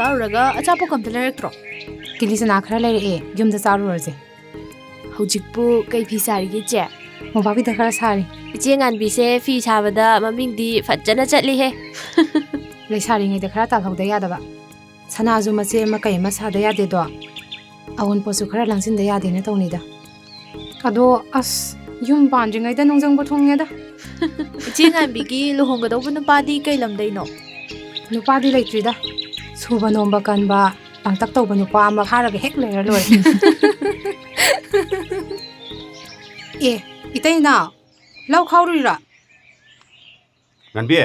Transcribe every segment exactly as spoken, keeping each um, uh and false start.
ꯆꯥꯔꯨꯔꯒ ꯑꯆꯥꯄꯣꯠꯀ ꯑꯝꯇ ꯂꯩꯔꯛꯇ꯭ꯔꯣ? ꯀꯤꯂꯤ ꯆꯅꯥ ꯈꯔ ꯂꯩꯔꯛꯑꯦ, ꯌꯨꯝꯗ ꯆꯥꯔꯨꯔꯁꯦ꯫ ꯍꯧꯖꯤꯛꯄꯨ ꯀꯩ ꯐꯤ ꯁꯥꯔꯤꯒꯦ, ꯏꯆꯦ? ꯃꯣꯝꯄꯥꯛꯄꯤꯗꯛ ꯈꯔ ꯁꯥꯔꯤ꯫ ꯏꯆꯦ ꯉꯥꯟꯕꯤꯁꯦ ꯐꯤ ꯁꯥꯕꯗ ꯃꯃꯤꯡꯗꯤ ꯐꯖꯅ ꯆꯠꯂꯤꯍꯦ꯫ ꯂꯩꯁꯥꯔꯤꯉꯩꯗ ꯈꯔ ꯇꯥꯜꯍꯧꯗ ꯌꯥꯗꯕ꯫ ꯁꯅꯥꯁꯨ ꯃꯆꯦꯠ ꯑꯃ ꯀꯩ ꯑꯃ ꯁꯥꯗ ꯌꯥꯗꯦꯗꯣ꯫ ꯑꯋꯨꯟꯄꯣꯠꯁꯨ ꯈꯔ ꯂꯥꯡꯁꯤꯟꯗ ꯌꯥꯗꯦꯅ ꯇꯧꯅꯤꯗ꯫ ꯑꯗꯣ ꯑꯁ, ꯌꯨꯝ ꯄꯥꯟꯗ꯭ꯔꯤꯉꯩꯗ ꯅꯨꯡꯖꯪꯕꯨ ꯊꯨꯡꯉꯦꯗ꯫ ꯏꯆꯦ ꯉꯥꯟꯕꯤꯒꯤ ꯂꯨꯍꯣꯡꯒꯗꯧꯕ ꯅꯨꯄꯥꯗꯤ ꯀꯩ ꯂꯝꯗꯩꯅꯣ? ꯅꯨꯄꯥꯗꯤ ꯂꯩꯇ꯭ꯔꯤꯗ꯫ ꯁꯨꯕ ꯅꯣꯝꯕ ꯀꯟꯕ, ꯄꯥꯡꯇꯛ ꯇꯧꯕ ꯅꯨꯄꯥ ꯑꯃ ꯐꯥꯔꯒ ꯍꯦꯛ ꯂꯩꯔ ꯂꯣꯏꯔꯦ꯫ ꯑꯦ, ꯏꯇꯩ ꯏꯅꯥꯎ, ꯂꯧ ꯈꯥꯎꯔꯨꯏꯔꯣ? ꯉꯥꯟꯕꯤ,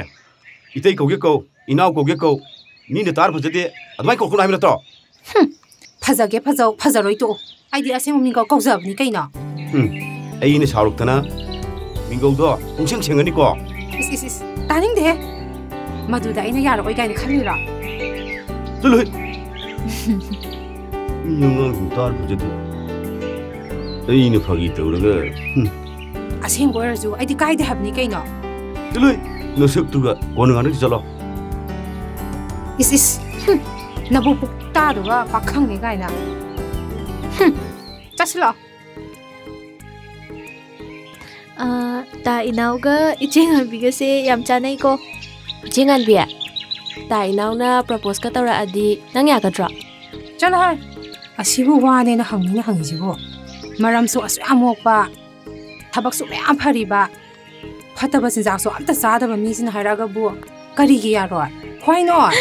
ꯏꯇꯩ ꯀꯧꯒꯦ ꯀꯧ, ꯏꯅꯥꯎ ꯀꯧꯒꯦ ꯀꯧ, ꯃꯤꯅ ꯇꯥꯔ ꯐꯖꯗꯦ, ꯑꯗꯨꯃꯥꯏꯅ ꯀꯧꯔꯛꯀꯅꯨ ꯍꯥꯏꯕ ꯅꯠꯇ꯭ꯔꯣ? ꯍꯨꯝ, ꯐꯖꯒꯦ ꯐꯖꯧ, ꯐꯖꯔꯣꯏ ꯇꯣꯛꯑꯣ꯫ ꯑꯩꯗꯤ ꯑꯁꯦꯡꯕ ꯃꯤꯡ ꯀꯧ-, ꯀꯧꯖꯕꯅꯤ ꯀꯩꯅꯣ꯫ ꯎꯝ, ꯑꯩꯅ ꯁꯥꯎꯔꯛꯇꯅ ꯃꯤꯡꯒꯧꯗꯣ ꯄꯨꯡꯁꯦꯡ ꯁꯦꯡꯉꯅꯤꯀꯣ꯫ ꯏꯁ, ꯏꯁ, ꯏꯁ, ꯇꯥꯅꯤꯡꯗꯦꯍꯦ꯫ ꯃꯗꯨꯗ ꯑꯩꯅ ꯌꯥꯔꯛꯑꯣꯏ ꯀꯥꯏꯅ ꯈꯜꯂꯤꯔꯣ? ꯆꯠꯂꯣꯍꯦ꯫ ꯃꯤ ꯑꯉꯥꯡꯁꯤꯡ ꯇꯥꯔ ꯐꯖꯗꯦ꯫ ꯑꯩꯅ ꯐꯥꯒꯤ ꯇꯧꯔꯒ, ꯍꯨꯝ꯫ ꯑꯁꯦꯡꯕ ꯑꯣꯏꯔꯁꯨ ꯑꯩꯗꯤ ꯀꯥꯏꯗꯦ ꯍꯥꯏꯕꯅꯤ ꯀꯩꯅꯣ꯫ ꯆꯠꯂꯣꯍꯦ, ꯅꯁꯛꯇꯨꯒ ꯀꯣꯟꯅ ꯉꯥꯡꯅꯁꯤ ꯆꯠꯂꯣ꯫ ꯏꯁ, ꯏꯁ, ꯍꯨꯝ, ꯅꯕꯨꯛ ꯄꯨꯛꯇꯥꯗꯨꯒ ꯄꯥꯈꯪꯅꯤ ꯀꯥꯏꯅ꯫ ꯍꯨꯝ, ꯆꯠꯁꯤꯜꯂꯣ꯫ ꯑꯥ, ꯇꯥ ꯏꯅꯥꯎꯒ ꯏꯆꯦ ꯉꯥꯟꯕꯤꯒꯁꯦ ꯌꯥꯝ ꯆꯥꯟꯅꯩꯀꯣ꯫ ꯏꯆꯦ ꯉꯥꯟꯕꯤ, ꯇꯥ ꯏꯅꯥꯎꯅ ꯄ꯭ꯔꯄꯣꯁꯀ ꯇꯧꯔꯛꯑꯗꯤ ꯅꯪ ꯌꯥꯒꯗ꯭ꯔꯣ? ꯆꯠꯂꯣ ꯍꯥꯏ꯫ ꯑꯁꯤꯕꯨ ꯋꯥꯅꯦꯅ ꯍꯪꯅꯤꯅ ꯍꯪꯉꯤꯁꯤꯕꯨ? ꯃꯔꯝꯁꯨ ꯑꯁꯨꯛ ꯌꯥꯝ ꯃꯣꯛꯄ, ꯊꯕꯛꯁꯨ ꯃꯌꯥꯝ ꯐꯔꯤꯕ, ꯐꯠꯇꯕ ꯆꯤꯟꯖꯥꯛꯁꯨ ꯑꯝꯇ ꯆꯥꯗꯕ ꯃꯤꯁꯤꯅ ꯍꯥꯏꯔꯛꯑꯒꯕꯨ ꯀꯔꯤꯒꯤ ꯌꯥꯔꯣꯏ? Why not?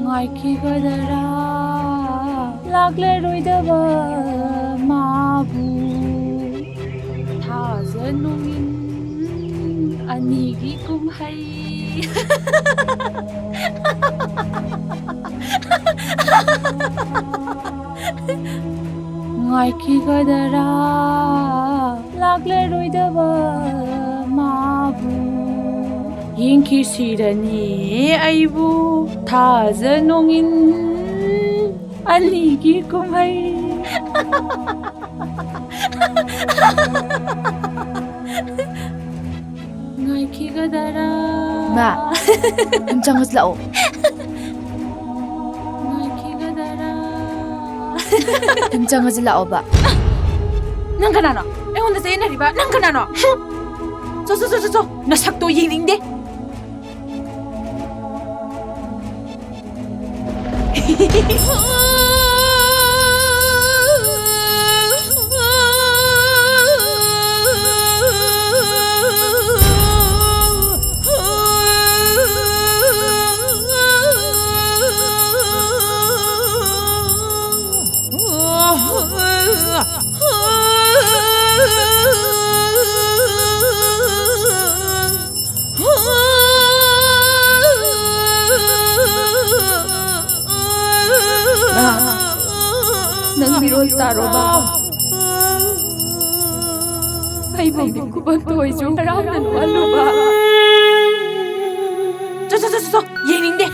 ꯉꯥꯏꯈꯤꯒꯗꯔꯥ ꯂꯥꯛꯂꯔꯣꯏꯗꯕ ꯃꯥꯕꯨ? ꯊꯥꯖ ꯅꯨꯃꯤꯠ ꯑꯅꯤꯒꯤ ꯀꯨꯝꯍꯩ꯫ ꯉꯥꯏꯈꯤꯒꯗꯔꯥ ꯂꯥꯛꯂꯔꯣꯏꯗꯕ ꯃꯥꯕꯨ? ꯌꯦꯡꯈꯤ ꯁꯤꯔꯅꯤ ꯑꯩꯕꯨ ꯊꯥꯖ ꯅꯣꯡꯏꯟ ꯑꯅꯤꯒꯤ ꯀꯨꯝꯍꯩ꯫ ꯉꯥꯏꯈꯤꯒꯗꯔꯥ? ꯃꯥ, ꯌꯨꯝ ꯆꯪꯉꯁꯤ ꯂꯥꯛꯑꯣ꯫ ꯉꯥꯏꯈꯤꯒꯗꯔꯥ? ꯌꯨꯝ ꯆꯪꯉꯁꯤ ꯂꯥꯛꯑꯣꯕ꯫ ꯅꯪ ꯀꯅꯥꯅꯣ? ꯑꯩꯉꯣꯟꯗ ꯆꯌꯦꯠꯅꯔꯤꯕ? ꯅꯪ ꯀꯅꯥꯅꯣ? ꯆꯣ, ꯆꯣ, ꯆꯣ, ꯆꯣ, ꯆꯣ꯫ ꯅꯁꯛꯇꯣ ꯌꯦꯡꯅꯤꯡꯗꯦ꯫ ꯅꯪ ꯃꯤꯔꯣꯜ ꯇꯥꯔꯣꯕ꯫ ꯑꯩꯕꯨ ꯃꯤꯀꯨꯞ ꯑꯝꯇ ꯑꯣꯏꯁꯨ ꯍꯔꯥꯎꯅ ꯅꯣꯛꯍꯜꯂꯨꯕ꯫ ꯆꯣ, ꯆꯣ, ꯆꯣ, ꯆꯣ, ꯆꯣ, ꯌꯦꯡꯅꯤꯡꯗꯦ꯫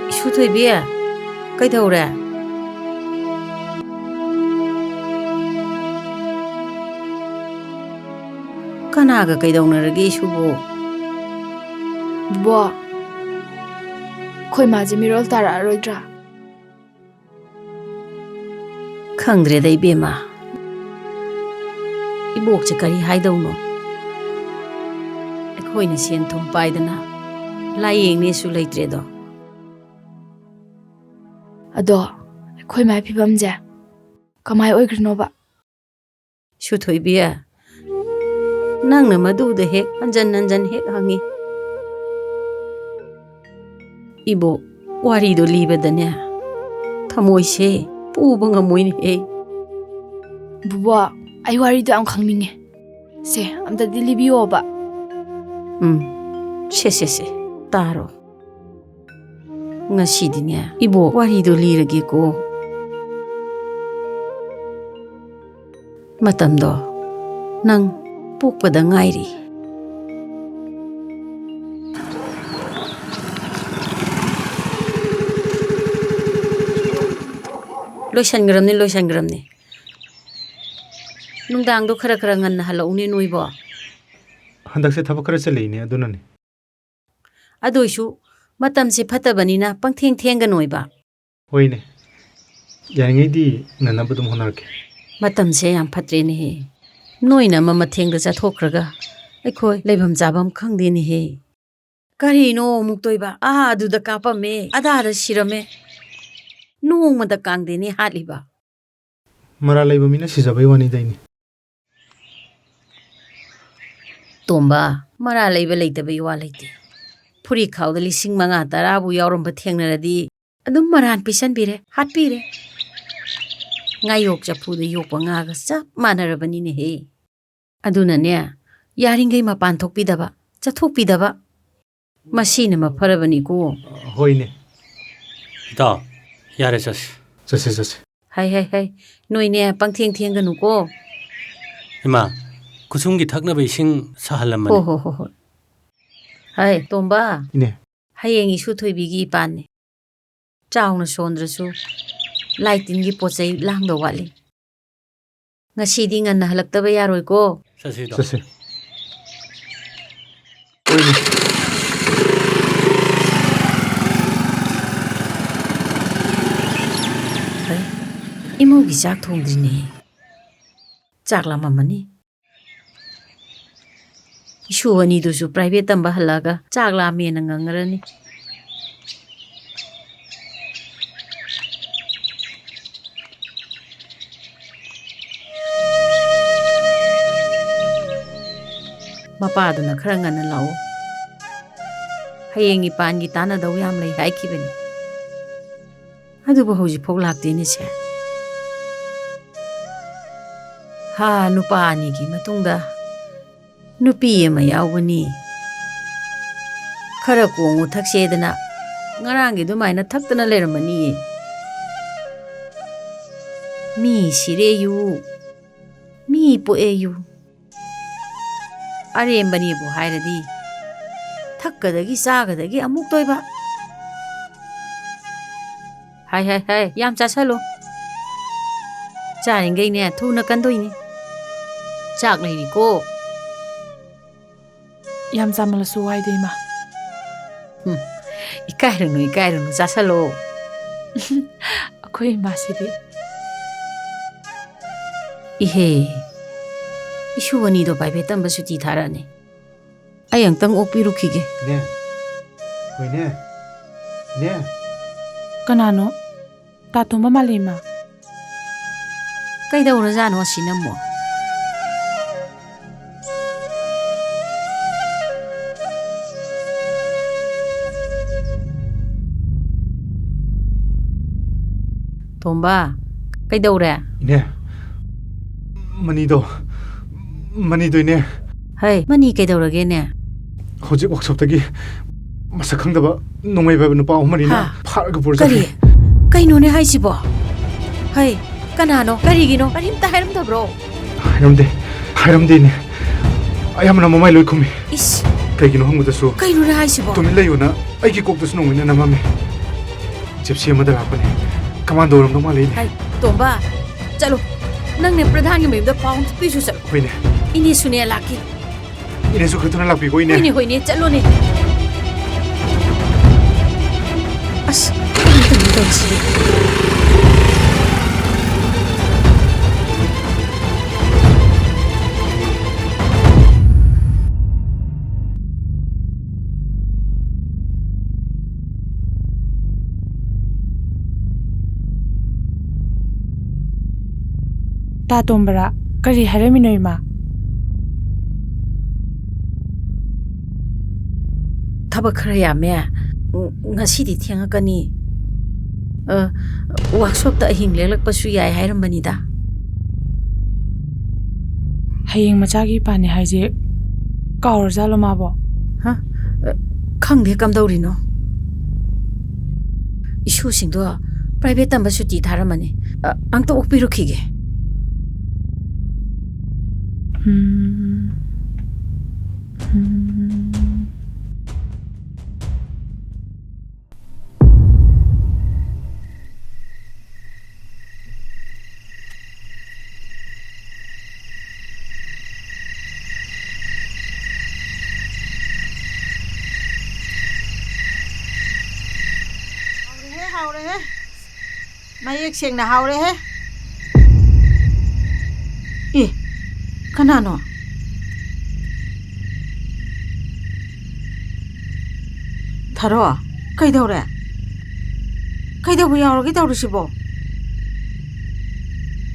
ꯏꯁꯨ ꯊꯣꯏꯕꯤ, ꯀꯩꯗꯧꯔꯦ? ꯀꯅꯥꯒ ꯀꯩꯗꯧꯅꯔꯒꯦ ꯏꯁꯨꯕꯨ? ꯕꯣ, ꯑꯩꯈꯣꯏ ꯃꯥꯁꯦ ꯃꯤꯔꯣꯜ ꯇꯥꯔꯛꯑꯔꯣꯏꯗ꯭ꯔꯥ? ꯈꯪꯗ꯭ꯔꯦꯗ ꯏꯕꯦꯝꯃ, ꯏꯕꯣꯛꯁꯦ ꯀꯔꯤ ꯍꯥꯏꯗꯧꯅꯣ? ꯑꯩꯈꯣꯏꯅ ꯁꯦꯟ ꯊꯨꯝ ꯄꯥꯏꯗꯅ ꯂꯥꯏꯌꯦꯡꯅꯦꯁꯨ ꯂꯩꯇ꯭ꯔꯦꯗꯣ꯫ ꯑꯗꯣ ꯑꯩꯈꯣꯏ ꯃꯥꯏ ꯐꯤꯕꯝꯁꯦ ꯀꯃꯥꯏ ꯑꯣꯏꯈ꯭ꯔꯤꯅꯣꯕ? ꯁꯨꯊꯣꯏꯕꯤ, ꯅꯪꯅ ꯃꯗꯨꯗ ꯍꯦꯛ ꯍꯟꯖꯟ ꯍꯟꯖꯟ ꯍꯦꯛ ꯍꯪꯉꯤ꯫ ꯏꯕꯣꯛ, ꯋꯥꯔꯤꯗꯣ ꯂꯤꯕꯗꯅꯦ ꯊꯃꯣꯏꯁꯦ ꯄꯨꯕ ꯉꯝꯃꯣꯏꯅꯦꯍꯦ꯫ ꯕꯨꯕꯣꯛ, ꯑꯩ ꯋꯥꯔꯤꯗꯣ ꯌꯥꯝ ꯈꯪꯅꯤꯡꯉꯦ꯫ ꯁꯦ, ꯑꯝꯇꯗꯤ ꯂꯤꯕꯤꯌꯣꯕ꯫ ꯎꯝ, ꯁꯦ, ꯁꯦ, ꯁꯦ, ꯇꯥꯔꯣ꯫ ꯉꯁꯤꯗꯤꯅꯦ, ꯏꯕꯣꯛ ꯋꯥꯔꯤꯗꯣ ꯂꯤꯔꯒꯦꯀꯣ꯫ ꯃꯇꯝꯗꯣ ꯅꯪ ꯄꯣꯛꯄꯗ ꯉꯥꯏꯔꯤ꯫ ꯂꯣꯏꯁꯟꯈ꯭ꯔꯕꯅꯤ, ꯂꯣꯏꯁꯟꯈ꯭ꯔꯕꯅꯤ꯫ ꯅꯨꯡꯗꯥꯡꯗꯣ ꯈꯔ ꯈꯔ ꯉꯟꯅ ꯍꯜꯂꯛꯎꯅꯦ ꯅꯣꯏꯕꯣ꯫ ꯍꯟꯗꯛꯁꯦ ꯊꯕꯛ ꯈꯔ ꯆꯤꯜꯂꯤꯅꯦ, ꯑꯗꯨꯅꯅꯦ꯫ ꯑꯗꯨꯏꯁꯨ ꯃꯇꯝꯁꯦ ꯐꯠꯇꯕꯅꯤꯅ ꯄꯪꯊꯦꯡ ꯊꯦꯡꯒꯅꯣꯏꯕ꯫ ꯍꯣꯏꯅꯦ, ꯌꯥꯔꯤꯉꯩꯗꯤ ꯉꯟꯅꯕ ꯑꯗꯨꯝ ꯍꯣꯠꯅꯔꯛꯀꯦ꯫ ꯃꯇꯝꯁꯦ ꯌꯥꯝ ꯐꯠꯇ꯭ꯔꯦꯅꯦꯍꯦ꯫ ꯅꯣꯏꯅ ꯑꯃ ꯃꯊꯦꯡꯗ ꯆꯠꯊꯣꯛꯈ꯭ꯔꯒ ꯑꯩꯈꯣꯏ ꯂꯩꯐꯝ ꯆꯥꯐꯝ ꯈꯪꯗꯦꯅꯦꯍꯦ꯫ ꯀꯔꯤꯅꯣ ꯑꯃꯨꯛ ꯇꯣꯏꯕ? ꯑꯥ, ꯑꯗꯨꯗ ꯀꯥꯞꯄꯝꯃꯦ, ꯑꯗꯥꯗ ꯁꯤꯔꯝꯃꯦ꯫ ꯅꯣꯡꯃꯗ ꯀꯥꯡꯗꯦꯅꯦ ꯍꯥꯠꯂꯤꯕ꯫ ꯃꯔꯥꯜ ꯂꯩꯕ ꯃꯤꯅ ꯁꯤꯖꯕꯩ ꯋꯥꯅꯤꯗ, ꯏꯅꯦ꯫ ꯇꯣꯝꯕ, ꯃꯔꯥꯜ ꯂꯩꯕ ꯂꯩꯇꯕꯩ ꯋꯥ ꯂꯩꯇꯦ꯫ ꯐꯨꯔꯤꯠ ꯈꯥꯎꯗ ꯂꯤꯁꯤꯡ ꯃꯉꯥ ꯇꯔꯥꯕꯨ ꯌꯥꯎꯔꯝꯕ ꯊꯦꯡꯅꯔꯗꯤ ꯑꯗꯨꯝ ꯃꯔꯥꯟ ꯄꯤꯁꯟꯕꯤꯔꯦ, ꯍꯥꯠꯄꯤꯔꯦ꯫ ꯉꯥꯌꯣꯛ ꯆꯐꯨꯗ ꯌꯣꯛꯄ ꯉꯥꯒ ꯆꯞ ꯃꯥꯟꯅꯔꯕꯅꯤꯅꯦꯍꯦ꯫ ꯑꯗꯨꯅꯅꯦ, ꯌꯥꯔꯤꯉꯩ ꯃꯄꯥꯟ ꯊꯣꯛꯄꯤꯗꯕ, ꯆꯠꯊꯣꯛꯄꯤꯗꯕ꯫ ꯃꯁꯤꯅ ꯃꯐꯔꯕꯅꯤꯀꯣ꯫ ꯍꯣꯏꯅꯦ꯫ ꯏꯇꯥꯎ, ꯌꯥꯔꯦ, ꯆꯠꯁꯤ꯫ ꯆꯠꯁꯦ, ꯆꯠꯁꯦ꯫ ꯍꯥꯏ, ꯍꯥꯏ, ꯍꯥꯏ, ꯅꯣꯏꯅꯦ ꯄꯪꯊꯦꯡ ꯊꯦꯡꯒꯅꯨꯀꯣ꯫ ꯏꯃꯥ, ꯈꯨꯁꯨꯝꯒꯤ ꯊꯛꯅꯕ ꯏꯁꯤꯡ ꯁꯥꯍꯜꯂꯝꯕꯅꯤ꯫ ꯍꯣ, ꯍꯣ, ꯍꯣ, ꯍꯣꯏ꯫ ꯍꯥꯏ, ꯇꯣꯝꯕ꯫ ꯏꯅꯦ꯫ ꯍꯌꯦꯡ ꯏꯁꯨ ꯊꯣꯏꯕꯤꯒꯤ ꯏꯄꯥꯟꯅꯤ꯫ ꯆꯥꯎꯅ ꯁꯣꯟꯗ꯭ꯔꯁꯨ ꯂꯥꯏ ꯇꯤꯟꯒꯤ ꯄꯣꯠ ꯆꯩ ꯂꯥꯡꯗꯧ ꯋꯥꯠꯂꯤ꯫ ꯉꯁꯤꯗꯤ ꯉꯟꯅ ꯍꯜꯂꯛꯇꯕ ꯌꯥꯔꯣꯏꯀꯣ꯫ ꯆꯠꯁꯤꯗꯣ꯫ ꯆꯠꯁꯤ꯫ ꯍꯣꯏꯅꯦ꯫ ꯑꯦ, ꯏꯃꯧꯒꯤ ꯆꯥꯛ ꯊꯣꯡꯗ꯭ꯔꯤꯅꯦ꯫ ꯆꯥꯛ ꯂꯥꯝꯃꯝꯃꯅꯤ꯫ ꯏꯁꯨ ꯑꯅꯤꯗꯨꯁꯨ private ꯇꯝꯕ ꯍꯜꯂꯛꯑꯒ ꯆꯥꯛ ꯂꯥꯝꯃꯦꯅ ꯉꯪꯉꯔꯅꯤ꯫ ꯃꯄꯥꯗꯨꯅ ꯈꯔ ꯉꯟꯅ ꯂꯥꯛꯑꯣ, ꯍꯌꯦꯡ ꯏꯄꯥꯟꯒꯤ ꯇꯥꯟꯅꯗꯧ ꯌꯥꯝ ꯂꯩ ꯍꯥꯏꯈꯤꯕꯅꯤ꯫ ꯑꯗꯨꯕꯨ ꯍꯧꯖꯤꯛꯐꯥꯎ ꯂꯥꯛꯇꯦꯅꯦ ꯁꯦ꯫ ꯍꯥ, ꯅꯨꯄꯥ ꯑꯅꯤꯒꯤ ꯃꯇꯨꯡꯗ ꯅꯨꯄꯤ ꯑꯃ ꯌꯥꯎꯕꯅꯤ꯫ ꯈꯔ ꯀꯣꯡꯉꯨ ꯊꯛꯁꯦꯗꯅ ꯉꯔꯥꯡꯒꯤ ꯑꯗꯨꯃꯥꯏꯅ ꯊꯛꯇꯅ ꯂꯩꯔꯝꯃꯅꯤꯌꯦ꯫ ꯃꯤ ꯁꯤꯔꯦ ꯌꯨ, ꯃꯤ ꯄꯣꯛꯑꯦ ꯌꯨ꯫ ꯑꯔꯦꯝꯕꯅꯦꯕꯨ ꯍꯥꯏꯔꯗꯤ ꯊꯛꯀꯗꯒꯤ ꯆꯥꯒꯗꯒꯤ ꯑꯃꯨꯛ ꯇꯣꯏꯕ꯫ ꯍꯥꯏ, ꯍꯥꯏ, ꯍꯥꯏ, ꯌꯥꯝ ꯆꯥꯁꯜꯂꯨ꯫ ꯆꯥꯔꯤꯡꯈꯩꯅꯦ ꯊꯨꯅ ꯀꯟꯗꯣꯏꯅꯤ꯫ ꯆꯥꯛ ꯂꯩꯔꯤꯀꯣ꯫ ꯌꯥꯝ ꯆꯥꯃꯜꯂꯁꯨ ꯋꯥꯏꯗ, ꯏꯃꯥ꯫ ꯍꯨꯝ, ꯏꯀꯥꯏꯔꯨꯅꯨ, ꯏꯀꯥꯏꯔꯨꯅꯨ, ꯆꯥꯁꯜꯂꯣ꯫ ꯑꯩꯈꯣꯏ ꯏꯃꯥꯁꯤꯗꯤ꯫ ꯏꯍꯦ, ꯏꯁꯨ ꯑꯅꯤꯗꯣ private ꯇꯝꯕ ꯁꯨꯇꯤ ꯊꯥꯔꯛꯑꯅꯤ꯫ ꯑꯩ ꯑꯃꯨꯛꯇꯪ ꯑꯣꯛꯄꯤꯔꯨꯈꯤꯒꯦ꯫ ꯅꯦ꯫ ꯍꯣꯏꯅꯦ꯫ ꯅꯦ꯫ ꯀꯅꯥꯅꯣ? ꯇꯥꯇꯣꯝꯕ ꯃꯥꯂꯦꯝꯃ꯫ ꯀꯩꯗꯧꯔꯖꯥꯠꯅꯣ ꯑꯁꯤꯅ ꯑꯃꯨꯛ? ꯇꯣꯝꯕ, ꯀꯩꯗꯧꯔꯦ? ꯏꯅꯦ, ꯃꯅꯤꯗꯣ, ꯃꯅꯤꯗꯣ ꯏꯅꯦ꯫ ꯍꯩ, ꯃꯅꯤ ꯀꯩꯗꯧꯔꯒꯦꯅꯦ? ꯍꯧꯖꯤꯛ workshopꯇꯒꯤ ꯃꯁꯛ ꯈꯪꯗꯕ ꯅꯣꯡꯃꯩ ꯄꯥꯏꯕ ꯅꯨꯄꯥ ꯑꯍꯨꯝ ꯃꯔꯤꯅ ꯍꯥ? ꯐꯥꯔꯒ ꯄꯨꯔ ꯀꯔꯤ? ꯆꯠꯈ꯭ꯔꯦ꯫ ꯀꯩꯅꯣꯅꯦ ꯍꯥꯏꯁꯤꯕꯣ? ꯍꯩ, ꯀꯅꯥꯅꯣ? ꯀꯔꯤꯒꯤꯅꯣ? ꯀꯔꯤꯝꯇ ꯍꯥꯏꯔꯝꯗꯕ꯭ꯔꯣ? ꯍꯥꯏꯔꯝꯗꯦ, ꯍꯥꯏꯔꯝꯗꯦꯅꯦ꯫ ꯑꯌꯥꯝꯕꯅ ꯃꯃꯥꯏ ꯂꯣꯏ ꯈꯨꯝꯃꯤ꯫ ꯏꯁ! ꯀꯩꯒꯤꯅꯣ ꯍꯪꯕꯗꯁꯨ ꯀꯩꯅꯣꯅꯦ ꯍꯥꯏꯁꯤꯕꯣ? ꯇꯨꯃꯤꯟ ꯂꯩꯌꯨꯅ ꯑꯩꯒꯤ ꯀꯣꯛꯇꯁꯨ ꯅꯣꯡꯃꯩꯅ ꯅꯝꯃꯝꯃꯤ꯫ ꯖꯤꯞꯁꯤ ꯑꯃꯗ ꯂꯥꯛꯄꯅꯦ꯫ ꯀꯃꯥꯟꯗꯣ ꯑꯣꯏꯔꯝꯗꯧ ꯃꯥꯜꯂꯦ, ꯏꯅꯦ꯫ ꯍꯩ, ꯇꯣꯝꯕ, ꯆꯠꯂꯣ꯫ ꯅꯪꯅꯦ ꯄ꯭ꯔꯙꯥꯟꯒꯤ ꯃꯌꯨꯝꯗ ꯄꯥꯎ ꯑꯝꯇ ꯄꯤꯁꯨ ꯆꯠꯂꯣ꯫ ꯍꯣꯏꯅꯦ꯫ ꯏꯅꯦꯁꯨꯅꯦ ꯂꯥꯛꯀꯦ꯫ ꯏꯅꯦꯁꯨ ꯈꯔ ꯊꯨꯅ ꯂꯥꯛꯄꯤꯀꯣ, ꯏꯅꯦ꯫ ꯍꯣꯏꯅꯦ, ꯍꯣꯏꯅꯦ, ꯆꯠꯂꯣꯅꯦ꯫ ꯑꯁ, ꯀꯔꯤ ꯇꯧꯔꯤꯁꯤꯗꯤ? ꯇꯥ ꯇꯣꯝꯕꯔꯥ, ꯀꯔꯤ ꯍꯥꯏꯔꯝꯃꯤꯅꯣ, ꯏꯃꯥ? ꯊꯕꯛ ꯈꯔ ꯌꯥꯝꯃꯦ꯫ ꯎꯝ, ꯉꯁꯤꯗꯤ ꯊꯦꯡꯉꯛꯀꯅꯤ꯫ ꯑ, ꯋꯥꯛꯁꯣꯞꯇ ꯑꯍꯤꯡ ꯂꯦꯛꯂꯛꯄꯁꯨ ꯌꯥꯏ ꯍꯥꯏꯔꯝꯕꯅꯤꯗ꯫ ꯍꯌꯦꯡ ꯃꯆꯥꯒꯤ ꯄꯥꯟꯅꯤ ꯍꯥꯏꯁꯦ ꯀꯥꯎꯔꯖꯥꯠꯂꯣ ꯃꯥꯕꯣ? ꯍꯥ? ꯑ, ꯈꯪꯗꯦ ꯀꯝꯗꯧꯔꯤꯅꯣ꯫ ꯏꯁꯨꯁꯤꯡꯗꯣ ꯄ꯭ꯔꯥꯏꯚꯦꯠ ꯇꯝꯕ ꯁꯨꯇꯤ ꯊꯥꯔꯝꯃꯅꯤ꯫ ꯑ, ꯑꯝꯇ ꯑꯣꯛꯄꯤꯔꯨꯈꯤꯒꯦ꯫ ꯎꯝ꯫ ꯎꯝ꯫ ꯍꯥꯎꯔꯦꯍꯦ, ꯍꯥꯎꯔꯦꯍꯦ꯫ ꯃꯌꯦꯛ ꯁꯦꯡꯅ ꯍꯥꯎꯔꯦꯍꯦ꯫ ꯑꯦ, ꯀꯅꯥꯅꯣ? ꯊꯔꯣ, ꯀꯩꯗꯧꯔꯦ? ꯀꯩꯗꯧꯕ ꯌꯥꯎꯔꯒꯦ ꯇꯧꯔꯤꯁꯤꯕꯣ?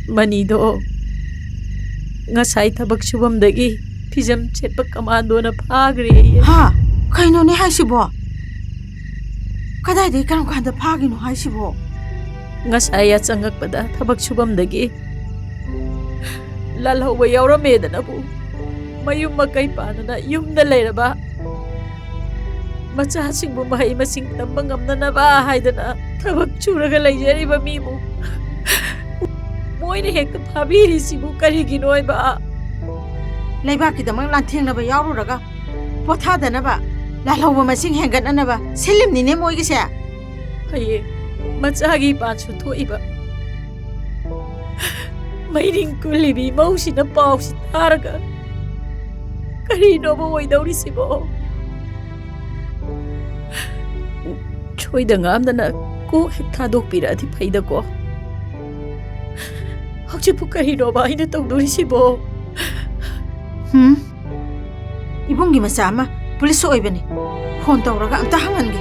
ꯃꯅꯤꯗꯣ ꯉꯁꯥꯏ ꯊꯕꯛ ꯁꯨꯐꯝꯗꯒꯤ ꯐꯤꯖꯝ ꯁꯦꯠꯄ ꯀꯃꯥꯟꯗꯣꯅ ꯐꯥꯈ꯭ꯔꯦꯌꯦ꯫ ꯍꯥ? ꯀꯩꯅꯣꯅꯦ ꯍꯥꯏꯁꯤꯕꯣ? ꯀꯗꯥꯏꯗꯒꯤ, ꯀꯔꯝ ꯀꯥꯟꯗ ꯐꯥꯈꯤꯅꯣ ꯍꯥꯏꯁꯤꯕꯣ? ꯉꯁꯥꯏ ꯌꯥꯆꯪꯉꯛꯄꯗ ꯊꯕꯛ ꯁꯨꯐꯝꯗꯒꯤ ꯂꯥꯜꯍꯧꯕ ꯌꯥꯎꯔꯝꯃꯦꯗꯅꯕꯨ, ꯃꯌꯨꯝ ꯃꯀꯩ ꯄꯥꯟꯗꯅ ꯌꯨꯝꯗ ꯂꯩꯔꯕ ꯃꯆꯥꯁꯤꯡꯕꯨ ꯃꯍꯩ ꯃꯁꯤꯡ ꯇꯝꯕ ꯉꯝꯅꯅꯕ ꯍꯥꯏꯗꯅ ꯊꯕꯛ ꯁꯨꯔꯒ ꯂꯩꯖꯔꯤꯕ ꯃꯤꯕꯨ ꯃꯣꯏꯅ ꯍꯦꯛꯇ ꯐꯥꯕꯤꯔꯤꯁꯤꯕꯨ ꯀꯔꯤꯒꯤꯅꯣ ꯍꯥꯏꯕ? ꯂꯩꯕꯥꯛꯀꯤꯗꯃꯛ ꯂꯥꯟꯊꯦꯡꯅꯕ ꯌꯥꯎꯔꯨꯔꯒ ꯄꯣꯊꯥꯗꯅꯕ, ꯂꯥꯜꯍꯧꯕ ꯃꯁꯤꯡ ꯍꯦꯟꯒꯠꯅꯅꯕ ꯁꯤꯜꯂꯤꯝꯅꯤꯅꯦ ꯃꯣꯏꯒꯤꯁꯦ꯫ ꯍꯌꯦꯡ ꯃꯆꯥꯒꯤ ꯄꯥꯟꯁꯨ ꯊꯣꯛꯏꯕ ꯃꯩꯅꯤꯡ ꯀꯨꯜꯂꯤꯕꯤ ꯃꯧꯁꯤꯅ ꯄꯥꯎꯁꯤ ꯇꯥꯔꯒ ꯀꯔꯤꯅꯣꯕ ꯑꯣꯏꯗꯧꯔꯤꯁꯤꯕꯣ? ꯁꯣꯏꯗ ꯉꯥꯝꯗꯅ ꯀꯣꯛ ꯍꯦꯛ ꯊꯥꯗꯣꯛꯄꯤꯔꯛꯑꯗꯤ ꯐꯩꯗꯀꯣ꯫ ꯍꯧꯖꯤꯛꯄꯨ ꯀꯔꯤꯅꯣꯕ ꯑꯩꯅ ꯇꯧꯗꯣꯔꯤꯁꯤꯕꯣ? ꯍꯨꯝ? ꯏꯕꯨꯡꯒꯤ ꯃꯆꯥ ꯑꯃ ꯄꯨꯂꯤꯁ ꯑꯣꯏꯕꯅꯤ꯫ ꯐꯣꯟ ꯇꯧꯔꯒ ꯑꯝꯇ ꯍꯪꯍꯟꯒꯦ꯫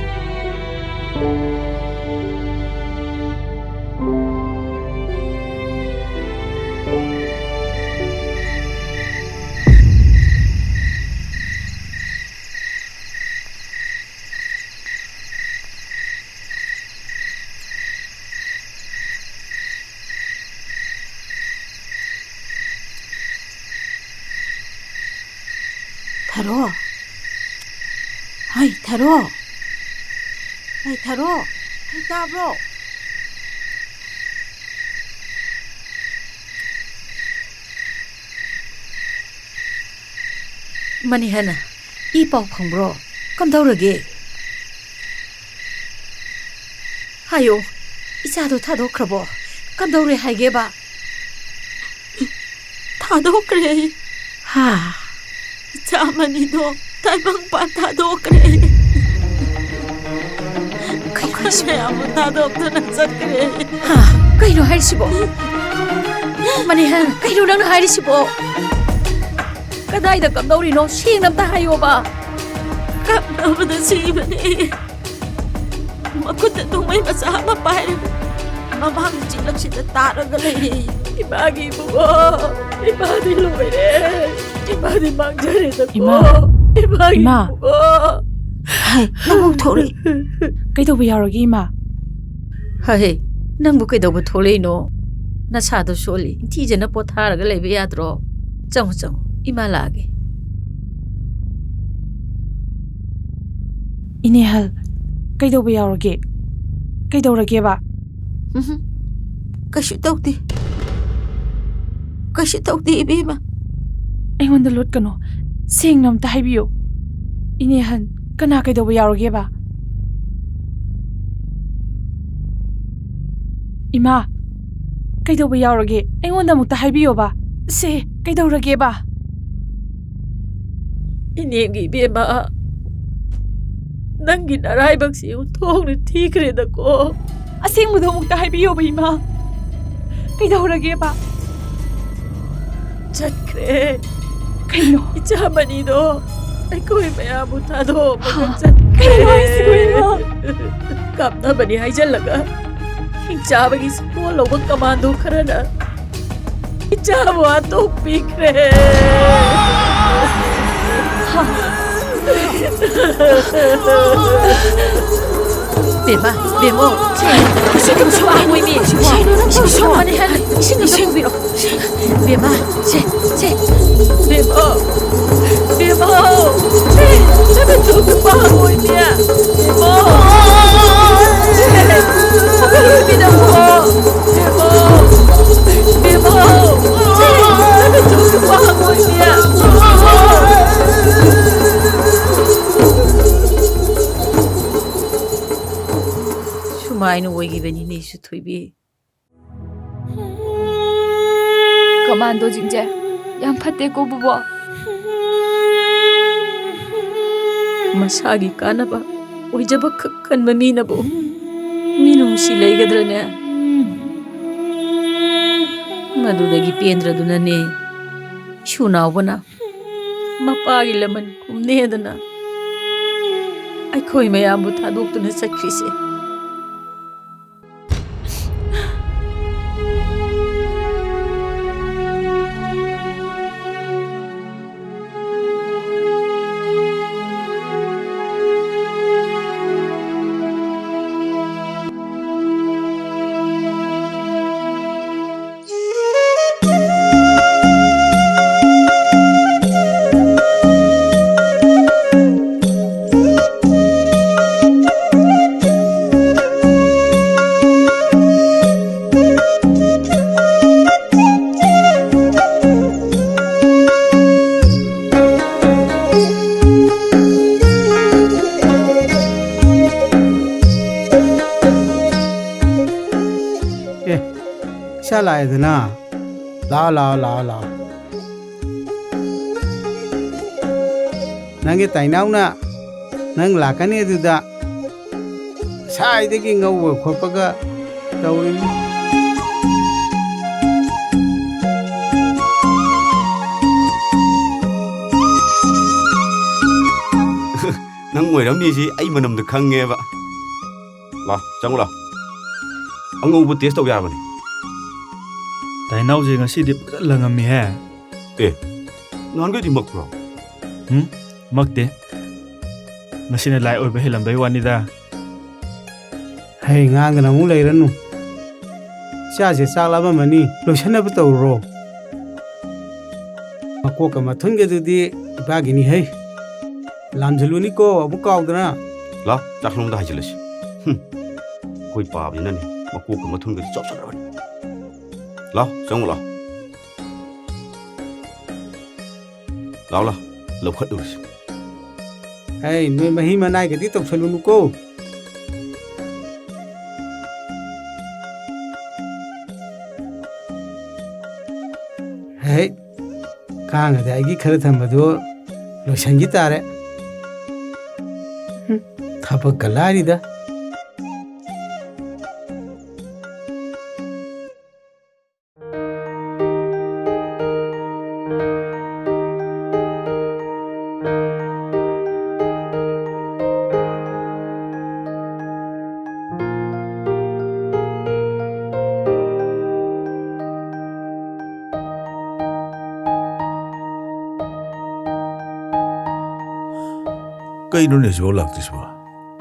ꯊꯔꯣ꯫ ꯍꯩ, ꯊꯔꯣ꯫ ꯍꯩ, ꯊꯔꯣ꯫ ꯍꯩ, ꯇꯥꯕ꯭ꯔꯣ? ꯃꯅꯤꯍꯟ, ꯏ ꯄꯥꯎ ꯐꯪꯕ꯭ꯔꯣ? ꯀꯝꯗꯧꯔꯒꯦ? ꯍꯥꯏꯌꯣ, ꯏꯆꯥꯗꯣ ꯊꯥꯗꯣꯛꯈ꯭ꯔꯕꯣ? ꯀꯝꯗꯧꯔꯦ ꯍꯥꯏꯒꯦꯕ? ꯊꯥꯗꯣꯛꯈ꯭ꯔꯦ꯫ ꯍꯥ? ꯏꯆꯥ ꯃꯅꯤꯗꯣ ꯇꯥꯏꯕꯪꯄꯥꯟ ꯊꯥꯗꯣꯛꯈ꯭ꯔꯦ꯫ ꯀꯩꯅꯣ ꯑꯩꯈꯣꯏ ꯍꯥꯏꯁꯤꯕꯣ? ꯃꯌꯥꯝꯕꯨ ꯊꯥꯗꯣꯛꯇꯨꯅ ꯆꯠꯈ꯭ꯔꯦ꯫ ꯍꯥ? ꯀꯩꯅꯣ ꯍꯥꯏꯔꯤꯁꯤꯕꯣ? ꯃꯅꯤꯍꯟ, ꯀꯩꯅꯣ ꯅꯪꯅ ꯍꯥꯏꯔꯤꯁꯤꯕꯣ? ꯀꯗꯥꯏꯗ ꯀꯝꯗꯧꯔꯤꯅꯣ? ꯁꯦꯡꯅ ꯑꯝꯇ ꯍꯥꯏꯌꯣꯕ꯫ ꯀꯞꯅꯕꯗ ꯁꯤꯕꯅꯦ꯫ ꯃꯈꯨꯠꯇ ꯅꯣꯡꯃꯩ ꯃꯆꯥ ꯑꯃ ꯄꯥꯏꯔꯒ ꯃꯃꯥꯡꯒꯤ ꯆꯤꯡꯂꯛꯁꯤꯗ ꯇꯥꯔꯒ ꯂꯩꯔꯦ꯫ ꯏꯃꯥꯒꯤ ꯏꯕꯨꯡꯉꯣ, ꯏꯃꯥꯗꯤ ꯂꯣꯏꯔꯦ꯫ ꯏꯃꯥꯗꯤ ꯃꯥꯡꯖꯔꯦꯗꯀꯣ꯫ ꯏꯃꯥ! ꯏꯃꯥꯒꯤ ꯏꯃꯥ! ꯏꯕꯨꯡꯉꯣ꯫ ꯍꯥꯏ, ꯅꯪ ꯊꯣꯛꯂꯛꯏ꯫ ꯀꯩꯗꯧꯕ ꯌꯥꯎꯔꯒꯦ, ꯏꯃꯥ? ꯍꯥꯏ, ꯅꯪꯕꯨ ꯀꯩꯗꯧꯕ ꯊꯣꯛꯂꯛꯏꯅꯣ? ꯅꯁꯥꯗꯣ ꯁꯣꯜꯂꯤ, ꯅꯤꯡꯊꯤꯖꯅ ꯄꯣꯊꯥꯔꯒ ꯂꯩꯕ ꯌꯥꯗ꯭ꯔꯣ? ꯆꯪꯉꯨ, ꯆꯪꯉꯨ, ꯏꯃꯥ ꯂꯥꯛꯑꯒꯦ꯫ ꯏꯅꯦꯍꯜ, ꯀꯩꯗꯧꯕ ꯌꯥꯎꯔꯒꯦ? ꯀꯩꯗꯧꯔꯒꯦꯕ? ꯎꯝꯍꯨꯝ, ꯀꯩꯁꯨ ꯇꯧꯗꯦ꯫ ꯀꯩꯁꯨ ꯇꯧꯗꯦ, ꯏꯕꯦꯝꯃ꯫ ꯑꯩꯉꯣꯟꯗ ꯂꯣꯠꯀꯅꯨ꯫ ꯁꯦꯡꯅ ꯑꯝꯇ ꯍꯥꯏꯕꯤꯌꯨ꯫ ꯏꯅꯦꯍꯟ, ꯀꯅꯥ ꯀꯩꯗꯧꯕ ꯌꯥꯎꯔꯒꯦꯕ? ꯏꯃꯥ, ꯀꯩꯗꯧꯕ ꯌꯥꯎꯔꯒꯦ? ꯑꯩꯉꯣꯟꯗ ꯑꯃꯨꯛꯇ ꯍꯥꯏꯕꯤꯌꯣꯕ꯫ ꯁꯦ, ꯀꯩꯗꯧꯔꯒꯦꯕ? ꯏꯅꯦꯝꯒꯤ ꯏꯕꯦꯝꯃ, ꯅꯪꯒꯤ ꯅꯔꯥꯏꯕꯛꯁꯤ ꯑꯣꯟꯊꯣꯛꯅ ꯊꯤꯈ꯭ꯔꯦꯗꯀꯣ꯫ ꯑꯁꯦꯡꯕꯗꯣ ꯑꯃꯨꯛꯇ ꯍꯥꯏꯕꯤꯌꯣꯕ, ꯏꯃꯥ꯫ ꯀꯩꯗꯧꯔꯒꯦꯕ? ꯆꯠꯈ꯭ꯔꯦ꯫ ꯀꯩꯅꯣ? ꯏꯆꯥ ꯃꯅꯤꯗꯣ ꯑꯩꯈꯣꯏ ꯃꯌꯥꯝꯕꯨ ꯊꯥꯗꯣꯛꯑꯝꯃꯒ ꯍꯥ? ꯆꯠꯈ꯭ꯔꯦ꯫ ꯀꯩꯅꯣ ꯍꯥꯏꯁꯤꯕꯣ, ꯏꯃꯥ? ꯀꯥꯞꯅꯕꯅꯤ ꯍꯥꯏꯖꯜꯂꯒ ꯍꯤꯡꯆꯥꯕꯒꯤ ꯁꯛꯇꯣꯜ ꯂꯧꯕ ꯀꯃꯥꯟꯗꯣ ꯈꯔꯅ ꯏꯆꯥꯕꯨ ꯍꯥꯠꯇꯣꯛꯄꯤꯈ꯭ꯔꯦ꯫ ꯕꯦꯝꯃ, ꯕꯦꯝꯃꯣ, ꯁꯦ, ꯏꯁꯤꯡ ꯑꯃ ꯁꯣꯛꯑꯦ, ꯃꯣꯏꯅꯤ꯫ ꯏꯁꯤꯡ ꯁꯣꯛꯑꯦ, ꯏꯁꯤꯡ ꯁꯣꯛꯑꯦ꯫ ꯏꯁꯤꯡ ꯑꯃ ꯄꯤꯔꯛꯑꯣ꯫ ꯕꯦꯝꯃ, ꯁꯦ, ꯁꯦ꯫ ꯕꯦꯝꯃ, ꯕꯦꯝꯃ꯫ ꯕꯦꯝꯃꯧ! ꯅꯃꯤꯠꯇꯨ ꯈꯨꯄꯥꯡ ꯑꯣꯏꯕꯤ! ꯕꯦꯝꯃꯧ! ꯍꯧꯒꯠꯂꯣ ꯏꯕꯦꯝꯃꯧ! ꯕꯦꯝꯃꯧ! ꯕꯦꯝꯃꯧ! ꯅꯃꯤꯠꯇꯨ ꯈꯨꯄꯥꯡ ꯑꯣꯏꯕꯤ! ꯁꯨꯃꯥꯏꯅ ꯑꯣꯏꯈꯤꯕꯅꯤꯅꯦ, ꯏꯁꯨ ꯊꯣꯏꯕꯤ꯫ ꯀꯃꯥꯟꯗꯣꯁꯤꯡꯁꯦ ꯌꯥꯝ ꯐꯠꯇꯦꯀꯣ, ꯕꯨꯕꯣꯛ꯫ ꯃꯁꯥꯒꯤ ꯀꯥꯟꯅꯕ ꯑꯣꯏꯖꯕ ꯈꯛ ꯈꯟꯕ ꯃꯤꯅꯕꯨ ꯃꯤꯅꯨꯡꯁꯤ ꯂꯩꯒꯗ꯭ꯔꯅꯦ? ꯃꯗꯨꯗꯒꯤ ꯄꯦꯟꯗ꯭ꯔꯗꯨꯅꯅꯦ ꯏꯁꯨ ꯅꯥꯎꯕꯅ ꯃꯄꯥꯒꯤ ꯂꯃꯟ ꯈꯨꯝꯅꯦꯗꯅ ꯑꯩꯈꯣꯏ ꯃꯌꯥꯝꯕꯨ ꯊꯥꯗꯣꯛꯇꯨꯅ ꯆꯠꯈ꯭ꯔꯤꯁꯦ꯫ ꯑꯦ, ꯏꯆꯥ ꯂꯥꯛꯑꯦꯗꯅ꯫ ꯂꯥꯛꯑꯣ, ꯂꯥꯛꯑꯣ, ꯂꯥꯛꯑꯣ, ꯂꯥꯛꯑꯣ꯫ ꯅꯪꯒꯤ ꯇꯥꯏꯅꯥꯎꯅ ꯅꯪ ꯂꯥꯛꯀꯅꯤ ꯑꯗꯨꯗ ꯉꯁꯥꯏꯗꯒꯤ ꯉꯧꯕ ꯈꯣꯠꯄꯒ ꯇꯧꯔꯤꯅꯤ꯫ ꯅꯪ ꯑꯣꯏꯔꯝꯅꯤꯁꯤ ꯑꯩ ꯃꯅꯝꯗ ꯈꯪꯉꯦꯕ꯫ ꯂꯥꯎ, ꯆꯪꯉꯨ ꯂꯥꯎ꯫ ꯑꯉꯧꯕ ꯇꯦꯁ ꯇꯧ ꯌꯥꯔꯕꯅꯤ꯫ ꯇꯥꯏꯅꯥꯎꯁꯦ ꯉꯁꯤꯗꯤ ꯐꯖꯅ ꯂꯪꯉꯝꯃꯤꯍꯦ꯫ ꯑꯦ, ꯅꯍꯥꯟꯈꯩꯗꯤ ꯃꯛꯄ꯭ꯔꯣ? ꯎꯝ, ꯃꯛꯇꯦ꯫ ꯉꯁꯤꯅ ꯂꯥꯏ ꯑꯣꯏꯕ ꯍꯦꯜꯂꯝꯕꯩ ꯋꯥꯅꯤꯗ꯫ ꯍꯩ, ꯉꯥꯡꯗꯅ ꯑꯃꯨꯛ ꯂꯩꯔꯅꯨ꯫ ꯏꯆꯥꯁꯦ ꯆꯥꯛ ꯂꯥꯝꯃꯝꯃꯅꯤ, ꯂꯣꯏꯁꯟꯅꯕ ꯇꯧꯔꯨꯔꯣ꯫ ꯃꯀꯣꯛꯀ ꯃꯊꯨꯟꯒꯗꯨꯗꯤ ꯏꯄꯥꯒꯤꯅꯤ ꯍꯩ꯫ ꯂꯥꯝꯖꯜꯂꯨꯅꯤꯀꯣ, ꯑꯃꯨꯛ ꯀꯥꯎꯗꯅ꯫ ꯂꯥꯎ, ꯆꯥꯛꯁꯪꯂꯣꯝꯗ ꯍꯥꯏꯖꯤꯜꯂꯁꯤ꯫ ꯍꯨꯝ꯫ ꯑꯩꯈꯣꯏ ꯄꯥꯕꯅꯤꯅꯅꯦ, ꯃꯀꯣꯛꯀ ꯃꯊꯨꯟꯒꯗꯤ ꯆꯞ ꯆꯞ ꯂꯥꯎꯔꯅꯤ꯫ ꯂꯥꯎ, ꯆꯪꯉꯨ ꯂꯥꯎ꯫ ꯂꯥꯎ, ꯂꯥꯎ, ꯂꯧꯈꯠꯂꯨꯔꯁꯤ꯫ ꯍꯩ, ꯅꯣꯏ ꯃꯍꯤ ꯃꯅꯥꯏꯒꯗꯤ ꯇꯧꯁꯜꯂꯨꯅꯨꯀꯣ꯫ ꯍꯩ, ꯀꯥꯡ ꯑꯗꯥꯏꯒꯤ ꯈꯔ ꯊꯝꯕꯗꯨ ꯂꯣꯏꯁꯟꯈꯤ ꯇꯥꯔꯦ꯫ ꯍꯨꯝ, ꯊꯕꯛꯀ ꯂꯥꯏꯔꯤꯗ꯫ ꯀꯩꯅꯣꯅꯦ ꯍꯧꯖꯤꯛꯐꯥꯎ ꯂꯥꯛꯇ꯭ꯔꯤꯁꯤꯕꯣ?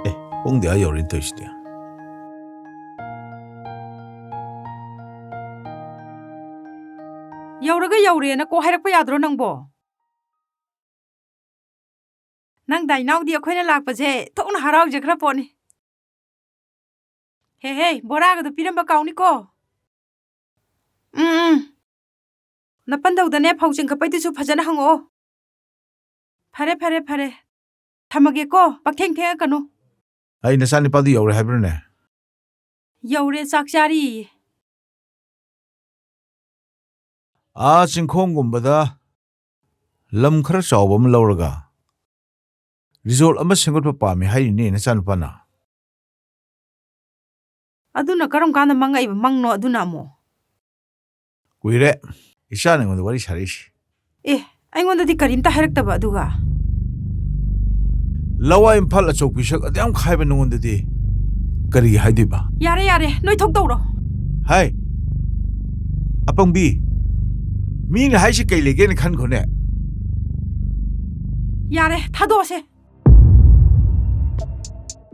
ꯑꯦ, ꯄꯨꯡꯗꯤ ꯑꯥ ꯌꯧꯔꯦꯅ ꯇꯧꯔꯤꯁꯤꯗꯤ꯫ ꯌꯧꯔꯒ ꯌꯧꯔꯦꯅ ꯀꯣꯛ ꯍꯥꯏꯔꯛꯄ ꯌꯥꯗ꯭ꯔꯣ ꯅꯪꯕꯣ? ꯅꯪ ꯗꯥꯏꯅꯥꯎꯗꯤ ꯑꯩꯈꯣꯏꯅ ꯂꯥꯛꯄꯁꯦ ꯊꯣꯛꯅ ꯍꯔꯥꯎꯖꯈ꯭ꯔ ꯄꯣꯠꯅꯤ꯫ ꯍꯦ ꯍꯦ, ꯕꯣꯔꯥꯒꯗꯣ ꯄꯤꯔꯝꯕ ꯀꯥꯎꯅꯤꯀꯣ꯫ ꯎꯝ, ꯎꯝ꯫ ꯅꯄꯟꯗꯧꯗꯅꯦ ꯐꯧ ꯆꯤꯡꯈꯠꯄꯩꯗꯨꯁꯨ ꯐꯖꯅ ꯍꯪꯉꯛꯑꯣ꯫ ꯐꯔꯦ, ꯐꯔꯦ, ꯐꯔꯦ꯫ ꯊꯝꯃꯒꯦꯀꯣ, ꯄꯪꯊꯦꯡ ꯊꯦꯡꯉꯛꯀꯅꯨ꯫ ꯑꯩ ꯅꯆꯥꯅꯤꯄꯥꯗꯨ ꯌꯧꯔꯦ ꯍꯥꯏꯕ꯭ꯔꯅꯦ? ꯌꯧꯔꯦ, ꯆꯥꯛ ꯆꯥꯔꯤꯌꯦ꯫ ꯑꯥ ꯆꯤꯡꯈꯣꯡꯒꯨꯝꯕꯗ ꯂꯝ ꯈꯔ ꯆꯥꯎꯕ ꯑꯃ ꯂꯧꯔꯒ resort ꯑꯃ ꯁꯦꯝꯒꯠꯄ ꯄꯥꯝꯃꯤ ꯍꯥꯏꯔꯤꯅꯦ ꯅꯆꯥꯅꯨꯄꯥꯅ꯫ ꯑꯗꯨꯅ ꯀꯔꯝ ꯀꯥꯟꯗ ꯃꯪꯉꯛꯏꯕ ꯃꯪꯅꯣ ꯑꯗꯨꯅ ꯑꯃꯨꯛ? ꯀꯨꯏꯔꯦ ꯏꯆꯥꯅ ꯑꯩꯉꯣꯟꯗ ꯋꯥꯔꯤ ꯁꯥꯔꯛꯏꯁꯦ꯫ ꯑꯦ, ꯑꯩꯉꯣꯟꯗꯗꯤ ꯀꯔꯤꯝꯇ ꯍꯥꯏꯔꯛꯇꯕ ꯑꯗꯨꯒ꯫ ꯂꯋꯥꯏ ꯏꯝꯐꯥꯜ ꯑꯆꯧ ꯄꯤꯁꯛ ꯑꯗꯨ ꯌꯥꯝ ꯈꯥꯏꯕ ꯅꯉꯣꯟꯗꯗꯤ ꯀꯔꯤ ꯍꯥꯏꯗꯣꯏꯕ? ꯌꯥꯔꯦ, ꯌꯥꯔꯦ, ꯅꯣꯏ ꯊꯣꯛꯇꯧꯔꯣ꯫ ꯍꯥꯏ, ꯑꯄꯪꯕꯤ, ꯃꯤꯅ ꯍꯥꯏꯁꯤ ꯀꯩ ꯂꯩꯒꯦꯅ ꯈꯟꯈꯣꯅꯦ꯫ ꯌꯥꯔꯦ, ꯊꯥꯗꯣꯛꯑꯁꯦ꯫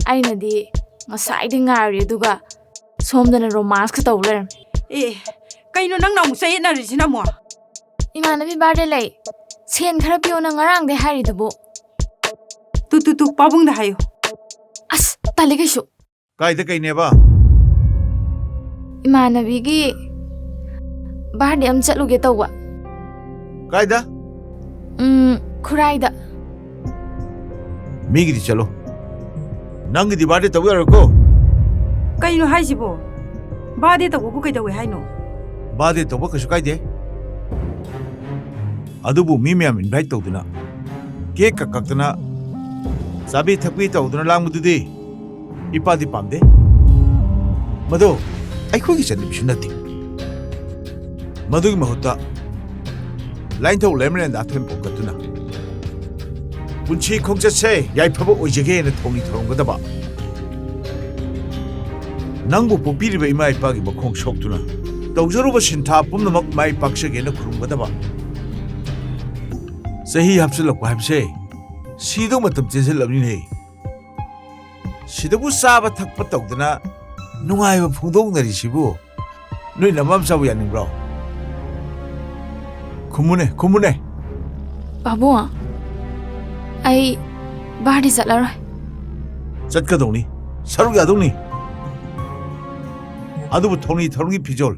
ꯑꯩꯅꯗꯤ ꯉꯁꯥꯏꯗꯤ ꯉꯥꯏꯔꯤ, ꯑꯗꯨꯒ ꯁꯣꯝꯗꯅ romance ꯀ ꯇꯧ ꯂꯩꯔꯝꯃꯦ꯫ ꯑꯦ, ꯀꯩꯅꯣ ꯅꯪꯅ ꯑꯃꯨꯛ ꯆꯌꯦꯠꯅꯔꯤꯁꯤꯅ ꯑꯃꯨꯛ? ꯏꯃꯥꯟꯅꯕꯤ birthday ꯂꯩ꯫ ꯁꯦꯟ ꯈꯔ ꯄꯤꯌꯣꯅ ꯉꯔꯥꯡꯗꯩ ꯍꯥꯏꯔꯤꯗꯨꯕꯨ꯫ ꯇꯨ, ꯇꯨ, ꯇꯨ, ꯄꯥꯕꯨꯡꯗ ꯍꯥꯏꯌꯨ꯫ ꯑꯁ, ꯇꯜꯂꯤ ꯀꯩꯁꯨ꯫ ꯀꯥꯏꯗ ꯀꯩꯅꯦꯕ? ꯏꯃꯥꯟꯅꯕꯤꯒꯤ birthday ꯑꯃ ꯆꯠꯂꯨꯒꯦ ꯇꯧꯕ꯫ ꯀꯥꯏꯗ? ꯎꯝ, ꯈꯨꯔꯥꯏꯗ꯫ ꯃꯤꯒꯤꯗꯤ ꯆꯠꯂꯣ꯫ ꯅꯪꯒꯤꯗꯤ birthday ꯇꯧꯕ ꯌꯥꯔꯣꯏꯀꯣ꯫ ꯀꯩꯅꯣ ꯍꯥꯏꯁꯤꯕꯣ? Birthday ꯇꯧꯕꯕꯨ ꯀꯩꯗꯧꯋꯦ ꯍꯥꯏꯅꯣ? Birthday ꯇꯧꯕ ꯀꯩꯁꯨ ꯀꯥꯏꯗꯦ꯫ ꯑꯗꯨꯕꯨ ꯃꯤ ꯃꯌꯥꯝ invite ꯇꯧꯗꯨꯅ, cake ꯀ ꯀꯛꯇꯅ, ꯆꯥꯕꯤ ꯊꯛꯄꯤ ꯇꯧꯗꯨꯅ ꯂꯥꯡꯕꯗꯨꯗꯤ ꯏꯄꯥꯗꯤ ꯄꯥꯝꯗꯦ꯫ ꯃꯗꯣ ꯑꯩꯈꯣꯏꯒꯤ ꯆꯠꯅꯕꯤꯁꯨ ꯅꯠꯇꯦ꯫ ꯃꯗꯨꯒꯤ ꯃꯍꯨꯠꯇ ꯂꯥꯏꯅꯤꯡꯊꯧ ꯂꯩꯃꯔꯦꯟꯗ ꯑꯊꯦꯝ ꯄꯣꯛꯀꯠꯇꯨꯅ ꯄꯨꯟꯁꯤ ꯈꯣꯡꯆꯠꯁꯦ ꯌꯥꯏꯐꯕ ꯑꯣꯏꯖꯒꯦꯅ ꯊꯧꯅꯤ ꯊꯧꯔꯝꯒꯗꯕ, ꯅꯪꯕꯨ ꯄꯣꯛꯄꯤꯔꯤꯕ ꯏꯃꯥ ꯏꯄꯥꯒꯤ ꯃꯈꯣꯡ ꯁꯣꯛꯇꯨꯅ ꯇꯧꯖꯔꯨꯕ ꯁꯤꯟꯊꯥ ꯄꯨꯝꯅꯃꯛ ꯃꯥꯏ ꯄꯥꯛꯆꯒꯦꯅ ꯈꯨꯔꯨꯝꯒꯗꯕ꯫ ꯆꯍꯤ ꯍꯥꯞꯆꯤꯜꯂꯛꯄ ꯍꯥꯏꯕꯁꯦ ꯁꯤꯗꯧ ꯃꯇꯝ ꯆꯦꯟꯁꯤꯜꯂꯕꯅꯤꯅꯦ꯫ ꯁꯤꯗꯕꯨ ꯆꯥꯕ ꯊꯛꯄ ꯇꯧꯗꯅ ꯅꯨꯡꯉꯥꯏꯕ ꯐꯣꯡꯗꯣꯛꯅꯔꯤꯁꯤꯕꯨ ꯅꯣꯏ ꯅꯃꯥ ꯃꯆꯥꯕꯨ ꯌꯥꯅꯤꯡꯕ꯭ꯔꯣ? ꯈꯨꯝꯃꯨꯅꯦ, ꯈꯨꯝꯃꯨꯅꯦ꯫ ꯄꯥꯕꯨꯡ, ꯑꯩ birthday ꯆꯠꯂꯔꯣꯏ꯫ ꯆꯠꯀꯗꯧꯅꯤ, ꯁꯔꯨꯛ ꯌꯥꯗꯧꯅꯤ꯫ ꯑꯗꯨꯕꯨ ꯊꯧꯅꯤ ꯊꯧꯔꯝꯒꯤ ꯐꯤꯖꯣꯜ,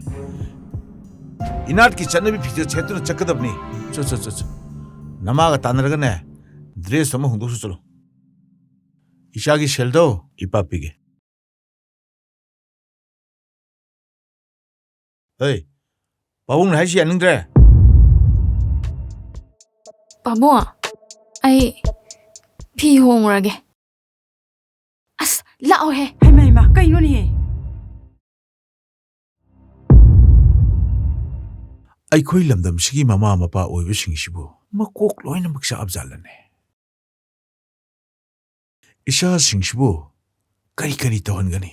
ꯏꯅꯥꯠꯀꯤ ꯆꯠꯅꯕꯤ ꯐꯤꯖꯦꯠ ꯁꯦꯠꯇꯨꯅ ꯆꯠꯀꯗꯕꯅꯤ꯫ ꯆꯣ, ꯆꯣ, ꯆꯣ, ꯆꯣ꯫ ꯅꯃꯥꯒ ꯇꯥꯟꯅꯔꯒꯅꯦ, dress ꯑꯃ ꯍꯣꯡꯗꯣꯛꯆꯠꯂꯣ꯫ ꯏꯆꯥꯒꯤ ꯁꯦꯜꯗꯣ ꯏꯄꯥ ꯄꯤꯒꯦ꯫ ꯍꯩ, ꯄꯥꯕꯨꯡꯅ ꯍꯥꯏꯁꯤ ꯌꯥꯅꯤꯡꯗ꯭ꯔꯦ? ꯄꯥꯕꯨꯡ, ꯑꯩ ꯐꯤ ꯍꯣꯡꯉꯨꯔꯒꯦ꯫ ꯑꯁ, ꯂꯥꯛꯑꯣꯍꯦ꯫ ꯍꯩꯃ, ꯍꯩꯃ, ꯀꯩꯅꯣꯅꯦꯍꯦ? ꯑꯩꯈꯣꯏ ꯂꯝꯗꯝꯁꯤꯒꯤ ꯃꯃꯥ ꯃꯄꯥ ꯑꯣꯏꯕꯁꯤꯡꯁꯤꯕꯨ ꯃꯀꯣꯛ ꯂꯣꯏꯅꯃꯛ ꯆꯥꯛꯑꯕꯖꯥꯠꯂꯅꯦ? ꯏꯆꯥꯁꯤꯡꯁꯤꯕꯨ ꯀꯔꯤ ꯀꯔꯤ ꯇꯧꯍꯟꯒꯅꯤ?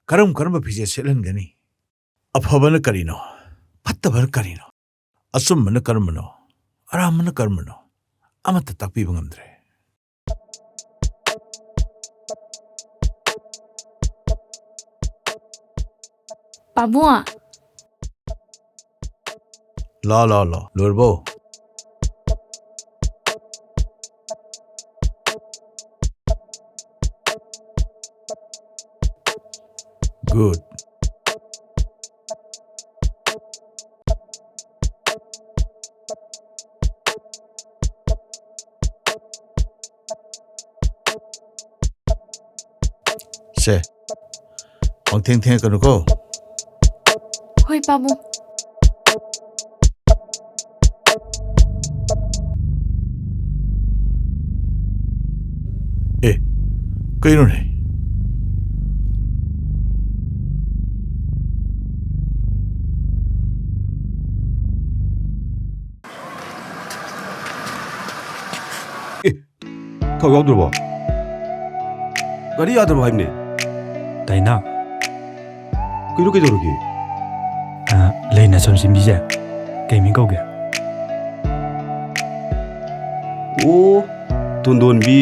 ꯀꯔꯝ ꯀꯔꯝꯕ ꯐꯤꯖꯦꯠ ꯁꯦꯠꯍꯟꯒꯅꯤ? ꯑꯐꯕꯅ ꯀꯔꯤꯅꯣ? ꯐꯠꯇꯕꯅ ꯀꯔꯤꯅꯣ? ꯑꯆꯨꯝꯕꯅ ꯀꯔꯝꯕꯅꯣ? ꯑꯔꯥꯟꯕꯅ ꯀꯔꯝꯕꯅꯣ? ꯑꯃꯠꯇ ꯇꯥꯛꯄꯤꯕ ꯉꯝꯗ꯭ꯔꯦ꯫ ꯄꯥꯕꯨꯡ, ꯂꯥ, ꯂꯥ, ꯂꯥ꯫ ꯂꯣꯏꯔꯕꯣ? Good. ꯁꯦ, ꯄꯪꯊꯦꯡ ꯊꯦꯡꯉꯛꯀꯅꯨꯀꯣ꯫ ꯍꯣꯏ, ꯄꯥꯕꯨꯡ꯫ ꯑꯦ, ꯀꯩꯅꯣꯅꯦ? ꯑꯦ, ꯊꯥꯎ ꯌꯥꯎꯗ꯭ꯔꯕꯣ? ꯒꯥꯔꯤ ꯌꯥꯗ꯭ꯔꯕꯣ ꯍꯥꯏꯕꯅꯦ? ꯇꯥꯏꯅꯥ꯫ ꯀꯩꯅꯣ, ꯀꯩꯗꯧꯔꯒꯦ? ꯑ, ꯂꯩꯅ ꯁꯨꯝ ꯁꯤꯟꯕꯤꯁꯦ꯫ ꯀꯩ ꯃꯤꯡ ꯀꯧꯒꯦ? ꯑꯣ, ꯇꯣꯟꯗꯣꯟꯕꯤ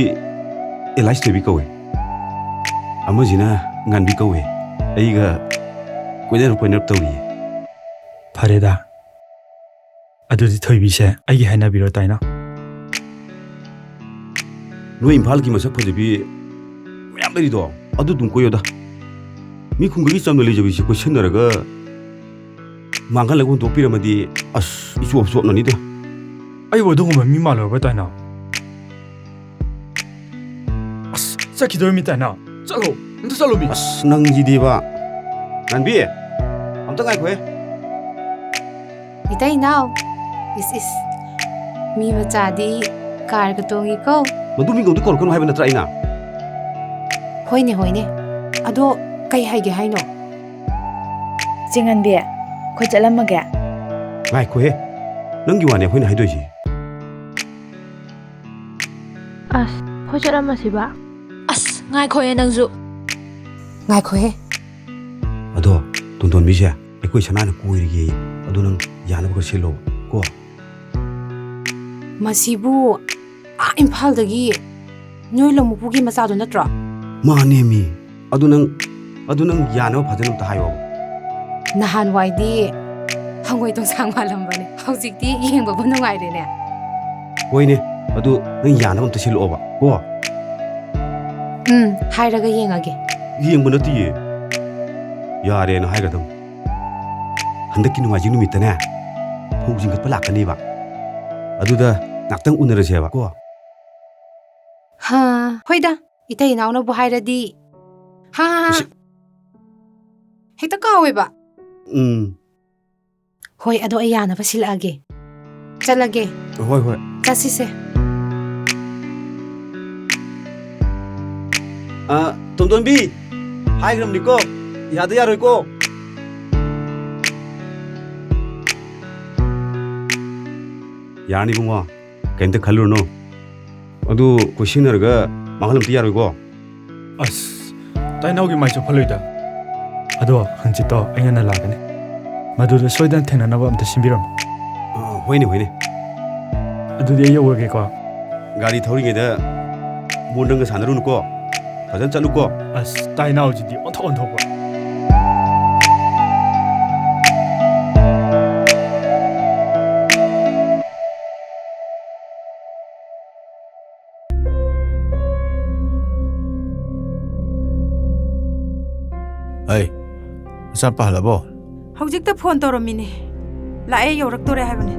ꯑꯦꯂꯥꯏꯁ ꯊꯣꯏꯕꯤ ꯀꯧꯋꯦ꯫ ꯑꯃꯁꯤꯅ ꯉꯥꯟꯕꯤ ꯀꯧꯋꯦ꯫ ꯑꯩꯒ ꯀꯣꯏꯅꯔꯞ ꯀꯣꯏꯅꯔꯞ ꯇꯧꯔꯤꯌꯦ꯫ ꯐꯔꯦꯗ꯫ ꯑꯗꯨꯗꯤ ꯊꯣꯏꯕꯤꯁꯦ ꯑꯩꯒꯤ ꯍꯥꯏꯅꯕꯤꯔꯣ, ꯇꯥꯏꯅꯥ? ꯅꯣꯏ ꯏꯝꯐꯥꯜꯒꯤ ꯃꯁꯛ ꯐꯖꯕꯤ ꯃꯌꯥꯝ ꯂꯩꯔꯤꯗꯣ, ꯑꯗꯨ ꯑꯗꯨꯝ ꯀꯣꯏꯌꯣꯗ꯫ ꯃꯤ ꯈꯨꯡꯒꯪꯒꯤ ꯆꯝꯅ ꯂꯩꯖꯕꯤꯁꯦ ꯀꯣꯏꯁꯟꯅꯔꯒ ꯃꯥꯡꯍꯜꯂꯒ ꯍꯨꯟꯗꯣꯛꯄꯤꯔꯝꯃꯗꯤ, ꯑꯁ, ꯏꯆꯣꯞ ꯆꯣꯞꯅꯅꯤꯗ꯫ ꯑꯩꯕꯨ ꯑꯗꯨꯒꯨꯝꯕ ꯃꯤ ꯃꯥꯜꯂꯨꯔꯕ, ꯇꯥꯏꯅꯥ? ꯑꯁ, ꯆꯠꯈꯤꯗꯣꯔꯃꯤ, ꯇꯥꯏꯅꯥ꯫ ꯆꯠꯂꯣ, ꯑꯝꯇ ꯆꯠꯂꯣ, ꯃꯤ꯫ ꯑꯁ, ꯅꯪꯁꯤꯗꯤꯕ꯫ ꯉꯥꯟꯕꯤ, ꯑꯝꯇ ꯉꯥꯏꯈꯣꯍꯦ꯫ ꯏꯇꯩ ꯏꯅꯥꯎ, ꯏꯁ, ꯏꯁ, ꯃꯤ ꯃꯆꯥꯗꯤ ꯀꯥꯔꯒ ꯇꯣꯡꯉꯤꯀꯣ꯫ ꯃꯗꯨ ꯃꯤꯡꯗꯧꯗꯤ ꯀꯧꯔꯛꯀꯅꯨ ꯍꯥꯏꯕ ꯅꯠꯇ꯭ꯔꯥ ꯑꯩꯅ? ꯍꯣꯏꯅꯦ, ꯍꯣꯏꯅꯦ꯫ ꯑꯗꯣ ꯀꯩ ꯍꯥꯏꯒꯦ ꯍꯥꯏꯅꯣ? ꯆꯦ ꯉꯥꯟꯕꯤ, ꯑꯩꯈꯣꯏ ꯆꯠꯂꯝꯃꯒꯦ꯫ ꯉꯥꯏꯈꯣꯍꯦ, ꯅꯪꯒꯤ ꯋꯥꯅꯦ ꯑꯩꯈꯣꯏꯅ ꯍꯥꯏꯗꯣꯏꯁꯦ꯫ ꯑꯁ, ꯑꯩꯈꯣꯏ ꯆꯠꯂꯝꯃꯁꯤꯕ? ꯑꯁ, ꯉꯥꯏꯈꯣꯍꯦ ꯅꯪꯁꯨ꯫ ꯉꯥꯏꯈꯣꯍꯦ꯫ ꯑꯗꯣ, ꯇꯣꯟꯗꯣꯟꯕꯤꯁꯦ, ꯑꯩꯈꯣꯏ ꯁꯅꯥꯅ ꯀꯣꯏꯔꯒꯦ꯫ ꯑꯗꯨ ꯅꯪ ꯌꯥꯅꯕ ꯈꯔ ꯁꯤꯜꯂꯣ ꯀꯣ꯫ ꯃꯁꯤꯕꯨ ꯑꯥ ꯏꯝꯐꯥꯜꯗꯒꯤ ꯅꯣꯏ ꯂꯝ ꯃꯄꯨꯒꯤ ꯃꯆꯥꯗꯣ ꯅꯠꯇ꯭ꯔꯣ? ꯃꯥꯅꯦꯃꯤ꯫ ꯑꯗꯨ ꯅꯪ, ꯑꯗꯨ ꯅꯪ ꯌꯥꯅꯕ ꯐꯖꯅ ꯑꯝꯇ ꯍꯥꯏꯌꯣꯕ꯫ ꯅꯍꯥꯟꯋꯥꯏꯗꯤ ꯍꯪꯉꯣꯏ ꯇꯣꯡꯁꯥꯡ ꯃꯥꯜꯂꯝꯕꯅꯦ꯫ ꯍꯧꯖꯤꯛꯇꯤ ꯌꯦꯡꯕꯕꯨ ꯅꯨꯡꯉꯥꯏꯔꯦꯅꯦ꯫ ꯍꯣꯏꯅꯦ, ꯑꯗꯨ ꯅꯪ ꯌꯥꯅꯕ ꯑꯝꯇ ꯁꯤꯜꯂꯛꯑꯣꯕ ꯀꯣ꯫ ꯎꯝ, ꯍꯥꯏꯔꯒ ꯌꯦꯡꯉꯒꯦ꯫ ꯌꯦꯡꯕ ꯅꯠꯇꯤꯌꯦ, ꯌꯥꯔꯦꯅ ꯍꯥꯏꯒꯗꯕ꯫ ꯍꯟꯗꯛꯀꯤ ꯅꯣꯡꯃꯥꯏꯖꯤꯡ ꯅꯨꯃꯤꯠꯇꯅꯦ, ꯐꯧ ꯆꯤꯡꯈꯠꯄ ꯂꯥꯛꯀꯅꯦꯕ, ꯑꯗꯨꯗ ꯉꯥꯛꯇꯪ ꯎꯅꯔꯁꯦꯕ ꯀꯣ꯫ ꯍꯥ, ꯍꯣꯏꯗ, ꯏꯇꯩ ꯏꯅꯥꯎꯅꯕꯨ ꯍꯥꯏꯔꯗꯤ꯫ ꯍꯥ, ꯍꯥ, ꯍꯥ꯫ ꯏꯁ꯫ ꯍꯦꯛꯇ ꯀꯥꯎꯋꯦꯕ꯫ ꯎꯝ꯫ ꯍꯣꯏ, ꯑꯗꯣ ꯑꯩ ꯌꯥꯅꯕ ꯁꯤꯜꯂꯛꯑꯒꯦ꯫ ꯆꯠꯂꯒꯦ꯫ ꯍꯣꯏ, ꯍꯣꯏ꯫ ꯆꯠꯁꯤꯁꯦ꯫ ꯑ, ꯇꯣꯟꯗꯣꯟꯕꯤ, ꯍꯥꯏꯈ꯭ꯔꯕꯅꯤꯀꯣ, ꯌꯥꯗ ꯌꯥꯔꯣꯏꯀꯣ꯫ ꯌꯥꯔꯅꯤ ꯏꯕꯨꯡꯉꯣ, ꯀꯩꯝꯇ ꯈꯜꯂꯨꯔꯅꯨ꯫ ꯑꯗꯨ ꯀꯣꯏꯁꯤꯟꯅꯔꯒ ꯃꯥꯡꯍꯜꯂꯝꯕꯗꯤ ꯌꯥꯔꯣꯏꯀꯣ꯫ ꯑꯁ, ꯇꯥꯏꯅꯥꯎꯒꯤ ꯃꯥꯏꯁꯨ ꯐꯠꯂꯣꯏꯗ꯫ ꯑꯗꯣ ꯍꯪꯆꯤꯠꯇꯣ ꯑꯩ ꯉꯟꯅ ꯂꯥꯛꯀꯅꯤ꯫ ꯃꯗꯨꯗ ꯁꯣꯏꯗꯅ ꯊꯦꯡꯅꯅꯕ ꯑꯝꯇ ꯁꯤꯟꯕꯤꯔꯝꯃꯨ꯫ ꯑ, ꯍꯣꯏꯅꯦ, ꯍꯣꯏꯅꯦ꯫ ꯑꯗꯨꯗꯤ ꯑꯩ ꯌꯧꯔꯒꯦꯀꯣ꯫ ꯒꯥꯔꯤ ꯊꯧꯔꯤꯉꯩꯗ ꯃꯣꯟꯗꯪꯒ ꯁꯥꯟꯅꯔꯨꯅꯨꯀꯣ꯫ ꯐꯖꯅ ꯆꯠꯂꯨꯀꯣ꯫ ꯑꯁ, ꯇꯥꯏꯅꯥꯎꯁꯤꯗꯤ ꯑꯣꯟꯊꯣꯛ ꯑꯣꯟꯊꯣꯛꯄ꯫ ꯑꯩ, ꯅꯆꯥꯅꯨꯄꯥ ꯍꯜꯂꯕꯣ? ꯍꯧꯖꯤꯛꯇ ꯐꯣꯟ ꯇꯧꯔꯝꯃꯤꯅꯦ꯫ ꯂꯥꯛꯑꯦ, ꯌꯧꯔꯛꯇꯣꯔꯦ ꯍꯥꯏꯕꯅꯤ꯫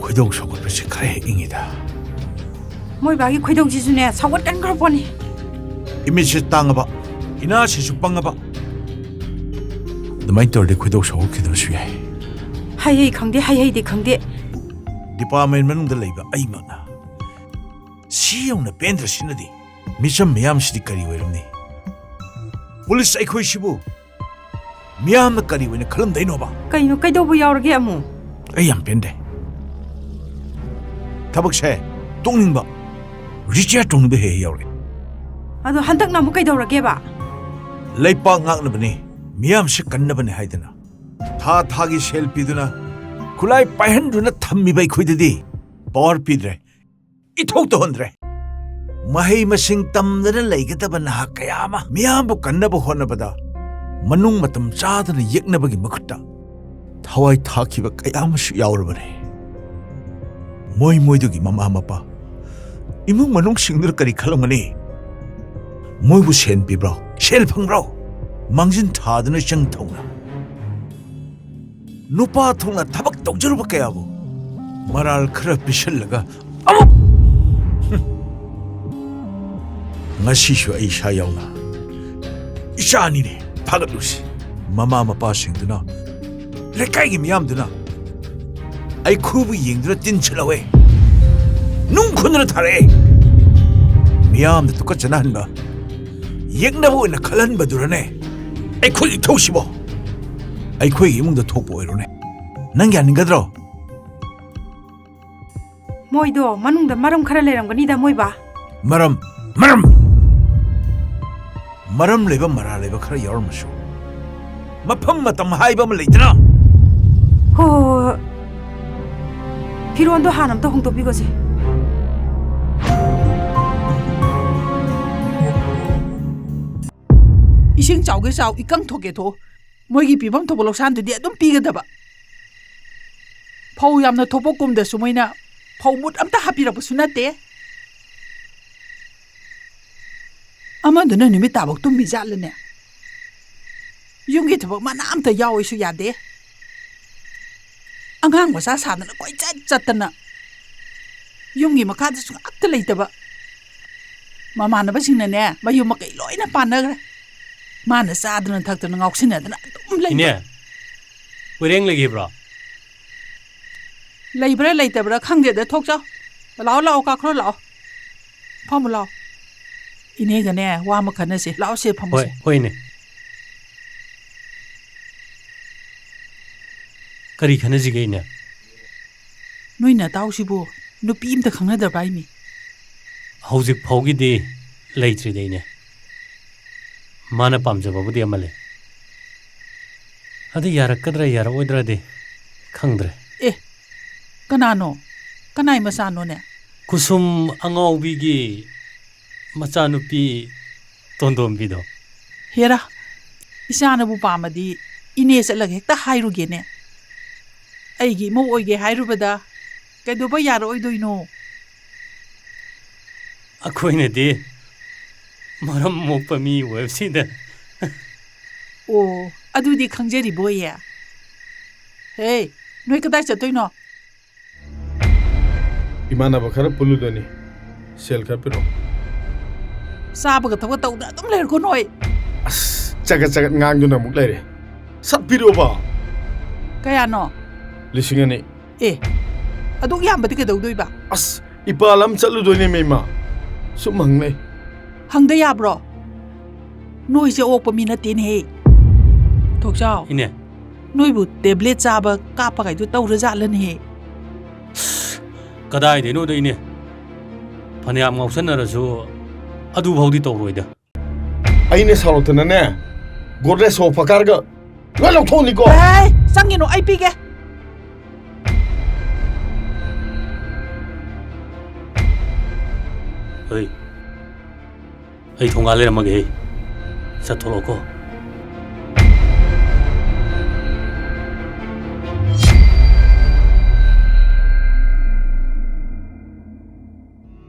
ꯈꯣꯏꯗꯧ ꯁꯥꯎꯒꯠꯄꯁꯦ ꯈꯔ ꯍꯦꯛ ꯏꯪꯉꯤꯗ꯫ ꯃꯣꯏ ꯕꯥꯒꯤ ꯈꯣꯏꯗꯧꯁꯤꯁꯨꯅꯦ, ꯁꯥꯎꯒꯠꯀꯟꯈ꯭ꯔ ꯄꯣꯠꯅꯤ꯫ ꯏꯃꯤꯠꯁꯦ ꯇꯥꯡꯉꯕ, ꯏꯅꯥꯁꯤꯁꯨ ꯄꯪꯉꯕ꯫ ꯑꯗꯨꯃꯥꯏꯅ ꯇꯧꯔꯗꯤ ꯈꯣꯏꯗꯧ ꯁꯥꯎꯒꯠꯈꯤꯗꯕꯁꯨ ꯌꯥꯏ꯫ ꯍꯩ ꯍꯩ ꯈꯪꯗꯦ, ꯍꯩ ꯍꯩꯗꯦ ꯈꯪꯗꯦ꯫ ꯗꯤꯄꯥꯔꯠꯃꯦꯟ ꯃꯅꯨꯡꯗ ꯂꯩꯕ ꯑꯩꯃꯛꯅ ꯁꯤ ꯌꯧꯅ ꯄꯦꯟꯗ꯭ꯔꯁꯤꯅꯗꯤ꯫ ꯃꯤꯆꯝ ꯃꯤꯌꯥꯝꯁꯤꯗꯤ ꯀꯔꯤ ꯑꯣꯏꯔꯝꯅꯤ? ꯄꯨꯂꯤꯁ ꯑꯩꯈꯣꯏꯁꯤꯕꯨ ꯃꯤꯌꯥꯝꯅ ꯀꯔꯤ ꯑꯣꯏꯅ ꯈꯜꯂꯝꯗꯣꯏꯅꯣꯕ? ꯀꯩꯅꯣ, ꯀꯩꯗꯧꯕ ꯌꯥꯎꯔꯒꯦ ꯑꯃꯨꯛ? ꯑꯩ ꯌꯥꯝ ꯄꯦꯟꯗꯦ꯫ ꯊꯕꯛꯁꯦ ꯇꯣꯛꯅꯤꯡꯕ, ꯔꯤꯇꯥꯌꯔ ꯇꯧꯅꯤꯡꯕ ꯍꯦꯛ ꯍꯦꯛ ꯌꯥꯎꯔꯛꯑꯦ꯫ ꯑꯗꯣ ꯍꯟꯗꯛꯅ ꯑꯃꯨꯛ ꯀꯩꯗꯧꯔꯒꯦꯕ? ꯂꯩꯄꯥꯛ ꯉꯥꯛꯅꯕꯅꯤ, ꯃꯤꯌꯥꯝꯁꯦ ꯀꯟꯅꯕꯅꯤ ꯍꯥꯏꯗꯅ ꯊꯥ ꯊꯥꯒꯤ ꯁꯦꯜ ꯄꯤꯗꯨꯅ, ꯈꯨꯠꯂꯥꯏ ꯄꯥꯏꯍꯟꯗꯨꯅ ꯊꯝꯃꯤꯕ ꯑꯩꯈꯣꯏꯗꯗꯤ ꯄꯥꯋꯔ ꯄꯤꯗ꯭ꯔꯦ, ꯏꯊꯧ ꯇꯧꯍꯟꯗ꯭ꯔꯦ꯫ ꯃꯍꯩ ꯃꯁꯤꯡ ꯇꯝꯗꯅ ꯂꯩꯒꯗꯕ ꯅꯍꯥ ꯀꯌꯥ ꯑꯃ ꯃꯤꯌꯥꯝꯕꯨ ꯀꯟꯅꯕ ꯍꯣꯠꯅꯕꯗ ꯃꯅꯨꯡ ꯃꯇꯝ ꯆꯥꯗꯅ ꯌꯦꯛꯅꯕꯒꯤ ꯃꯍꯨꯠꯇ ꯊꯋꯥꯏ ꯊꯥꯈꯤꯕ ꯀꯌꯥ ꯑꯃꯁꯨ ꯌꯥꯎꯔꯕꯅꯤ꯫ ꯃꯣꯏ ꯃꯣꯏꯗꯨꯒꯤ ꯃꯃꯥ ꯃꯄꯥ, ꯏꯃꯨꯡ ꯃꯅꯨꯡꯁꯤꯡꯗꯨꯅ ꯀꯔꯤ ꯈꯜꯂꯝꯒꯅꯤ? ꯃꯣꯏꯕꯨ ꯁꯦꯟ ꯄꯤꯕ꯭ꯔꯣ? ꯁꯦꯜ ꯐꯪꯕ꯭ꯔꯣ? ꯃꯥꯡꯖꯤꯟ ꯊꯥꯗꯨꯅ ꯆꯪ ꯊꯧꯅ ꯅꯨꯄꯥ ꯊꯣꯛꯅ ꯊꯕꯛ ꯇꯧꯖꯔꯨꯕ ꯀꯌꯥꯕꯨ ꯃꯔꯥꯜ ꯈꯔ ꯄꯤꯁꯜꯂꯒ ꯑꯃꯨꯛ ꯉꯁꯤꯁꯨ ꯑꯩ ꯏꯁꯥ ꯌꯥꯎꯅ ꯏꯆꯥ ꯑꯅꯤꯅꯦ ꯐꯥꯒꯠꯂꯨꯁꯤ꯫ ꯃꯃꯥ ꯃꯄꯥꯁꯤꯡꯗꯨꯅ, ꯂꯩꯀꯥꯏꯒꯤ ꯃꯤꯌꯥꯝꯗꯨꯅ ꯑꯩꯈꯣꯏꯕꯨ ꯌꯦꯡꯗꯨꯅ ꯇꯤꯟꯁꯤꯜꯍꯧꯋꯦ, ꯅꯨꯡ ꯈꯨꯟꯗꯨꯅ ꯊꯥꯔꯛꯑꯦ꯫ ꯃꯤꯌꯥꯝꯗ ꯇꯨꯀꯠꯆꯅꯍꯟꯕ, ꯌꯦꯛꯅꯕ ꯑꯣꯏꯅ ꯈꯜꯍꯟꯕꯗꯨꯔꯅꯦ ꯑꯩꯈꯣꯏꯒꯤ ꯏꯊꯧꯁꯤꯕꯣ? ꯑꯩꯈꯣꯏꯒꯤ ꯏꯃꯨꯡꯗ ꯊꯣꯛꯄ ꯑꯣꯏꯔꯣꯅꯦ, ꯅꯪ ꯌꯥꯅꯤꯡꯒꯗ꯭ꯔꯣ? ꯃꯣꯏꯗꯣ ꯃꯅꯨꯡꯗ ꯃꯔꯝ ꯈꯔ ꯂꯩꯔꯝꯒꯅꯤꯗ, ꯃꯣꯏꯕꯥ꯫ ꯃꯔꯝ? ꯃꯔꯝ? ꯃꯔꯝ ꯂꯩꯕ, ꯃꯔꯥꯜ ꯂꯩꯕ ꯈꯔ ꯌꯥꯎꯔꯝꯃꯁꯨ, ꯃꯐꯝ ꯃꯇꯝ ꯍꯥꯏꯕ ꯑꯃ ꯂꯩꯗꯅ꯫ ꯍꯣ, ꯍꯣ, ꯍꯣ, ꯍꯣ꯫ ꯐꯤꯔꯣꯟꯗꯣ ꯍꯥꯟꯅ ꯑꯝꯇ ꯍꯣꯡꯗꯣꯛꯄꯤꯈꯣꯁꯦ꯫ ꯏꯁꯤꯡ ꯆꯥꯎꯒꯦ ꯆꯥꯎ, ꯏꯀꯪ ꯊꯣꯛꯀꯦ ꯊꯣꯛꯎ, ꯃꯣꯏꯒꯤ ꯄꯤꯐꯝ ꯊꯣꯛꯄ ꯂꯧꯁꯥꯟꯗꯨꯗꯤ ꯑꯗꯨꯝ ꯄꯤꯒꯗꯕ꯫ ꯐꯧ ꯌꯥꯝꯅ ꯊꯣꯛꯄ ꯀꯨꯝꯗꯁꯨ ꯃꯣꯏꯅ ꯐꯧ ꯃꯨꯠ ꯑꯝꯇ ꯍꯥꯞꯄꯤꯔꯛꯄꯁꯨ ꯅꯠꯇꯦ꯫ ꯑꯃꯗꯨꯅ ꯅꯨꯃꯤꯠ ꯇꯥꯐꯧ ꯇꯨꯝꯃꯤ ꯖꯥꯠꯂꯅꯦ? ꯌꯨꯝꯒꯤ ꯊꯕꯛ ꯃꯅꯥ ꯑꯝꯇ ꯌꯥꯎꯏꯁꯨ ꯌꯥꯗꯦ꯫ ꯑꯉꯥꯡ ꯃꯆꯥ ꯁꯥꯗꯅ ꯀꯣꯏꯆꯠ ꯆꯠꯇꯅ, ꯌꯨꯝꯒꯤ ꯃꯈꯥꯗꯁꯨ ꯉꯥꯛꯇ ꯂꯩꯇꯕ꯫ ꯃꯃꯥꯟꯅꯕꯁꯤꯡꯅꯅꯦ, ꯃꯌꯨꯝ ꯃꯀꯩ ꯂꯣꯏꯅ ꯄꯥꯟꯅꯈ꯭ꯔꯦ꯫ ꯃꯥꯅ ꯆꯥꯗꯅ ꯊꯛꯇꯅ ꯉꯥꯎꯁꯤꯟꯅꯗꯅ ꯑꯗꯨꯝ ꯂꯩꯕ꯫ ꯏꯅꯦ, ꯀꯣꯏꯔꯦꯡ ꯂꯩꯈꯤꯕ꯭ꯔꯣ? ꯂꯩꯕ꯭ꯔꯥ ꯂꯩꯇꯕ꯭ꯔꯥ ꯈꯪꯗꯦꯗ, ꯊꯣꯛꯆꯧ꯫ ꯂꯥꯛꯑꯣ, ꯂꯥꯛꯑꯣ, ꯀꯥꯈ꯭ꯔꯣ, ꯂꯥꯛꯑꯣ꯫ ꯐꯝꯃꯨ ꯂꯥꯛꯑꯣ꯫ ꯏꯅꯦꯒꯅꯦ, ꯋꯥ ꯑꯃ ꯈꯟꯅꯁꯦ꯫ ꯂꯥꯛꯑꯣ, ꯁꯦ ꯐꯝꯃꯨꯁꯦ꯫ ꯍꯣꯏ, ꯍꯣꯏꯅꯦ꯫ ꯀꯔꯤ ꯈꯟꯅꯁꯤꯒꯦ, ꯏꯅꯦ? ꯅꯣꯏ ꯅꯇꯥꯎꯁꯤꯕꯨ ꯅꯨꯄꯤ ꯑꯝꯇ ꯈꯪꯅꯗꯕ꯭ꯔꯥ ꯍꯥꯏꯃꯤ? ꯍꯧꯖꯤꯛ ꯐꯥꯎꯒꯤꯗꯤ ꯂꯩꯇ꯭ꯔꯤꯗ, ꯏꯅꯦ꯫ ꯃꯥꯅ ꯄꯥꯝꯖꯕꯕꯨꯗꯤ ꯑꯃ ꯂꯩ꯫ ꯑꯗꯨ ꯌꯥꯔꯛꯀꯗ꯭ꯔꯥ ꯌꯥꯔꯛꯑꯣꯏꯗ꯭ꯔꯥꯗꯤ ꯈꯪꯗ꯭ꯔꯦ꯫ ꯑꯦ, ꯀꯅꯥꯅꯣ? ꯀꯅꯥꯏ ꯃꯆꯥꯅꯣꯅꯦ? ꯈꯨꯁꯨꯝ ꯑꯉꯥꯎꯕꯤꯒꯤ ꯃꯆꯥꯅꯨꯄꯤ ꯇꯣꯟꯗꯣꯝꯕꯤꯗꯣ꯫ ꯍꯦꯔꯥ, ꯏꯆꯥꯅꯕꯨ ꯄꯥꯝꯃꯗꯤ ꯏꯅꯦ ꯆꯠꯂꯒ ꯍꯦꯛꯇ ꯍꯥꯏꯔꯨꯒꯦꯅꯦ꯫ ꯑꯩꯒꯤ ꯏꯃꯧ ꯑꯣꯏꯒꯦ ꯍꯥꯏꯔꯨꯕꯗ ꯀꯩꯗꯧꯕ ꯌꯥꯔꯛꯑꯣꯏꯗꯣꯏꯅꯣ? ꯑꯩꯈꯣꯏꯅꯗꯤ ꯃꯔꯝ ꯃꯣꯛꯄ ꯃꯤ ꯑꯣꯏꯕꯁꯤꯗ꯫ ꯑꯣ, ꯑꯗꯨꯗꯤ ꯈꯪꯖꯔꯤꯕꯣꯏꯌꯦ꯫ ꯍꯦ, ꯅꯣꯏ ꯀꯗꯥꯏ ꯆꯠꯇꯣꯏꯅꯣ? ꯏꯃꯥꯟꯅꯕ ꯈꯔ ꯄꯨꯜꯂꯨꯗꯣꯏꯅꯤ꯫ ꯁꯦꯜ ꯈꯔ ꯄꯤꯔꯛꯑꯣ꯫ ꯆꯥꯕꯒ ꯊꯛꯄꯒ ꯇꯧꯗ ꯑꯗꯨꯝ ꯂꯩꯔꯒꯣ ꯅꯣꯏ꯫ ꯑꯁ, ꯆꯒꯠ ꯆꯒꯠ ꯉꯥꯡꯗꯨꯅ ꯑꯃꯨꯛ ꯂꯩꯔꯦ꯫ ꯁꯠ ꯄꯤꯔꯛꯑꯣꯕ꯫ ꯀꯌꯥꯅꯣ? ꯂꯤꯁꯤꯡ ꯑꯅꯤ꯫ ꯑꯦ, ꯑꯗꯨꯛ ꯌꯥꯝꯕꯗꯤ ꯀꯩꯗꯧꯗꯣꯏꯕ? ꯑꯁ, ꯏꯄꯥ ꯂꯝ ꯆꯠꯂꯨꯗꯣꯏꯅꯦ, ꯃꯦꯝꯃ꯫ ꯁꯨꯝ ꯍꯪꯅꯩ꯫ ꯍꯪꯗ ꯌꯥꯕ꯭ꯔꯣ? ꯅꯣꯏꯁꯦ ꯑꯣꯛꯄ ꯃꯤ ꯅꯠꯇꯦꯅꯦꯍꯦ꯫ ꯊꯣꯛꯆꯥꯎ꯫ ꯏꯅꯦ꯫ ꯅꯣꯏꯕꯨ ꯇꯦꯕ꯭ꯂꯦꯠ ꯆꯥꯕ ꯀꯥꯞꯄ ꯀꯥꯏꯗꯨ ꯇꯧꯔꯖꯥꯠꯂꯅꯦꯍꯦ? ꯀꯗꯥꯏꯗꯩꯅꯣꯗ, ꯏꯅꯦ꯫ ꯐꯅꯌꯥꯝ ꯉꯥꯎꯁꯟꯅꯔꯁꯨ ꯑꯗꯨꯐꯥꯎꯗꯤ ꯇꯧꯔꯣꯏꯗ꯫ ꯑꯩꯅ ꯁꯥꯎꯔꯛꯇꯅꯅꯦ, ꯒꯣꯗ꯭ꯔꯦꯖ ꯁꯣꯐꯥ ꯀꯥꯔꯒ ꯂꯣꯏ ꯂꯧꯊꯣꯛꯎꯅꯤꯀꯣ꯫ ꯑꯦ, ꯆꯪꯒꯤꯅꯨ, ꯑꯩ ꯄꯤꯒꯦ꯫ ꯍꯩ, ꯑꯩ ꯊꯣꯡꯒꯥꯜ ꯂꯩꯔꯝꯃꯒꯦ, ꯍꯦ꯫ ꯆꯠꯊꯣꯔꯛꯑꯣꯀꯣ꯫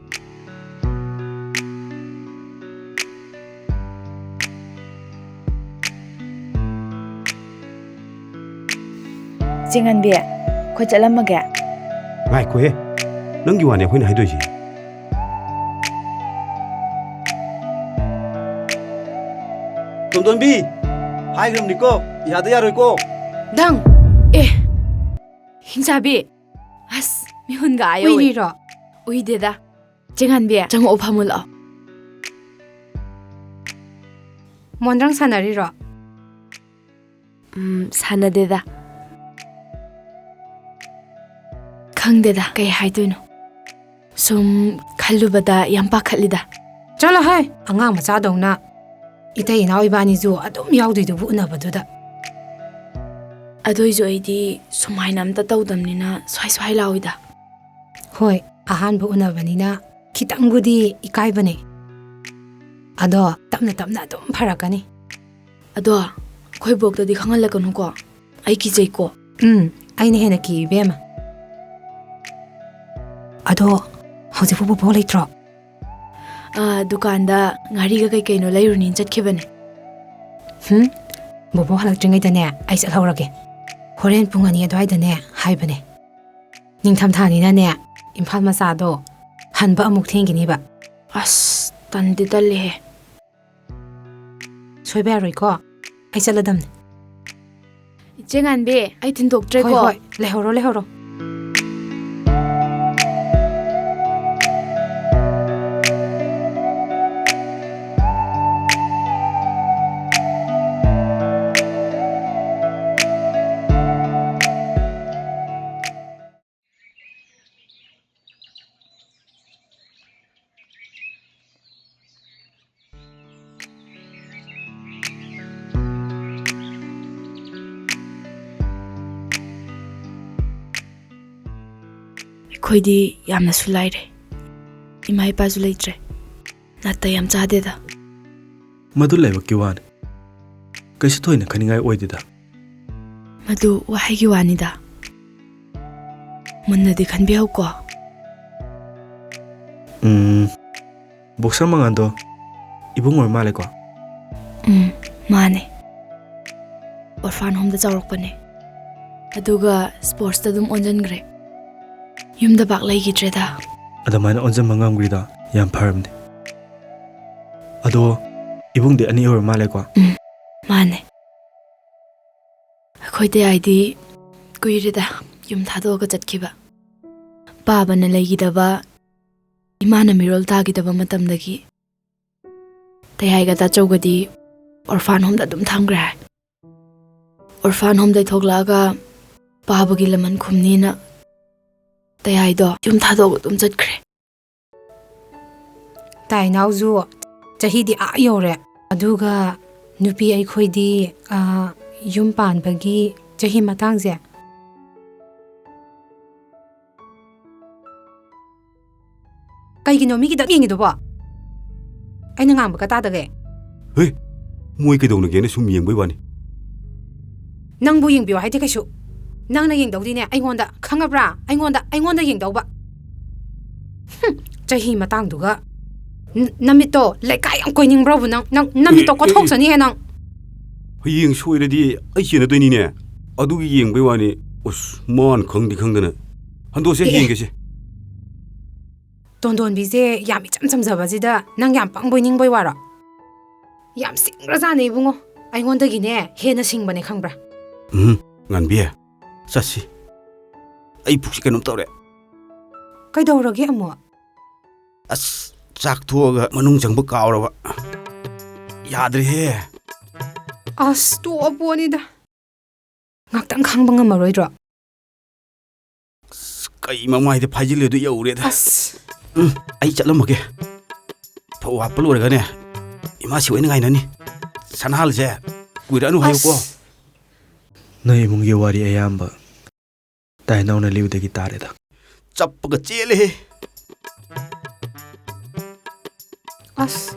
ꯆꯤꯡꯍꯟꯕꯤ, ꯑꯩꯈꯣꯏ ꯆꯠꯂꯝꯃꯒꯦ꯫ ꯉꯥꯏꯈꯣꯍꯦ, ꯅꯪꯒꯤ ꯋꯥꯅꯦ ꯑꯩꯈꯣꯏꯅ ꯍꯥꯏꯗꯣꯏꯁꯦ꯫ ꯇꯣꯟꯗꯣꯟꯕꯤ, ꯍꯥꯏꯈ꯭ꯔꯕꯅꯤꯀꯣ, ꯌꯥꯗ ꯌꯥꯔꯣꯏꯀꯣ꯫ ꯗꯪ! ꯑꯦ! ꯍꯤꯡꯆꯥꯕꯤ! ꯑꯁ, ꯃꯤꯍꯨꯟꯒ ꯑꯥ ꯌꯧꯋꯦ꯫ ꯎꯏꯔꯤꯔꯣ? ꯎꯏꯗꯦꯗ꯫ ꯆꯤꯡꯍꯟꯕꯤ, ꯆꯪꯉꯛꯑꯣ, ꯐꯝꯃꯨ ꯂꯥꯛꯑꯣ꯫ ꯃꯣꯟꯗ꯭ꯔꯪ ꯁꯥꯟꯅꯔꯤꯔꯣ? ꯎꯝ, ꯁꯥꯟꯅꯗꯦꯗ꯫ ꯈꯪꯗꯦꯗ, ꯀꯩ ꯍꯥꯏꯗꯣꯏꯅꯣ꯫ ꯁꯨꯝ ꯈꯜꯂꯨꯕꯗ ꯌꯥꯝ ꯄꯥꯈꯠꯂꯤꯗ꯫ ꯆꯠꯂꯣꯍꯦ, ꯑꯉꯥꯡ ꯃꯆꯥꯗꯧꯅ꯫ ꯏꯇꯩ ꯏꯅꯥꯎ ꯏꯕꯥꯅꯤꯁꯨ ꯑꯗꯨꯝ ꯌꯥꯎꯗꯣꯏꯗꯨꯕꯨ ꯎꯅꯕꯗꯨꯗ꯫ ꯑꯗꯨꯏꯁꯨ ꯑꯩꯗꯤ ꯁꯨꯃꯥꯏꯅ ꯑꯝꯇ ꯇꯧꯗꯝꯅꯤꯅ ꯁ꯭ꯋꯥꯏ ꯁ꯭ꯋꯥꯏ ꯂꯥꯎꯏꯗ꯫ ꯍꯣꯏ, ꯑꯍꯥꯟꯕ ꯎꯅꯕꯅꯤꯅ ꯈꯤꯇꯪꯕꯨꯗꯤ ꯏꯀꯥꯏꯕꯅꯦ꯫ ꯑꯗꯣ ꯇꯞꯅ ꯇꯞꯅ ꯑꯗꯨꯝ ꯐꯔꯛꯀꯅꯤ꯫ ꯑꯗꯣ ꯑꯩꯈꯣꯏ ꯕꯣꯛꯇꯗꯤ ꯈꯪꯍꯜꯂꯛꯀꯅꯨꯀꯣ, ꯑꯩ ꯀꯤꯖꯩꯀꯣ꯫ ꯎꯝ, ꯑꯩꯅ ꯍꯦꯟꯅ ꯀꯤ ꯏꯕꯦꯝꯃ꯫ ꯑꯗꯣ ꯍꯧꯖꯤꯛꯄꯨ ꯕꯣꯕꯣꯛ ꯂꯩꯇ꯭ꯔꯣ? ꯑꯥ, ꯗꯨꯀꯥꯟꯗ ꯉꯥꯔꯤꯒ ꯀꯩ ꯀꯩꯅꯣ ꯂꯩꯔꯨꯅꯤꯅ ꯆꯠꯈꯤꯕꯅꯦ꯫ ꯍꯨꯝ, ꯕꯣꯕꯣꯛ ꯍꯜꯂꯛꯇ꯭ꯔꯤꯉꯩꯗꯅꯦ ꯑꯩ ꯆꯠꯍꯧꯔꯒꯦ꯫ ꯍꯣꯔꯦꯟ ꯄꯨꯡ ꯑꯅꯤ ꯑꯗꯨꯋꯥꯏꯗꯅꯦ ꯍꯥꯏꯕꯅꯦ꯫ ꯅꯤꯡꯊꯝꯊꯥꯅꯤꯅꯅꯦ ꯏꯝꯐꯥꯜ ꯃꯆꯥꯗꯣ ꯍꯟꯕ ꯑꯃꯨꯛ ꯊꯦꯡꯈꯤꯅꯤꯕ꯫ ꯑꯁ, ꯇꯟꯗꯤ ꯇꯜꯂꯦꯍꯦ꯫ ꯁꯣꯏꯕ ꯌꯥꯔꯣꯏꯀꯣ, ꯑꯩ ꯆꯠꯂꯗꯝꯅꯦ꯫ ꯏꯆꯦ ꯉꯥꯟꯕꯤ, ꯑꯩ ꯊꯤꯟꯗꯣꯛꯇ꯭ꯔꯦꯀꯣ꯫ ꯍꯣꯏ, ꯍꯣꯏ, ꯂꯩꯍꯧꯔꯣ, ꯂꯩꯍꯧꯔꯣ꯫ ꯑꯩꯈꯣꯏꯗꯤ ꯌꯥꯝꯅꯁꯨ ꯂꯥꯏꯔꯦ, ꯏꯃꯥ ꯏꯄꯥꯁꯨ ꯂꯩꯇ꯭ꯔꯦ꯫ ꯅꯥꯇꯩ ꯌꯥꯝ ꯆꯥꯗꯦꯗ꯫ ꯃꯗꯨ ꯂꯥꯏꯕꯛꯀꯤ ꯋꯥꯅꯤ, ꯀꯩꯁꯨ ꯊꯣꯏꯅ ꯈꯟꯅꯤꯡꯉꯥꯏ ꯑꯣꯏꯗꯦꯗ꯫ ꯃꯗꯨ ꯋꯥꯍꯩꯒꯤ ꯋꯥꯅꯤꯗ, ꯃꯨꯟꯅꯗꯤ ꯈꯟꯕꯤꯍꯧꯀꯣ꯫ ꯎꯝ, ꯕꯣꯛꯁꯔ ꯃꯉꯥꯜꯗꯣ ꯏꯕꯨꯡ ꯑꯣꯏꯔ ꯃꯥꯜꯂꯦꯀꯣ? ꯎꯝ, ꯃꯥꯅꯦ꯫ ꯑꯣꯔꯐꯥꯟ ꯍꯣꯝꯗ ꯆꯥꯎꯔꯛꯄꯅꯦ, ꯑꯗꯨꯒ ꯁ꯭ꯄꯣꯔꯠꯁꯇ ꯑꯗꯨꯝ ꯑꯣꯟꯁꯤꯟꯈ꯭ꯔꯦ꯫ ꯌꯨꯝꯗ ꯄꯥꯛ ꯂꯩꯈꯤꯗ꯭ꯔꯦꯗ꯫ ꯑꯗꯨꯃꯥꯏꯅ ꯑꯣꯟꯁꯤꯟꯕ ꯉꯝꯈ꯭ꯔꯤꯗꯣ ꯌꯥꯝ ꯐꯔꯕꯅꯦ꯫ ꯑꯗꯣ ꯏꯕꯨꯡꯗꯤ ꯑꯅꯤ ꯑꯣꯏꯔ ꯃꯥꯜꯂꯦꯀꯣ? ꯎꯝ, ꯃꯥꯅꯦ꯫ ꯑꯩꯈꯣꯏ ꯇꯌꯥꯏꯗꯤ ꯀꯨꯏꯔꯦꯗ ꯌꯨꯝ ꯊꯥꯗꯣꯛꯑꯒ ꯆꯠꯈꯤꯕ꯫ ꯄꯥꯕꯅ ꯂꯩꯈꯤꯗꯕ, ꯏꯃꯥꯅ ꯃꯤꯔꯣꯜ ꯇꯥꯈꯤꯗꯕ ꯃꯇꯝꯗꯒꯤ ꯇꯌꯥꯏꯒ ꯇꯥꯆꯧꯒꯗꯤ ꯑꯣꯔꯐꯥꯟ ꯍꯣꯝꯗ ꯑꯗꯨꯝ ꯊꯝꯈ꯭ꯔꯦ ꯍꯥꯏ꯫ ꯑꯣꯔꯐꯥꯟ ꯍꯣꯝꯗꯩ ꯊꯣꯛꯂꯛꯑꯒ ꯄꯥꯕꯒꯤ ꯂꯃꯟ ꯈꯨꯝꯅꯤꯅ ꯇꯌꯥꯏꯗꯣ ꯌꯨꯝ ꯊꯥꯗꯣꯛꯑꯒ ꯑꯗꯨꯝ ꯆꯠꯈ꯭ꯔꯦ꯫ ꯇꯥꯏꯅꯥꯎꯁꯨ ꯆꯍꯤꯗꯤ ꯑꯥ ꯌꯧꯔꯦ꯫ ꯑꯗꯨꯒ ꯅꯨꯄꯤ ꯑꯩꯈꯣꯏꯗꯤ, ꯑ, ꯌꯨꯝ ꯄꯥꯟꯕꯒꯤ ꯆꯍꯤ ꯃꯇꯥꯡꯁꯦ꯫ ꯀꯩꯒꯤꯅꯣ ꯃꯤꯒꯤꯗ ꯌꯦꯡꯉꯤꯗꯨꯕꯣ? ꯑꯩꯅ ꯉꯥꯡꯕꯒ ꯇꯥꯗꯒꯦ? ꯍꯦ, ꯃꯣꯏ ꯀꯩꯗꯧꯅꯒꯦꯅ ꯁꯨꯝ ꯌꯦꯡꯕꯩ ꯋꯥꯅꯤ꯫ ꯅꯪꯕꯨ ꯌꯦꯡꯕꯤꯌꯣ ꯍꯥꯏꯗꯤ ꯀꯩꯁꯨ꯫ ꯅꯪꯅ ꯌꯦꯡꯗꯧꯗꯤꯅꯦ ꯑꯩꯉꯣꯟꯗ, ꯈꯪꯉꯕ꯭ꯔꯥ? ꯑꯩꯉꯣꯟꯗ, ꯑꯩꯉꯣꯟꯗ ꯌꯦꯡꯗꯧꯕ꯫ ꯍꯨꯝ, ꯆꯍꯤ ꯃꯇꯥꯡꯗꯨꯒ꯫ ꯅ-, ꯅꯃꯤꯠꯇꯣ ꯂꯩꯀꯥꯏ ꯌꯥꯝ ꯀꯣꯏꯅꯤꯡꯕ꯭ꯔꯕꯨ ꯅꯪ? ꯅꯪ ꯅꯃꯤꯠꯇꯣ ꯑꯦ, ꯑꯦ, ꯑꯦ꯫ ꯀꯣꯊꯣꯛꯆꯅꯤꯍꯦ ꯅꯪ꯫ ꯍꯌꯦꯡ ꯁꯣꯏꯔꯗꯤ ꯑꯩ ꯆꯦꯟꯅꯗꯣꯏꯅꯤꯅꯦ꯫ ꯑꯗꯨꯒꯤ ꯌꯦꯡꯕꯩ ꯋꯥꯅꯤ꯫ ꯑꯁ, ꯃꯥꯅ ꯈꯪꯗꯤ ꯈꯪꯗꯅ꯫ ꯍꯟꯗꯣꯛꯁꯦ, ꯑꯦ, ꯑꯦ꯫ ꯌꯦꯡꯒꯦꯁꯦ꯫ ꯇꯣꯟꯗꯣꯟꯕꯤꯁꯦ ꯌꯥꯝ ꯏꯆꯝ ꯆꯝꯖꯕꯁꯤꯗ ꯅꯪ ꯌꯥꯝ ꯄꯪꯕꯣꯏ ꯅꯤꯡꯕꯣꯏ ꯋꯥꯔꯣ? ꯌꯥꯝ ꯁꯤꯡꯒ꯭ꯔꯖꯥꯠꯅꯦ ꯏꯕꯨꯡꯉꯣ꯫ ꯑꯩꯉꯣꯟꯗꯒꯤꯅꯦ ꯍꯦꯟꯅ ꯁꯤꯡꯕꯅꯦ ꯈꯪꯕ꯭ꯔꯥ? ꯎꯝ, ꯉꯥꯟꯕꯤ, ꯆꯠꯁꯤ꯫ ꯑꯩ ꯄꯨꯛꯁꯤ ꯀꯩꯅꯣꯝ ꯇꯧꯔꯦ꯫ ꯀꯩꯗꯧꯔꯒꯦ ꯑꯃꯨꯛ? ꯑꯁ, ꯆꯥꯛ ꯇꯣꯛꯑꯒ ꯃꯅꯨꯡ ꯆꯪꯕ ꯀꯥꯎꯔꯕ꯫ ꯌꯥꯗ꯭ꯔꯦꯍꯦ꯫ ꯑꯁ, ꯇꯣꯛꯑꯕꯣꯅꯤꯗ꯫ ꯉꯥꯛꯇꯪ ꯈꯥꯡꯕ ꯉꯝꯃꯔꯣꯏꯗ꯭ꯔꯣ? ꯑꯁ, ꯀꯩ ꯃꯃꯥꯏꯗ ꯐꯥꯏꯖꯤꯜꯂꯦꯗꯣ ꯌꯧꯔꯦꯗ꯫ ꯑꯁ꯫ ꯎꯝ, ꯑꯩ ꯆꯠꯂꯝꯃꯒꯦ꯫ ꯐꯧ ꯍꯥꯞꯄ ꯂꯣꯏꯔꯒꯅꯦ, ꯏꯃꯥ ꯁꯤ ꯑꯣꯏꯅ ꯉꯥꯏꯅꯅꯤ꯫ ꯁꯅꯥꯍꯜꯁꯦ ꯀꯨꯏꯔꯛꯑꯅꯨ ꯍꯥꯏꯌꯨꯀꯣ꯫ ꯑꯁ꯫ ꯅꯣꯏ ꯏꯃꯨꯡꯒꯤ ꯋꯥꯔꯤ ꯑꯌꯥꯝꯕ ꯇꯥꯏꯅꯥꯎꯅ ꯂꯤꯕꯗꯒꯤ ꯇꯥꯔꯦꯗ꯫ ꯆꯞꯄꯒ ꯆꯦꯜꯂꯦꯍꯦ꯫ ꯑꯁ,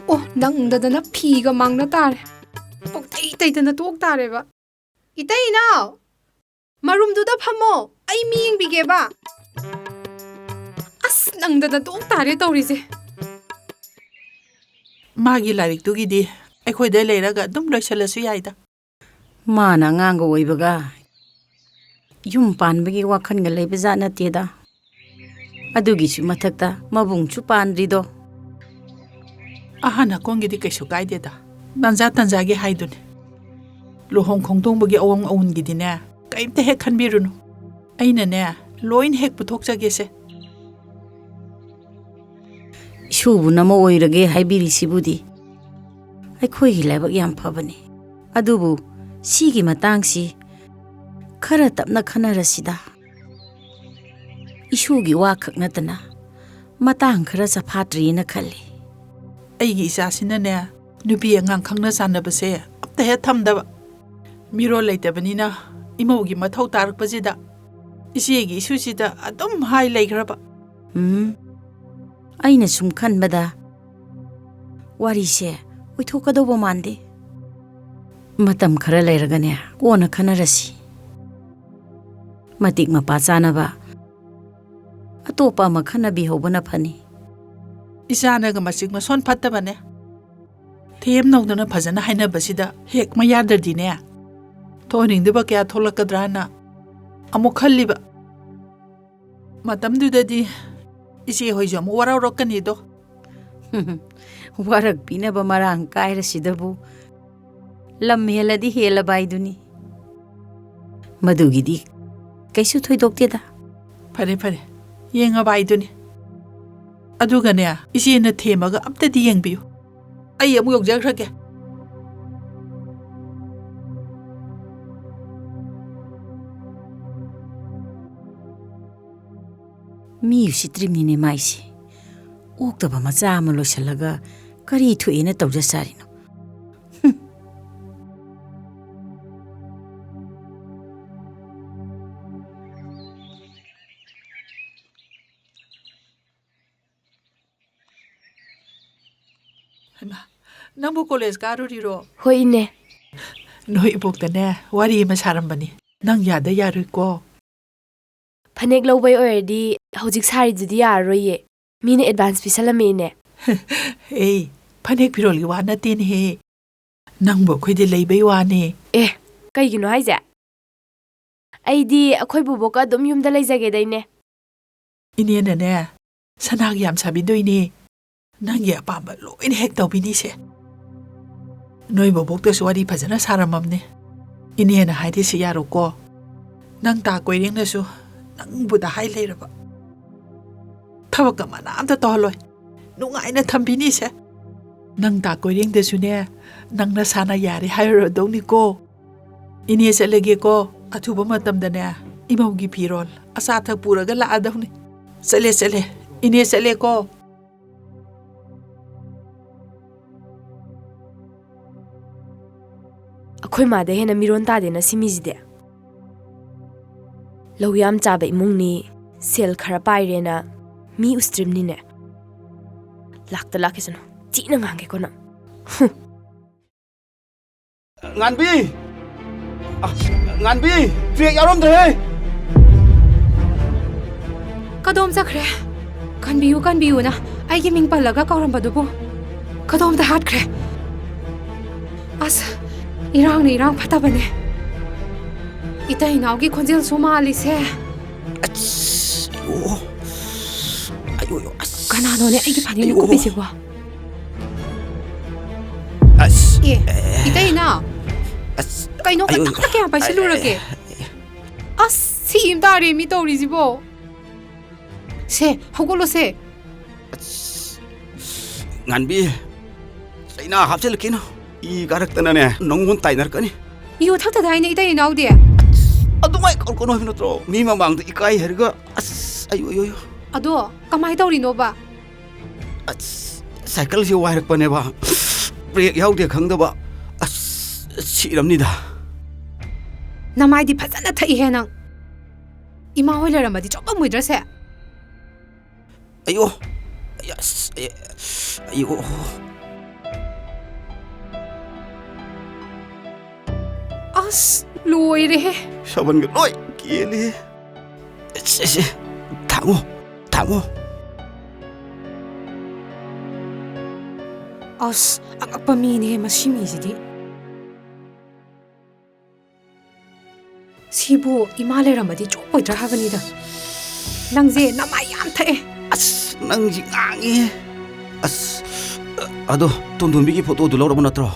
ꯑꯣ, ꯅꯪꯗꯗꯅ ꯐꯤꯒ ꯃꯥꯡꯅ ꯇꯥꯔꯦ꯫ ꯄꯪꯇꯩ ꯇꯩꯗꯅ ꯇꯣꯛ ꯇꯥꯔꯦꯕ꯫ ꯏꯇꯩ ꯏꯅꯥꯎ, ꯃꯔꯨꯝꯗꯨꯗ ꯐꯝꯃꯣ, ꯑꯩ ꯃꯤ ꯌꯦꯡꯕꯤꯒꯦꯕ꯫ ꯑꯁ, ꯅꯪꯗꯅ ꯇꯣꯛ ꯇꯥꯔꯦ ꯇꯧꯔꯤꯁꯦ꯫ ꯃꯥꯒꯤ ꯂꯥꯏꯔꯤꯛꯇꯨꯒꯤꯗꯤ ꯑꯩꯈꯣꯏꯗ ꯂꯩꯔꯒ ꯑꯗꯨꯝ ꯂꯣꯏꯁꯤꯜꯂꯁꯨ ꯌꯥꯏꯗ꯫ ꯃꯥꯅ ꯑꯉꯥꯡꯒ ꯑꯣꯏꯕꯒ ꯌꯨꯝ ꯄꯥꯟꯕꯒꯤ ꯋꯥꯈꯜꯒ ꯂꯩꯕꯖꯥꯠ ꯅꯠꯇꯦꯗ꯫ ꯑꯗꯨꯒꯤꯁꯨ ꯃꯊꯛꯇ ꯃꯕꯨꯡꯁꯨ ꯄꯥꯟꯗ꯭ꯔꯤꯗꯣ꯫ ꯑꯍꯟ ꯑꯀꯣꯟꯒꯤꯗꯤ ꯀꯩꯁꯨ ꯀꯥꯏꯗꯦꯗ, ꯇꯟꯖꯥ ꯇꯟꯖꯥꯒꯤ ꯍꯥꯏꯗꯨꯅꯤ꯫ ꯂꯨꯍꯣꯡ ꯈꯣꯡꯗꯣꯡꯕꯒꯤ ꯑꯋꯣꯡ ꯑꯋꯨꯟꯒꯤꯗꯤꯅꯦ, ꯀꯩꯝꯇ ꯍꯦꯛ ꯈꯟꯕꯤꯔꯨꯅꯨ꯫ ꯑꯩꯅꯅꯦ, ꯂꯣꯏꯅ ꯍꯦꯛ ꯄꯨꯊꯣꯛꯆꯒꯦꯁꯦ꯫ ꯏꯁꯨꯕꯨ ꯅꯃꯧ ꯑꯣꯏꯔꯒꯦ ꯍꯥꯏꯕꯤꯔꯤꯁꯤꯕꯨꯗꯤ ꯑꯩꯈꯣꯏꯒꯤ ꯂꯥꯏꯕꯛ ꯌꯥꯝ ꯐꯕꯅꯤ꯫ ꯑꯗꯨꯕꯨ ꯁꯤꯒꯤ ꯃꯇꯥꯡꯁꯤ ꯈꯔ ꯇꯞꯅ ꯈꯟꯅꯔꯁꯤꯗ꯫ ꯏꯁꯨꯒꯤ ꯋꯥ ꯈꯛ ꯅꯠꯇꯅ ꯃꯇꯥꯡ ꯈꯔ ꯆꯐꯥꯠꯇ꯭ꯔꯤꯅ ꯈꯜꯂꯤ꯫ ꯑꯩꯒꯤ ꯏꯆꯥꯁꯤꯅꯅꯦ, ꯅꯨꯄꯤ ꯑꯉꯥꯡ ꯈꯪꯅ ꯆꯥꯟꯅꯕꯁꯦ ꯑꯝꯇ ꯍꯦꯛ ꯊꯝꯗꯕ꯫ ꯃꯤꯔꯣꯜ ꯂꯩꯇꯕꯅꯤꯅ ꯏꯃꯧꯒꯤ ꯃꯊꯧ ꯇꯥꯔꯛꯄꯁꯤꯗ ꯏꯆꯦꯒꯤ ꯏꯁꯨꯁꯤꯗ ꯑꯗꯨꯝ ꯍꯥꯏ ꯂꯩꯈ꯭ꯔꯕ꯫ ꯎꯝ, ꯑꯩꯅ ꯁꯨꯝ ꯈꯟꯕꯗ ꯋꯥꯔꯤꯁꯦ ꯑꯣꯏꯊꯣꯛꯀꯗꯧꯕ ꯃꯥꯟꯗꯦ꯫ ꯃꯇꯝ ꯈꯔ ꯂꯩꯔꯒꯅꯦ, ꯀꯣꯟꯅ ꯈꯟꯅꯔꯁꯤ꯫ ꯃꯇꯤꯛ ꯃꯄꯥ ꯆꯥꯅꯕ ꯑꯇꯣꯞꯄ ꯑꯃ ꯈꯟꯅꯕꯤꯍꯧꯕꯅ ꯐꯅꯤ꯫ ꯏꯆꯥꯅꯒ ꯃꯆꯤꯛ ꯃꯁꯣꯟ ꯐꯠꯇꯕꯅꯦ꯫ ꯊꯦꯝꯅꯧꯗꯅ ꯐꯖꯅ ꯍꯥꯏꯅꯕꯁꯤꯗ ꯍꯦꯛ ꯃꯌꯥꯗ꯭ꯔꯗꯤꯅꯦ, ꯊꯣꯛꯍꯟꯅꯤꯡꯗꯕ ꯀꯌꯥ ꯊꯣꯛꯂꯛꯀꯗ꯭ꯔꯥꯅ ꯑꯃꯨꯛ ꯈꯜꯂꯤꯕ꯫ ꯃꯇꯝꯗꯨꯗꯗꯤ ꯏꯆꯦ ꯍꯣꯏꯁꯨ ꯑꯃꯨꯛ ꯋꯥꯔꯧꯔꯛꯀꯅꯤꯗꯣ꯫ ꯋꯥꯔꯛꯄꯤꯅꯕ ꯃꯔꯥꯡ ꯀꯥꯏꯔꯁꯤꯗꯕꯨ ꯂꯝ ꯍꯦꯜꯂꯗꯤ ꯍꯦꯜꯂꯕ ꯍꯥꯏꯗꯨꯅꯤ꯫ ꯃꯗꯨꯒꯤꯗꯤ ꯀꯩꯁꯨ ꯊꯣꯏꯗꯣꯛꯇꯦꯗ꯫ ꯐꯔꯦ, ꯐꯔꯦ, ꯌꯦꯡꯉꯕ ꯍꯥꯏꯗꯨꯅꯤ꯫ ꯑꯗꯨꯒꯅꯦ, ꯏꯆꯦꯅ ꯊꯦꯝꯃꯒ ꯑꯝꯇꯗꯤ ꯌꯦꯡꯕꯤꯌꯨ꯫ ꯑꯩ ꯑꯃꯨꯛ ꯌꯧꯖꯈ꯭ꯔꯒꯦ꯫ ꯃꯤ ꯎꯁꯤꯠꯇ꯭ꯔꯤꯕꯅꯤꯅꯦ ꯃꯥꯏꯁꯦ꯫ ꯑꯣꯛꯇꯕ ꯃꯆꯥ ꯑꯃ ꯂꯣꯏꯁꯤꯜꯂꯒ ꯀꯔꯤ ꯊꯣꯛꯑꯦꯅ ꯇꯧꯖ ꯁꯥꯔꯤꯅꯣ? ꯍꯨꯝ꯫ ꯍꯩꯃꯥ, ꯅꯪꯕꯨ ꯀꯣꯂꯦꯖ ꯀꯥꯔꯨꯔꯤꯔꯣ? ꯍꯣꯏ, ꯏꯅꯦ꯫ ꯅꯣꯏ ꯏꯕꯣꯛꯇꯅꯦ, ꯋꯥꯔꯤ ꯑꯃ ꯁꯥꯔꯝꯕꯅꯤ꯫ ꯅꯪ ꯌꯥꯗ ꯌꯥꯔꯣꯏꯀꯣ꯫ ꯐꯅꯦꯛ ꯂꯧꯕꯩ ꯑꯣꯏꯔꯗꯤ ꯍꯧꯖꯤꯛ ꯁꯥꯔꯤꯗꯨꯗꯤ ꯌꯥꯔꯔꯣꯏꯌꯦ꯫ ꯃꯤꯅ ꯑꯦꯗꯚꯥꯟꯁ ꯄꯤꯁꯜꯂꯝꯃꯦ, ꯏꯅꯦ꯫ ꯑꯦ, ꯐꯅꯦꯛ ꯐꯤꯔꯣꯜꯒꯤ ꯋꯥ ꯅꯠꯇꯦꯅꯦꯍꯦ꯫ ꯅꯪꯕꯨ ꯑꯩꯈꯣꯏꯗꯤ ꯂꯩꯕꯩ ꯋꯥꯅꯦ꯫ ꯑꯦ, ꯀꯩꯒꯤꯅꯣ ꯍꯥꯏꯁꯦ? ꯑꯩꯗꯤ ꯑꯩꯈꯣꯏ ꯕꯣꯕꯣꯛꯀ ꯑꯗꯨꯝ ꯌꯨꯝꯗ ꯂꯩꯖꯒꯦꯗ, ꯏꯅꯦ꯫ ꯏꯅꯦꯅꯅꯦ, ꯁꯅꯥꯒꯤ ꯌꯥꯝ ꯁꯥꯕꯤꯗꯣꯏꯅꯦ꯫ ꯅꯪꯒꯤ ꯑꯄꯥꯝꯕ ꯂꯣꯏꯅ ꯍꯦꯛ ꯇꯧꯕꯤꯅꯤꯁꯦ꯫ ꯅꯣꯏ ꯕꯣꯕꯣꯛꯇꯁꯨ ꯋꯥꯔꯤ ꯐꯖꯅ ꯁꯥꯔꯝꯃꯕꯅꯦ꯫ ꯏꯅꯦꯅ ꯍꯥꯏꯔꯤꯁꯤ ꯌꯥꯔꯣꯀꯣ꯫ ꯅꯪ ꯇꯥ ꯀꯣꯏꯔꯦꯡꯅꯁꯨ ꯅꯪꯕꯨꯗ ꯍꯥꯏ ꯂꯩꯔꯕ꯫ ꯊꯕꯛꯀ ꯃꯅꯥ ꯑꯝꯇ ꯇꯧꯍꯜꯂꯣꯏ꯫ ꯅꯨꯡꯉꯥꯏꯅ ꯊꯝꯕꯤꯅꯤꯁꯦ꯫ ꯅꯪ ꯇꯥ ꯀꯣꯏꯔꯦꯡꯗꯁꯨꯅꯦ, ꯅꯪ ꯅꯁꯥꯅ ꯌꯥꯔꯦ ꯍꯥꯏꯔꯨꯔꯗꯧꯅꯤꯀꯣ꯫ ꯏꯅꯦ ꯆꯠꯂꯒꯦꯀꯣ꯫ ꯑꯊꯨꯕ ꯃꯇꯝꯗꯅꯦ, ꯏꯃꯧꯒꯤ ꯐꯤꯔꯣꯜ, ꯑꯆꯥ ꯑꯊꯛ ꯄꯨꯔꯒ ꯂꯥꯛꯑꯗꯧꯅꯤ꯫ ꯆꯠꯂꯦ, ꯆꯠꯂꯦ꯫ ꯏꯅꯦ ꯆꯠꯂꯦꯀꯣ꯫ ꯑꯩꯈꯣꯏ ꯃꯥꯗ ꯍꯦꯟꯅ ꯃꯤꯔꯣꯟ ꯇꯥꯗꯦꯅ ꯁꯤ ꯃꯤꯁꯤꯗꯤ꯫ ꯂꯧ ꯌꯥꯝ ꯆꯥꯕ ꯏꯃꯨꯡꯅꯤ, ꯁꯦꯜ ꯈꯔ ꯄꯥꯏꯔꯦꯅ ꯃꯤ ꯎꯁꯤꯠꯇ꯭ꯔꯤꯕꯅꯤꯅꯦ꯫ ꯂꯥꯛꯇ ꯂꯥꯛꯈꯤꯁꯅꯨ, ꯊꯤꯅ ꯉꯥꯡꯒꯦꯀꯣ ꯅꯪ꯫ ꯍꯨꯝ꯫ ꯉꯥꯟꯕꯤ! ꯑ, ꯉꯥꯟꯕꯤ! ꯕ꯭ꯔꯦꯛ ꯌꯥꯎꯔꯝꯗ꯭ꯔꯦꯍꯦ! ꯀꯗꯣꯝ ꯆꯠꯈ꯭ꯔꯦ? ꯀꯟꯕꯤꯌꯨ, ꯀꯟꯕꯤꯌꯨꯅ ꯑꯩꯒꯤ ꯃꯤꯡ ꯄꯜꯂꯒ ꯀꯧꯔꯝꯕꯗꯨꯕꯨ ꯀꯗꯣꯝꯗ ꯍꯥꯠꯈ꯭ꯔꯦ? ꯑꯁ, ꯏꯔꯥꯡꯅ ꯏꯔꯥꯡ ꯐꯠꯇꯕꯅꯦ꯫ ꯏꯇꯩ ꯏꯅꯥꯎꯒꯤ ꯈꯣꯟꯖꯦꯜꯁꯨ ꯃꯥꯜꯂꯤꯁꯦ꯫ ꯑꯁ, ꯑꯌꯣ꯫ ꯑꯌꯣ, ꯑꯌꯣ, ꯑꯁ꯫ ꯀꯅꯥꯅꯣꯅꯦ ꯑꯩꯒꯤ ꯐꯅꯦꯛꯅ ꯑꯌꯣ꯫ ꯀꯨꯞꯄꯤꯁꯤꯕꯣ? ꯑꯁ꯫ ꯑꯦ, ꯏꯇꯩ ꯏꯅꯥꯎ꯫ ꯑꯁ꯫ ꯀꯩꯅꯣ ꯑꯌꯣ, ꯑꯌꯣ꯫ ꯈꯇꯪꯇ ꯀꯌꯥꯝ ꯄꯥꯏꯁꯤꯜꯂꯨꯔꯒꯦ? ꯑꯁ, ꯁꯤ ꯏꯝ ꯇꯥꯔꯦ ꯃꯤ ꯇꯧꯔꯤꯁꯤꯕꯣ꯫ ꯁꯦ, ꯍꯧꯒꯠꯂꯣꯁꯦ꯫ ꯑꯁ, ꯉꯥꯟꯕꯤ, ꯆꯩꯅꯥ ꯍꯥꯞꯆꯤꯜꯂꯛꯈꯤꯅꯨ꯫ ꯏ ꯀꯥꯔꯛꯇꯅꯅꯦ, ꯅꯪꯉꯣꯟ ꯇꯥꯏꯅꯔꯛꯀꯅꯤ꯫ ꯌꯨ ꯊꯛꯇꯗꯥꯏꯅꯦ ꯏꯇꯩ ꯏꯅꯥꯎꯗꯤ? ꯑꯁ, ꯑꯗꯨꯃꯥꯏ ꯀꯧꯔꯛꯀꯅꯨ ꯍꯥꯏꯕ ꯅꯠꯇ꯭ꯔꯣ? ꯃꯤ ꯃꯃꯥꯡꯗ ꯏꯀꯥꯏ ꯍꯥꯏꯔꯒ, ꯑꯁ, ꯑꯌꯨ, ꯑꯌꯨ, ꯑꯌꯨ꯫ ꯑꯗꯣ ꯀꯃꯥꯏ ꯇꯧꯔꯤꯅꯣꯕ? ꯑꯁ, ꯁꯥꯏꯀꯜꯁꯦ ꯋꯥꯏꯔꯛꯄꯅꯦꯕ꯫ ꯕ꯭ꯔꯦꯛ ꯌꯥꯎꯗꯦ ꯈꯪꯗꯕ꯫ ꯑꯁ, ꯁꯤꯔꯝꯅꯤꯗ꯫ ꯅꯃꯥꯏꯗꯤ ꯐꯖꯅ ꯊꯛꯏꯍꯦ ꯅꯪ꯫ ꯏꯃꯥ ꯍꯣꯏ ꯂꯩꯔꯝꯃꯗꯤ ꯆꯣꯞꯄꯝꯃꯣꯏꯗ꯭ꯔꯁꯦ? ꯑꯌꯣ! ꯑꯌꯥ, ꯑꯁ, ꯑꯌꯥ, ꯑꯌꯣ! ꯑꯁ, ꯂꯣꯏꯔꯦꯍꯦ! ꯁꯥꯕꯟꯒ ꯂꯣꯏ ꯀꯦꯜꯂꯦꯍꯦ! ꯑꯁ, ꯑꯁ, ꯊꯥꯡꯉꯣ, ꯊꯥꯡꯉꯣ! ꯑꯁ, ꯑꯉꯛꯄ ꯃꯤꯅꯦꯍꯦ ꯃꯁꯤ ꯃꯤꯁꯤꯗꯤ꯫ ꯁꯤꯕꯨ ꯏꯃꯥ ꯂꯩꯔꯝꯃꯗꯤ ꯆꯣꯞꯄꯣꯏꯗ꯭ꯔꯥ ꯍꯥꯏꯕꯅꯤꯗ꯫ ꯅꯪꯁꯦ ꯅꯃꯥꯏ ꯌꯥꯝ ꯊꯛꯑꯦ꯫ ꯑꯁ, ꯅꯪꯁꯤ ꯉꯥꯡꯉꯤꯍꯦ꯫ ꯑꯁ, ꯑꯗꯣ ꯇꯣꯟꯗꯣꯟꯕꯤꯒꯤ ꯐꯣꯇꯣꯗꯨ ꯂꯧꯔꯕ ꯅꯠꯇ꯭ꯔꯣ?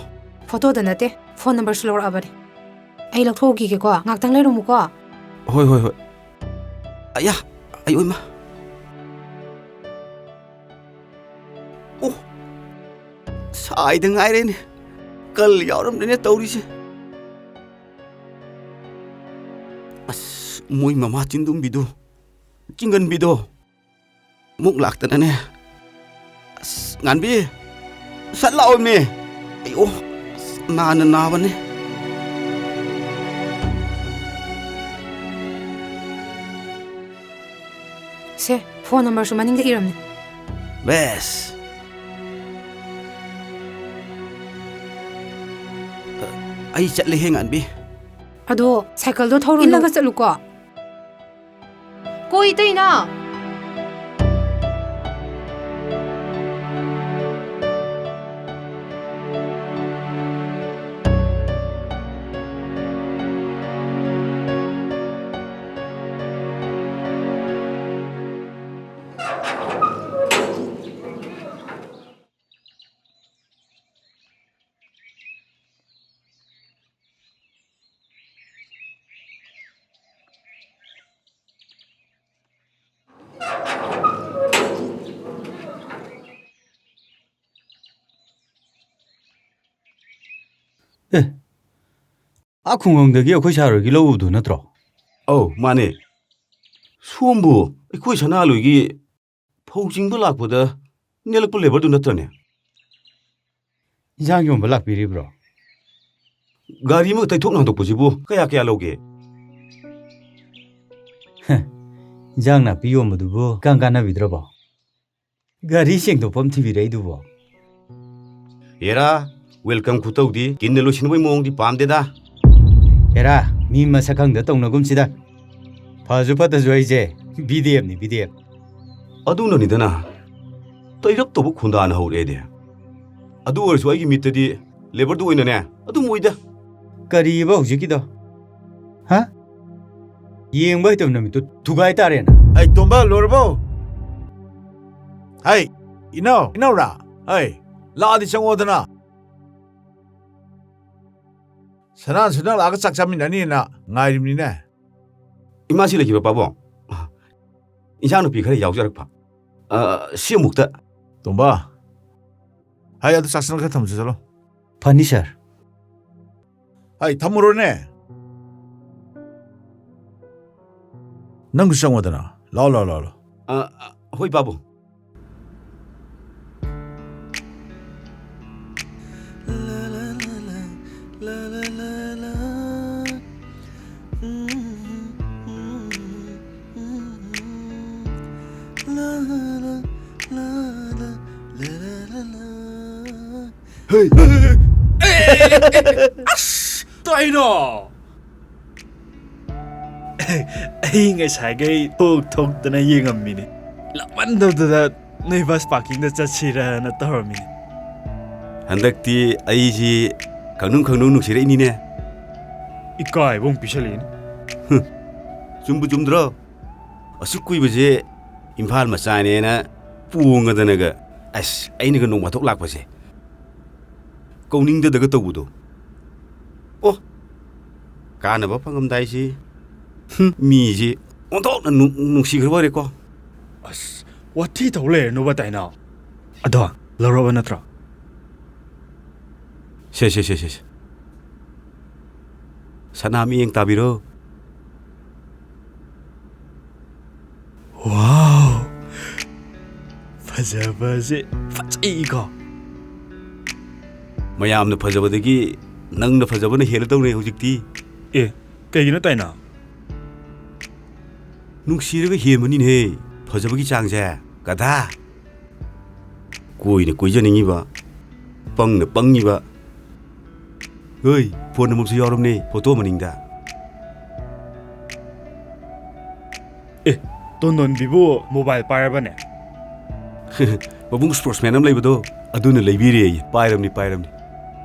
ꯐꯣꯇꯣꯗ ꯅꯠꯇꯦ, ꯐꯣꯟ ꯅꯝꯕꯔꯁꯨ ꯂꯧꯔꯛꯑꯕꯅꯤ꯫ ꯑꯩ ꯂꯧꯊꯣꯛꯎꯈꯤꯒꯦꯀꯣ, ꯉꯥꯛꯇꯪ ꯂꯩꯔꯝꯃꯨꯀꯣ꯫ ꯍꯣꯏ, ꯍꯣꯏ, ꯍꯣꯏ꯫ ꯑꯌꯥ, ꯑꯌꯣ ꯏꯃꯥ꯫ ꯑꯣ, ꯁꯥꯏꯗ ꯉꯥꯏꯔꯦꯅꯦ꯫ ꯀꯜ ꯌꯥꯎꯔꯝꯗ꯭ꯔꯦꯅꯦ ꯇꯧꯔꯤꯁꯦ꯫ ꯑꯁ, ꯃꯣꯏ ꯃꯃꯥ ꯆꯤꯟꯗꯨꯝꯕꯤꯗꯣ, ꯆꯤꯡꯒꯟꯕꯤꯗꯣ꯫ ꯃꯨꯛ ꯂꯥꯛꯇꯅꯅꯦ꯫ ꯑꯁ, ꯉꯥꯟꯕꯤ, ꯁꯠ ꯂꯥꯛꯑꯣꯃꯤ꯫ ꯑꯌꯣ, ꯑꯁ, ꯅꯥꯅ ꯅꯥꯕꯅꯦ꯫ ꯁꯦ, ꯐꯣꯟ ꯅꯝꯕꯔꯁꯨ ꯃꯅꯤꯡꯗ ꯏꯔꯝꯅꯤ꯫ ꯕꯦꯁ꯫ ꯑꯩ ꯆꯠꯂꯦꯍꯦ, ꯉꯥꯟꯕꯤ꯫ ꯑꯗꯣ ꯁꯥꯏꯀꯜꯗꯣ ꯊꯧꯔꯨꯅꯨ꯫ ꯏꯜꯂꯒ ꯆꯠꯂꯨꯀꯣ꯫ ꯀꯣ ꯏꯇꯩꯅ꯫ ꯑꯦ, ꯑꯥ ꯈꯨꯡꯒꯪꯗꯒꯤ ꯑꯩꯈꯣꯏ ꯁꯥꯔ ꯍꯣꯏꯒꯤ ꯂꯧ ꯎꯕꯗꯨ ꯅꯠꯇ꯭ꯔꯣ? ꯑꯧ, ꯃꯥꯅꯦ꯫ ꯁꯣꯝꯕꯨ ꯑꯩꯈꯣꯏ ꯁꯅꯥꯂꯣꯏꯒꯤ ꯐꯧ ꯆꯤꯡꯕ ꯂꯥꯛꯄꯗ ꯅꯦꯜꯂꯛꯄ ꯂꯦꯕꯔꯗꯨ ꯅꯠꯇ꯭ꯔꯅꯦ? ꯏꯟꯁꯥꯡ ꯌꯣꯟꯕ ꯂꯥꯛꯄꯤꯔꯤꯕ꯭ꯔꯣ? ꯒꯥꯔꯤ ꯑꯃꯒ ꯇꯩꯊꯣꯛꯅ ꯍꯟꯗꯣꯛꯄꯁꯤꯕꯨ ꯀꯌꯥ ꯀꯌꯥ ꯂꯧꯒꯦ? ꯍ, ꯏꯟꯁꯥꯡ ꯅꯥꯄꯤ ꯌꯣꯟꯕꯗꯨꯕꯨ ꯏꯀꯥꯟ ꯀꯥꯟꯅꯕꯤꯗ꯭ꯔꯕꯣ? ꯒꯥꯔꯤ ꯁꯦꯡꯗꯣꯛꯐꯝ ꯊꯤꯕꯤꯔꯛꯏꯗꯨꯕꯣ? ꯍꯦꯔꯥ, ꯋꯦꯜꯀꯝ ꯈꯨꯇꯧꯗꯤ ꯀꯤꯟꯅ ꯂꯣꯏꯁꯤꯟꯕꯒꯤ ꯃꯑꯣꯡꯗꯤ ꯄꯥꯝꯗꯦꯗ꯫ ꯍꯦꯔꯥ, ꯃꯤ ꯃꯁꯛ ꯈꯪꯗ ꯇꯧꯅꯒꯨꯝꯁꯤꯗ꯫ ꯐꯁꯨ ꯐꯠꯇꯁꯨ ꯑꯩꯁꯦ ꯕꯤ ꯗꯤ ꯑꯦꯝꯅꯤ, ꯕꯤ ꯗꯤ ꯑꯦꯝ꯫ ꯑꯗꯨꯅꯅꯤꯗꯅ, ꯇꯩꯔꯞ ꯇꯧꯕ ꯈꯣꯟꯗꯥꯅ ꯍꯧꯔꯛꯑꯦꯗꯤ꯫ ꯑꯗꯨ ꯑꯣꯏꯔꯁꯨ ꯑꯩꯒꯤ ꯃꯤꯠꯇꯗꯤ ꯂꯦꯕꯔꯗꯨ ꯑꯣꯏꯅꯅꯦ ꯑꯗꯨꯝ ꯑꯣꯏꯗ꯫ ꯀꯔꯤꯕ ꯍꯧꯖꯤꯛꯀꯤꯗꯣ? ꯍꯥ? ꯌꯦꯡꯕ ꯍꯩꯇꯕ ꯅꯨꯃꯤꯠꯇꯨ ꯊꯨꯒꯥꯏ ꯇꯥꯔꯦꯅ꯫ ꯑꯩ ꯇꯣꯝꯕ, ꯂꯣꯏꯔꯕꯣ? ꯍꯩ, ꯏꯅꯥꯎ, ꯏꯅꯥꯎꯔꯥ? ꯍꯩ, ꯂꯥꯛꯑꯗꯤ ꯆꯪꯉꯣꯗꯅ꯫ ꯁꯅꯥꯁꯨ ꯅꯪ ꯂꯥꯛꯑꯒ ꯆꯥꯛ ꯆꯥꯃꯤꯟꯅꯅꯤꯅ ꯉꯥꯏꯔꯤꯕꯅꯤꯅꯦ꯫ ꯏꯃꯥꯁꯤ ꯂꯩꯈꯤꯕ ꯄꯥꯕꯨꯡ꯫ ꯏꯟꯁꯥꯡ ꯅꯨꯄꯤ ꯈꯔ ꯌꯥꯎꯖꯔꯛꯄ꯫ ꯑ, ꯁꯤ ꯑꯃꯨꯛꯇ꯫ ꯇꯣꯝꯕ, ꯍꯩ, ꯑꯗꯨ ꯆꯥꯛꯁꯪ ꯈꯔ ꯊꯝꯃꯨꯆꯣ, ꯆꯠꯂꯣ꯫ ꯐꯅꯤ, ꯁꯥꯔ꯫ ꯍꯩ, ꯊꯝꯃꯨꯔꯣꯅꯦ꯫ ꯅꯪꯁꯨ ꯆꯪꯉꯣꯗꯅ꯫ ꯂꯥꯛꯑꯣ, ꯂꯥꯛꯑꯣ, ꯂꯥꯛꯑꯣ, ꯂꯥꯛꯑꯣ꯫ ꯑ, ꯑ, ꯍꯣꯏ, ꯄꯥꯕꯨꯡ꯫ ꯍꯩ! ꯑꯁ! ꯀꯩꯅꯣ? ꯑꯩ ꯉꯁꯥꯏꯈꯩ ꯊꯣꯛ ꯊꯣꯛꯇꯅ ꯌꯦꯡꯉꯝꯃꯤꯅꯦ꯫ ꯂꯥꯞꯃꯟꯗꯕꯗꯨꯗ ꯅꯣꯏ ꯕꯁ ꯄꯥꯔꯀꯤꯡꯗ ꯆꯠꯁꯤꯔꯅ ꯇꯧꯔꯝꯃꯤꯅꯦ꯫ ꯍꯟꯗꯛꯇꯤ ꯑꯩꯁꯤ ꯈꯪꯅꯨꯡ ꯈꯪꯅꯨꯡ ꯅꯨꯡꯁꯤꯔꯛꯏꯅꯤꯅꯦ꯫ ꯏꯀꯥꯏꯕ ꯑꯃꯨꯛ ꯄꯤꯁꯜꯂꯛꯏꯅꯦ꯫ ꯍꯨꯝ, ꯆꯨꯝꯕꯨ ꯆꯨꯝꯗ꯭ꯔꯣ? ꯑꯁꯨꯛ ꯀꯨꯏꯕꯁꯦ ꯏꯝꯐꯥꯜ ꯃꯆꯥꯅꯦꯅ ꯄꯣꯡꯉꯗꯅꯒ, ꯑꯁ, ꯑꯩꯅꯒ ꯅꯣꯡ ꯐꯥꯗꯣꯛ ꯂꯥꯛꯄꯁꯦ ꯀꯧꯅꯤꯡꯗꯗꯒ ꯇꯧꯕꯗꯣ꯫ ꯑꯣ, ꯀꯥꯟꯅꯕ ꯐꯪꯉꯝꯗꯥꯏꯁꯤ꯫ ꯍꯨꯝ, ꯃꯤꯁꯤ ꯑꯣꯟꯊꯣꯛꯅ ꯅꯨꯡ-, ꯅꯨꯡꯁꯤꯈ꯭ꯔꯕ ꯑꯣꯏꯔꯦꯀꯣ꯫ ꯑꯁ, ꯋꯥꯊꯤ ꯇꯧ ꯂꯩꯔꯅꯨꯕ, ꯇꯥꯏꯅꯥꯎ꯫ ꯑꯗꯣ, ꯂꯧꯔꯛꯑꯕ ꯅꯠꯇ꯭ꯔꯣ? ꯁꯦ, ꯁꯦ, ꯁꯦ, ꯁꯦ, ꯁꯦ꯫ ꯁꯅꯥ ꯃꯤꯠꯌꯦꯡ ꯇꯥꯕꯤꯔꯣ꯫ ꯋꯥꯎ! ꯐꯖꯕꯁꯦ ꯐꯖꯩꯀꯣ꯫ ꯃꯌꯥꯝꯅ ꯐꯖꯕꯗꯒꯤ ꯅꯪꯅ ꯐꯖꯕꯅ ꯍꯦꯜꯂꯗꯧꯅꯦ ꯍꯧꯖꯤꯛꯇꯤ꯫ ꯑꯦ, ꯀꯩꯒꯤꯅꯣ ꯇꯥꯏꯅꯥꯎ? ꯅꯨꯡꯁꯤꯔꯒ ꯍꯦꯟꯕꯅꯤꯅꯦꯍꯦ, ꯐꯖꯕꯒꯤ ꯆꯥꯡꯁꯦ, ꯒꯙꯥ꯫ ꯀꯣꯏꯅ ꯀꯣꯏꯖꯅꯤꯡꯉꯤꯕ, ꯄꯪꯅ ꯄꯪꯉꯤꯕ꯫ ꯍꯣꯏ, ꯐꯣꯟ ꯑꯃꯁꯨ ꯌꯥꯎꯔꯝꯅꯦ ꯐꯣꯇꯣ ꯃꯅꯤꯡꯗ꯫ ꯑꯦ, ꯇꯣꯟꯗꯣꯟꯕꯤꯕꯨ ꯃꯣꯕꯥꯏꯜ ꯄꯥꯏꯔꯕꯅꯦ? ꯃꯕꯨꯡ ꯁ꯭ꯄꯣꯔꯠꯁꯃꯦꯟ ꯑꯃ ꯂꯩꯕꯗꯣ, ꯑꯗꯨꯅ ꯂꯩꯕꯤꯔꯦꯌꯦ꯫ ꯄꯥꯏꯔꯝꯅꯤ, ꯄꯥꯏꯔꯝꯅꯤ꯫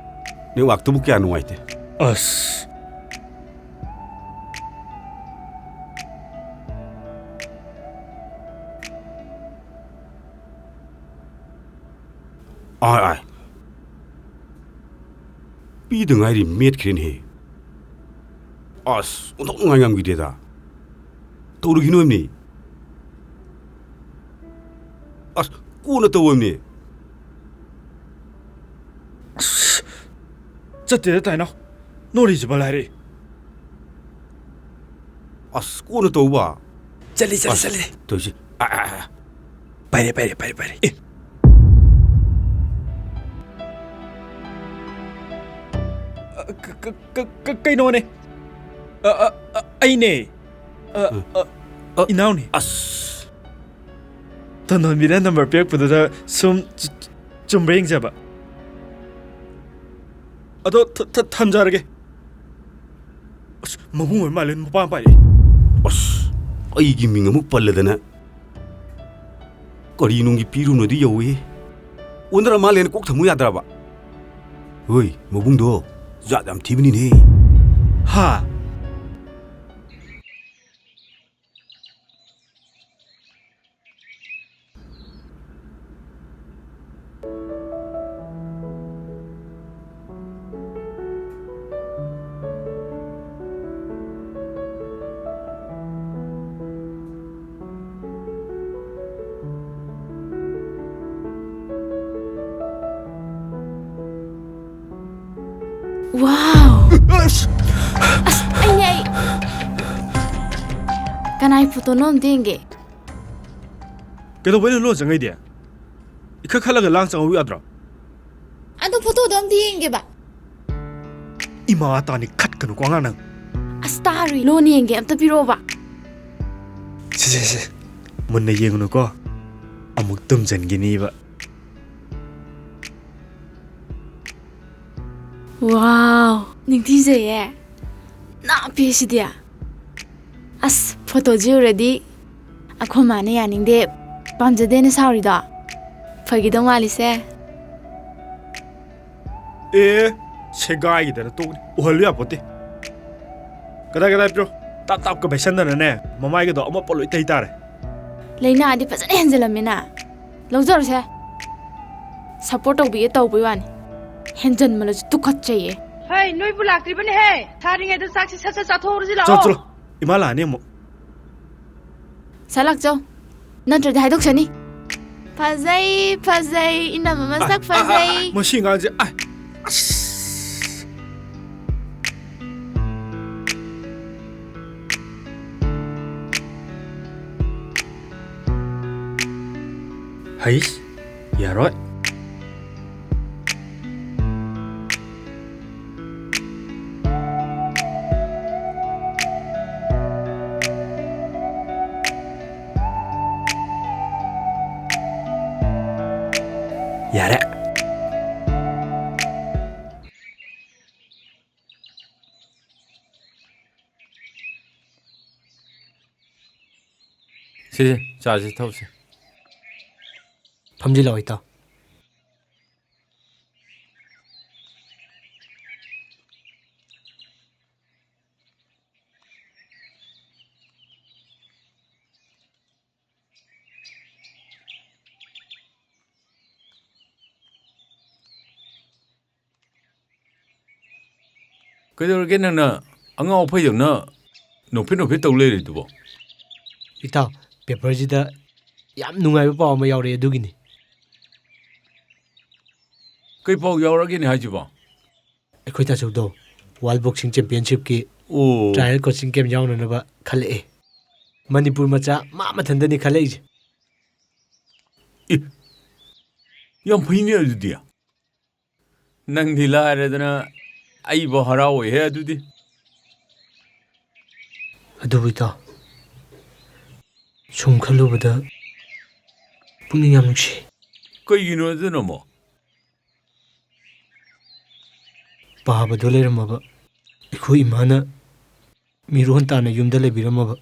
ꯅꯦꯠꯋꯥꯛꯇꯨꯕꯨ ꯀꯌꯥ ꯅꯨꯡꯉꯥꯏꯇꯦ꯫ ꯑꯁ꯫ ꯑꯥꯏ, ꯑꯥꯏ꯫ ꯄꯤꯗ ꯉꯥꯏꯔꯤ ꯃꯦꯠꯈ꯭ꯔꯦꯅꯦꯍꯦ꯫ ꯑꯁ, ꯑꯣꯟꯊꯣꯛ ꯅꯨꯡꯉꯥꯏ ꯉꯝꯈꯤꯗꯦꯗ꯫ ꯇꯧꯔꯨꯈꯤꯅꯣ ꯍꯥꯏꯕꯅꯤ꯫ ꯑꯁ, ꯀꯣꯟꯅ ꯇꯧ ꯍꯥꯏꯕꯅꯤ꯫ ꯑꯁ, ꯆꯠꯇꯦꯗ ꯇꯥꯏꯅꯥꯎ꯫ ꯅꯣ ꯔꯤꯆꯦꯕꯜ ꯍꯥꯏꯔꯛꯏ꯫ ꯑꯁ, ꯀꯣꯟꯅ ꯇꯧꯕ꯫ ꯆꯠꯂꯤ, ꯆꯠꯂꯤ, ꯑꯁ, ꯆꯠꯂꯤ꯫ ꯇꯧꯔꯤꯁꯤ꯫ ꯑ, ꯑ, ꯑ꯫ ꯄꯥꯏꯔꯦ, ꯄꯥꯏꯔꯦ, ꯄꯥꯏꯔꯦ, ꯄꯥꯏꯔꯦ꯫ ꯑꯦ꯫ ꯑ, ꯀ-, ꯀ-, ꯀ-, ꯀ-, ꯀꯩꯅꯣꯅꯦ? ꯑ, ꯑ, ꯑ, ꯑꯩꯅꯦ꯫ ꯑ, ꯎꯝ꯫ ꯑ, ꯑ, ꯏꯅꯥꯎꯅꯦ꯫ ꯑꯁ꯫ ꯇꯣꯟꯗꯣꯟꯕꯤꯅ ꯅꯝꯕꯔ ꯄꯤꯔꯛꯄꯗꯨꯗ ꯁꯨꯝ ꯆꯨ-, ꯆꯨ-, ꯆꯨꯝꯕ꯭ꯔꯥ ꯌꯦꯡꯖꯕ꯫ ꯑꯗꯣ ꯊ-, ꯊ-, ꯊꯝꯖꯔꯒꯦ꯫ ꯑꯁ, ꯃꯕꯨꯡ ꯑꯣꯏꯔ ꯃꯥꯜꯂꯦ, ꯅꯨꯄꯥ ꯑꯃ ꯄꯥꯏꯔꯛꯑꯦ꯫ ꯑꯁ, ꯑꯩꯒꯤ ꯃꯤꯡ ꯑꯃꯨꯛ ꯄꯜꯂꯗꯅ꯫ ꯀꯔꯤ ꯅꯨꯡꯒꯤ ꯄꯤꯔꯨꯅꯣꯗꯤ ꯌꯧꯋꯤ꯫ ꯑꯣꯟꯅꯔ ꯃꯥꯜꯂꯦꯅ ꯀꯣꯛ ꯊꯝꯃꯨ ꯌꯥꯗ꯭ꯔꯕ? ꯍꯣꯏ, ꯃꯕꯨꯡꯗꯣ ꯖꯥꯠ ꯌꯥꯝ ꯊꯤꯕꯅꯤꯅꯦ꯫ ꯍꯥ? Wow! ꯑꯁ! ꯑꯁ, ꯑꯩꯅꯦ, ꯑꯩ꯫ ꯀꯅꯥꯏ ꯐꯣꯇꯣꯅꯣ ꯑꯝꯇ ꯌꯦꯡꯒꯦ꯫ ꯀꯩꯗꯧꯕꯩꯅꯣ ꯂꯣꯟ ꯆꯪꯉꯛꯏꯗꯤ? ꯏꯈꯠ ꯈꯠꯂꯒ ꯂꯥꯡ ꯆꯪꯍꯧ ꯌꯥꯗ꯭ꯔꯣ? ꯑꯗꯣ ꯐꯣꯇꯣꯗꯣ ꯑꯝꯇ ꯌꯦꯡꯒꯦꯕ꯫ ꯏꯃꯥ ꯇꯥꯅꯤ, ꯈꯠꯀꯅꯨꯀꯣ ꯑꯉꯥꯡ ꯅꯪ꯫ ꯑꯁ, ꯇꯥꯔꯣꯏ, ꯂꯣꯟ ꯌꯦꯡꯒꯦ, ꯑꯝꯇ ꯄꯤꯔꯛꯑꯣꯕ꯫ ꯁꯦ, ꯁꯦ, ꯁꯦ, ꯃꯨꯟꯅ ꯌꯦꯡꯉꯨꯅꯨꯀꯣ꯫ ꯑꯃꯨꯛ ꯇꯨꯝꯖꯟꯈꯤꯅꯤꯕ꯫ Wow, ꯅꯤꯡꯊꯤꯖꯩꯌꯦ꯫ ꯅꯥꯞꯄꯦ ꯁꯤꯗꯤ꯫ ꯑꯁ, ꯐꯣꯇꯣꯁꯤ ꯎꯔꯗꯤ ꯑꯩꯈꯣꯏ ꯃꯥꯅ ꯌꯥꯅꯤꯡꯗꯦ, ꯄꯥꯝꯖꯗꯦꯅ ꯁꯥꯎꯔꯤꯗꯣ ꯐꯒꯤꯗꯧ ꯃꯥꯜꯂꯤꯁꯦ꯫ ꯑꯦ, ꯁꯦꯒꯥꯏꯒꯤꯗꯅ ꯇꯣꯛꯅꯤ꯫ ꯎꯍꯜꯂꯨ ꯌꯥꯄꯣꯠꯇꯦ꯫ ꯀꯗꯥꯏ, ꯀꯗꯥꯏ ꯄꯤꯔꯣ? ꯇꯥꯞ ꯇꯥꯞꯀ ꯄꯩꯁꯟꯗꯅꯅꯦ, ꯃꯃꯥꯏꯒꯗꯣ ꯑꯃꯣꯠꯄ ꯂꯣꯏ ꯇꯩ ꯇꯥꯔꯦ꯫ ꯂꯥꯏꯅꯥꯗꯤ ꯐꯖꯅ ꯍꯦꯟꯖꯜꯂꯝꯃꯤꯅ꯫ ꯂꯧꯖꯔꯨꯁꯦ꯫ Support ꯇꯧꯕꯤꯒꯦ ꯇꯧꯕꯩ ꯋꯥꯅꯤ꯫ ꯍꯦꯟꯖꯟꯃꯜꯂꯁꯨ ꯇꯨꯀꯠꯆꯩꯌꯦ꯫ ꯍꯩ, ꯅꯣꯏꯕꯨ ꯂꯥꯛꯇ꯭ꯔꯤꯕꯅꯦꯍꯦ꯫ ꯁꯥꯔꯤꯉꯩꯗ ꯆꯥꯛꯁꯤ ꯁꯠ ꯁꯠ ꯆꯥꯊꯣꯛꯍꯧꯔꯁꯤ ꯂꯥꯛꯑꯣ꯫ ꯆꯠꯂꯣ, ꯆꯠꯂꯣ꯫ ꯏꯃꯥ ꯂꯥꯛꯑꯅꯤ ꯑꯃꯨꯛ꯫ ꯁꯥ ꯂꯥꯛꯆꯧ꯫ ꯅꯠꯇ꯭ꯔꯗꯤ ꯍꯥꯏꯗꯣꯛꯆꯅꯤ꯫ ꯐꯖꯩ, ꯐꯖꯩ, ꯏꯅꯝꯃ ꯃꯁꯛ ꯑ, ꯑ, ꯑ, ꯐꯖꯩ꯫ ꯃꯁꯤ ꯑꯉꯥꯡꯁꯦ, ꯑ, ꯑꯁ꯫ ꯍꯩꯁ, ꯌꯥꯔꯣꯏ꯫ ꯌꯥꯔꯦ꯫ ꯁꯤꯁꯦ, ꯆꯥꯁꯤ ꯊꯛꯎꯁꯤ꯫ ꯐꯝꯖꯤꯜꯂꯛꯑꯣ, ꯏꯇꯥꯎ꯫ ꯀꯩꯗꯧꯔꯒꯦ ꯅꯪꯅ ꯑꯉꯥꯎ ꯑꯐꯩꯗꯧꯅ ꯅꯣꯛꯐꯦꯠ ꯅꯣꯛꯐꯦꯠ ꯇꯧ ꯂꯩꯔꯤꯗꯨꯕꯣ? ꯏꯇꯥꯎ, ꯄꯦꯄꯔꯁꯤꯗ ꯌꯥꯝ ꯅꯨꯡꯉꯥꯏꯕ ꯄꯥꯎ ꯑꯃ ꯌꯥꯎꯔꯛꯑꯦ, ꯑꯗꯨꯒꯤꯅꯤ꯫ ꯀꯩ ꯄꯥꯎ ꯌꯥꯎꯔꯒꯦꯅꯦ ꯍꯥꯏꯁꯤꯕꯣ? ꯑꯩꯈꯣꯏ ꯇꯥꯆꯧꯗꯣ World Boxing Championshipꯀꯤ ꯑꯣ꯫ Trial coaching camp ꯌꯥꯎꯅꯅꯕ ꯈꯜꯂꯛꯑꯦ꯫ ꯃꯅꯤꯄꯨꯔ ꯃꯆꯥ ꯃꯥ ꯃꯊꯟꯗꯅꯤ ꯈꯜꯂꯛꯏꯁꯦ꯫ ꯑꯦ, ꯌꯥꯝ ꯐꯩꯅꯦ ꯑꯗꯨꯗꯤ꯫ ꯅꯪꯗꯤ ꯂꯥꯏꯔꯗꯅ ꯑꯩꯕꯨ ꯍꯔꯥꯎꯋꯦꯍꯦ ꯑꯗꯨꯗꯤ꯫ ꯑꯗꯨꯕꯨ ꯏꯇꯥꯎ, ꯁꯨꯝ ꯈꯜꯂꯨꯕꯗ ꯄꯨꯛꯅꯤꯡ ꯌꯥꯝ ꯅꯨꯡꯁꯤ꯫ ꯀꯩꯒꯤꯅꯣ ꯑꯗꯨꯅ ꯑꯃꯨꯛ? ꯄꯥꯕꯗꯣ ꯂꯩꯔꯝꯃꯕ, ꯑꯩꯈꯣꯏ ꯏꯃꯥꯅ ꯃꯤꯔꯣꯟ ꯇꯥꯅ ꯌꯨꯝꯗ ꯂꯩꯕꯤꯔꯝꯃꯕ,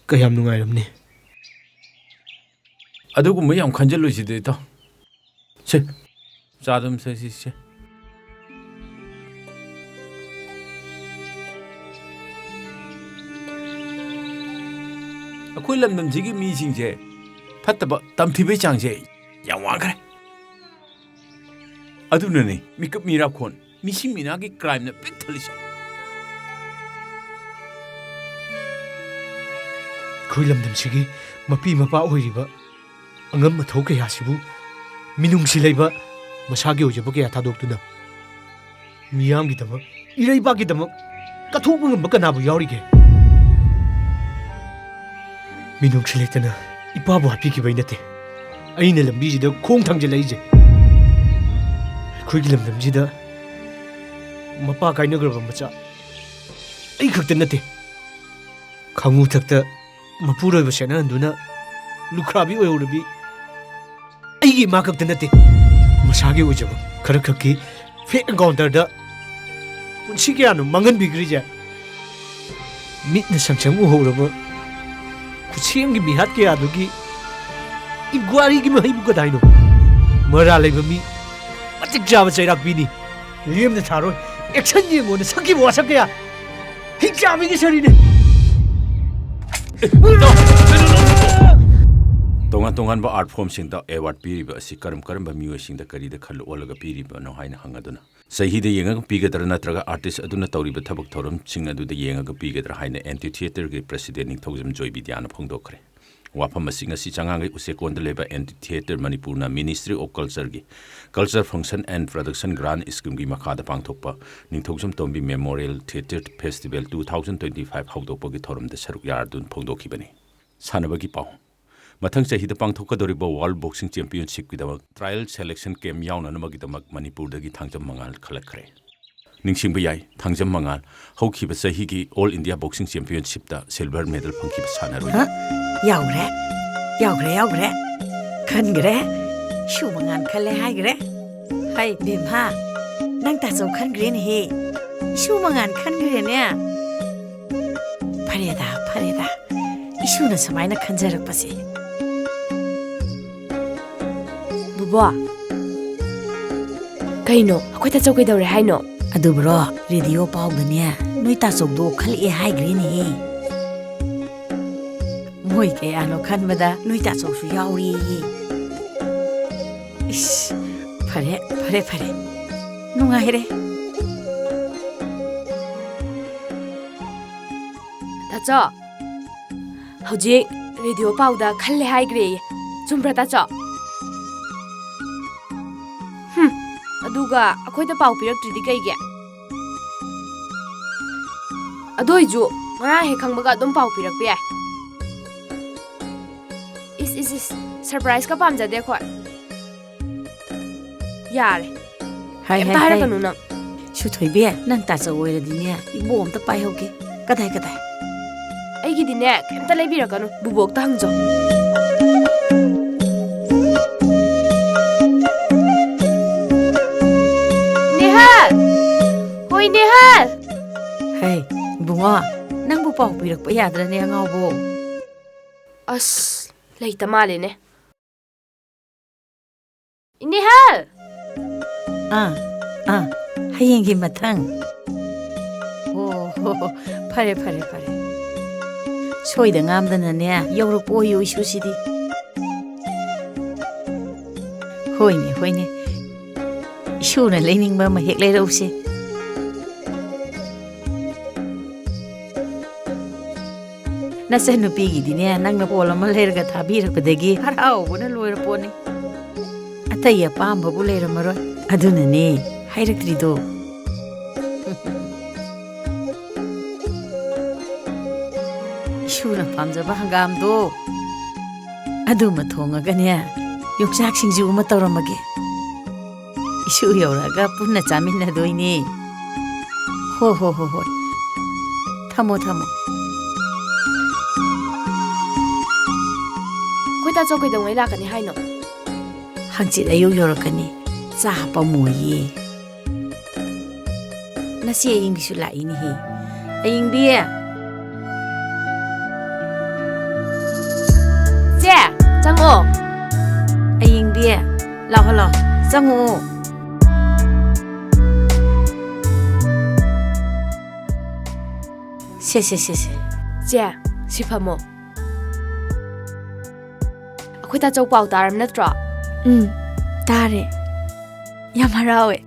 ꯀꯌꯥꯝ ꯅꯨꯡꯉꯥꯏꯔꯝꯅꯤ꯫ ꯑꯗꯨꯒꯨꯝꯕ ꯌꯥꯝ ꯈꯟꯖꯜꯂꯨꯁꯤꯗ, ꯏꯇꯥꯎ꯫ ꯁꯦ, ꯆꯥ ꯑꯗꯨꯝ ꯊꯛꯁꯤ, ꯁꯦ꯫ ꯑꯩꯈꯣꯏ ꯂꯝꯗꯝꯁꯤꯒꯤ ꯃꯤꯁꯤꯡꯁꯦ ꯐꯠꯇꯕ ꯇꯝꯊꯤꯕꯩ ꯆꯥꯡꯁꯦ ꯌꯥꯝ ꯋꯥꯡꯈ꯭ꯔꯦ꯫ ꯑꯗꯨꯅꯅꯦ ꯃꯤꯀꯞ ꯃꯤꯔꯥꯈꯣꯟ, ꯃꯤꯁꯤ ꯃꯤꯅꯥꯒꯤ crimeꯅ ꯄꯤꯛ ꯊꯜꯂꯤꯁꯦ꯫ ꯑꯩꯈꯣꯏ ꯂꯝꯗꯝꯁꯤꯒꯤ ꯃꯄꯤ ꯃꯄꯥ ꯑꯣꯏꯔꯤꯕ ꯑꯉꯝ ꯑꯊꯧ ꯀꯌꯥꯁꯤꯕꯨ ꯃꯤꯅꯨꯡꯁꯤ ꯂꯩꯕ ꯃꯁꯥꯒꯤ ꯑꯣꯏꯖꯕ ꯀꯌꯥ ꯊꯥꯗꯣꯛꯇꯨꯅ ꯃꯤꯌꯥꯝꯒꯤꯗꯃꯛ, ꯏꯔꯩꯕꯥꯛꯀꯤꯗꯃꯛ ꯀꯠꯊꯣꯛꯄ ꯉꯝꯕ ꯀꯅꯥꯕꯨ ꯌꯥꯎꯔꯤꯒꯦ? ꯃꯤꯅꯨꯡꯁꯤ ꯂꯩꯇꯅ ꯏꯄꯥꯕꯨ ꯍꯥꯠꯄꯤꯈꯤꯕꯩ ꯅꯠꯇꯦ ꯑꯩꯅ ꯂꯝꯕꯤꯁꯤꯗ ꯈꯣꯡ ꯊꯥꯡꯖꯤꯜꯂꯛꯏꯁꯦ꯫ ꯑꯩꯈꯣꯏꯒꯤ ꯂꯝꯗꯝꯁꯤꯗ ꯃꯄꯥ ꯀꯥꯏꯅꯈ꯭ꯔꯕ ꯃꯆꯥ ꯑꯩ ꯈꯛꯇ ꯅꯠꯇꯦ, ꯈꯥꯉꯨ ꯊꯛꯇ ꯃꯄꯨꯔꯣꯏꯕ ꯁꯦꯠꯅꯍꯟꯗꯨꯅ ꯂꯨꯈ꯭ꯔꯥꯕꯤ ꯑꯣꯏꯍꯧꯔꯕꯤ ꯑꯩꯒꯤ ꯏꯃꯥ ꯈꯛꯇ ꯅꯠꯇꯦ, ꯃꯁꯥꯒꯤ ꯑꯣꯏꯖꯕ ꯈꯔ ꯈꯛꯀꯤ ꯐꯦꯛ ꯑꯦꯟꯀꯥꯎꯟꯇꯔꯗ ꯄꯨꯟꯁꯤ ꯀꯌꯥꯅꯣ ꯃꯥꯡꯍꯟꯕꯤꯈ꯭ꯔꯤꯁꯦ꯫ ꯃꯤꯠꯅ ꯁꯪꯁꯪ ꯎꯍꯧꯔꯕ ꯈꯨꯠꯁꯦꯝꯒꯤ ꯃꯤꯍꯥꯠ ꯀꯌꯥꯗꯨꯒꯤ ꯏꯟꯀ꯭ꯋꯥꯔꯤꯒꯤ ꯃꯍꯩꯕꯨ ꯀꯗꯥꯏꯅꯣ? ꯃꯔꯥꯜ ꯂꯩꯕ ꯃꯤ ꯃꯇꯤꯛ ꯆꯥꯕ ꯆꯩꯔꯥꯛ ꯄꯤꯅꯤ꯫ ꯂꯦꯝꯅ ꯊꯥꯔꯣꯏ꯫ ꯑꯦꯛꯁꯟ ꯌꯦꯡꯉꯣꯅ ꯁꯛꯈꯤꯕ ꯋꯥꯁꯛ ꯀꯌꯥ꯫ ꯍꯤꯡꯆꯥꯕꯤꯒꯤ ꯁꯔꯤꯅꯦ꯫ ꯇꯣꯉꯥꯟ ꯇꯣꯉꯥꯟꯕ ꯑꯥꯔꯠ ꯐꯣꯔꯝꯁꯤꯡꯗ ꯑꯦꯋꯥꯔꯗ ꯄꯤꯔꯤꯕ ꯑꯁꯤ ꯀꯔꯝ ꯀꯔꯝꯕ ꯃꯤꯑꯣꯏꯁꯤꯡꯗ ꯀꯔꯤꯗ ꯈꯜꯂꯨ ꯑꯣꯜꯂꯒ ꯄꯤꯔꯤꯕꯅꯣ ꯍꯥꯏꯅ ꯍꯪꯉꯗꯨꯅ ꯆꯍꯤꯗ ꯌꯦꯡꯉꯒ ꯄꯤꯒꯗ꯭ꯔꯥ ꯅꯠꯇ꯭ꯔꯒ ꯑꯥꯔꯇꯤꯁ ꯑꯗꯨꯅ ꯇꯧꯔꯤꯕ ꯊꯕꯛ ꯊꯧꯔꯝꯁꯤꯡ ꯑꯗꯨꯗ ꯌꯦꯡꯉꯒ ꯄꯤꯒꯗ꯭ꯔꯥ ꯍꯥꯏꯅ ꯑꯦꯟꯇꯤ ꯊꯤꯌꯦꯇꯔꯒꯤ ꯄ꯭ꯔꯦꯁꯤꯗꯦꯟ ꯅꯤꯡꯊꯧꯖꯝ ꯖꯣꯏ ꯕꯤꯗ꯭ꯌꯥꯅ ꯐꯣꯡꯗꯣꯛꯈ꯭ꯔꯦ꯫ ꯋꯥꯐꯝ ꯑꯁꯤ ꯉꯁꯤ ꯆꯉꯥꯡꯒꯩ ꯎꯆꯦꯛꯀꯣꯟꯗ ꯂꯩꯕ ꯑꯦꯟꯇꯤ ꯊꯤꯌꯦꯇꯔ ꯃꯅꯤꯄꯨꯔꯅ Ministry of Cultureꯒꯤ Culture Function and Production Grant Schemeꯒꯤ ꯃꯈꯥꯗ ꯄꯥꯡꯊꯣꯛꯄ ꯅꯤꯡꯊꯧꯖꯝ ꯇꯣꯝꯕꯤ Memorial Theatre Festival two thousand twenty five ꯍꯧꯗꯣꯛꯄꯒꯤ ꯊꯧꯔꯝꯗ ꯁꯔꯨꯛ ꯌꯥꯗꯨꯅ ꯐꯣꯡꯗꯣꯛꯈꯤꯕꯅꯤ꯫ ꯁꯥꯟꯅꯕꯒꯤ ꯄꯥꯎ꯫ ꯃꯊꯪ ꯆꯍꯤꯗ ꯄꯥꯡꯊꯣꯛꯀꯗꯧꯔꯤꯕ World Boxing Championshipꯀꯤꯗꯃꯛ trial selection camp ꯌꯥꯎꯅꯅꯕꯒꯤꯗꯃꯛ ꯃꯅꯤꯄꯨꯔꯗꯒꯤ ꯊꯥꯡꯖꯝ ꯃꯉꯥꯜ ꯈꯜꯂꯛꯈ꯭ꯔꯦ꯫ ꯅꯤꯡꯁꯤꯡꯕ ꯌꯥꯏ, ꯊꯥꯡꯖꯝ ꯃꯉꯥꯜ ꯍꯧꯈꯤꯕ ꯆꯍꯤꯒꯤ All India Boxing Championshipꯇ silver medal ꯐꯪꯈꯤꯕ ꯁꯥꯟꯅꯔꯣꯏꯅꯤ꯫ ꯍ? ꯌꯥꯎꯈ꯭ꯔꯦ? ꯌꯥꯎꯈ꯭ꯔꯦ, ꯌꯥꯎꯈ꯭ꯔꯦ꯫ ꯈꯟꯈ꯭ꯔꯦ? ꯏꯁꯨ ꯃꯉꯥꯟ ꯈꯜꯂꯦ ꯍꯥꯏꯈ꯭ꯔꯦ? ꯍꯩ, ꯕꯦꯝꯃ, ꯅꯪ ꯇꯥꯆꯧ ꯈꯟꯈ꯭ꯔꯦꯅꯦꯍꯦ꯫ ꯏꯁꯨ ꯃꯉꯥꯟ ꯈꯟꯈ꯭ꯔꯦꯅꯦ꯫ ꯐꯔꯦꯗ, ꯐꯔꯦꯗ꯫ ꯏꯁꯨꯅ ꯁꯨꯃꯥꯏꯅ ꯈꯟꯖꯔꯛꯄꯁꯦ꯫ ꯕꯨꯕꯣ, ꯀꯩꯅꯣ? ꯑꯩꯈꯣꯏ ꯇꯥꯆꯧ ꯀꯩꯗꯧꯔꯦ ꯍꯥꯏꯅꯣ? ꯑꯗꯨꯕꯨꯔꯣ, ꯔꯦꯗꯤꯑꯣ ꯄꯥꯎꯗꯅꯦ, ꯅꯣꯏ ꯇꯥꯆꯧꯗꯣ ꯈꯜꯂꯛꯑꯦ ꯍꯥꯏꯈ꯭ꯔꯦꯅꯦꯍꯦ꯫ ꯃꯣꯏ ꯀꯌꯥꯅꯣ ꯈꯟꯕꯗ ꯅꯣꯏ ꯇꯥꯆꯧꯁꯨ ꯌꯥꯎꯔꯦꯌꯦ꯫ ꯏꯁ, ꯐꯔꯦ, ꯐꯔꯦ, ꯐꯔꯦ꯫ ꯅꯨꯡꯉꯥꯏꯔꯦ꯫ ꯇꯥꯆꯧ, ꯍꯧꯖꯤꯛ ꯔꯦꯗꯤꯑꯣ ꯄꯥꯎꯗ ꯈꯜꯂꯦ ꯍꯥꯏꯈ꯭ꯔꯦꯌꯦ꯫ ꯆꯨꯝꯕ꯭ꯔꯥ, ꯇꯥꯆꯧ? ꯍꯨꯝ, ꯑꯗꯨꯒ ꯑꯩꯈꯣꯏꯗ ꯄꯥꯎ ꯄꯤꯔꯛꯇ꯭ꯔꯤꯗꯤ ꯀꯩꯒꯤ? ꯑꯗꯨ ꯑꯣꯏꯁꯨ ꯉꯔꯥꯡ ꯍꯦꯛ ꯈꯪꯕꯒ ꯑꯗꯨꯝ ꯄꯥꯎ ꯄꯤꯔꯛꯄ ꯌꯥꯏ꯫ ꯏꯁ, ꯁꯔꯄ꯭ꯔꯥꯏꯖꯀ ꯄꯥꯝꯖꯗꯦ ꯑꯩꯈꯣꯏ꯫ ꯌꯥꯔꯦ꯫ ꯍꯥꯏ, ꯀꯩꯝꯇ ꯍꯥꯏ, ꯍꯥꯏ꯫ ꯍꯥꯏꯔꯛꯀꯅꯨ ꯅꯪ꯫ ꯁꯨꯊꯣꯏꯕꯤ, ꯅꯪ ꯇꯥꯆꯧ ꯑꯣꯏꯔꯗꯤꯅꯦ, ꯏꯕꯣꯛ ꯑꯝꯇ ꯄꯥꯏꯍꯧꯒꯦ꯫ ꯀꯗꯥꯏ, ꯀꯗꯥꯏ? ꯑꯩꯒꯤꯗꯤꯅꯦ, ꯀꯩꯝꯇ ꯂꯩꯕꯤꯔꯛꯀꯅꯨ꯫ ꯕꯨꯕꯣꯛꯇ ꯍꯪꯖꯧ꯫ ꯅꯦꯍꯥ! ꯍꯣꯏ, ꯅꯦꯍꯥ! ꯍꯩ, ꯏꯕꯨꯡꯉꯣ, ꯅꯪꯕꯨ ꯄꯥꯎ ꯄꯤꯔꯛꯄ ꯌꯥꯗ꯭ꯔꯅꯦ, ꯑꯉꯥꯎꯕꯣ? ꯑꯁ, ꯂꯩꯇ ꯃꯥꯜꯂꯦꯅꯦ꯫ ꯏꯅꯦꯍꯜ! ꯑꯥ, ꯑꯥ, ꯍꯌꯦꯡꯒꯤ ꯃꯊꯪ꯫ ꯑꯣ, ꯍꯣ, ꯍꯣ, ꯐꯔꯦ, ꯐꯔꯦ, ꯐꯔꯦ꯫ ꯁꯣꯏꯗ ꯉꯥꯝꯗꯅꯅꯦ, ꯌꯧꯔꯛꯄ ꯑꯣꯏꯌꯨ ꯏꯁꯨꯁꯤꯗꯤ꯫ ꯍꯣꯏꯅꯦ, ꯍꯣꯏꯅꯦ꯫ ꯏꯁꯨꯅ ꯂꯩꯅꯤꯡꯕ ꯑꯃ ꯍꯦꯛ ꯂꯩꯔꯛꯎꯁꯦ꯫ ꯅꯆꯟꯅꯨꯄꯤꯒꯤꯗꯤꯅꯦ, ꯅꯪꯅ ꯄꯣꯜ ꯑꯃ ꯂꯩꯔꯒ ꯊꯥꯕꯤꯔꯛꯄꯗꯒꯤ ꯍꯔꯥꯎꯕꯅ ꯂꯣꯏꯔ ꯄꯣꯠꯅꯤ꯫ ꯑꯇꯩ ꯑꯄꯥꯝꯕꯕꯨ ꯂꯩꯔꯝꯃꯔꯣꯏ꯫ ꯑꯗꯨꯅꯅꯦ ꯍꯥꯏꯔꯛꯇ꯭ꯔꯤꯗꯣ꯫ ꯏꯁꯨꯅ ꯄꯥꯝꯖꯕ ꯍꯪꯒꯥꯝꯗꯣ, ꯑꯗꯨꯃ ꯊꯣꯡꯉꯒꯅꯦ, ꯌꯣꯡꯆꯥꯛ ꯁꯤꯡꯖꯨ ꯑꯃ ꯇꯧꯔꯝꯃꯒꯦ꯫ ꯏꯁꯨ ꯌꯧꯔꯛꯑꯒ ꯄꯨꯟꯅ ꯆꯥꯃꯤꯟꯅꯗꯣꯏꯅꯦ꯫ ꯍꯣ, ꯍꯣ, ꯍꯣ, ꯍꯣꯏ꯫ ꯊꯝꯃꯣ, ꯊꯝꯃꯣ꯫ ꯑꯩꯈꯣꯏ ꯇꯥꯆꯧ ꯀꯩꯗꯧꯉꯩ ꯂꯥꯛꯀꯅꯤ ꯍꯥꯏꯅꯣ? ꯍꯪꯆꯤꯠ ꯑꯌꯨꯛ ꯌꯧꯔꯛꯀꯅꯤ꯫ ꯆꯥ ꯍꯥꯞꯄꯝꯃꯣꯌꯦ꯫ ꯅꯆꯦ ꯑꯌꯤꯡꯕꯤꯁꯨ ꯂꯥꯛꯏꯅꯦꯍꯦ꯫ ꯑꯌꯤꯡꯕꯤ! ꯆꯦ, ꯆꯪꯉꯛꯑꯣ꯫ ꯑꯌꯤꯡꯕꯤ, ꯂꯥꯛꯑꯣ, ꯂꯥꯛꯑꯣ, ꯆꯪꯉꯛꯑꯣ꯫ ꯁꯦ, ꯁꯦ, ꯁꯦ, ꯁꯦ꯫ ꯆꯦ, ꯁꯤ ꯐꯝꯃꯣ꯫ ꯑꯩꯈꯣꯏ ꯇꯥꯆꯧ ꯄꯥꯎ ꯇꯥꯔꯝ ꯅꯠꯇ꯭ꯔꯣ? ꯎꯝ, ꯇꯥꯔꯦ꯫ ꯌꯥꯝ ꯍꯔꯥꯎꯋꯦ꯫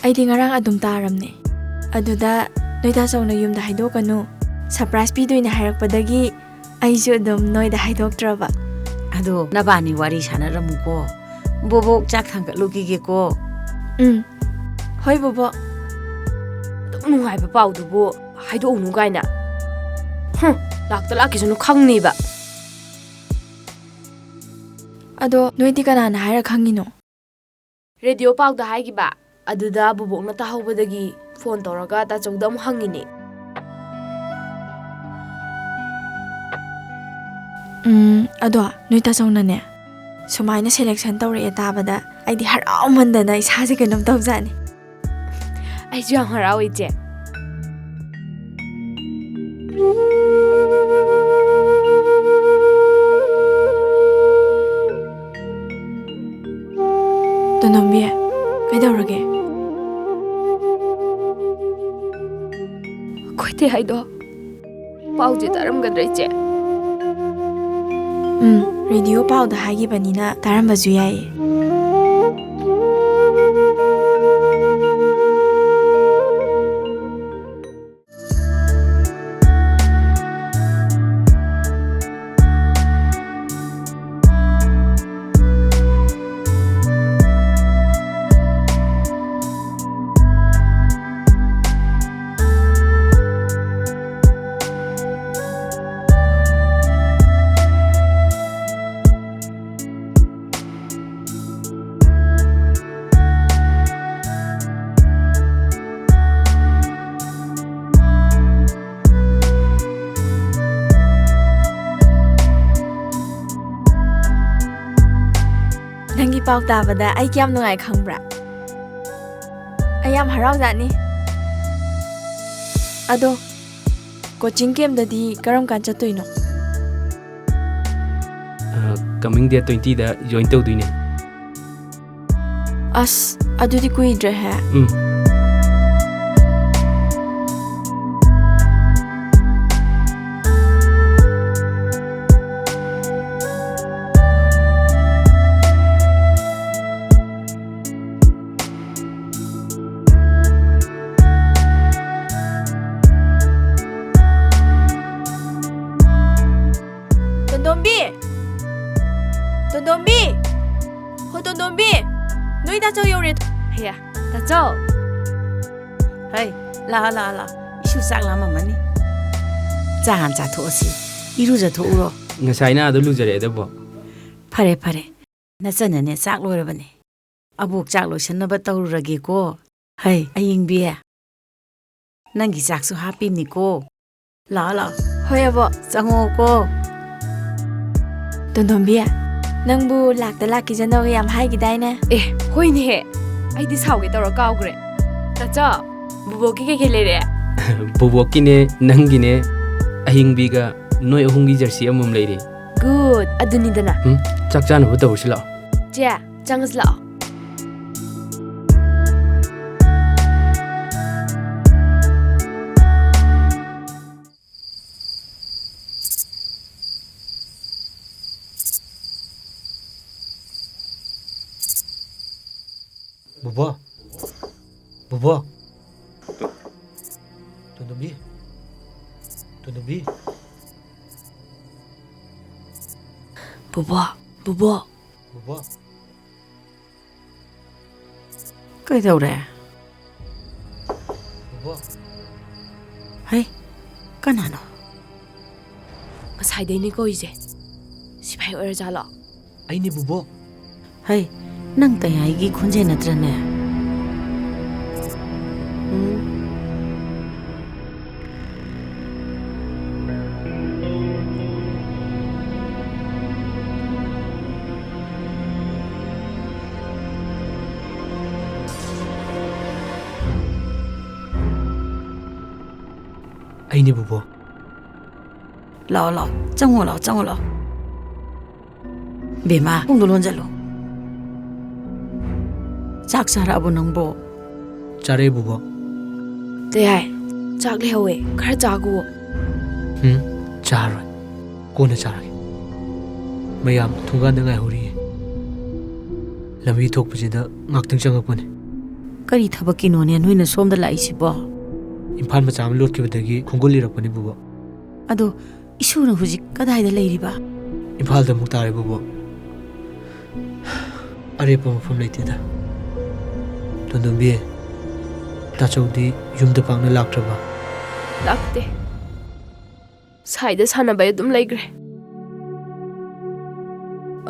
ꯑꯩꯗꯤ ꯉꯔꯥꯡ ꯑꯗꯨꯝ ꯇꯥꯔꯝꯅꯦ꯫ ꯑꯗꯨꯗ ꯅꯣꯏ ꯇꯥꯆꯧꯅ ꯌꯨꯝꯗ ꯍꯥꯏꯗꯣꯛꯀꯅꯨ, ꯁꯔꯄ꯭ꯔꯥꯏꯖ ꯄꯤꯗꯣꯏꯅꯦ ꯍꯥꯏꯔꯛꯄꯗꯒꯤ ꯑꯩꯁꯨ ꯑꯗꯨꯝ ꯅꯣꯏꯗ ꯍꯥꯏꯗꯣꯛꯇ꯭ꯔꯕ꯫ ꯑꯗꯣ ꯅꯕꯥꯅꯤ ꯋꯥꯔꯤ ꯁꯥꯟꯅꯔꯝꯃꯨꯀꯣ꯫ ꯕꯣꯕꯣꯛ ꯆꯥꯛ ꯊꯥꯡꯒꯠꯂꯨꯈꯤꯒꯦꯀꯣ꯫ ꯎꯝ꯫ ꯍꯣꯏ, ꯕꯣꯕꯣꯛ꯫ ꯑꯗꯨꯛ ꯅꯨꯡꯉꯥꯏꯕ ꯄꯥꯎꯗꯨꯕꯨ ꯍꯥꯏꯗꯣꯛꯎꯅꯨ ꯀꯥꯏꯅ꯫ ꯍꯨꯝ, ꯂꯥꯛꯇ ꯂꯥꯛꯈꯤꯁꯅꯨ ꯈꯪꯅꯤꯕ꯫ ꯑꯗꯣ ꯅꯣꯏꯗꯤ ꯀꯅꯥꯅ ꯍꯥꯏꯔ ꯈꯪꯉꯤꯅꯣ? ꯔꯦꯗꯤꯑꯣ ꯄꯥꯎꯗ ꯍꯥꯏꯈꯤꯕ꯫ ꯑꯗꯨꯗ ꯕꯨꯕꯣꯛꯅ ꯇꯥꯍꯧꯕꯗꯒꯤ ꯐꯣꯟ ꯇꯧꯔꯒ ꯇꯥꯆꯧꯗ ꯑꯃꯨꯛ ꯍꯪꯉꯤꯅꯦ꯫ ꯎꯝ, ꯑꯗꯣ ꯅꯣꯏ ꯇꯥꯆꯧꯅꯅꯦ, ꯁꯨꯃꯥꯏꯅ selection ꯇꯧꯔꯛꯑꯦ ꯇꯥꯕꯗ ꯑꯩꯗꯤ ꯍꯔꯥꯎꯃꯟꯗꯅ ꯏꯁꯥꯁꯦ ꯀꯩꯅꯣꯝ ꯇꯧꯖꯥꯠꯅꯤ꯫ ꯑꯩꯁꯨ ꯌꯥꯝ ꯍꯔꯥꯎꯋꯦ, ꯏꯆꯦ꯫ ꯇꯣꯟꯗꯣꯝꯕꯤ, ꯀꯩꯗꯧꯔꯒꯦ? ꯑꯩꯈꯣꯏ ꯇꯦ ꯍꯥꯏꯗꯣ ꯄꯥꯎꯁꯦ ꯇꯥꯔꯝꯒꯗ꯭ꯔꯥ, ꯏꯆꯦ? ꯎꯝ, ꯔꯦꯗꯤꯑꯣ ꯄꯥꯎꯗ ꯍꯥꯏꯈꯤꯕꯅꯤꯅ ꯇꯥꯔꯝꯕꯁꯨ ꯌꯥꯏꯌꯦ꯫ ꯅꯪꯒꯤ ꯄꯥꯎ ꯇꯥꯕꯗ ꯑꯩ ꯀꯌꯥꯝ ꯅꯨꯡꯉꯥꯏ ꯈꯪꯕ꯭ꯔꯥ? ꯑꯩ ꯌꯥꯝ ꯍꯔꯥꯎꯖꯥꯠꯅꯤ꯫ ꯑꯗꯣ, coaching campꯗꯗꯤ ꯀꯔꯝ ꯀꯥꯟ ꯆꯠꯇꯣꯏꯅꯣ? ꯑ, coming date twentyꯗ join ꯇꯧꯗꯣꯏꯅꯦ꯫ ꯑꯁ, ꯑꯗꯨꯗꯤ ꯀꯨꯏꯗ꯭ꯔꯦꯍꯦ꯫ ꯎꯝ꯫ ꯇꯣꯟꯗꯣꯝꯕꯤ! ꯇꯣꯟꯗꯣꯝꯕꯤ! ꯍꯣ, ꯇꯣꯟꯗꯣꯝꯕꯤ! ꯅꯣꯏ ꯇꯥꯆꯧ ꯌꯧꯔꯦ꯫ ꯍꯩꯌꯥ, ꯇꯥꯆꯧ! ꯍꯩ, ꯂꯥꯛꯑꯣ, ꯂꯥꯛꯑꯣ, ꯂꯥꯛꯑꯣ꯫ ꯏꯁꯨ ꯆꯥꯛ ꯂꯥꯝꯃꯝꯃꯅꯤ꯫ ꯆꯥ ꯍꯥꯟꯅ ꯆꯥꯊꯣꯛꯑꯁꯤ꯫ ꯏꯔꯨꯖꯊꯣꯛꯎꯔꯣ꯫ ꯉꯁꯥꯏꯅ ꯑꯗꯨ ꯂꯨꯖꯔꯛꯑꯦꯗꯕꯣ꯫ ꯐꯔꯦ, ꯐꯔꯦ꯫ ꯅꯆꯟꯅꯅꯦ ꯆꯥꯛ ꯂꯣꯏꯔꯕꯅꯦ꯫ ꯑꯕꯣꯛ ꯆꯥꯛ ꯂꯣꯏꯁꯟꯅꯕ ꯇꯧꯔꯨꯔꯒꯦꯀꯣ꯫ ꯍꯩ, ꯑꯌꯤꯡꯕꯤ, ꯅꯪꯒꯤ ꯆꯥꯛꯁꯨ ꯍꯥꯞꯄꯤꯅꯤꯀꯣ꯫ ꯂꯥꯛꯑꯣ, ꯂꯥꯛꯑꯣ꯫ ꯍꯣꯏ, ꯑꯕꯣꯛ꯫ ꯆꯪꯉꯛꯑꯣꯀꯣ꯫ ꯇꯣꯟꯗꯣꯝꯕꯤ, ꯅꯪꯕꯨ ꯂꯥꯛꯇ ꯂꯥꯛꯈꯤꯁꯅꯣ ꯌꯥꯝ ꯍꯥꯏꯈꯤꯗꯥꯏꯅꯦ? ꯑꯦ, ꯍꯣꯏꯅꯦꯍꯦ꯫ ꯑꯩꯗꯤ ꯁꯥꯎꯒꯦ ꯇꯧꯔ ꯀꯥꯎꯈ꯭ꯔꯦ꯫ ꯇꯥꯆꯧ, ꯕꯨꯕꯣꯛꯀꯤ ꯀꯩꯀꯩ ꯂꯩꯔꯦ? ꯕꯨꯕꯣꯛꯀꯤꯅꯦ, ꯅꯪꯒꯤꯅꯦ, ꯑꯍꯤꯡꯕꯤꯒ ꯅꯣꯏ ꯑꯍꯨꯝꯒꯤ ꯖꯔꯁꯤ ꯑꯃꯃꯝ ꯂꯩꯔꯦ꯫ ꯒꯨꯗ, ꯑꯗꯨꯅꯤꯗꯅ꯫ ꯎꯝ, ꯆꯥꯛ ꯆꯥꯅꯕ ꯇꯧꯔꯁꯤ ꯂꯥꯛꯑꯣ꯫ ꯆꯦ, ꯆꯪꯉꯁꯤ ꯂꯥꯛꯑꯣ꯫ ꯕꯨꯕꯣꯛ, ꯕꯨꯕꯣꯛ꯫ ꯇꯣꯟꯗꯣꯝꯕꯤ, ꯇꯣꯟꯗꯣꯝꯕꯤ꯫ ꯕꯨꯕꯣꯛ, ꯕꯨꯕꯣꯛ꯫ ꯕꯨꯕꯣꯛ꯫ ꯀꯩꯗꯧꯔꯦ? ꯕꯨꯕꯣꯛ꯫ ꯍꯩ, ꯀꯅꯥꯅꯣ? ꯉꯁꯥꯏꯗꯩꯅꯦ ꯀꯧꯔꯤꯁꯦ꯫ ꯁꯤꯐꯥꯏ ꯑꯣꯏꯔꯖꯥꯠꯂꯣ? ꯑꯩꯅꯦ ꯕꯨꯕꯣꯛ꯫ ꯍꯩ, ꯅꯪ ꯇꯌꯥꯏꯒꯤ ꯈꯣꯟꯖꯦꯜ ꯅꯠꯇ꯭ꯔꯅꯦ? ꯎꯝ꯫ ꯑꯩꯅꯦ ꯕꯨꯕꯣꯛ꯫ ꯂꯥꯛꯑꯣ, ꯂꯥꯛꯑꯣ꯫ ꯆꯪꯉꯣ, ꯂꯥꯛꯑꯣ, ꯆꯪꯉꯣ, ꯂꯥꯛꯑꯣ꯫ ꯕꯦꯝꯃ, ꯊꯣꯡꯗꯣ ꯂꯣꯟꯖꯜꯂꯣ꯫ ꯆꯥꯛ ꯆꯥꯔꯛꯑꯕꯣ ꯅꯪꯕꯣ? ꯆꯥꯔꯦ, ꯕꯨꯕꯣꯛ꯫ ꯇꯌꯥꯏ, ꯆꯥꯛ ꯂꯩꯍꯧꯋꯦ, ꯈꯔ ꯆꯥꯒꯣ꯫ ꯎꯝ, ꯆꯥꯔꯣꯏ꯫ ꯀꯣꯟꯅ ꯆꯥꯔꯒꯦ꯫ ꯃꯌꯥꯝ ꯊꯣꯡꯒꯥꯟꯗ ꯉꯥꯏꯍꯧꯔꯤꯌꯦ꯫ ꯂꯝꯕꯤ ꯊꯣꯛꯄꯁꯤꯗ ꯉꯥꯛꯇꯪ ꯆꯪꯉꯛꯄꯅꯦ꯫ ꯀꯔꯤ ꯊꯕꯛꯀꯤꯅꯣꯅꯦ ꯅꯣꯏꯅ ꯁꯣꯝꯗ ꯂꯥꯛꯏꯁꯤꯕꯣ? ꯏꯝꯐꯥꯜ ꯃꯆꯥ ꯑꯃ ꯂꯣꯠꯈꯤꯕꯗꯒꯤ ꯈꯣꯡꯒꯨꯜ ꯂꯤꯔꯛꯄꯅꯦ, ꯕꯨꯕꯣꯛ꯫ ꯑꯗꯣ ꯏꯁꯨꯅ ꯍꯧꯖꯤꯛ ꯀꯗꯥꯏꯗ ꯂꯩꯔꯤꯕ? ꯏꯝꯐꯥꯜꯗ ꯑꯃꯨꯛ ꯇꯥꯔꯦ, ꯕꯨꯕꯣꯛ꯫ ꯑꯔꯦꯞꯄ ꯃꯐꯝ ꯂꯩꯇꯦꯗ꯫ ꯇꯣꯟꯗꯣꯝꯕꯤ, ꯇꯥꯆꯧꯗꯤ ꯌꯨꯝꯗ ꯄꯥꯛꯅ ꯂꯥꯛꯇ꯭ꯔꯕ? ꯂꯥꯛꯇꯦ꯫ ꯁꯥꯏꯗ ꯁꯥꯟꯅꯕꯩ ꯑꯗꯨꯝ ꯂꯩꯈ꯭ꯔꯦ꯫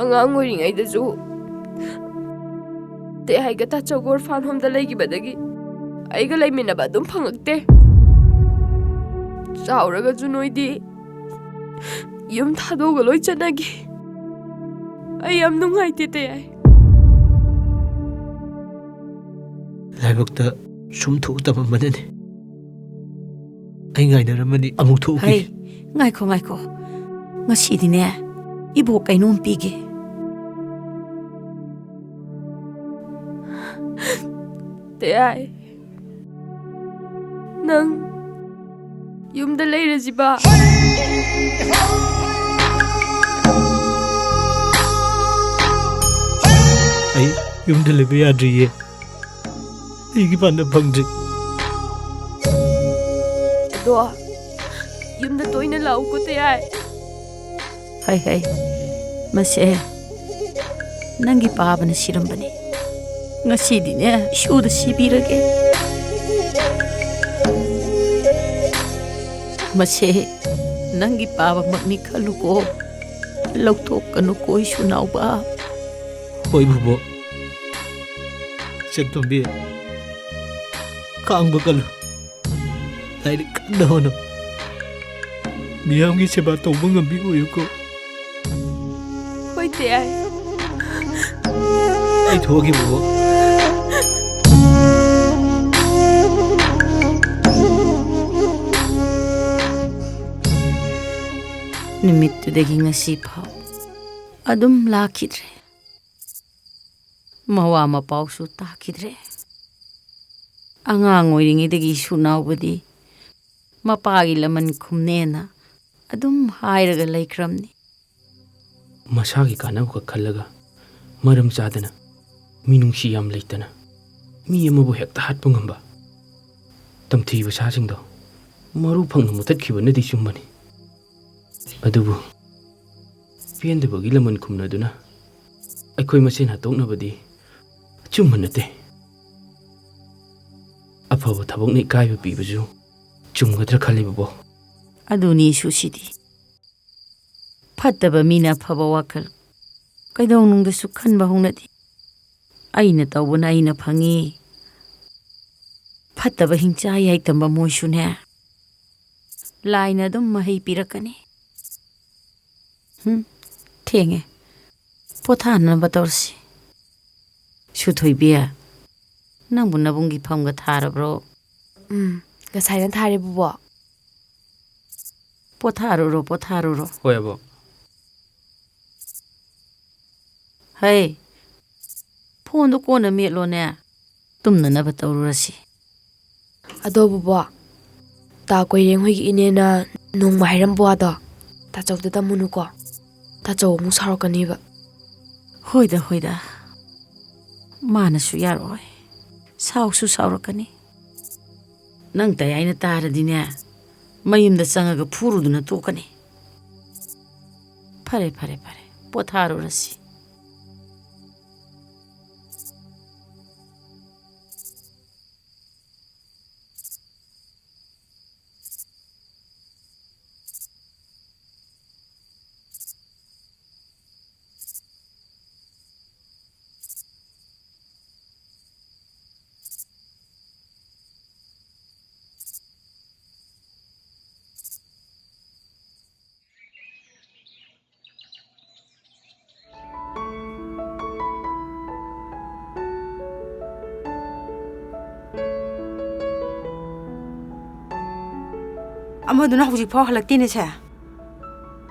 ꯑꯉꯥꯡ ꯑꯣꯏꯔꯤꯉꯩꯗꯁꯨ ꯇꯦꯍꯥꯏꯒ ꯇꯥꯆꯧꯒ ꯑꯣꯔꯐꯥꯟ ꯍꯣꯝꯗ ꯂꯩꯈꯤꯕꯗꯒꯤ ꯑꯩꯒ ꯂꯩꯃꯤꯟꯅꯕ ꯑꯗꯨꯝ ꯐꯪꯉꯛꯇꯦ꯫ ꯆꯥꯎꯔꯒꯁꯨ ꯅꯣꯏꯗꯤ ꯌꯨꯝ ꯊꯥꯗꯣꯛꯑꯒ ꯂꯣꯏ ꯆꯠꯅꯈꯤ꯫ ꯑꯩ ꯌꯥꯝ ꯅꯨꯡꯉꯥꯏꯇꯦ, ꯇꯦꯍꯥꯏ꯫ ꯂꯥꯏꯕꯛꯇ ꯁꯨꯝ ꯊꯣꯛꯎ ꯇꯝꯃꯝꯕꯅꯅꯦ꯫ ꯑꯩ ꯉꯥꯏꯅꯔꯝꯃꯅꯤ, ꯑꯃꯨꯛ ꯊꯣꯛꯎꯈꯤ꯫ ꯍꯩ, ꯉꯥꯏꯈꯣ, ꯉꯥꯏꯈꯣ꯫ ꯉꯁꯤꯗꯤꯅꯦ, ꯏꯕꯣꯛ ꯀꯩꯅꯣꯝ ꯄꯤꯒꯦ꯫ ꯇꯦꯌꯥꯏ, ꯅꯪ ꯌꯨꯝꯗ ꯂꯩꯔꯁꯤꯕ? ꯑꯩ ꯌꯨꯝꯗ ꯂꯩꯕ ꯌꯥꯗ꯭ꯔꯤꯌꯦ꯫ ꯑꯩꯒꯤ ꯄꯥꯟꯗꯝ ꯐꯪꯗ꯭ꯔꯤ꯫ ꯑꯗꯣ ꯌꯨꯝꯗ ꯇꯣꯏꯅ ꯂꯥꯛꯎꯀꯣ, ꯇꯦꯌꯥꯏ꯫ ꯍꯩ ꯍꯩ, ꯃꯁꯦ ꯅꯪꯒꯤ ꯄꯥꯕꯅ ꯁꯤꯔꯝꯕꯅꯤ꯫ ꯉꯁꯤꯗꯤꯅꯦ, ꯏꯁꯨꯗ ꯁꯤꯕꯤꯔꯒꯦ꯫ ꯃꯁꯦ ꯅꯪꯒꯤ ꯄꯥꯕꯃꯛꯅꯤ ꯈꯜꯂꯨꯀꯣ꯫ ꯂꯧꯊꯣꯛꯀꯅꯨꯀꯣ, ꯏꯁꯨ ꯅꯥꯎꯕ꯫ ꯍꯣꯏ, ꯕꯨꯕꯣꯛ꯫ ꯆꯦꯛꯇꯣꯝꯕꯤ, ꯈꯥꯡꯕ ꯀꯜꯂꯨ꯫ ꯂꯥꯏꯔꯤꯛ ꯀꯟꯅ ꯍꯣꯠꯅꯧ꯫ ꯃꯤꯌꯥꯝꯒꯤ ꯁꯦꯕꯥ ꯇꯧꯕ ꯉꯝꯕꯤ ꯑꯣꯏꯌꯨꯀꯣ꯫ ꯍꯣꯏ, ꯇꯦꯌꯥꯏ꯫ ꯑꯩ ꯊꯣꯛꯑꯒꯦ, ꯕꯨꯕꯣꯛ꯫ ꯅꯨꯃꯤꯠꯇꯨꯗꯒꯤ ꯉꯁꯤ ꯐꯥꯎ ꯑꯗꯨꯝ ꯂꯥꯛꯈꯤꯗ꯭ꯔꯦ꯫ ꯃꯋꯥ ꯃꯄꯥꯎꯁꯨ ꯇꯥꯈꯤꯗ꯭ꯔꯦ꯫ ꯑꯉꯥꯡ ꯑꯣꯏꯔꯤꯉꯩꯗꯒꯤ ꯏꯁꯨ ꯅꯥꯎꯕꯗꯤ ꯃꯄꯥꯒꯤ ꯂꯃꯟ ꯈꯨꯝꯅꯦꯅ ꯑꯗꯨꯝ ꯍꯥꯏꯔꯒ ꯂꯩꯈ꯭ꯔꯝꯅꯤ꯫ ꯃꯁꯥꯒꯤ ꯀꯥꯟꯅꯕꯈꯛ ꯈꯜꯂꯒ ꯃꯔꯝ ꯆꯥꯗꯅ, ꯃꯤꯅꯨꯡꯁꯤ ꯌꯥꯝ ꯂꯩꯇꯅ, ꯃꯤ ꯑꯃꯕꯨ ꯍꯦꯛꯇ ꯍꯥꯠꯄ ꯉꯝꯕ ꯇꯝꯊꯤꯕ ꯁꯥꯁꯤꯡꯗꯣ ꯃꯔꯨ ꯐꯪꯅ ꯃꯨꯊꯠꯈꯤꯕꯅꯗꯤ ꯆꯨꯝꯕꯅꯤ꯫ ꯑꯗꯨꯕꯨ ꯄꯦꯟꯗꯕꯒꯤ ꯂꯃꯟ ꯈꯨꯝꯅꯗꯨꯅ ꯑꯩꯈꯣꯏ ꯃꯁꯦꯟ ꯍꯥꯠꯇꯣꯛꯅꯕꯗꯤ ꯑꯆꯨꯝꯕ ꯅꯠꯇꯦ꯫ ꯑꯐꯕ ꯊꯕꯛꯅ ꯏꯀꯥꯏꯕ ꯄꯤꯕꯁꯨ ꯆꯨꯝꯒꯗ꯭ꯔꯥ ꯈꯜꯂꯤꯕꯕꯣ? ꯑꯗꯨꯅꯤ ꯏꯁꯨꯁꯤꯗꯤ꯫ ꯐꯠꯇꯕ ꯃꯤꯅ ꯑꯐꯕ ꯋꯥꯈꯜ ꯀꯩꯗꯧꯅꯨꯡꯗꯁꯨ ꯈꯟꯕ ꯍꯧꯅꯗꯦ꯫ ꯑꯩꯅ ꯇꯧꯕꯅ ꯑꯩꯅ ꯐꯪꯉꯤ꯫ ꯐꯠꯇꯕ ꯍꯤꯡꯆꯥ ꯌꯥꯏꯇꯝꯕ ꯃꯣꯏꯁꯨꯅꯦ, ꯂꯥꯏꯅ ꯑꯗꯨꯝ ꯃꯍꯩ ꯄꯤꯔꯛꯀꯅꯤ꯫ ꯍꯨꯝ, ꯊꯦꯡꯉꯦ꯫ ꯄꯣꯊꯥꯅꯕ ꯇꯧꯔꯁꯤ꯫ ꯁꯨꯊꯣꯏꯕꯤ, ꯅꯪꯕꯨ ꯅꯕꯨꯡꯒꯤ ꯐꯝꯒ ꯊꯥꯔꯕ꯭ꯔꯣ? ꯎꯝ, ꯉꯁꯥꯏꯅ ꯊꯥꯔꯦ, ꯕꯨꯕꯣꯛ꯫ ꯄꯣꯊꯥꯔꯨꯔꯣ, ꯄꯣꯊꯥꯔꯨꯔꯣ꯫ ꯍꯣꯏ, ꯑꯕꯣꯛ꯫ ꯍꯩ, ꯐꯣꯟꯗꯣ ꯀꯣꯟꯅ ꯃꯦꯠꯂꯣꯅꯦ꯫ ꯇꯨꯝꯅꯅꯕ ꯇꯧꯔꯨꯔꯁꯤ꯫ ꯑꯗꯣ, ꯕꯨꯕꯣꯛ, ꯇꯥ ꯀꯣꯏꯔꯦꯡ ꯍꯣꯏꯒꯤ ꯏꯅꯦꯅ ꯅꯣꯡꯃ ꯍꯥꯏꯔꯝꯕ ꯋꯥꯗꯣ ꯇꯥꯆꯧꯗ ꯇꯝꯃꯨꯅꯨꯀꯣ꯫ ꯇꯥꯆꯧ ꯑꯃꯨꯛ ꯁꯥꯎꯔꯛꯀꯅꯤꯕ꯫ ꯍꯣꯏꯗ, ꯍꯣꯏꯗ꯫ ꯃꯥꯅꯁꯨ ꯌꯥꯔꯛꯑꯣꯏ꯫ ꯁꯥꯎꯁꯨ ꯁꯥꯎꯔꯛꯀꯅꯤ꯫ ꯅꯪ ꯇꯌꯥꯏꯅ ꯇꯥꯔꯗꯤꯅꯦ, ꯃꯌꯨꯝꯗ ꯆꯪꯉꯒ ꯐꯨꯔꯨꯗꯨꯅ ꯇꯣꯛꯀꯅꯤ꯫ ꯐꯔꯦ, ꯐꯔꯦ, ꯐꯔꯦ꯫ ꯄꯣꯊꯥꯔꯨꯔꯁꯤ꯫ ꯑꯃꯗꯨꯅ ꯍꯧꯖꯤꯛꯐꯥꯎ ꯍꯜꯂꯛꯇꯦꯅꯦ ꯁꯦ꯫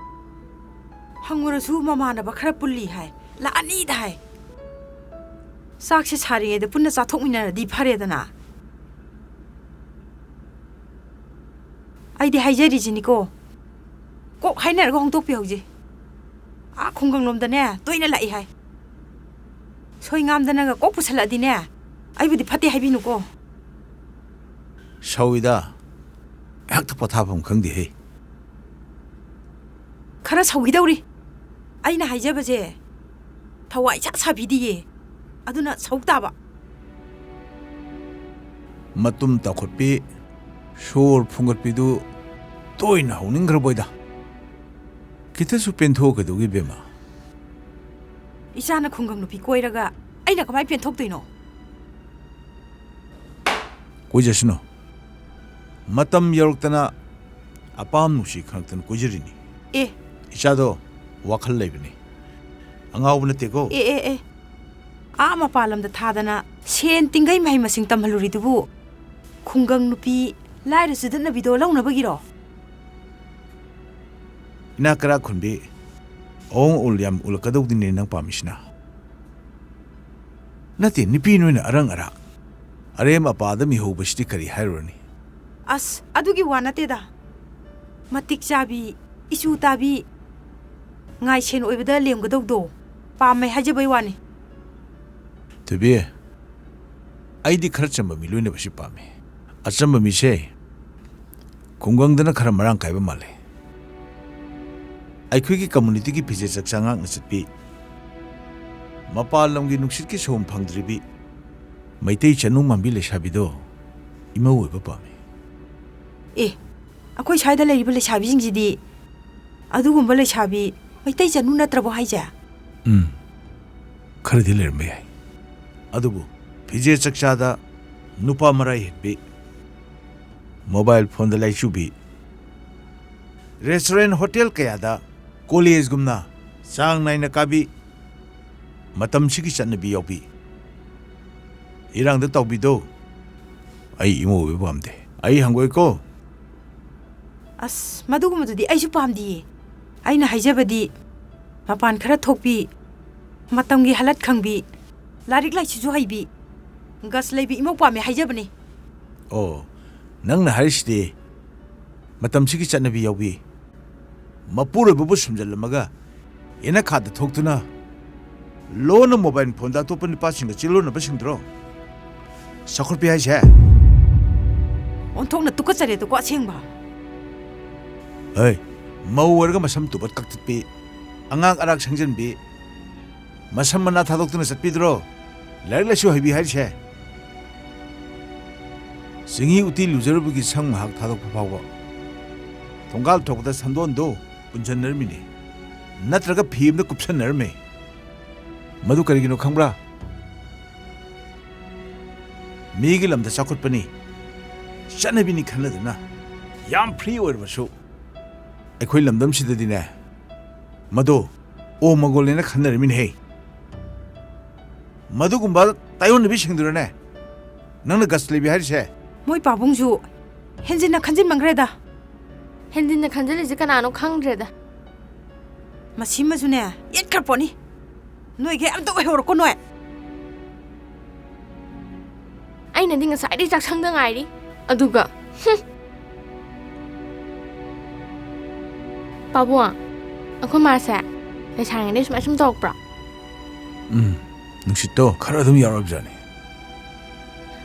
ꯍꯪꯉꯨꯔꯁꯨ ꯃꯃꯥꯟꯅꯕ ꯈꯔ ꯄꯨꯜꯂꯤ ꯍꯥꯏ, ꯂꯥꯛꯑꯅꯤꯗ ꯍꯥꯏ꯫ ꯆꯥꯛꯁꯦ ꯁꯥꯔꯤꯉꯩꯗ ꯄꯨꯟꯅ ꯆꯥꯊꯣꯛꯃꯤꯟꯅꯔꯗꯤ ꯐꯔꯦꯗꯅ꯫ ꯑꯩꯗꯤ ꯍꯥꯏꯖꯔꯤꯁꯤꯅꯤꯀꯣ, ꯀꯣꯛ ꯍꯥꯏꯅꯔꯒ ꯍꯣꯡꯗꯣꯛꯄꯤꯍꯧꯁꯦ꯫ ꯑꯥ ꯈꯨꯡꯒꯪꯂꯣꯝꯗꯅꯦ ꯇꯣꯏꯅ ꯂꯥꯛꯏ ꯍꯥꯏ꯫ ꯁꯣꯏ ꯉꯥꯝꯗꯅꯒ ꯀꯣꯛ ꯄꯨꯁꯜꯂꯛꯑꯗꯤꯅꯦ, ꯑꯩꯕꯨꯗꯤ ꯐꯠꯇꯦ ꯍꯥꯏꯕꯤꯅꯨꯀꯣ꯫ ꯁꯧꯏꯗ, ꯉꯥꯏꯍꯥꯛꯇ ꯄꯣꯊꯥꯐꯝ ꯈꯪꯗꯦꯍꯦ꯫ ꯈꯔ ꯁꯧꯈꯤꯗꯧꯔꯤ꯫ ꯑꯩꯅ ꯍꯥꯏꯖꯕꯁꯦ ꯊꯋꯥꯏ ꯏꯁꯥ ꯁꯥꯕꯤꯗꯤꯌꯦ, ꯑꯗꯨꯅ ꯁꯧ ꯇꯥꯕ꯫ ꯃꯇꯨꯝ ꯇꯥꯈꯠꯄꯤ, ꯁꯣꯔ ꯐꯨꯡꯒꯠꯄꯤꯗꯨ ꯇꯣꯏꯅ ꯍꯧꯅꯤꯡꯈ꯭ꯔꯕꯣꯏꯗ꯫ ꯈꯤꯇꯁꯨ ꯄꯦꯟꯊꯣꯛꯀꯗꯧꯒꯤ, ꯕꯦꯝꯃ꯫ ꯏꯆꯥꯅ ꯈꯨꯡꯒꯪ ꯅꯨꯄꯤ ꯀꯣꯏꯔꯒ ꯑꯩꯅ ꯀꯃꯥꯏ ꯄꯦꯟꯊꯣꯛꯇꯣꯏꯅꯣ? ꯀꯣꯏꯖꯁꯅꯨ꯫ ꯃꯇꯝ ꯌꯧꯔꯛꯇꯅ ꯑꯄꯥꯝ ꯅꯨꯡꯁꯤ ꯈꯪꯉꯛꯇꯅ ꯀꯣꯏꯖꯔꯤꯅꯤ꯫ ꯑꯦ꯫ ꯏꯆꯥꯗꯣ ꯋꯥꯈꯜ ꯂꯩꯕꯅꯤ꯫ ꯑꯉꯥꯎꯕ ꯅꯠꯇꯦꯀꯣ꯫ ꯑꯦ, ꯑꯦ, ꯑꯦ꯫ ꯑꯥ ꯃꯄꯥꯟ ꯂꯝꯗ ꯊꯥꯗꯅ ꯁꯦꯟ ꯇꯤꯡꯒꯩ ꯃꯍꯩ ꯃꯁꯤꯡ ꯇꯝꯍꯜꯂꯨꯔꯤꯗꯨꯕꯨ ꯈꯨꯡꯒꯪ ꯅꯨꯄꯤ ꯂꯥꯏꯔ ꯆꯨꯗꯠꯅꯕꯤꯗꯣ ꯂꯧꯅꯕꯒꯤꯔꯣ? ꯏꯅꯥꯛ ꯀꯔꯥ ꯈꯨꯟꯕꯤ, ꯑꯋꯣꯡ ꯑꯎꯜ ꯌꯥꯝ ꯎꯠꯂꯛꯀꯗꯧꯗꯤꯅꯦ ꯅꯪ ꯄꯥꯝꯃꯤꯁꯤꯅ꯫ ꯅꯠꯇꯦ, ꯅꯨꯄꯤ ꯅꯣꯏꯅ ꯑꯔꯪ ꯑꯔꯥꯛ, ꯑꯔꯦꯝ ꯑꯄꯥꯗ ꯃꯤꯍꯧꯕꯁꯤꯗꯤ ꯀꯔꯤ ꯍꯥꯏꯔꯨꯔꯅꯤ? ꯑꯁ, ꯑꯗꯨꯒꯤ ꯋꯥ ꯅꯠꯇꯦꯗ꯫ ꯃꯇꯤꯛ ꯆꯥꯕꯤ, ꯏꯆꯨ ꯇꯥꯕꯤ, ꯉꯥꯏꯁꯦꯟ ꯑꯣꯏꯕꯗ ꯂꯦꯝꯒꯗꯧꯗꯣ ꯄꯥꯝꯃꯦ ꯍꯥꯏꯖꯕꯩ ꯋꯥꯅꯤ꯫ ꯊꯣꯏꯕꯤ, ꯑꯩꯗꯤ ꯈꯔ ꯆꯝꯕ ꯃꯤ ꯂꯣꯏꯅꯕꯁꯤ ꯄꯥꯝꯃꯤ꯫ ꯑꯆꯝꯕ ꯃꯤꯁꯦ ꯈꯨꯡꯒꯪꯗꯅ ꯈꯔ ꯃꯔꯥꯡ ꯀꯥꯏꯕ ꯃꯥꯜꯂꯦ꯫ ꯑꯩꯈꯣꯏꯒꯤ ꯀꯝꯃꯨꯅꯤꯇꯤꯒꯤ ꯐꯤꯖꯦꯠ ꯆꯛꯆꯥ ꯉꯥꯛꯅ ꯆꯠꯄꯤ, ꯃꯄꯥꯟ ꯂꯝꯒꯤ ꯅꯨꯡꯁꯤꯠꯀꯤ ꯁꯣꯝ ꯐꯪꯗ꯭ꯔꯤꯕꯤ ꯃꯩꯇꯩ ꯆꯅꯨ ꯃꯥꯟꯕꯤ ꯂꯩꯁꯥꯕꯤꯗꯣ ꯏꯃꯧ ꯑꯣꯏꯕ ꯄꯥꯝꯃꯤ꯫ ꯑꯦ, ꯑꯩꯈꯣꯏ ꯁ꯭ꯋꯥꯏꯗ ꯂꯩꯔꯤꯕ ꯂꯩꯁꯥꯕꯤꯁꯤꯡꯁꯤꯗꯤ ꯑꯗꯨꯒꯨꯝꯕ ꯂꯩꯁꯥꯕꯤ ꯃꯩꯇꯩ ꯆꯅꯨ ꯅꯠꯇ꯭ꯔꯕꯣ ꯍꯥꯏꯁꯦ? ꯎꯝ, ꯈꯔꯗꯤ ꯂꯩꯔꯝꯕ ꯌꯥꯏ꯫ ꯑꯗꯨꯕꯨ ꯐꯤꯖꯦꯠ ꯆꯛꯆꯥꯗ ꯅꯨꯄꯥ ꯃꯔꯥꯏ ꯍꯦꯟꯕꯤ, ꯃꯣꯕꯥꯏꯜ ꯐꯣꯟꯗ ꯂꯥꯏꯆꯨꯕꯤ, ꯔꯦꯁꯇꯨꯔꯦꯟ ꯍꯣꯇꯦꯜ ꯀꯌꯥꯗ ꯀꯣꯂꯦꯖꯒꯨꯝꯅ ꯆꯥꯡ ꯅꯥꯏꯅ ꯀꯥꯕꯤ, ꯃꯇꯝꯁꯤꯒꯤ ꯆꯠꯅꯕꯤ ꯌꯥꯎꯕꯤ, ꯏꯔꯥꯡꯗ ꯇꯥꯎꯕꯤꯗꯣ ꯑꯩ ꯏꯃꯧ ꯑꯣꯏꯕ ꯄꯥꯝꯗꯦ꯫ ꯑꯩ ꯍꯪꯒꯣꯏꯀꯣ꯫ ꯑꯁ, ꯃꯗꯨꯒꯨꯝꯕꯗꯨꯗꯤ ꯑꯩꯁꯨ ꯄꯥꯝꯗꯤꯌꯦ꯫ ꯑꯩꯅ ꯍꯥꯏꯖꯕꯗꯤ ꯃꯄꯥꯟ ꯈꯔ ꯊꯣꯛꯄꯤ, ꯃꯇꯝꯒꯤ ꯍꯥꯂꯠ ꯈꯪꯕꯤ, ꯂꯥꯏꯔꯤꯛ ꯂꯥꯏꯁꯨꯁꯨ ꯍꯩꯕꯤ, ꯒꯁ ꯂꯩꯕꯤ ꯏꯃꯧ ꯄꯥꯝꯃꯦ ꯍꯥꯏꯖꯕꯅꯤ꯫ ꯑꯣ, ꯅꯪꯅ ꯍꯥꯏꯔꯤꯁꯤꯗꯤ ꯃꯇꯝꯁꯤꯒꯤ ꯆꯠꯅꯕꯤ ꯌꯥꯎꯕꯤ, ꯃꯄꯨꯔꯣꯏꯕꯕꯨ ꯁꯨꯝꯖꯜꯂꯝꯃꯒ ꯌꯦꯅꯈꯥꯗ ꯊꯣꯛꯇꯨꯅ ꯂꯣꯟꯅ ꯃꯣꯕꯥꯏꯜ ꯐꯣꯟꯗ ꯑꯇꯣꯞꯄ ꯅꯨꯄꯥꯁꯤꯡꯒ ꯆꯦꯜꯂꯣꯟꯅꯕꯁꯤꯡꯗꯨꯔꯣ ꯆꯥꯎꯈꯠꯄꯤ ꯍꯥꯏꯁꯦ? ꯑꯣꯟꯊꯣꯛꯅ ꯇꯨꯀꯠꯆꯔꯦꯗꯀꯣ ꯑꯁꯦꯡꯕ꯫ ꯍꯩ, ꯃꯧ ꯑꯣꯏꯔꯒ ꯃꯁꯝ ꯇꯨꯕꯠ ꯀꯛꯊꯠꯄꯤ, ꯑꯉꯥꯡ ꯑꯔꯥꯛ ꯁꯪꯖꯟꯕꯤ, ꯃꯁꯝ ꯃꯅꯥ ꯊꯥꯗꯣꯛꯇꯨꯅ ꯆꯠꯄꯤꯗ꯭ꯔꯣ ꯂꯥꯏꯔꯤꯛ ꯂꯥꯏꯁꯨ ꯍꯩꯕꯤ ꯍꯥꯏꯔꯤꯁꯦ? ꯆꯤꯡꯍꯤ ꯎꯇꯤ ꯂꯨꯖꯔꯨꯕꯒꯤ ꯁꯝ ꯉꯥꯏꯍꯥꯛ ꯊꯥꯗꯣꯛꯄ ꯐꯥꯎꯕ ꯊꯣꯡꯒꯥꯜ ꯊꯣꯛꯄꯗ ꯁꯟꯗꯣꯟꯗꯣ ꯄꯨꯟꯁꯟꯅꯔꯝꯃꯤꯅꯦ, ꯅꯠꯇ꯭ꯔꯒ ꯐꯤ ꯑꯃꯗ ꯀꯨꯞꯁꯟꯅꯔꯝꯃꯦ꯫ ꯃꯗꯨ ꯀꯔꯤꯒꯤꯅꯣ ꯈꯪꯕ꯭ꯔꯥ? ꯃꯤꯒꯤ ꯂꯝꯗ ꯆꯥꯎꯈꯠꯄꯅꯤ, ꯆꯠꯅꯕꯤꯅꯤ ꯈꯟꯅꯗꯨꯅ ꯌꯥꯝ ꯐ꯭ꯔꯤ ꯑꯣꯏꯔꯕꯁꯨ ꯑꯩꯈꯣꯏ ꯂꯝꯗꯝꯁꯤꯗꯗꯤꯅꯦ, ꯃꯗꯨ ꯑꯣ ꯃꯒꯣꯜꯅꯦꯅ ꯈꯟꯅꯔꯝꯃꯤꯅꯦꯍꯦ꯫ ꯃꯗꯨꯒꯨꯝꯕ ꯇꯥꯏꯌꯣꯟꯅꯕꯤꯁꯤꯡꯗꯨꯔꯅꯦ ꯅꯪꯅ ꯒꯁ ꯂꯩꯕꯤ ꯍꯥꯏꯔꯤꯁꯦ? ꯃꯣꯏ ꯄꯥꯕꯨꯡꯁꯨ ꯍꯦꯟꯖꯤꯟꯅ ꯈꯟꯖꯤꯟꯃꯟꯈ꯭ꯔꯦꯗ꯫ ꯍꯦꯟꯖꯤꯟꯅ ꯈꯟꯖꯤꯜꯂꯤꯁꯦ ꯀꯅꯥꯅꯣ ꯈꯪꯗ꯭ꯔꯦꯗ꯫ ꯃꯁꯤꯃꯁꯨꯅꯦ ꯌꯦꯠꯈ꯭ꯔ ꯄꯣꯠꯅꯤ꯫ ꯅꯣꯏꯒꯩ ꯑꯝꯇ ꯑꯣꯏꯍꯧꯔꯣꯀꯣ ꯅꯣꯏ꯫ ꯑꯩꯅꯗꯤ ꯉꯁꯥꯏꯗꯩ ꯆꯥꯛꯁꯪꯗ ꯉꯥꯏꯔꯤ꯫ ꯑꯗꯨꯒ, ꯍꯨꯝ꯫ ꯄꯥꯕꯨꯡ, ꯑꯩꯈꯣꯏ ꯃꯥꯁꯦ ꯂꯩꯁꯥꯔꯤꯉꯩꯗꯩ ꯁꯨꯃꯥꯏ ꯁꯨꯝ ꯇꯧꯔꯛꯄ꯭ꯔꯣ? ꯎꯝ, ꯅꯨꯡꯁꯤꯠꯇꯣ ꯈꯔ ꯑꯗꯨꯝ ꯌꯥꯎꯔꯕꯖꯥꯠꯅꯤ꯫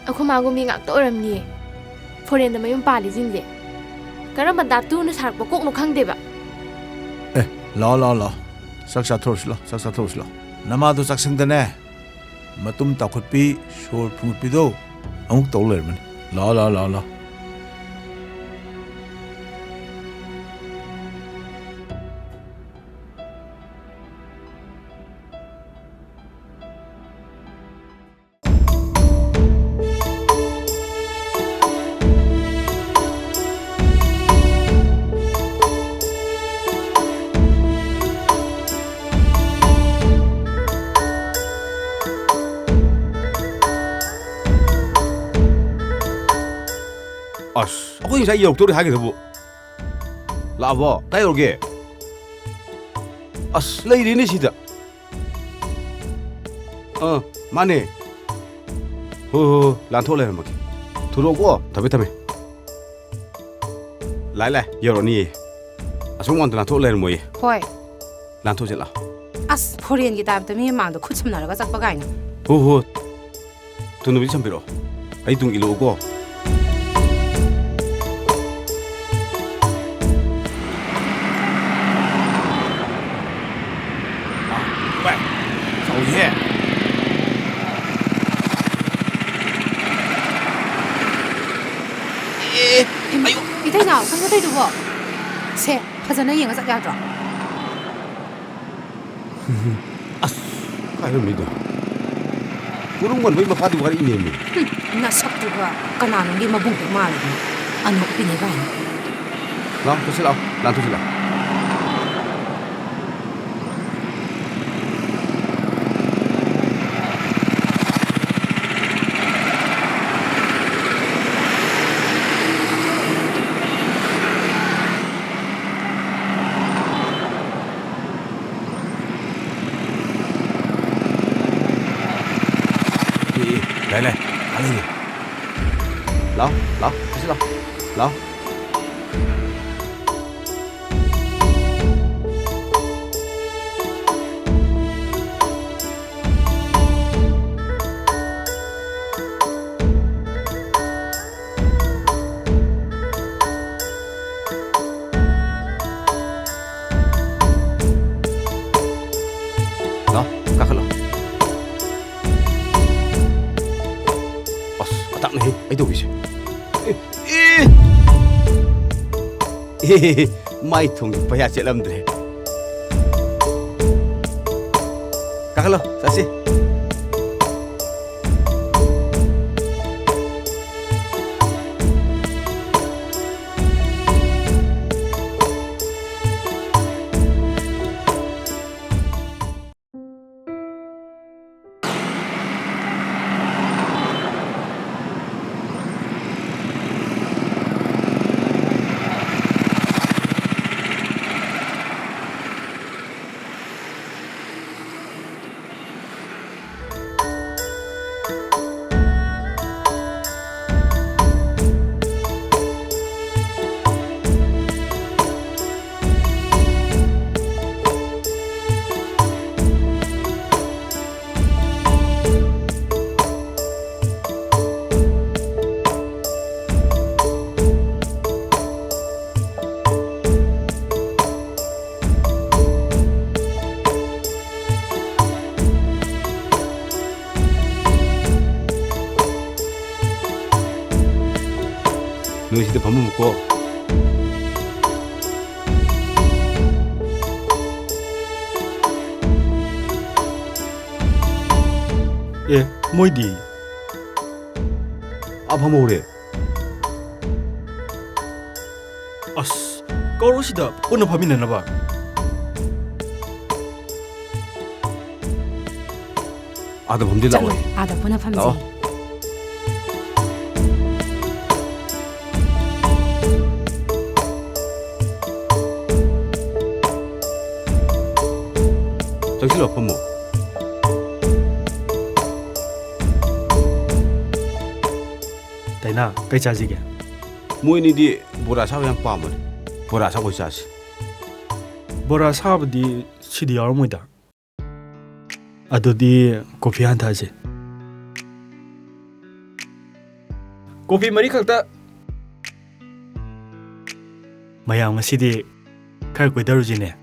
ꯑꯩꯈꯣꯏ ꯃꯥꯒꯨꯝꯕꯤ ꯉꯥꯛꯇ ꯑꯣꯏꯔꯝꯅꯤꯌꯦ꯫ ꯐꯣꯔꯦꯟꯗ ꯃꯌꯨꯝ ꯄꯥꯜꯂꯤꯁꯤꯡꯁꯦ ꯀꯔꯝꯕ ꯗꯥꯇꯨꯅ ꯁꯥꯔꯛꯄ ꯀꯣꯛꯅꯣ ꯈꯪꯗꯦꯕ꯫ ꯑꯦ, ꯂꯥꯛꯑꯣ, ꯂꯥꯛꯑꯣ, ꯂꯥꯛꯑꯣ꯫ ꯆꯥꯛ ꯆꯥꯊꯣꯛꯑꯁꯤ, ꯂꯥꯛꯑꯣ, ꯆꯥꯛ ꯆꯥꯊꯣꯛꯑꯁꯤ, ꯂꯥꯛꯑꯣ꯫ ꯅꯃꯥꯗꯣ ꯆꯥꯛꯁꯪꯗꯅꯦ ꯃꯇꯨꯝ ꯇꯥꯎꯈꯠꯄꯤ, ꯁꯣꯔ ꯐꯨꯡꯒꯠꯄꯤꯗꯣ ꯑꯃꯨꯛ ꯇꯧ ꯂꯩꯔꯝꯃꯅꯤ꯫ ꯂꯥꯛꯑꯣ, ꯂꯥꯛꯑꯣ, ꯂꯥꯛꯑꯣ, ꯂꯥꯛꯑꯣ꯫ ꯑꯁ, ꯑꯩꯈꯣꯏ ꯉꯁꯥꯏ ꯌꯧꯔꯛꯇꯧꯔꯦ ꯍꯥꯏꯒꯗꯕꯨ꯫ ꯂꯥꯛꯑꯕꯣ? ꯀꯥꯏ ꯌꯧꯔꯒꯦ? ꯑꯁ, ꯂꯩꯔꯦꯅꯦ ꯁꯤꯗ꯫ ꯑꯥ, ꯃꯥꯅꯦ꯫ ꯍꯣꯏ, ꯍꯣꯏ, ꯍꯣꯏ, ꯂꯥꯟꯊꯣꯛ ꯂꯩꯔꯝꯃꯒꯦ꯫ ꯊꯨꯔꯛꯑꯣꯀꯣ꯫ ꯊꯝꯃꯦ, ꯊꯝꯃꯦ꯫ ꯂꯥꯛꯑꯦ, ꯂꯥꯛꯑꯦ, ꯌꯧꯔꯛꯑꯅꯤꯌꯦ꯫ ꯑꯁꯣꯝ ꯋꯥꯟꯗ ꯂꯥꯟꯊꯣꯛ ꯂꯩꯔꯝꯃꯣꯌꯦ꯫ ꯍꯣꯏ꯫ ꯂꯥꯟꯊꯣꯛꯁꯦ ꯂꯥꯛꯑꯣ꯫ ꯑꯁ, ꯐꯣꯔꯦꯟꯒꯤ ꯇꯥꯏꯞꯇ ꯃꯤ ꯃꯃꯥꯡꯗ ꯈꯨꯠ ꯁꯝꯅꯔꯒ ꯆꯠꯄ ꯀꯥꯏꯅ꯫ ꯍꯣ, ꯍꯣ꯫ ꯊꯨꯅꯕꯨꯗꯤ ꯁꯝꯕꯤꯔꯛꯑꯣ꯫ ꯑꯩ ꯇꯨꯡ ꯏꯜꯂꯛꯎꯀꯣ꯫ ꯑꯥ, ꯚꯥꯏ, ꯆꯥꯎꯏꯍꯦ꯫ ꯑꯦ, ꯏꯃꯥ, ꯑꯌꯣ꯫ ꯏꯇꯩꯅꯥꯎ, ꯀꯩꯅꯣ ꯇꯧꯏꯗꯨꯕꯣ? ꯁꯦ, ꯐꯖꯅ ꯌꯦꯡꯉ ꯆꯠ ꯌꯥꯗ꯭ꯔꯣ? ꯑꯁ, ꯍꯥꯏꯕ ꯃꯤꯗꯣ꯫ ꯀꯣꯔꯨꯝ ꯀꯣꯟꯕꯩ ꯃꯄꯥꯗꯤ ꯋꯥꯔꯤꯅꯦꯃꯤ꯫ ꯍꯨꯝ, ꯅꯁꯛꯇꯨꯒ ꯀꯅꯥꯅꯣꯝꯒꯤ ꯃꯕꯨꯡꯗꯣ ꯃꯥꯜꯂꯗꯅ꯫ ꯑꯅꯣꯞ ꯎꯞꯄꯤꯅꯦ ꯀꯥꯏꯅ꯫ ꯂꯥꯎ, ꯊꯣꯛꯁꯤ ꯂꯥꯎ, ꯂꯥꯟꯊꯣꯛꯁꯤ ꯂꯥꯎ꯫ ꯑꯦ, ꯑꯦ, ꯂꯥꯏ, ꯂꯥꯏ, ꯑꯥ ꯂꯩꯔꯦ꯫ ꯂꯥꯎ, ꯂꯥꯎ, ꯊꯣꯛꯁꯤ ꯂꯥꯎ, ꯂꯥꯎ꯫ ꯂꯥꯎ, ꯀꯥꯈꯠꯂꯣ꯫ ꯑꯁ, ꯑꯇꯥꯛꯅꯦꯍꯦ ꯑꯩ ꯇꯧꯕꯤꯁꯦ꯫ ꯑꯦ, ꯑꯦ! ꯑꯦ, ꯃꯥꯏ ꯊꯣꯡꯁꯤ ꯄꯩꯁꯥ ꯆꯦꯠꯂꯝꯗ꯭ꯔꯦ꯫ ꯀꯥꯈꯠꯂꯣ, ꯆꯠꯁꯤ꯫ ꯅꯣꯏ ꯁꯤꯗ ꯐꯝꯃꯝꯃꯨꯀꯣ꯫ ꯑꯦ, ꯃꯣꯏꯗꯤ? ꯑꯥ, ꯐꯝꯍꯧꯔꯦ꯫ ꯑꯁ, ꯀꯧꯔꯣ ꯁꯤꯗ ꯄꯨꯟꯅ ꯐꯝꯃꯤꯟꯅꯅꯕ꯫ ꯑꯥꯗ ꯐꯝꯁꯤ ꯂꯥꯛꯑꯣ꯫ ꯆꯠꯂꯣ, ꯑꯥꯗ ꯄꯨꯟꯅ ꯐꯝꯁꯤ꯫ ꯂꯥꯛꯑꯣ꯫ ꯆꯪꯁꯤꯜꯂꯣ, ꯐꯝꯃꯣ꯫ ꯗꯥꯏꯅꯥ, ꯀꯩ ꯆꯥꯁꯤꯒꯦ? ꯃꯣꯏ ꯑꯅꯤꯗꯤ ꯕꯣꯔꯥ ꯑꯁꯥꯕ ꯌꯥꯝ ꯄꯥꯝꯕꯅꯦ꯫ ꯕꯣꯔꯥ ꯑꯁꯥꯕ ꯑꯣꯏ ꯆꯥꯁꯤ꯫ ꯕꯣꯔꯥ ꯑꯁꯥꯕꯗꯤ ꯁꯤꯗꯤ ꯌꯥꯎꯔꯝꯃꯣꯏꯗ꯫ ꯑꯗꯨꯗꯤ ꯀꯣꯐꯤ ꯍꯥꯟꯅ ꯊꯛꯑꯁꯤ꯫ ꯀꯣꯐꯤ ꯃꯔꯤ ꯈꯛꯇ꯫ ꯃꯌꯥꯝ, ꯉꯁꯤꯗꯤ ꯈꯔ ꯀꯣꯏꯊꯔꯨꯁꯤꯅꯦ꯫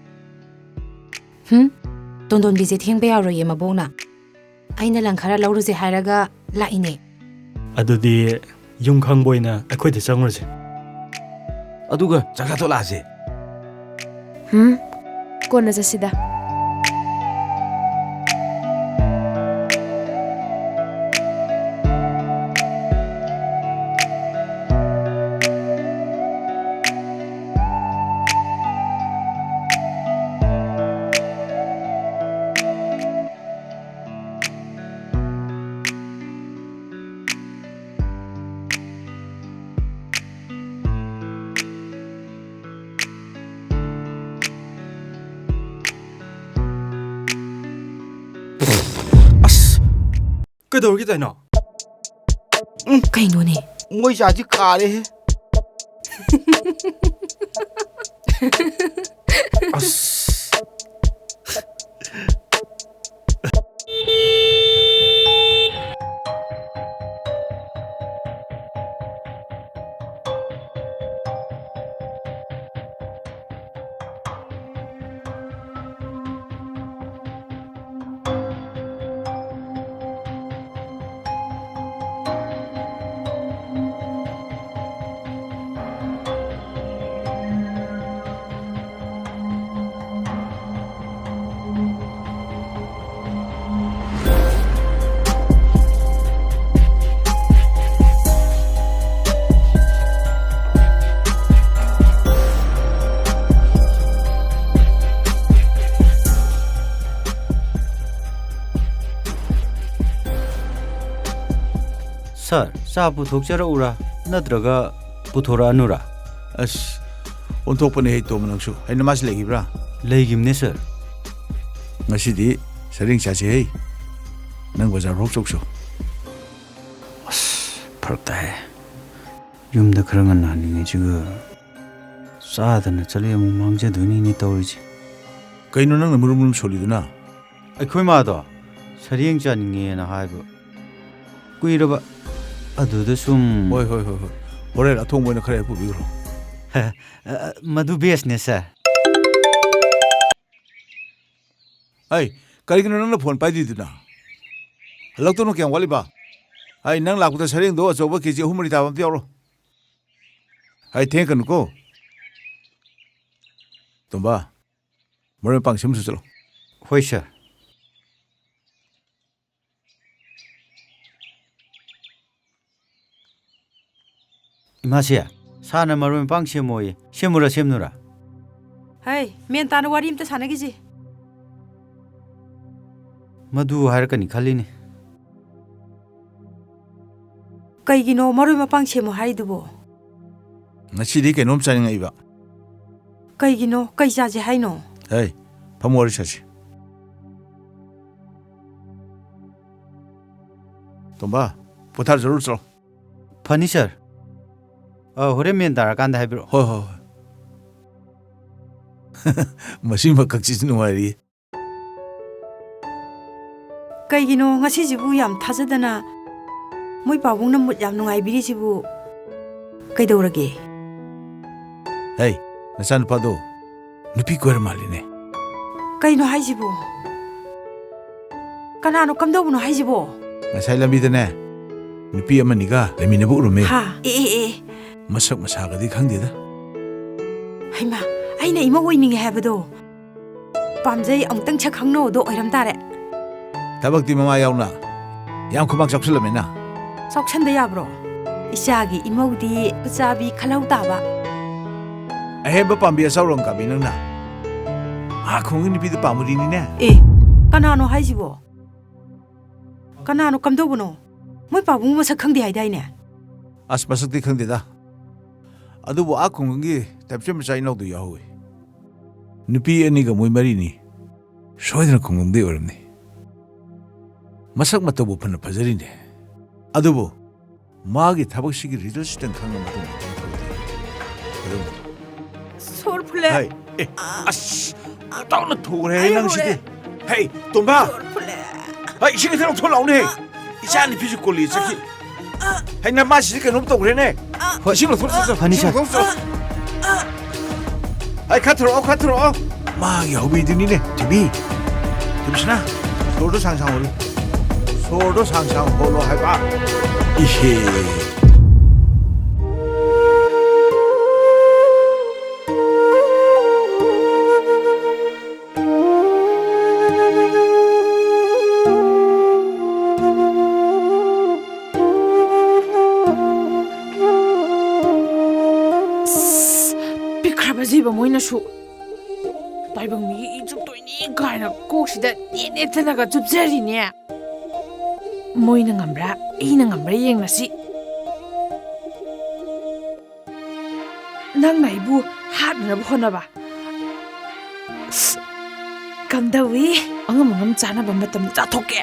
ꯍꯨꯝ? ꯇꯣꯟꯗꯣꯟꯕꯤꯁꯦ ꯊꯦꯡꯕ ꯌꯥꯔꯣꯏꯌꯦ ꯃꯕꯣꯛꯅ꯫ ꯑꯩꯅ ꯂꯪ ꯈꯔ ꯂꯧꯔꯨꯁꯦ ꯍꯥꯏꯔꯒ ꯂꯥꯛꯏꯅꯦ꯫ ꯑꯗꯨꯗꯤ ꯌꯨꯝ ꯈꯪꯕ ꯑꯣꯏꯅ ꯑꯩꯈꯣꯏꯗ ꯆꯪꯉꯨꯔꯁꯦ꯫ ꯑꯗꯨꯒ ꯆꯥꯛ ꯆꯥꯊꯣꯛꯂꯛꯑꯁꯦ꯫ ꯍꯨꯝ? ꯀꯣꯟꯅ ꯆꯠꯁꯤꯗ꯫ ꯑꯁ! ꯀꯩꯗꯧꯔꯒꯦ ꯗꯥꯏꯅꯥ? ꯎꯝ꯫ ꯀꯩꯅꯣꯅꯦ? ꯃꯣꯏ ꯆꯥꯁꯤ ꯀꯥꯔꯦꯍꯦ꯫ ꯑꯁ꯫ ꯁꯥꯔ, ꯆꯥ ꯄꯨꯊꯣꯛꯆꯔꯛꯎꯔꯥ, ꯅꯠꯇ꯭ꯔꯒ ꯄꯨꯊꯣꯔꯛꯑꯅꯨꯔꯥ? ꯑꯁ, ꯑꯣꯟꯊꯣꯛꯄꯅꯦ ꯍꯦ ꯇꯣꯝꯕ ꯅꯪꯁꯨ꯫ ꯑꯩ ꯅꯃꯥꯁꯤ ꯂꯩꯈꯤꯕ꯭ꯔꯥ? ꯂꯩꯈꯤꯕꯅꯦ, ꯁꯥꯔ꯫ ꯉꯁꯤꯗꯤ ꯁꯔꯦꯡ ꯆꯥꯁꯤ ꯍꯦ꯫ ꯅꯪ ꯕꯖꯥꯔ ꯐꯥꯎ ꯆꯧꯁꯣ꯫ ꯑꯁ, ꯐꯔꯛ ꯇꯥꯏꯍꯦ꯫ ꯌꯨꯝꯗ ꯈꯔ ꯉꯟꯅ ꯍꯟꯅꯤꯡꯉꯤꯁꯤꯒ ꯆꯥꯗꯅ ꯆꯠꯂꯦ, ꯑꯃꯨꯛ ꯃꯥꯡꯖꯗꯣꯏꯅꯤꯅꯦ ꯇꯧꯔꯤꯁꯦ꯫ ꯀꯩꯅꯣ ꯅꯪꯅ ꯃꯨꯔꯨꯝ ꯃꯨꯔꯨꯝ ꯁꯣꯜꯂꯤꯗꯨꯅ? ꯑꯩꯈꯣꯏ ꯃꯥꯗꯣ ꯁꯔꯦꯡ ꯆꯥꯅꯤꯡꯉꯦꯅ ꯍꯥꯏꯕ ꯀꯨꯏꯔꯕ, ꯑꯗꯨꯗ ꯁꯨꯝ ꯍꯣꯏ, ꯍꯣꯏ, ꯍꯣꯏ, ꯍꯣꯏ꯫ ꯍꯣꯔꯦꯟ ꯑꯊꯣꯡꯕ ꯑꯣꯏꯅ ꯈꯔ ꯍꯦꯛ ꯄꯨꯕꯤꯈ꯭ꯔꯣ꯫ ꯃꯗꯨ ꯕꯦꯁꯅꯦ, ꯁꯥꯔ꯫ ꯑꯩ, ꯀꯔꯤꯒꯤꯅꯣ ꯅꯪꯅ ꯐꯣꯟ ꯄꯥꯏꯗ꯭ꯔꯤꯗꯨꯅ? ꯍꯜꯂꯛꯇꯧꯅ ꯀꯌꯥꯝ ꯋꯥꯠꯂꯤꯕ? ꯑꯩ, ꯅꯪ ꯂꯥꯛꯄꯗ ꯁꯔꯦꯡꯗꯣ ꯑꯆꯧꯕ ꯀꯦ ꯖꯤ ꯑꯍꯨꯝ ꯃꯔꯤ ꯇꯥꯕ ꯑꯝꯇ ꯌꯥꯎꯔꯣ꯫ ꯑꯩ, ꯊꯦꯡꯀꯅꯨꯀꯣ꯫ ꯇꯣꯝꯕ, ꯃꯔꯣꯏ ꯃꯄꯥꯡ ꯁꯦꯝꯃꯨꯆꯣ ꯆꯠꯂꯣ꯫ ꯍꯣꯏ, ꯁꯥꯔ꯫ ꯏꯃꯥꯁꯦ, ꯁꯥꯔꯅ ꯃꯔꯣꯏ ꯃꯄꯥꯡ ꯁꯦꯝꯃꯣꯌꯦ꯫ ꯁꯦꯝꯃꯨꯔꯥ, ꯁꯦꯝꯅꯨꯔꯥ? ꯍꯩ, ꯃꯦꯟ ꯇꯥꯅ ꯋꯥꯔꯤ ꯑꯝꯇ ꯁꯥꯟꯅꯈꯤꯁꯤ꯫ ꯃꯗꯨ ꯍꯥꯏꯔꯛꯀꯅꯤ ꯈꯜꯂꯤꯅꯦ꯫ ꯀꯩꯒꯤꯅꯣ ꯃꯔꯣꯏ ꯃꯄꯥꯡ ꯁꯦꯝꯃꯣ ꯍꯥꯏꯔꯤꯗꯨꯕꯣ? ꯉꯁꯤꯗꯤ ꯀꯩꯅꯣꯝ ꯆꯥꯅꯤꯡꯉꯛꯏꯕ꯫ ꯀꯩꯒꯤꯅꯣ? ꯀꯩ ꯆꯥꯁꯦ ꯍꯥꯏꯅꯣ? ꯍꯩ, ꯐꯝꯃꯨ ꯋꯥꯔꯤ ꯁꯥꯁꯤ꯫ ꯇꯣꯝꯕ, ꯄꯣꯊꯥꯖꯔꯨꯔꯣ ꯆꯠꯂꯣ꯫ ꯐꯅꯤ, ꯁꯥꯔ꯫ ꯑ, ꯍꯣꯔꯦꯟ ꯃꯦꯟ ꯇꯥꯔꯀꯥꯟꯗ ꯍꯥꯏꯕꯤꯔꯛꯑꯣ꯫ ꯍꯣꯏ, ꯍꯣꯏ, ꯍꯣꯏ꯫ ꯃꯁꯤ ꯃꯀꯛꯁꯤꯁꯨ ꯅꯨꯡꯉꯥꯏꯔꯤ꯫ ꯀꯩꯒꯤꯅꯣ ꯉꯁꯤꯁꯤꯕꯨ ꯌꯥꯝ ꯊꯥꯖꯗꯅ ꯃꯣꯏ ꯄꯥꯕꯨꯡꯅ ꯃꯨꯠ ꯌꯥꯝ ꯅꯨꯡꯉꯥꯏꯕꯤꯔꯤꯁꯤꯕꯨ? ꯀꯩꯗꯧꯔꯒꯦ? ꯍꯩ, ꯅꯆꯥꯅꯨꯄꯥꯗꯣ ꯅꯨꯄꯤ ꯀꯣꯏꯔ ꯃꯥꯜꯂꯤꯅꯦ꯫ ꯀꯩꯅꯣ ꯍꯥꯏꯁꯤꯕꯣ? ꯀꯅꯥꯅꯣ ꯀꯝꯗꯧꯕꯅꯣ ꯍꯥꯏꯁꯤꯕꯣ? ꯉꯁꯥꯏ ꯂꯝꯕꯤꯗꯅꯦ, ꯅꯨꯄꯤ ꯑꯃꯅꯤꯒ ꯂꯩꯃꯤꯟꯅꯕ ꯎꯔꯝꯃꯦ꯫ ꯍꯥ? ꯑꯦ, ꯑꯦ, ꯑꯦ꯫ ꯃꯁꯛ ꯃꯁꯥꯒꯗꯤ ꯈꯪꯗꯦꯗ꯫ ꯍꯩꯃꯥ, ꯑꯩꯅ ꯏꯃꯧ ꯑꯣꯏꯅꯤꯡꯉꯦ ꯍꯥꯏꯕꯗꯣ? ꯄꯥꯝꯖꯩ, ꯑꯃꯨꯛꯇꯪ ꯁꯛ ꯈꯪꯅꯧꯗꯣ ꯑꯣꯏꯔꯝ ꯇꯥꯔꯦ꯫ ꯊꯕꯛꯇꯤ ꯃꯃꯥ ꯌꯥꯎꯅ ꯌꯥꯝ ꯈꯨꯃꯥꯡ ꯆꯥꯎꯁꯜꯂꯝꯃꯦꯅ꯫ ꯆꯥꯎꯁꯟꯗ ꯌꯥꯕ꯭ꯔꯣ? ꯏꯆꯥꯒꯤ ꯏꯃꯧꯗꯤ ꯈꯨꯆꯥꯕꯤ ꯈꯜꯍꯧ ꯇꯥꯕ꯫ ꯑꯍꯦꯟꯕ ꯄꯥꯝꯕꯤ ꯑꯆꯥꯎꯔꯝ ꯀꯥꯕꯤ ꯅꯪꯅ꯫ ꯑꯥ ꯈꯣꯡꯒꯤ ꯅꯨꯄꯤꯗꯨ ꯄꯥꯝꯃꯨꯔꯤꯅꯤꯅꯦ꯫ ꯑꯦ, ꯀꯅꯥꯅꯣ ꯍꯥꯏꯁꯤꯕꯣ? ꯀꯅꯥꯅꯣ ꯀꯝꯗꯧꯕꯅꯣ? ꯃꯣꯏ ꯄꯥꯕꯨꯡ ꯃꯁꯛ ꯈꯪꯗꯦ ꯍꯥꯏꯗꯥꯏꯅꯦ? ꯑꯁ, ꯃꯁꯛꯇꯤ ꯈꯪꯗꯦꯗ꯫ ꯑꯗꯨꯕꯨ ꯑꯥ ꯈꯨꯡꯒꯪꯒꯤ ꯇꯥꯏꯞꯁꯦꯝ ꯃꯆꯥ ꯏꯅꯥꯎꯗꯨ ꯌꯥꯎꯍꯧꯋꯤ꯫ ꯅꯨꯄꯤ ꯑꯅꯤꯒ ꯃꯣꯏ ꯃꯔꯤꯅꯤ꯫ ꯁꯣꯏꯗꯅ ꯈꯨꯡꯒꯪꯗꯩ ꯑꯣꯏꯔꯝꯅꯤ꯫ ꯃꯁꯛ ꯃꯇꯧꯕꯨ ꯐꯅ ꯐꯖꯔꯤꯅꯦ꯫ ꯑꯗꯨꯕꯨ ꯃꯥꯒꯤ ꯊꯕꯛꯁꯤꯒꯤ ꯔꯤꯖꯜꯁꯤꯇꯪ ꯈꯪꯉ ꯃꯇꯨꯡꯗ ꯀꯩꯝ ꯇꯧꯗꯦ꯫ ꯀꯩꯗꯧꯅꯣ? ꯁꯣꯔ ꯐꯨꯜꯂꯦ꯫ ꯍꯥꯏ, ꯑꯦ, ꯑꯁ, ꯄꯨꯇꯥꯎꯅ ꯊꯣꯛꯈ꯭ꯔꯦ ꯑꯩ ꯅꯪ ꯁꯤꯗꯤ꯫ ꯍꯧꯔꯦ꯫ ꯍꯩ, ꯇꯣꯝꯕ! ꯁꯣꯔ ꯐꯨꯜꯂꯦ꯫ ꯍꯩ, ꯏꯁꯤꯡ ꯈꯤꯇꯪ ꯂꯧꯊꯣꯛ ꯂꯥꯎꯅꯦ꯫ ꯏꯆꯥ ꯅꯨꯄꯤꯁꯨ ꯀꯣꯂꯦꯖ ꯆꯠꯈꯤ꯫ ꯍꯩ, ꯅꯃꯥꯁꯤꯗꯤ ꯀꯩꯅꯣꯝ ꯇꯧꯈ꯭ꯔꯦꯅꯦ꯫ ꯍꯣꯏ꯫ ꯏꯁꯤꯡ ꯂꯧꯊꯣꯛ ꯆꯠ-, ꯐꯅꯤ, ꯏꯁꯤꯡ ꯁꯥꯔ꯫ ꯂꯧꯊꯣꯛ ꯆꯠ-, ꯍꯩ, ꯈꯔ ꯊꯣꯔꯛꯑꯣ, ꯈꯔ ꯊꯣꯔꯛꯑꯣ꯫ ꯃꯥꯒꯤ ꯍꯧꯕꯤꯗꯨꯅꯤꯅꯦ, ꯊꯣꯏꯕꯤ꯫ ꯊꯣꯏꯕꯤꯁꯅꯥ, ꯁꯣꯔꯗꯣ ꯁꯥꯡ ꯁꯥꯡ ꯍꯣꯜꯂꯨ꯫ ꯁꯣꯔꯗꯣ ꯁꯥꯡ ꯁꯥꯡ ꯍꯣꯜꯂꯣ ꯍꯥꯏꯕ꯫ ꯏꯍꯦ꯫ ꯑꯁ, ꯄꯤꯛꯈ꯭ꯔꯕ ꯖꯤꯕ ꯃꯣꯏꯅꯁꯨ꯫ ꯇꯥꯏꯕꯪ ꯃꯤꯒꯤ ꯏ ꯆꯨꯞꯇꯣꯏꯅꯤ ꯀꯥꯏꯅ ꯀꯣꯛꯁꯤꯗ ꯅꯦꯠ ꯅꯦꯠꯇꯅꯒ ꯆꯨꯞꯆꯔꯤꯅꯦ꯫ ꯃꯣꯏꯅ ꯉꯝꯕ꯭ꯔꯥ, ꯑꯩꯅ ꯉꯝꯕ꯭ꯔꯥ ꯌꯦꯡꯅꯁꯤ꯫ ꯅꯪꯅ ꯑꯩꯕꯨ ꯍꯥꯠꯅꯅꯕ ꯍꯣꯠꯅꯕ꯫ ꯀꯝꯗꯧꯏ? ꯑꯉꯝ ꯑꯉꯝ ꯆꯥꯅꯕ ꯃꯇꯝ ꯆꯥꯊꯣꯛꯀꯦ꯫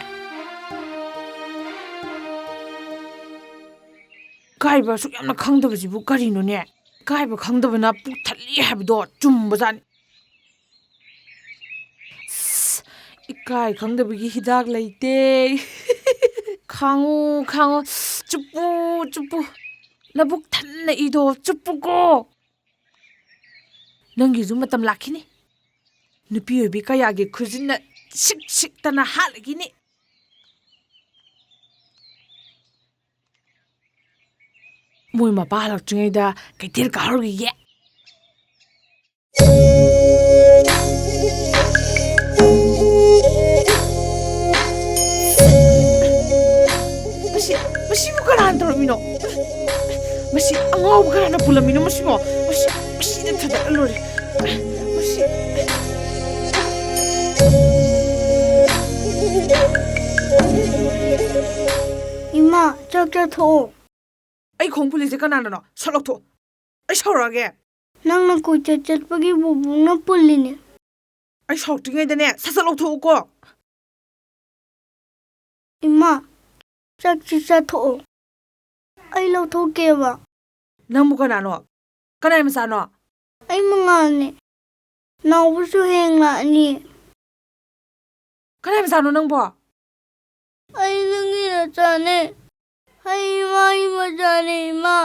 ꯏꯀꯥꯏꯕ ꯑꯁꯨꯛ ꯌꯥꯝꯅ ꯈꯪꯗꯕꯁꯤꯕꯨ ꯀꯔꯤꯅꯣꯅꯦ? ꯏꯀꯥꯏꯕ ꯈꯪꯗꯕꯅ ꯄꯨꯛ ꯊꯜꯂꯤ ꯍꯥꯏꯕꯗꯣ ꯆꯨꯝꯕꯖꯥꯠꯅꯤ꯫ ꯑꯁ, ꯏꯀꯥꯏ ꯈꯪꯗꯕꯒꯤ ꯍꯤꯗꯥꯛ ꯂꯩꯇꯦ꯫ ꯈꯥꯡꯉꯨ, ꯈꯥꯡꯉꯨ꯫ ꯆꯨꯞꯄꯨ, ꯆꯨꯞꯄꯨ꯫ ꯅꯕꯨꯛ ꯊꯟꯅ ꯏꯗꯣ ꯆꯨꯞꯄꯨꯀꯣ꯫ ꯅꯪꯒꯤꯁꯨ ꯃꯇꯝ ꯂꯥꯛꯈꯤꯅꯤ꯫ ꯅꯨꯄꯤ ꯑꯣꯏꯕꯤ ꯀꯌꯥꯒꯤ ꯈꯨꯖꯤꯟꯅ ꯁꯤꯛ ꯁꯤꯛꯇꯅ ꯍꯥꯠꯂꯈꯤꯅꯤ꯫ ꯃꯣꯏ ꯃꯄꯥ ꯍꯜꯂꯛꯇ꯭ꯔꯤꯉꯩꯗ ꯀꯩꯊꯦꯜ ꯀꯥꯔꯨꯈꯤꯒꯦ꯫ ꯃꯁꯤ, ꯃꯁꯤꯕꯨ ꯀꯅꯥꯅ ꯇꯧꯔꯝꯃꯤꯅꯣ? ꯃꯁꯤ ꯑꯉꯥꯎꯕ ꯀꯅꯥꯅ ꯄꯨꯜꯂꯝꯃꯤꯅꯣ ꯃꯁꯤꯕꯣ? ꯃꯁꯤ, ꯃꯁꯤꯗ ꯊꯥꯗꯠꯂ ꯂꯣꯏꯔꯦ꯫ ꯃꯁꯤ꯫ ꯏꯃꯥ, ꯆꯥꯛ ꯆꯥꯊꯣꯛꯑꯣ꯫ ꯑꯩ ꯈꯣꯡ ꯄꯨꯜꯂꯤꯁꯦ ꯀꯅꯥꯅꯅꯣ? ꯁꯠ ꯂꯧꯊꯣꯛ꯫ ꯑꯩ ꯁꯥꯎꯔꯛꯑꯒꯦ꯫ ꯅꯪꯅ ꯀꯣꯏꯆꯠ ꯆꯠꯄꯒꯤ ꯕꯨꯕꯣꯛꯅ ꯄꯨꯜꯂꯤꯅꯦ꯫ ꯑꯩ ꯁꯥꯎꯔꯛꯇ꯭ꯔꯤꯉꯩꯗꯅꯦ ꯁꯠ ꯁꯠ ꯂꯧꯊꯣꯛꯎꯀꯣ꯫ ꯏꯃꯥ, ꯆꯥꯛꯁꯤ ꯆꯥꯊꯣꯛꯑꯣ꯫ ꯑꯩ ꯂꯧꯊꯣꯛꯀꯦꯕ꯫ ꯅꯪꯕꯨ ꯀꯅꯥꯅꯣ? ꯀꯅꯥꯏ ꯃꯆꯥꯅꯣ? ꯑꯩ ꯃꯉꯥꯜꯅꯦ꯫ ꯅꯥꯎꯕꯁꯨ ꯍꯌꯦꯡ ꯂꯥꯛꯑꯅꯤ꯫ ꯀꯅꯥꯏ ꯃꯆꯥꯅꯣ ꯅꯪꯕꯣ? ꯑꯩ ꯅꯪꯒꯤ ꯅꯆꯥꯅꯦ꯫ ꯑꯩ ꯏꯃꯥꯒꯤ ꯃꯆꯥꯅꯦ, ꯏꯃꯥ꯫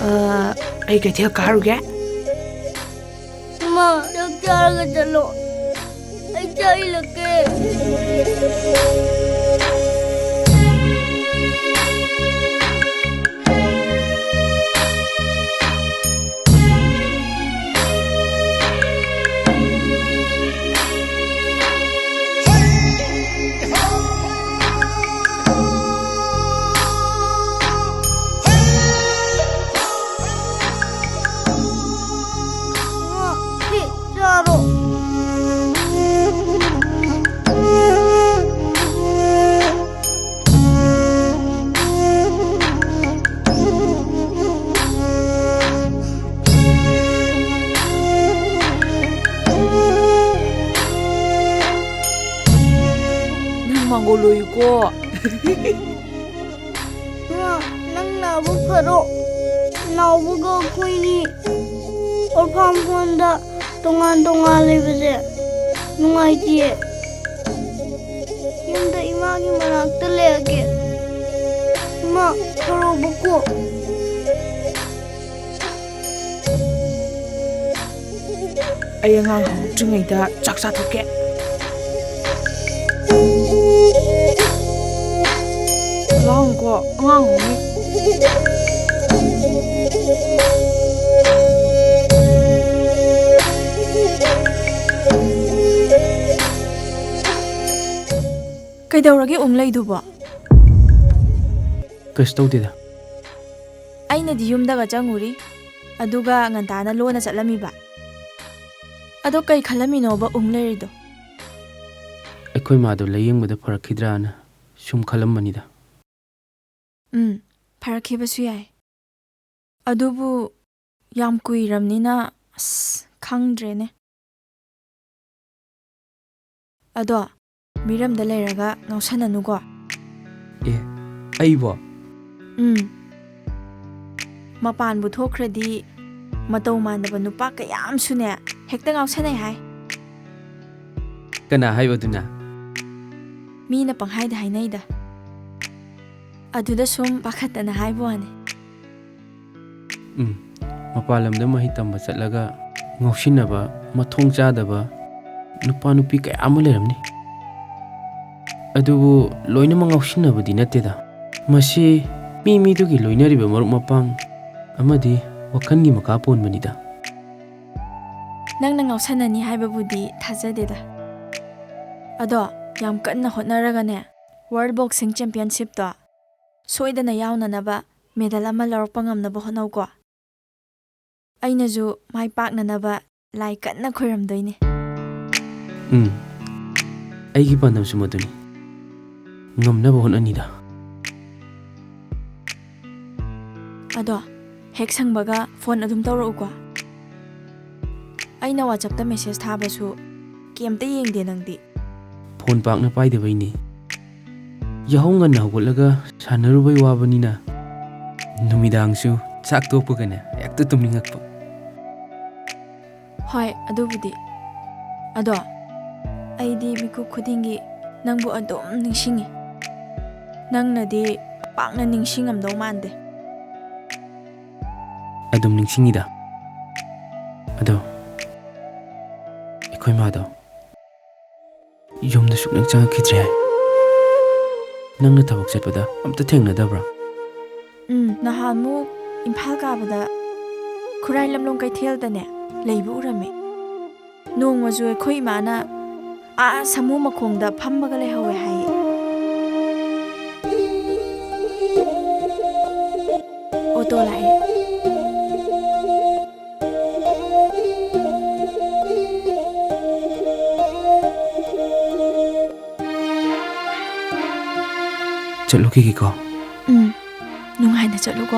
ꯑ, ꯑꯩ ꯀꯩꯊꯦꯜ ꯀꯥꯔꯨꯒꯦ꯫ ꯏꯃꯥ, ꯆꯥꯛ ꯆꯥꯔꯒ ꯆꯠꯂꯣ꯫ ꯑꯩ ꯆꯥꯛ ꯏꯜꯂꯛꯀꯦ꯫ ꯏꯃꯥ, ꯁꯤ ꯆꯥꯔꯣ꯫ ꯅꯪ ꯃꯥꯡꯒꯣꯜ ꯂꯣꯏꯀꯣ꯫ ꯏꯃꯥ, ꯅꯪ ꯅꯥꯕ ꯐꯔꯣ꯫ ꯅꯥꯎꯕꯒ ꯑꯩꯈꯣꯏꯅꯤ ꯑꯣꯔꯐꯥꯝ ꯍꯣꯝꯗ ꯇꯣꯉꯥꯟ ꯇꯣꯉꯥꯟ ꯂꯩꯕꯁꯦ ꯅꯨꯡꯉꯥꯏꯇꯤꯌꯦ꯫ ꯌꯨꯝꯗ ꯏꯃꯥꯒꯤ ꯃꯅꯥꯛꯇ ꯂꯩꯔꯒꯦ꯫ ꯏꯃꯥ, ꯐꯔꯣꯕꯀꯣ꯫ ꯑꯩ ꯑꯉꯥꯡ ꯍꯧꯒꯠꯇ꯭ꯔꯤꯉꯩꯗ ꯆꯥꯛ ꯆꯥꯊꯣꯛꯀꯦ꯫ ꯂꯥꯎꯅꯨꯀꯣ, ꯑꯉꯥꯡ ꯍꯧꯅꯤ꯫ ꯀꯩꯗꯧꯔꯒꯦ ꯎꯝ ꯂꯩꯗꯨꯕꯣ? ꯀꯩꯁꯨ ꯇꯧꯗꯦꯗ꯫ ꯑꯩꯅꯗꯤ ꯌꯨꯝꯗꯒ ꯆꯪꯉꯨꯔꯤ, ꯑꯗꯨꯒ ꯉꯟꯇꯥꯅ ꯂꯣꯟꯅ ꯆꯠꯂꯝꯃꯤꯕ꯫ ꯑꯗꯣ ꯀꯩ ꯈꯜꯂꯝꯃꯤꯅꯣꯕ ꯎꯪ ꯂꯩꯔꯤꯗꯣ? ꯑꯩꯈꯣꯏ ꯃꯥꯗꯣ ꯂꯥꯌꯦꯡꯕꯗ ꯐꯔꯛꯈꯤꯗ꯭ꯔꯥꯅ ꯁꯨꯝ ꯈꯜꯂꯝꯕꯅꯤꯗ꯫ ꯎꯝ, ꯐꯔꯛꯈꯤꯕꯁꯨ ꯌꯥꯏ꯫ ꯑꯗꯨꯕꯨ ꯌꯥꯝ ꯀꯨꯏꯔꯝꯅꯤꯅ, ꯑꯁ, ꯈꯪꯗ꯭ꯔꯦꯅꯦ꯫ ꯑꯗꯣ, ꯃꯤꯔꯝꯗ ꯂꯩꯔꯒ ꯉꯥꯎꯁꯟꯅꯅꯨꯀꯣ꯫ ꯑꯦ, ꯑꯩꯕꯣ? ꯎꯝ꯫ ꯃꯄꯥꯟꯕꯨ ꯊꯣꯛꯈ꯭ꯔꯗꯤ ꯃꯇꯧ ꯃꯥꯟꯗꯕ ꯅꯨꯄꯥ ꯀꯌꯥ ꯑꯃꯁꯨꯅꯦ, ꯍꯦꯛꯇ ꯉꯥꯎꯁꯟꯅꯩ ꯍꯥꯏ꯫ ꯀꯅꯥ ꯍꯥꯏꯕꯗꯨꯅ? ꯃꯤꯅ ꯄꯪꯍꯥꯏꯗ ꯍꯥꯏꯅꯩꯗ꯫ ꯑꯗꯨꯗ ꯁꯨꯝ ꯄꯥꯈꯠꯇꯅ ꯍꯥꯏꯕ ꯋꯥꯅꯤ꯫ ꯎꯝ, ꯃꯄꯥꯟ ꯂꯝꯗ ꯃꯍꯩ ꯇꯝꯕ ꯆꯠꯂꯒ ꯉꯥꯎꯁꯤꯟꯅꯕ, ꯃꯊꯣꯡ ꯆꯥꯗꯕ ꯅꯨꯄꯥ ꯅꯨꯄꯤ ꯀꯌꯥ ꯑꯃ ꯂꯩꯔꯝꯅꯤ꯫ ꯑꯗꯨꯕꯨ ꯂꯣꯏꯅꯃꯛ ꯉꯥꯎꯁꯤꯟꯅꯕꯗꯤ ꯅꯠꯇꯦꯗ꯫ ꯃꯁꯤ ꯃꯤ ꯃꯤꯗꯨꯒꯤ ꯂꯣꯏꯅꯔꯤꯕ ꯃꯔꯨꯞ ꯃꯄꯥꯡ ꯑꯃꯗꯤ ꯋꯥꯈꯜꯒꯤ ꯃꯈꯥ ꯄꯣꯟꯕꯅꯤꯗ꯫ ꯅꯪꯅ ꯉꯥꯎꯁꯟꯅꯅꯤ ꯍꯥꯏꯕꯕꯨꯗꯤ ꯊꯥꯖꯗꯦꯗ꯫ ꯑꯗꯣ ꯌꯥꯝ ꯀꯟꯅ ꯍꯣꯠꯅꯔꯒꯅꯦ, World Boxing Championshipꯇꯣ ꯁꯣꯏꯗꯅ ꯌꯥꯎꯅꯅꯕ medal ꯑꯃ ꯂꯧꯔꯛꯄ ꯉꯝꯅꯕ ꯍꯣꯠꯅꯧꯀꯣ꯫ ꯑꯩꯅꯁꯨ ꯃꯥꯏ ꯄꯥꯛꯅꯅꯕ ꯂꯥꯏ ꯀꯟꯅ ꯈꯣꯏꯔꯝꯗꯣꯏꯅꯦ꯫ ꯎꯝ, ꯑꯩꯒꯤ ꯄꯥꯟꯗꯝꯁꯨ ꯃꯗꯨꯅꯤ꯫ ꯉꯝꯅꯕ ꯍꯣꯠꯅꯅꯤꯗ꯫ ꯑꯗꯣ, ꯍꯦꯛ ꯁꯪꯕꯒ phone ꯑꯗꯨꯝ ꯇꯧꯔꯛꯎꯀꯣ꯫ ꯑꯩꯅ WhatsAppꯇ message ꯊꯥꯕꯁꯨ ꯀꯩꯝꯇ ꯌꯦꯡꯗꯦ ꯅꯪꯗꯤ꯫ Phone ꯄꯥꯛꯅ ꯄꯥꯏꯗꯕꯩꯅꯦ꯫ ꯌꯥꯍꯧ ꯉꯟꯅ ꯍꯧꯒꯠꯂꯒ ꯁꯥꯟꯅꯔꯨꯕꯩ ꯋꯥꯕꯅꯤꯅ ꯅꯨꯃꯤꯗꯥꯡꯁꯨ ꯆꯥꯛ ꯇꯣꯛꯄꯒꯅꯦ ꯍꯦꯛꯇ ꯇꯨꯝꯅꯤꯡꯉꯛꯄ꯫ ꯍꯣꯏ, ꯑꯗꯨꯕꯨꯗꯤ꯫ ꯑꯗꯣ, ꯑꯩꯗꯤ ꯃꯤꯀꯨꯞ ꯈꯨꯗꯤꯡꯒꯤ ꯅꯪꯕꯨ ꯑꯗꯨꯝ ꯅꯤꯡꯁꯤꯡꯉꯤ꯫ ꯅꯪꯅꯗꯤ ꯄꯥꯛꯅ ꯅꯤꯡꯁꯤꯡꯉꯝꯗꯧ ꯃꯥꯟꯗꯦ꯫ ꯑꯗꯨꯝ ꯅꯤꯡꯁꯤꯡꯉꯤꯗ꯫ ꯑꯗꯣ, ꯑꯩꯈꯣꯏ ꯃꯥꯗꯣ ꯌꯨꯝꯗ ꯁꯨꯛꯆꯪ ꯆꯪꯉꯛꯈꯤꯗ꯭ꯔꯦ ꯍꯥꯏ꯫ ꯅꯪꯅ ꯊꯕꯛ ꯆꯠꯄꯗ ꯑꯝꯇ ꯊꯦꯡꯅꯗꯕ꯭ꯔꯥ? ꯎꯝ, ꯅꯍꯥꯟꯃꯨꯛ ꯏꯝꯐꯥꯜ ꯀꯥꯕꯗ ꯈꯨꯔꯥꯏ ꯂꯝꯂꯣꯡ ꯀꯩꯊꯦꯜꯗꯅꯦ ꯂꯩꯕ ꯎꯔꯝꯃꯦ꯫ ꯅꯣꯡꯃꯁꯨ ꯑꯩꯈꯣꯏ ꯏꯃꯥꯅ ꯑꯥ ꯁꯥꯃꯨ ꯃꯈꯣꯡꯗ ꯐꯝꯃꯒ ꯂꯩꯍꯧꯋꯦ ꯍꯥꯏꯌꯦ꯫ ꯑꯣ, ꯇꯣ ꯂꯥꯛꯑꯦ꯫ ꯆꯠꯂꯨꯈꯤꯒꯦꯀꯣ꯫ ꯎꯝ, ꯅꯨꯡꯉꯥꯏꯅ ꯆꯠꯂꯨꯀꯣ꯫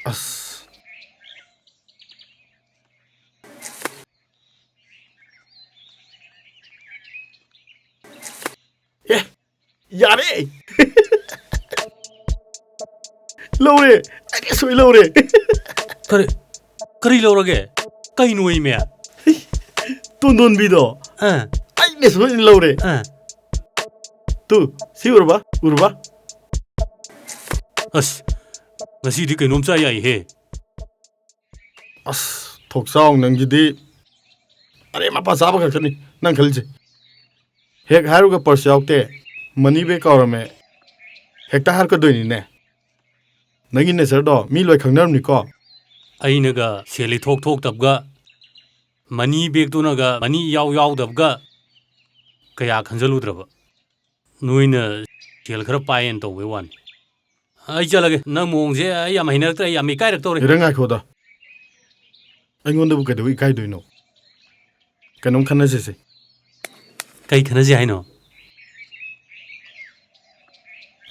ꯑꯁ꯫ ꯑꯦ, ꯌꯥꯔꯦ! ꯂꯧꯔꯦ! ꯑꯩꯅ ꯁꯣꯏ ꯂꯧꯔꯦ! ꯀꯔꯤ, ꯀꯔꯤ ꯂꯧꯔꯒꯦ? ꯀꯩꯅꯣ ꯏꯃꯦ? ꯇꯣꯟꯗꯣꯟꯕꯤꯗꯣ ꯑꯥ꯫ ꯑꯩꯅ ꯁꯣꯏꯗꯅ ꯂꯧꯔꯦ꯫ ꯑꯥ꯫ ꯇꯨ, ꯁꯤ ꯎꯔꯕ? ꯎꯔꯕ? ꯑꯁ, ꯉꯁꯤꯗꯤ ꯀꯩꯅꯣꯝ ꯆꯥ ꯌꯥꯏꯍꯦ꯫ ꯑꯁ, ꯊꯣꯛꯆꯥꯎ ꯅꯪꯒꯤꯗꯤ꯫ ꯑꯔꯦꯝ ꯑꯄꯥ ꯆꯥꯕ ꯈꯛꯇꯅꯤ ꯅꯪ ꯈꯜꯂꯤꯁꯦ꯫ ꯍꯦꯛ ꯍꯥꯏꯔꯨꯒ ꯄꯔꯁ ꯌꯥꯎꯗꯦ, ꯃꯅꯤ ꯕꯦꯒ ꯀꯥꯎꯔꯝꯃꯦ꯫ ꯍꯦꯛꯇ ꯍꯥꯏꯔꯛꯀꯗꯣꯏꯅꯤꯅꯦ꯫ ꯅꯪꯒꯤ ꯅꯦꯆꯔꯗꯣ ꯃꯤ ꯂꯣꯏ ꯈꯪꯅꯔꯝꯅꯤꯀꯣ꯫ ꯑꯩꯅꯒ ꯁꯦꯜ ꯏꯊꯣꯛ ꯊꯣꯛꯇꯕꯒ, ꯃꯅꯤ ꯕꯦꯒꯇꯨꯅꯒ ꯃꯅꯤ ꯏꯌꯥꯎ ꯌꯥꯎꯗꯕꯒ ꯀꯌꯥ ꯈꯟꯖꯜꯂꯨꯗ꯭ꯔꯕ꯫ ꯅꯣꯏꯅ ꯁꯦꯜ ꯈꯔ ꯄꯥꯏꯌꯦꯅ ꯇꯧꯕꯩ ꯋꯥꯅꯤ꯫ ꯑꯩ ꯆꯠꯂꯒꯦ꯫ ꯅꯪ ꯃꯑꯣꯡꯁꯦ ꯑꯩ ꯌꯥꯝ ꯍꯩꯅꯔꯛꯇ꯭ꯔꯦ, ꯑꯩ ꯌꯥꯝ ꯏꯀꯥꯏꯔꯛꯇꯧꯔꯦ꯫ ꯏꯔꯪ, ꯉꯥꯏꯈꯣꯗ꯫ ꯑꯩꯉꯣꯟꯗꯕꯨ ꯀꯩꯗꯧꯕꯩ ꯏꯀꯥꯏꯗꯣꯏꯅꯣ? ꯀꯩꯅꯣꯝ ꯈꯟꯅꯁꯤꯁꯦ꯫ ꯀꯩ ꯈꯟꯅꯁꯤ ꯍꯥꯏꯅꯣ?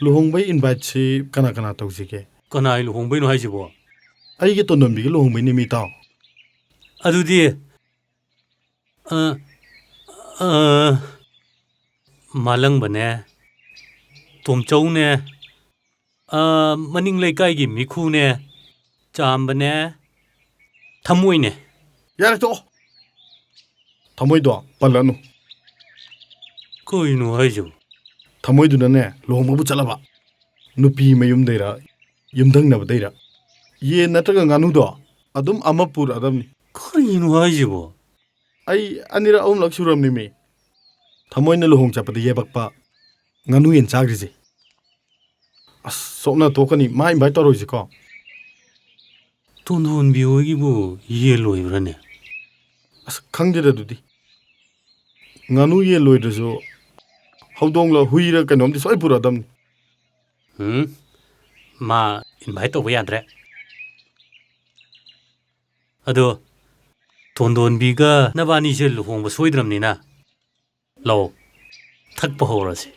ꯂꯨꯍꯣꯡꯕꯩ inviteꯁꯤ ꯀꯅꯥ ꯀꯅꯥ ꯇꯧꯁꯤꯒꯦ? ꯀꯅꯥꯏ ꯂꯨꯍꯣꯡꯕꯩꯅꯣ ꯍꯥꯏꯁꯤꯕꯣ? ꯑꯩꯒꯤ ꯇꯣꯟꯗꯣꯟꯕꯤꯒꯤ ꯂꯨꯍꯣꯡꯕꯩꯅꯦꯃꯤ, ꯏꯇꯥꯎ꯫ ꯑꯗꯨꯗꯤ, ꯑ, ꯑ, ꯃꯥꯂꯪꯕꯅꯦ, ꯇꯣꯝꯆꯧꯅꯦ, ꯑ, ꯃꯅꯤꯡ ꯂꯩꯀꯥꯏꯒꯤ ꯃꯤꯈꯨꯅꯦ, ꯆꯥꯝꯕꯅꯦ, ꯊꯃꯣꯏꯅꯦ꯫ ꯌꯥꯔꯦ, ꯇꯣꯛꯑꯣ꯫ ꯊꯃꯣꯏꯗꯣ ꯄꯜꯂꯅꯨ꯫ ꯀꯩꯅꯣ ꯍꯥꯏꯁꯤꯕꯨ? ꯊꯃꯣꯏꯗꯨꯅꯅꯦ, ꯂꯨꯍꯣꯡꯕꯕꯨ ꯆꯠꯂꯕ꯫ ꯅꯨꯄꯤ ꯃꯌꯨꯝꯗꯩꯔ, ꯌꯨꯝꯊꯪꯅꯕꯗꯩꯔ, ꯌꯦꯟ ꯅꯠꯇ꯭ꯔꯒ ꯉꯥꯅꯨꯗꯣ ꯑꯗꯨꯝ ꯑꯃ ꯄꯨꯔꯛꯑꯗꯕꯅꯤ꯫ ꯀꯔꯤꯅꯣ ꯍꯥꯏꯁꯤꯕꯣ? ꯑꯩ ꯑꯅꯤꯔꯛ ꯑꯍꯨꯝꯂꯛ ꯁꯨꯔꯕꯅꯤꯃꯤ꯫ ꯊꯃꯣꯏꯅ ꯂꯨꯍꯣꯡ ꯆꯠꯄꯗ ꯌꯦꯕꯛꯄ ꯉꯥꯅꯨ ꯌꯦꯟ ꯆꯥꯈ꯭ꯔꯤꯁꯦ꯫ ꯑꯁ, ꯁꯣꯛꯅ ꯇꯣꯛꯀꯅꯤ, ꯃꯥ invite ꯇꯧꯔꯣꯏꯁꯤꯀꯣ꯫ ꯇꯣꯟꯗꯣꯟꯕꯤ ꯍꯣꯏꯒꯤꯕꯨ ꯌꯦꯟ ꯂꯣꯏꯕ꯭ꯔꯥꯅꯦ? ꯑꯁ, ꯈꯪꯗꯦꯗ ꯑꯗꯨꯗꯤ꯫ ꯉꯥꯅꯨ ꯌꯦꯟ ꯂꯣꯏꯗ꯭ꯔꯁꯨ ꯍꯧꯗꯣꯡꯂ ꯍꯨꯏꯔ ꯀꯩꯅꯣꯝꯗꯤ ꯁꯣꯏ ꯄꯨꯔꯛꯑꯗꯕꯅꯤ꯫ ꯎꯝ, ꯃꯥ invite ꯇꯧꯕ ꯌꯥꯗ꯭ꯔꯦ꯫ ꯑꯗꯣ ꯇꯣꯟꯗꯣꯟꯕꯤꯒ ꯅꯕꯥꯅꯤꯁꯦ ꯂꯨꯍꯣꯡꯕ ꯁꯣꯏꯗ꯭ꯔꯕꯅꯤꯅ ꯂꯥꯛꯑꯣ, ꯊꯛꯄ ꯍꯧꯔꯁꯤ꯫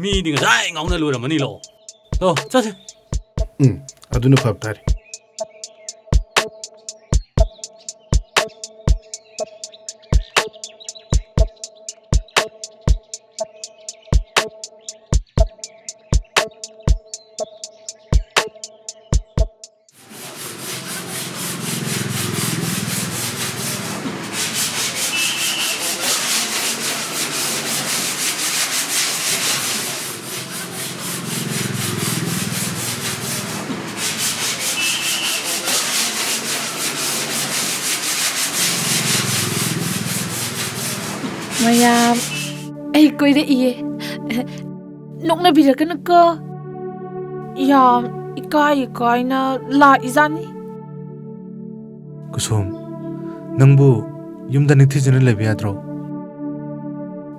ꯃꯤꯗꯤ ꯉꯁꯥꯏ ꯉꯥꯎꯅ ꯂꯣꯏꯔꯝꯃꯅꯤ꯫ ꯂꯥꯛꯑꯣ, ꯂꯥꯛꯑꯣ, ꯆꯠꯁꯤ꯫ ꯎꯝ, ꯑꯗꯨꯅ ꯐꯕ ꯇꯥꯔꯦ꯫ ꯃꯌꯥꯝ, ꯑꯩ ꯀꯣꯏꯔꯛꯏꯌꯦ꯫ ꯅꯣꯛꯅꯕꯤꯔꯛꯀꯅꯨꯀꯣ꯫ ꯌꯥꯝ ꯏꯀꯥꯏ ꯏꯀꯥꯏꯅ ꯂꯥꯛꯏꯖꯥꯠꯅꯤ꯫ ꯀꯨꯁꯨꯝ, ꯅꯪꯕꯨ ꯌꯨꯝꯗ ꯅꯤꯡꯊꯤꯖꯅ ꯂꯩꯕ ꯌꯥꯗ꯭ꯔꯣ?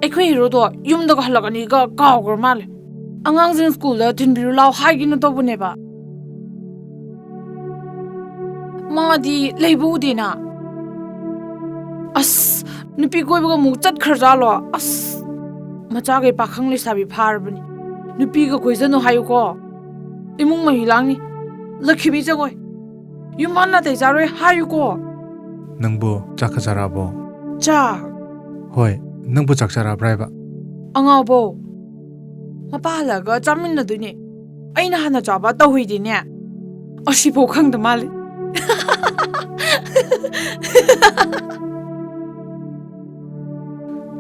ꯑꯩꯈꯣꯏ ꯍꯦꯔꯣꯗꯣ ꯌꯨꯝꯗꯒ ꯍꯜꯂꯛꯀꯅꯤꯒ ꯀꯥꯎꯈ꯭ꯔ ꯃꯥꯜꯂꯦ꯫ ꯑꯉꯥꯡꯁꯤꯡ ꯁ꯭ꯀꯨꯜꯗ ꯊꯤꯟꯕꯤꯔꯨ ꯂꯥꯎ ꯍꯥꯏꯒꯦꯅ ꯇꯧꯕꯅꯦꯕ꯫ ꯃꯥꯗꯤ ꯂꯩꯕ ꯎꯗꯦꯅ꯫ ꯑꯁ, ꯅꯨꯄꯤ ꯀꯣꯏꯕꯒ ꯑꯃꯨꯛ ꯆꯠꯈ꯭ꯔꯖꯥꯠꯂꯣ? ꯑꯁ, ꯃꯆꯥꯈꯩ ꯄꯥꯈꯪ ꯂꯩꯁꯥꯕꯤ ꯐꯥꯔꯕꯅꯤ꯫ ꯅꯨꯄꯤꯒ ꯀꯣꯏꯖꯅꯨ ꯍꯥꯏꯌꯨꯀꯣ꯫ ꯏꯃꯨꯡ ꯃꯍꯤ ꯂꯥꯡꯅꯤ꯫ ꯂꯛꯈꯤꯕꯤ ꯖꯒꯣꯏ꯫ ꯌꯨꯝ ꯍꯟꯅ ꯅꯥꯇꯩ ꯆꯥꯔꯣꯏ ꯍꯥꯏꯌꯨꯀꯣ꯫ ꯅꯪꯕꯨ ꯆꯥꯛꯀ ꯆꯥꯔꯛꯑꯕꯣ? ꯆꯥꯛ? ꯍꯣꯏ, ꯅꯪꯕꯨ ꯆꯥꯛ ꯆꯥꯔꯛꯑꯕ꯭ꯔꯥ ꯍꯥꯏꯕ? ꯑꯉꯥꯎꯕꯧ, ꯃꯄꯥ ꯍꯜꯂꯛꯑꯒ ꯆꯥꯃꯤꯟꯅꯗꯣꯏꯅꯦ꯫ ꯑꯩꯅ ꯍꯥꯟꯅ ꯆꯥꯕ ꯇꯧꯍꯩꯗꯦꯅꯦ꯫ ꯑꯁꯤꯐꯥꯎ ꯈꯪꯗ ꯃꯥꯜꯂꯦ꯫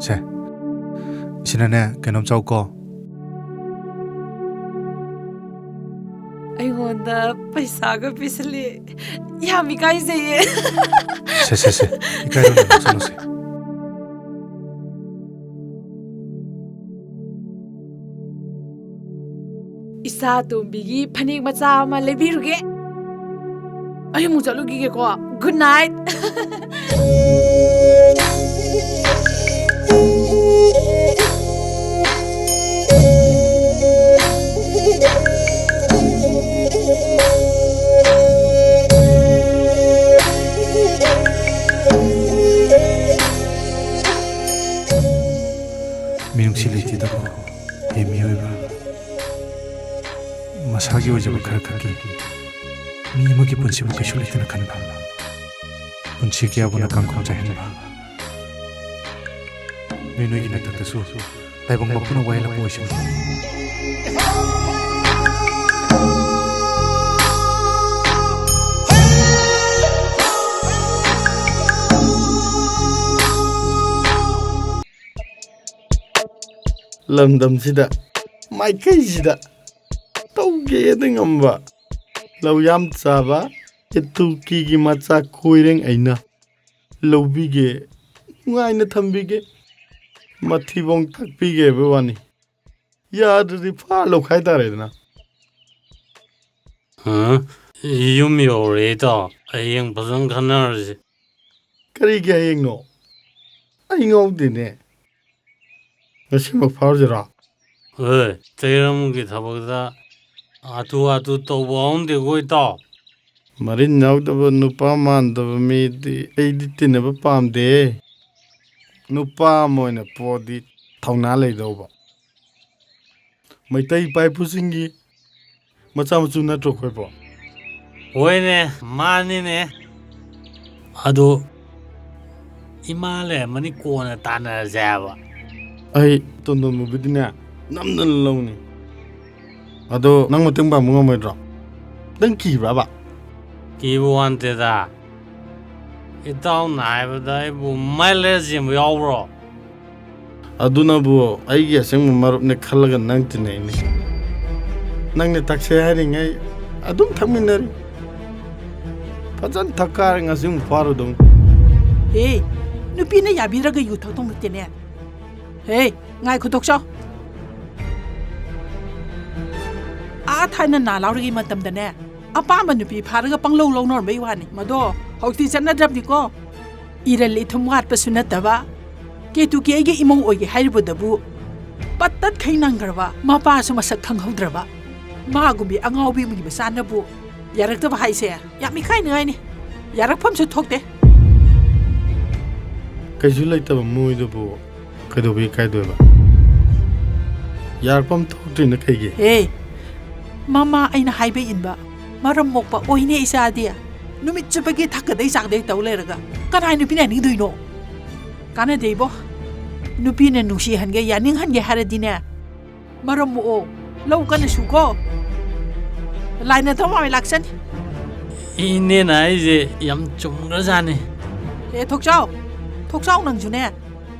ꯁꯦ, ꯁꯤꯅꯅꯦ, ꯀꯩꯅꯣꯝ ꯆꯥꯎꯀꯣ꯫ ꯑꯩꯉꯣꯟꯗ ꯄꯩꯁꯥꯒ ꯄꯤꯁꯜꯂꯦ꯫ ꯌꯥꯝ ꯏꯀꯥꯏꯖꯩꯌꯦ꯫ ꯁꯦ, ꯁꯦ, ꯁꯦ, ꯏꯀꯥꯏꯔꯨꯅꯨ, ꯅꯣꯛꯁꯅꯨꯁꯦ꯫ ꯏꯆꯥ ꯑꯇꯣꯝꯕꯤꯒꯤ ꯐꯅꯦꯛ ꯃꯆꯥ ꯑꯃ ꯂꯩꯕꯤꯔꯨꯒꯦ꯫ ꯑꯩ ꯑꯃꯨꯛ ꯆꯠꯂꯨꯈꯤꯒꯦꯀꯣ꯫ Good night꯫ ꯃꯤꯅꯨꯡꯁꯤ ꯂꯩꯇꯦꯗꯀꯣ, ꯍꯦ ꯃꯤꯑꯣꯏꯕ꯫ ꯃꯁꯥꯒꯤ ꯑꯣꯏꯖꯕ ꯈꯔ ꯈꯛꯀꯤ ꯃꯤ ꯑꯃꯒꯤ ꯄꯨꯟꯁꯤꯕꯨ ꯀꯩꯁꯨ ꯂꯩꯇꯅ ꯈꯟꯕ, ꯄꯨꯟꯁꯤ ꯀꯌꯥꯕꯨꯅ ꯀꯥꯡꯈꯣꯡ ꯆꯥꯏꯍꯟꯕ, ꯅꯣꯏ ꯅꯣꯏꯒꯤ ꯅꯊꯛꯇꯁꯨ ꯇꯥꯏꯕꯪ ꯃꯄꯨꯅ ꯋꯥꯌꯦꯜꯂꯛꯄ ꯑꯣꯏꯁꯅꯨ꯫ ꯂꯝꯗꯝꯁꯤꯗ, ꯃꯥꯏꯀꯩꯁꯤꯗ ꯇꯧꯒꯦꯗ ꯉꯝꯕ ꯂꯧ ꯌꯥꯝ ꯆꯥꯕ ꯏꯇꯨꯀꯤꯒꯤ ꯃꯆꯥ ꯀꯣꯏꯔꯦꯡ ꯑꯩꯅ ꯂꯧꯕꯤꯒꯦ, ꯅꯨꯡꯉꯥꯏꯅ ꯊꯝꯕꯤꯒꯦ, ꯃꯊꯤꯕꯣꯡ ꯊꯛꯄꯤꯒꯦ ꯍꯥꯏꯕ ꯋꯥꯅꯤ꯫ ꯌꯥꯗ꯭ꯔꯗꯤ ꯐꯥ ꯂꯧꯈꯥꯏ ꯇꯥꯔꯦꯗꯅ꯫ ꯍꯥ? ꯌꯨꯝ ꯌꯧꯔꯦ ꯏꯇꯥꯎ꯫ ꯍꯌꯦꯡ ꯐꯖꯅ ꯈꯟꯅꯔꯁꯤ꯫ ꯀꯔꯤꯒꯤ ꯍꯌꯦꯡꯅꯣ? ꯑꯩ ꯉꯥꯎꯗꯦꯅꯦ꯫ ꯉꯁꯤꯃꯛ ꯐꯥꯎꯔꯁꯤꯔꯣ? ꯍꯣꯏ, ꯆꯩꯔꯝꯒꯤ ꯊꯕꯛꯇ ꯍꯥꯊꯨ ꯍꯥꯊꯨ ꯇꯧꯕ ꯍꯧꯅꯗꯦꯀꯣ ꯏꯇꯥꯎ꯫ ꯃꯔꯤꯟ ꯌꯥꯎꯗꯕ ꯅꯨꯄꯥ ꯃꯥꯟꯗꯕ ꯃꯤꯗꯤ ꯑꯩꯗꯤ ꯇꯤꯟꯅꯕ ꯄꯥꯝꯗꯦ꯫ ꯅꯨꯄꯥ ꯑꯃ ꯑꯣꯏꯅ ꯄꯣꯛꯑꯗꯤ ꯊꯧꯅꯥ ꯂꯩꯗꯧꯕ꯫ ꯃꯩꯇꯩ ꯏꯄꯥ ꯏꯄꯨꯁꯤꯡꯒꯤ ꯃꯆꯥ ꯃꯁꯨ ꯅꯠꯇ꯭ꯔꯣ ꯑꯩꯈꯣꯏꯕꯣ? ꯍꯣꯏꯅꯦ, ꯃꯥꯅꯤꯅꯦ꯫ ꯑꯗꯣ ꯏꯃꯥ ꯂꯩꯔꯝꯃꯅꯤ, ꯀꯣꯟꯅ ꯇꯥꯟꯅꯔꯁꯦ ꯍꯥꯏꯕ꯫ ꯑꯩ ꯇꯣꯟꯗꯣꯟꯕꯕꯨꯗꯤꯅꯦ ꯅꯝꯗꯅ ꯂꯧꯅꯤ꯫ ꯑꯗꯣ ꯅꯪ ꯃꯇꯦꯡ ꯄꯥꯡꯕ ꯉꯝꯃꯣꯏꯗ꯭ꯔꯣ? ꯅꯪ ꯀꯤꯕ꯭ꯔꯕ? ꯀꯤꯕ ꯋꯥ ꯅꯠꯇꯦꯗ꯫ ꯏꯇꯥꯎꯅ ꯍꯥꯏꯕꯗ ꯑꯩꯕꯨ ꯃꯥꯏ ꯂꯩꯔ ꯆꯦꯟꯕ ꯌꯥꯎꯕ꯭ꯔꯣ? ꯑꯗꯨꯅꯕꯨ ꯑꯩꯒꯤ ꯑꯁꯦꯡꯕ ꯃꯔꯨꯞꯅꯦ ꯈꯜꯂꯒ ꯅꯪ ꯇꯤꯟꯅꯩꯅꯦ꯫ ꯅꯪꯅ ꯊꯛꯁꯦ ꯍꯥꯏꯔꯤꯉꯩ ꯑꯗꯨꯝ ꯊꯛꯃꯤꯟꯅꯔꯤ꯫ ꯐꯖꯅ ꯊꯛ ꯀꯥꯔꯦ, ꯉꯁꯤ ꯑꯃꯨꯛ ꯐꯥꯔꯨꯗꯧꯅꯤ꯫ ꯍꯦ, ꯅꯨꯄꯤꯅ ꯌꯥꯕꯤꯔꯒ ꯌꯨ ꯊꯛꯇꯧ ꯅꯠꯇꯦꯅꯦ꯫ ꯍꯦ, ꯉꯥꯏꯈꯣ, ꯊꯣꯛꯆꯥꯎ꯫ ꯑꯥ, ꯊꯥꯏꯅ ꯅꯥ ꯂꯥꯎꯔꯤꯉꯩ ꯃꯇꯝꯗꯅꯦ, ꯑꯄꯥꯝꯕ ꯅꯨꯄꯤ ꯐꯥꯔꯒ ꯄꯪꯂꯧ ꯂꯧꯅꯔꯝꯕꯩ ꯋꯥꯅꯤ꯫ ꯃꯗꯣ ꯍꯧꯖꯤꯛꯇꯤ ꯆꯠꯅꯗ꯭ꯔꯕꯅꯤꯀꯣ꯫ ꯏꯔꯜ ꯏꯊꯨꯝ ꯋꯥꯠꯄꯁꯨ ꯅꯠꯇꯕ, ꯀꯦꯇꯨꯀꯤ ꯑꯩꯒꯤ ꯏꯃꯧ ꯑꯣꯏꯒꯦ ꯍꯥꯏꯔꯤꯕꯗꯕꯨ ꯄꯠ ꯇꯠꯈꯩ ꯅꯪꯈ꯭ꯔꯕ, ꯃꯄꯥꯁꯨ ꯃꯁꯛ ꯈꯪꯍꯧꯗ꯭ꯔꯕ, ꯃꯥꯒꯨꯝꯕꯤ ꯑꯉꯥꯎꯕꯤ ꯑꯃꯒꯤ ꯃꯆꯥꯅꯕꯨ ꯌꯥꯔꯛꯇꯕ ꯍꯥꯏꯁꯦ ꯌꯥꯝ ꯏꯀꯥꯏꯅꯤꯡꯉꯥꯏꯅꯤ꯫ ꯌꯥꯔꯛꯐꯝꯁꯨ ꯊꯣꯛꯇꯦ꯫ ꯀꯩꯁꯨ ꯂꯩꯇꯕ ꯃꯣꯏꯗꯨꯕꯨ ꯀꯩꯗꯧꯕꯩ ꯏꯀꯥꯏꯗꯣꯏꯕ? ꯌꯥꯔꯛꯐꯝ ꯊꯣꯛꯇ꯭ꯔꯤꯅ ꯀꯩꯒꯤ? ꯍꯦ, ꯃꯃꯥ ꯑꯩꯅ ꯍꯥꯏꯕ ꯏꯟꯕ, ꯃꯔꯝ ꯃꯣꯛꯄ ꯑꯣꯏꯅꯦ ꯏꯆꯥꯗꯤ꯫ ꯅꯨꯃꯤꯠ ꯆꯨꯞꯄꯒꯤ ꯊꯛꯀꯗꯩ ꯆꯥꯛꯗꯩ ꯇꯧ ꯂꯩꯔꯒ ꯀꯅꯥꯏ ꯅꯨꯄꯤꯅ ꯌꯥꯅꯤꯡꯗꯣꯏꯅꯣ? ꯀꯥꯟꯅꯗꯦ ꯏꯕꯣ꯫ ꯅꯨꯄꯤꯅ ꯅꯨꯡꯁꯤꯍꯟꯒꯦ, ꯌꯥꯅꯤꯡꯍꯟꯒꯦ ꯍꯥꯏꯔꯗꯤꯅꯦ, ꯃꯔꯝ ꯃꯣꯛꯑꯣ, ꯂꯧ ꯀꯟꯅ ꯁꯨꯀꯣ꯫ ꯂꯥꯏꯅ ꯊꯋꯥꯏ ꯂꯥꯛꯆꯅꯤ꯫ ꯏꯅꯦꯅ ꯍꯥꯏꯁꯦ ꯌꯥꯝ ꯆꯨꯝꯈ꯭ꯔꯖꯥꯠꯅꯤ꯫ ꯑꯦ, ꯊꯣꯛꯆꯥꯎ, ꯊꯣꯛꯆꯥꯎ ꯅꯪꯁꯨꯅꯦ꯫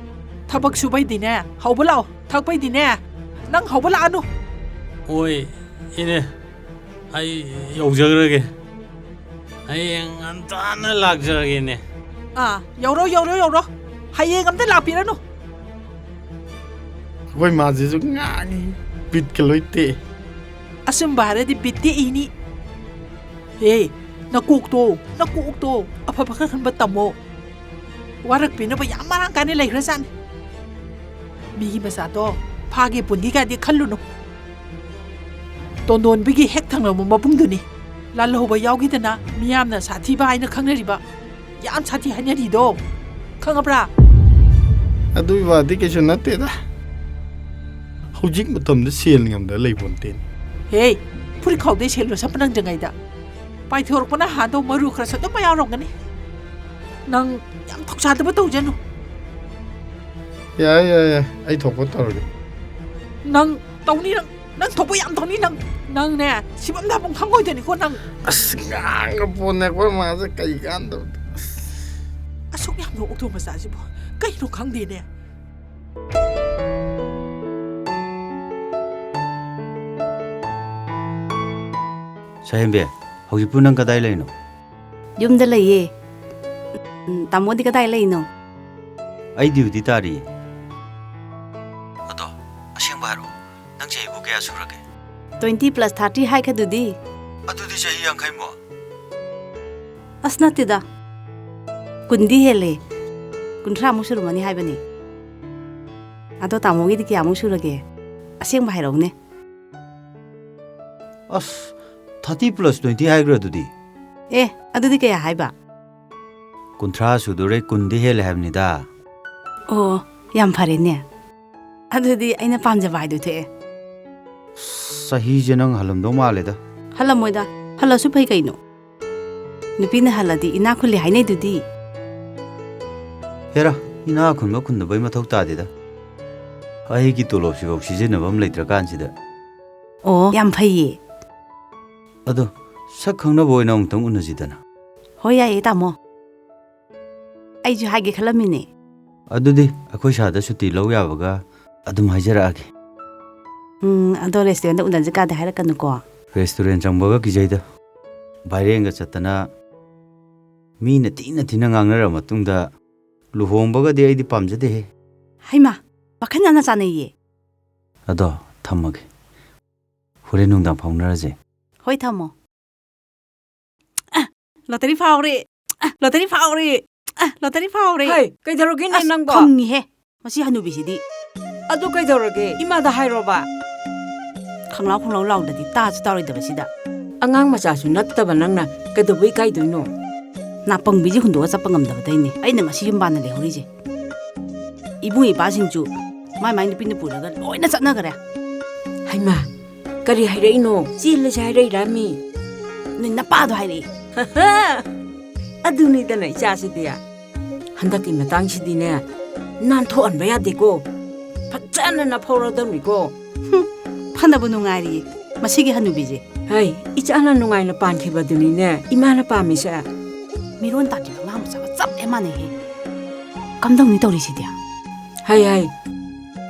ꯊꯕꯛ ꯁꯨꯕꯩꯗꯤꯅꯦ ꯍꯧꯕ ꯂꯥꯛꯑꯣ, ꯊꯛꯄꯩꯗꯤꯅꯦ ꯅꯪ ꯍꯧꯕ ꯂꯥꯛꯑꯅꯨ꯫ ꯍꯣꯏ, ꯏꯅꯦ, ꯑꯩ ꯌꯧꯖꯈ꯭ꯔꯒꯦ꯫ ꯍꯌꯦꯡ ꯉꯟꯇꯥꯅ ꯂꯥꯛꯆꯔꯒꯦꯅꯦ꯫ ꯑꯥ, ꯌꯧꯔꯣ, ꯌꯧꯔꯣ, ꯌꯧꯔꯣ꯫ ꯍꯌꯦꯡ ꯑꯝꯇ ꯂꯥꯛꯄꯤꯔꯅꯨ꯫ ꯑꯩꯈꯣꯏ ꯃꯥꯁꯤꯁꯨ ꯉꯥꯡꯉꯤ, ꯕꯤꯠꯀ ꯂꯣꯏ ꯇꯦꯛꯑꯦ꯫ ꯑꯆꯨꯝꯕ ꯍꯥꯏꯔꯗꯤ ꯕꯤꯠ ꯇꯦꯛꯏꯅꯤ꯫ ꯍꯦ, ꯅꯀꯣꯛꯇꯣ, ꯅꯀꯣꯛꯇꯣ ꯑꯐꯕ ꯈꯔ ꯈꯟꯕ ꯇꯝꯃꯣ꯫ ꯋꯥꯔꯛꯄꯤꯅꯕ ꯌꯥꯝ ꯃꯔꯥꯡ ꯀꯥꯏꯅ ꯂꯩꯈ꯭ꯔꯖꯥꯠꯅꯤ꯫ ꯃꯤꯒꯤ ꯃꯆꯥꯗꯣ ꯐꯥꯒꯦ ꯄꯨꯟꯒꯦ ꯀꯥꯏꯗꯤ ꯈꯜꯂꯨꯅꯨ꯫ ꯇꯣꯟꯗꯣꯟꯕꯒꯤ ꯍꯦꯛ ꯊꯪꯅꯕ ꯃꯕꯨꯡꯗꯨꯅꯤ ꯂꯥꯜꯍꯧꯕ ꯌꯥꯎꯈꯤꯗꯅ ꯃꯤꯌꯥꯝꯅ ꯁꯥꯊꯤꯕ ꯍꯥꯏꯅ ꯈꯪꯅꯔꯤꯕ, ꯌꯥꯝ ꯁꯥꯊꯤ ꯍꯥꯏꯅꯔꯤꯗꯣ꯫ ꯈꯪꯉꯕ꯭ꯔꯥ? ꯑꯗꯨꯒꯤ ꯋꯥꯗꯤ ꯀꯩꯁꯨ ꯅꯠꯇꯦꯗ꯫ ꯍꯧꯖꯤꯛ ꯃꯇꯝꯗ ꯁꯦꯜ ꯉꯝꯗ ꯂꯩꯕ ꯅꯠꯇꯦꯅꯦ꯫ ꯍꯦ, ꯐꯨꯔꯤꯠ ꯈꯥꯎꯗꯩ ꯁꯦꯜ ꯂꯣꯏꯁꯟꯕ ꯅꯪꯗ꯭ꯔꯤꯉꯩꯗ ꯄꯥꯏꯊꯣꯔꯛꯄꯅ ꯍꯥꯟꯗꯧ ꯃꯔꯨ ꯈꯔꯁꯨ ꯑꯗꯨꯝ ꯌꯥꯎꯔꯝꯒꯅꯤ꯫ ꯅꯪ ꯌꯥꯝ ꯊꯧꯁꯥꯗꯕ ꯇꯧꯖꯅꯨ꯫ ꯌꯥꯏ, ꯌꯥꯏ, ꯌꯥꯏ, ꯑꯩ ꯊꯣꯛꯄ ꯇꯧꯔꯒꯦ꯫ ꯅꯪ ꯇꯧꯅꯤ, ꯅꯪ, ꯅꯪ ꯊꯣꯛꯄ ꯌꯥꯝ ꯇꯧꯅꯤ ꯅꯪ꯫ ꯅꯪꯅꯦ, ꯁꯤꯐꯝ ꯊꯥꯐꯝ ꯈꯪꯉꯣꯏꯗꯣꯏꯅꯤꯀꯣ ꯅꯪ꯫ ꯑꯁ, ꯉꯥꯡꯒ ꯄꯣꯟꯅꯦ ꯑꯩꯈꯣꯏ ꯃꯥꯁꯦ ꯀꯩ ꯀꯥꯟꯗꯕꯗ꯫ ꯑꯁ꯫ ꯑꯁꯨꯛ ꯌꯥꯝꯅ ꯑꯣꯛꯊꯣꯛ ꯃꯆꯥꯁꯤꯕꯨ ꯀꯩꯅꯣ ꯈꯪꯗꯦꯅꯦ꯫ ꯁꯍꯦꯝꯕꯤ, ꯍꯧꯖꯤꯛꯄꯨ ꯅꯪ ꯀꯗꯥꯏ ꯂꯩꯅꯣ? ꯌꯨꯝꯗ ꯂꯩꯌꯦ꯫ ꯎꯝ, ꯇꯥꯃꯣꯗꯤ ꯀꯗꯥꯏ ꯂꯩꯅꯣ? ꯑꯩ ꯗ꯭ꯌꯨꯇꯤ ꯇꯥꯔꯤꯌꯦ꯫ ꯑꯗꯣ, ꯑꯁꯦꯡꯕ ꯍꯥꯏꯔꯣ, ꯅꯪ ꯆꯍꯤꯕꯨ ꯀꯌꯥ ꯁꯨꯔꯒꯦ? Twenty plus thirty ꯍꯥꯏꯈꯗꯨꯗꯤ꯫ ꯑꯗꯨꯗꯤ ꯆꯍꯤ ꯌꯥꯡꯈꯩꯃꯨꯛ? ꯑꯁ, ꯅꯠꯇꯦꯗ꯫ ꯀꯨꯟꯗꯤ ꯍꯦꯜꯂꯦ꯫ ꯀꯨꯟꯊ꯭ꯔꯥꯃꯨꯛ ꯁꯨꯔꯝꯃꯅꯤ ꯍꯥꯏꯕꯅꯤ꯫ ꯑꯗꯣ ꯇꯥꯃꯣꯒꯤꯗꯤ ꯀꯌꯥꯃꯨꯛ ꯁꯨꯔꯒꯦ? ꯑꯁꯦꯡꯕ ꯍꯥꯏꯔꯛꯎꯅꯦ꯫ ꯑꯁ, thirty plus twenty ꯍꯥꯏꯈ꯭ꯔ ꯑꯗꯨꯗꯤ꯫ ꯑꯦ, ꯑꯗꯨꯗꯤ ꯀꯌꯥ ꯍꯥꯏꯕ? ꯀꯨꯟꯊ꯭ꯔꯥ ꯁꯨꯗꯣꯔꯦ, ꯀꯨꯟꯗꯤ ꯍꯦꯜꯂꯦ ꯍꯥꯏꯕꯅꯤꯗ꯫ ꯑꯣ, ꯌꯥꯝ ꯐꯔꯦꯅꯦ꯫ ꯑꯗꯨꯗꯤ ꯑꯩꯅ ꯄꯥꯝꯖꯕ ꯍꯥꯏꯗꯣ ꯊꯣꯛꯑꯦ꯫ ꯆꯍꯤꯁꯦ ꯅꯪ ꯍꯜꯂꯝꯗꯧ ꯃꯥꯜꯂꯦꯗ꯫ ꯍꯜꯂꯝꯃꯣꯏꯗ, ꯍꯜꯂꯁꯨ ꯐꯩ ꯀꯩꯅꯣ꯫ ꯅꯨꯄꯤꯅ ꯍꯜꯂꯗꯤ ꯏꯅꯥꯛ ꯈꯨꯜꯂꯤ ꯍꯥꯏꯅꯩꯗꯨꯗꯤ꯫ ꯍꯦꯔꯥ, ꯏꯅꯥꯛ ꯈꯨꯟꯕ ꯈꯨꯟꯗꯕꯩ ꯃꯊꯧ ꯇꯥꯗꯦꯗ꯫ ꯑꯩꯒꯤ ꯇꯣꯂꯣꯞꯁꯤꯐꯥꯎ ꯁꯤꯖꯤꯟꯅꯕ ꯑꯃ ꯂꯩꯇ꯭ꯔꯀꯥꯟꯁꯤꯗ꯫ ꯑꯣ, ꯌꯥꯝ ꯐꯩꯌꯦ꯫ ꯑꯗꯣ, ꯁꯛ ꯈꯪꯅꯕ ꯑꯣꯏꯅ ꯑꯃꯨꯛꯇꯪ ꯎꯅꯁꯤꯗꯅ꯫ ꯍꯣꯏ, ꯌꯥꯏꯌꯦ, ꯇꯥꯃꯣ꯫ ꯑꯩꯁꯨ ꯍꯥꯏꯒꯦ ꯈꯜꯂꯝꯃꯤꯅꯦ꯫ ꯑꯗꯨꯗꯤ ꯑꯩꯈꯣꯏ ꯁꯥꯔꯗ ꯁꯨꯇꯤ ꯂꯧ ꯌꯥꯕꯒ ꯑꯗꯨꯝ ꯍꯥꯏꯖꯔꯛꯑꯒꯦ꯫ ꯎꯝ, ꯑꯗꯣ restaurantꯗ ꯎꯅꯁꯤ ꯀꯥꯗꯤ ꯍꯥꯏꯔꯛꯀꯅꯨꯀꯣ꯫ Restaurant ꯆꯪꯕꯒ ꯀꯤꯖꯩꯗ꯫ ꯚꯥꯏꯔꯦꯟꯒ ꯆꯠꯇꯅ ꯃꯤꯅ ꯊꯤꯅ ꯊꯤꯅ ꯉꯥꯡꯅꯔ ꯃꯇꯨꯡꯗ ꯂꯨꯍꯣꯡꯕꯒꯗꯤ ꯑꯩꯗꯤ ꯄꯥꯝꯖꯗꯦꯍꯦ꯫ ꯍꯩꯃꯥ, ꯋꯥꯈꯜ ꯌꯥꯝꯅ ꯆꯥꯟꯅꯩꯌꯦ꯫ ꯑꯗꯣ ꯊꯝꯃꯒꯦ꯫ ꯍꯣꯔꯦꯟ ꯅꯨꯡꯗꯥꯡ ꯐꯥꯎꯅꯔꯁꯦ꯫ ꯍꯣꯏ, ꯊꯝꯃꯣ꯫ ꯑ, lottery ꯐꯥꯎꯔꯦ꯫ ꯑ, lottery ꯐꯥꯎꯔꯦ꯫ ꯑ, lottery ꯐꯥꯎꯔꯦ꯫ ꯍꯩ, ꯀꯩꯗꯧꯔꯒꯦꯅꯦ ꯑꯁ, ꯅꯪꯕꯣ? ꯈꯪꯉꯤꯍꯦ꯫ ꯃꯁꯤ ꯍꯅꯨꯕꯤꯁꯤꯗꯤ꯫ ꯑꯗꯨ ꯀꯩꯗꯧꯔꯒꯦ? ꯏꯃꯥꯗ ꯍꯥꯏꯔꯣꯕ꯫ ꯈꯪꯂꯥꯎ ꯈꯪꯂꯥꯎ ꯂꯥꯎꯗꯗꯤ ꯇꯥꯁꯨ ꯇꯥꯔꯣꯏꯗꯕꯁꯤꯗ꯫ ꯑꯉꯥꯡ ꯃꯆꯥꯁꯨ ꯅꯠꯇꯕ ꯅꯪꯅ ꯀꯩꯗꯧꯕꯩ ꯏꯀꯥꯏꯗꯣꯏꯅꯣ? ꯅꯥꯄꯪꯕꯤꯁꯦ ꯍꯨꯟꯗꯣꯛꯑ ꯆꯠꯄ ꯉꯝꯗꯕꯗꯩꯅꯦ ꯑꯩꯅ ꯉꯁꯤ ꯌꯨꯝ ꯄꯥꯟꯅ ꯂꯩꯍꯧꯔꯤꯁꯦ꯫ ꯏꯕꯨꯡ ꯏꯄꯥꯁꯤꯡꯁꯨ ꯃꯥꯏ ꯃꯥꯏ ꯅꯨꯄꯤꯅ ꯄꯨꯔꯒ ꯂꯣꯏꯅ ꯆꯠꯅꯈ꯭ꯔꯦ꯫ ꯍꯩꯃꯥ, ꯀꯔꯤ ꯍꯥꯏꯔꯛꯏꯅꯣ? ꯆꯦꯜꯂꯁꯦ ꯍꯥꯏꯔꯛꯏꯔꯥ ꯃꯤ? ꯅꯣꯏ ꯅꯄꯥꯗꯣ ꯍꯥꯏꯔꯛꯏ꯫ ꯑꯗꯨꯅꯤꯗꯅ ꯏꯆꯥꯁꯤꯗꯤ꯫ ꯍꯟꯗꯛꯀꯤ ꯃꯇꯥꯡꯁꯤꯗꯤꯅꯦ, ꯅꯥꯟꯊꯣꯛꯍꯟꯕ ꯌꯥꯗꯦꯀꯣ꯫ ꯐꯖꯅ ꯅꯐꯧꯔꯗꯧꯅꯤꯀꯣ꯫ ꯍꯨꯝ, ꯐꯅꯕꯨ ꯅꯨꯡꯉꯥꯏꯔꯤꯌꯦ ꯃꯁꯤꯒꯤ ꯍꯅꯨꯕꯤꯁꯦ꯫ ꯍꯩ, ꯏꯆꯥꯅ ꯅꯨꯡꯉꯥꯏꯅ ꯄꯥꯟꯈꯤꯕꯗꯨꯅꯤꯅꯦ ꯏꯃꯥꯅ ꯄꯥꯝꯃꯤꯁꯦ꯫ ꯃꯤꯔꯣꯟ ꯇꯥꯗ꯭ꯔꯤꯕ ꯑꯉꯥꯡ ꯃꯆꯥꯒ ꯆꯞ ꯍꯦꯛ ꯃꯥꯟꯅꯩꯍꯦ꯫ ꯀꯝꯗꯧꯅꯤ ꯇꯧꯔꯤꯁꯤꯗꯤ? ꯍꯩ, ꯍꯩ,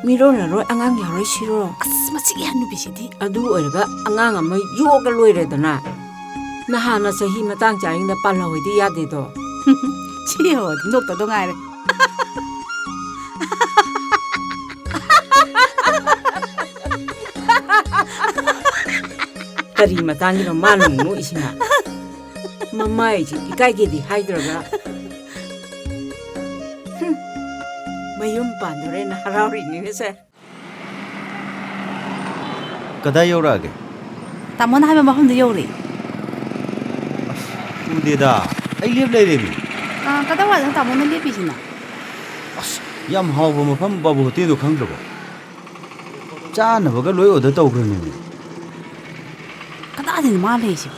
ꯃꯤꯔꯣꯜꯂꯔꯣꯏ, ꯑꯉꯥꯡ ꯌꯥꯎꯔꯣꯏ ꯁꯤꯔꯣ? ꯑꯁ, ꯃꯁꯤꯒꯤ ꯍꯅꯨꯕꯤꯁꯤꯗꯤ꯫ ꯑꯗꯨ ꯑꯣꯏꯔꯒ ꯑꯉꯥꯡ ꯑꯃ ꯌꯣꯛꯑꯒ ꯂꯣꯏꯔꯦꯗꯅ꯫ ꯅꯍꯥꯟꯅ ꯆꯍꯤ ꯃꯇꯥꯡ ꯆꯥꯔꯤꯉꯩꯗ ꯄꯥꯜꯍꯧꯔꯗꯤ ꯌꯥꯗꯦꯗꯣ꯫ ꯁꯤ ꯌꯦꯡꯉꯣ, ꯅꯣꯛꯇꯗꯣ ꯉꯥꯏꯔꯦ꯫ ꯀꯔꯤ ꯃꯇꯥꯡꯒꯤꯅꯣ ꯃꯥꯅ ꯑꯃꯨꯛ ꯅꯣꯛꯏꯁꯤꯅ? ꯃꯃꯥꯏꯁꯤ ꯏꯀꯥꯏꯒꯦꯗꯤ ꯍꯥꯏꯗ꯭ꯔꯒ꯫ ꯍꯨꯝ, ꯃꯌꯨꯝ ꯄꯥꯟꯗꯣꯔꯦꯅ ꯍꯔꯥꯎꯔꯤꯅꯤꯅꯦ ꯁꯦ꯫ ꯀꯗꯥꯏ ꯌꯧꯔꯛꯑꯒꯦ? ꯇꯥꯃꯣꯅ ꯍꯥꯏꯕ ꯃꯐꯝꯗ ꯌꯧꯔꯦ꯫ ꯑꯁ, ꯎꯗꯦꯗ꯫ ꯑꯩ ꯂꯦꯞ ꯂꯩꯔꯦꯃꯤ꯫ ꯑꯥ, ꯀꯗꯥꯏꯋꯥꯏꯗꯅꯣ ꯇꯥꯃꯣꯅ ꯂꯦꯞꯄꯤꯁꯤꯅ? ꯑꯁ, ꯌꯥꯝ ꯍꯥꯎꯕ ꯃꯐꯝ ꯕꯥꯕꯨ ꯍꯣꯇꯦꯜꯗꯣ ꯈꯪꯗ꯭ꯔꯕꯣ? ꯆꯥꯅꯕꯒ ꯂꯣꯏ order ꯇꯧꯈ꯭ꯔꯕꯅꯦꯃꯤ꯫ ꯀꯗꯥꯏꯗꯅꯣ ꯃꯥ ꯂꯩꯔꯤꯁꯤꯕꯣ?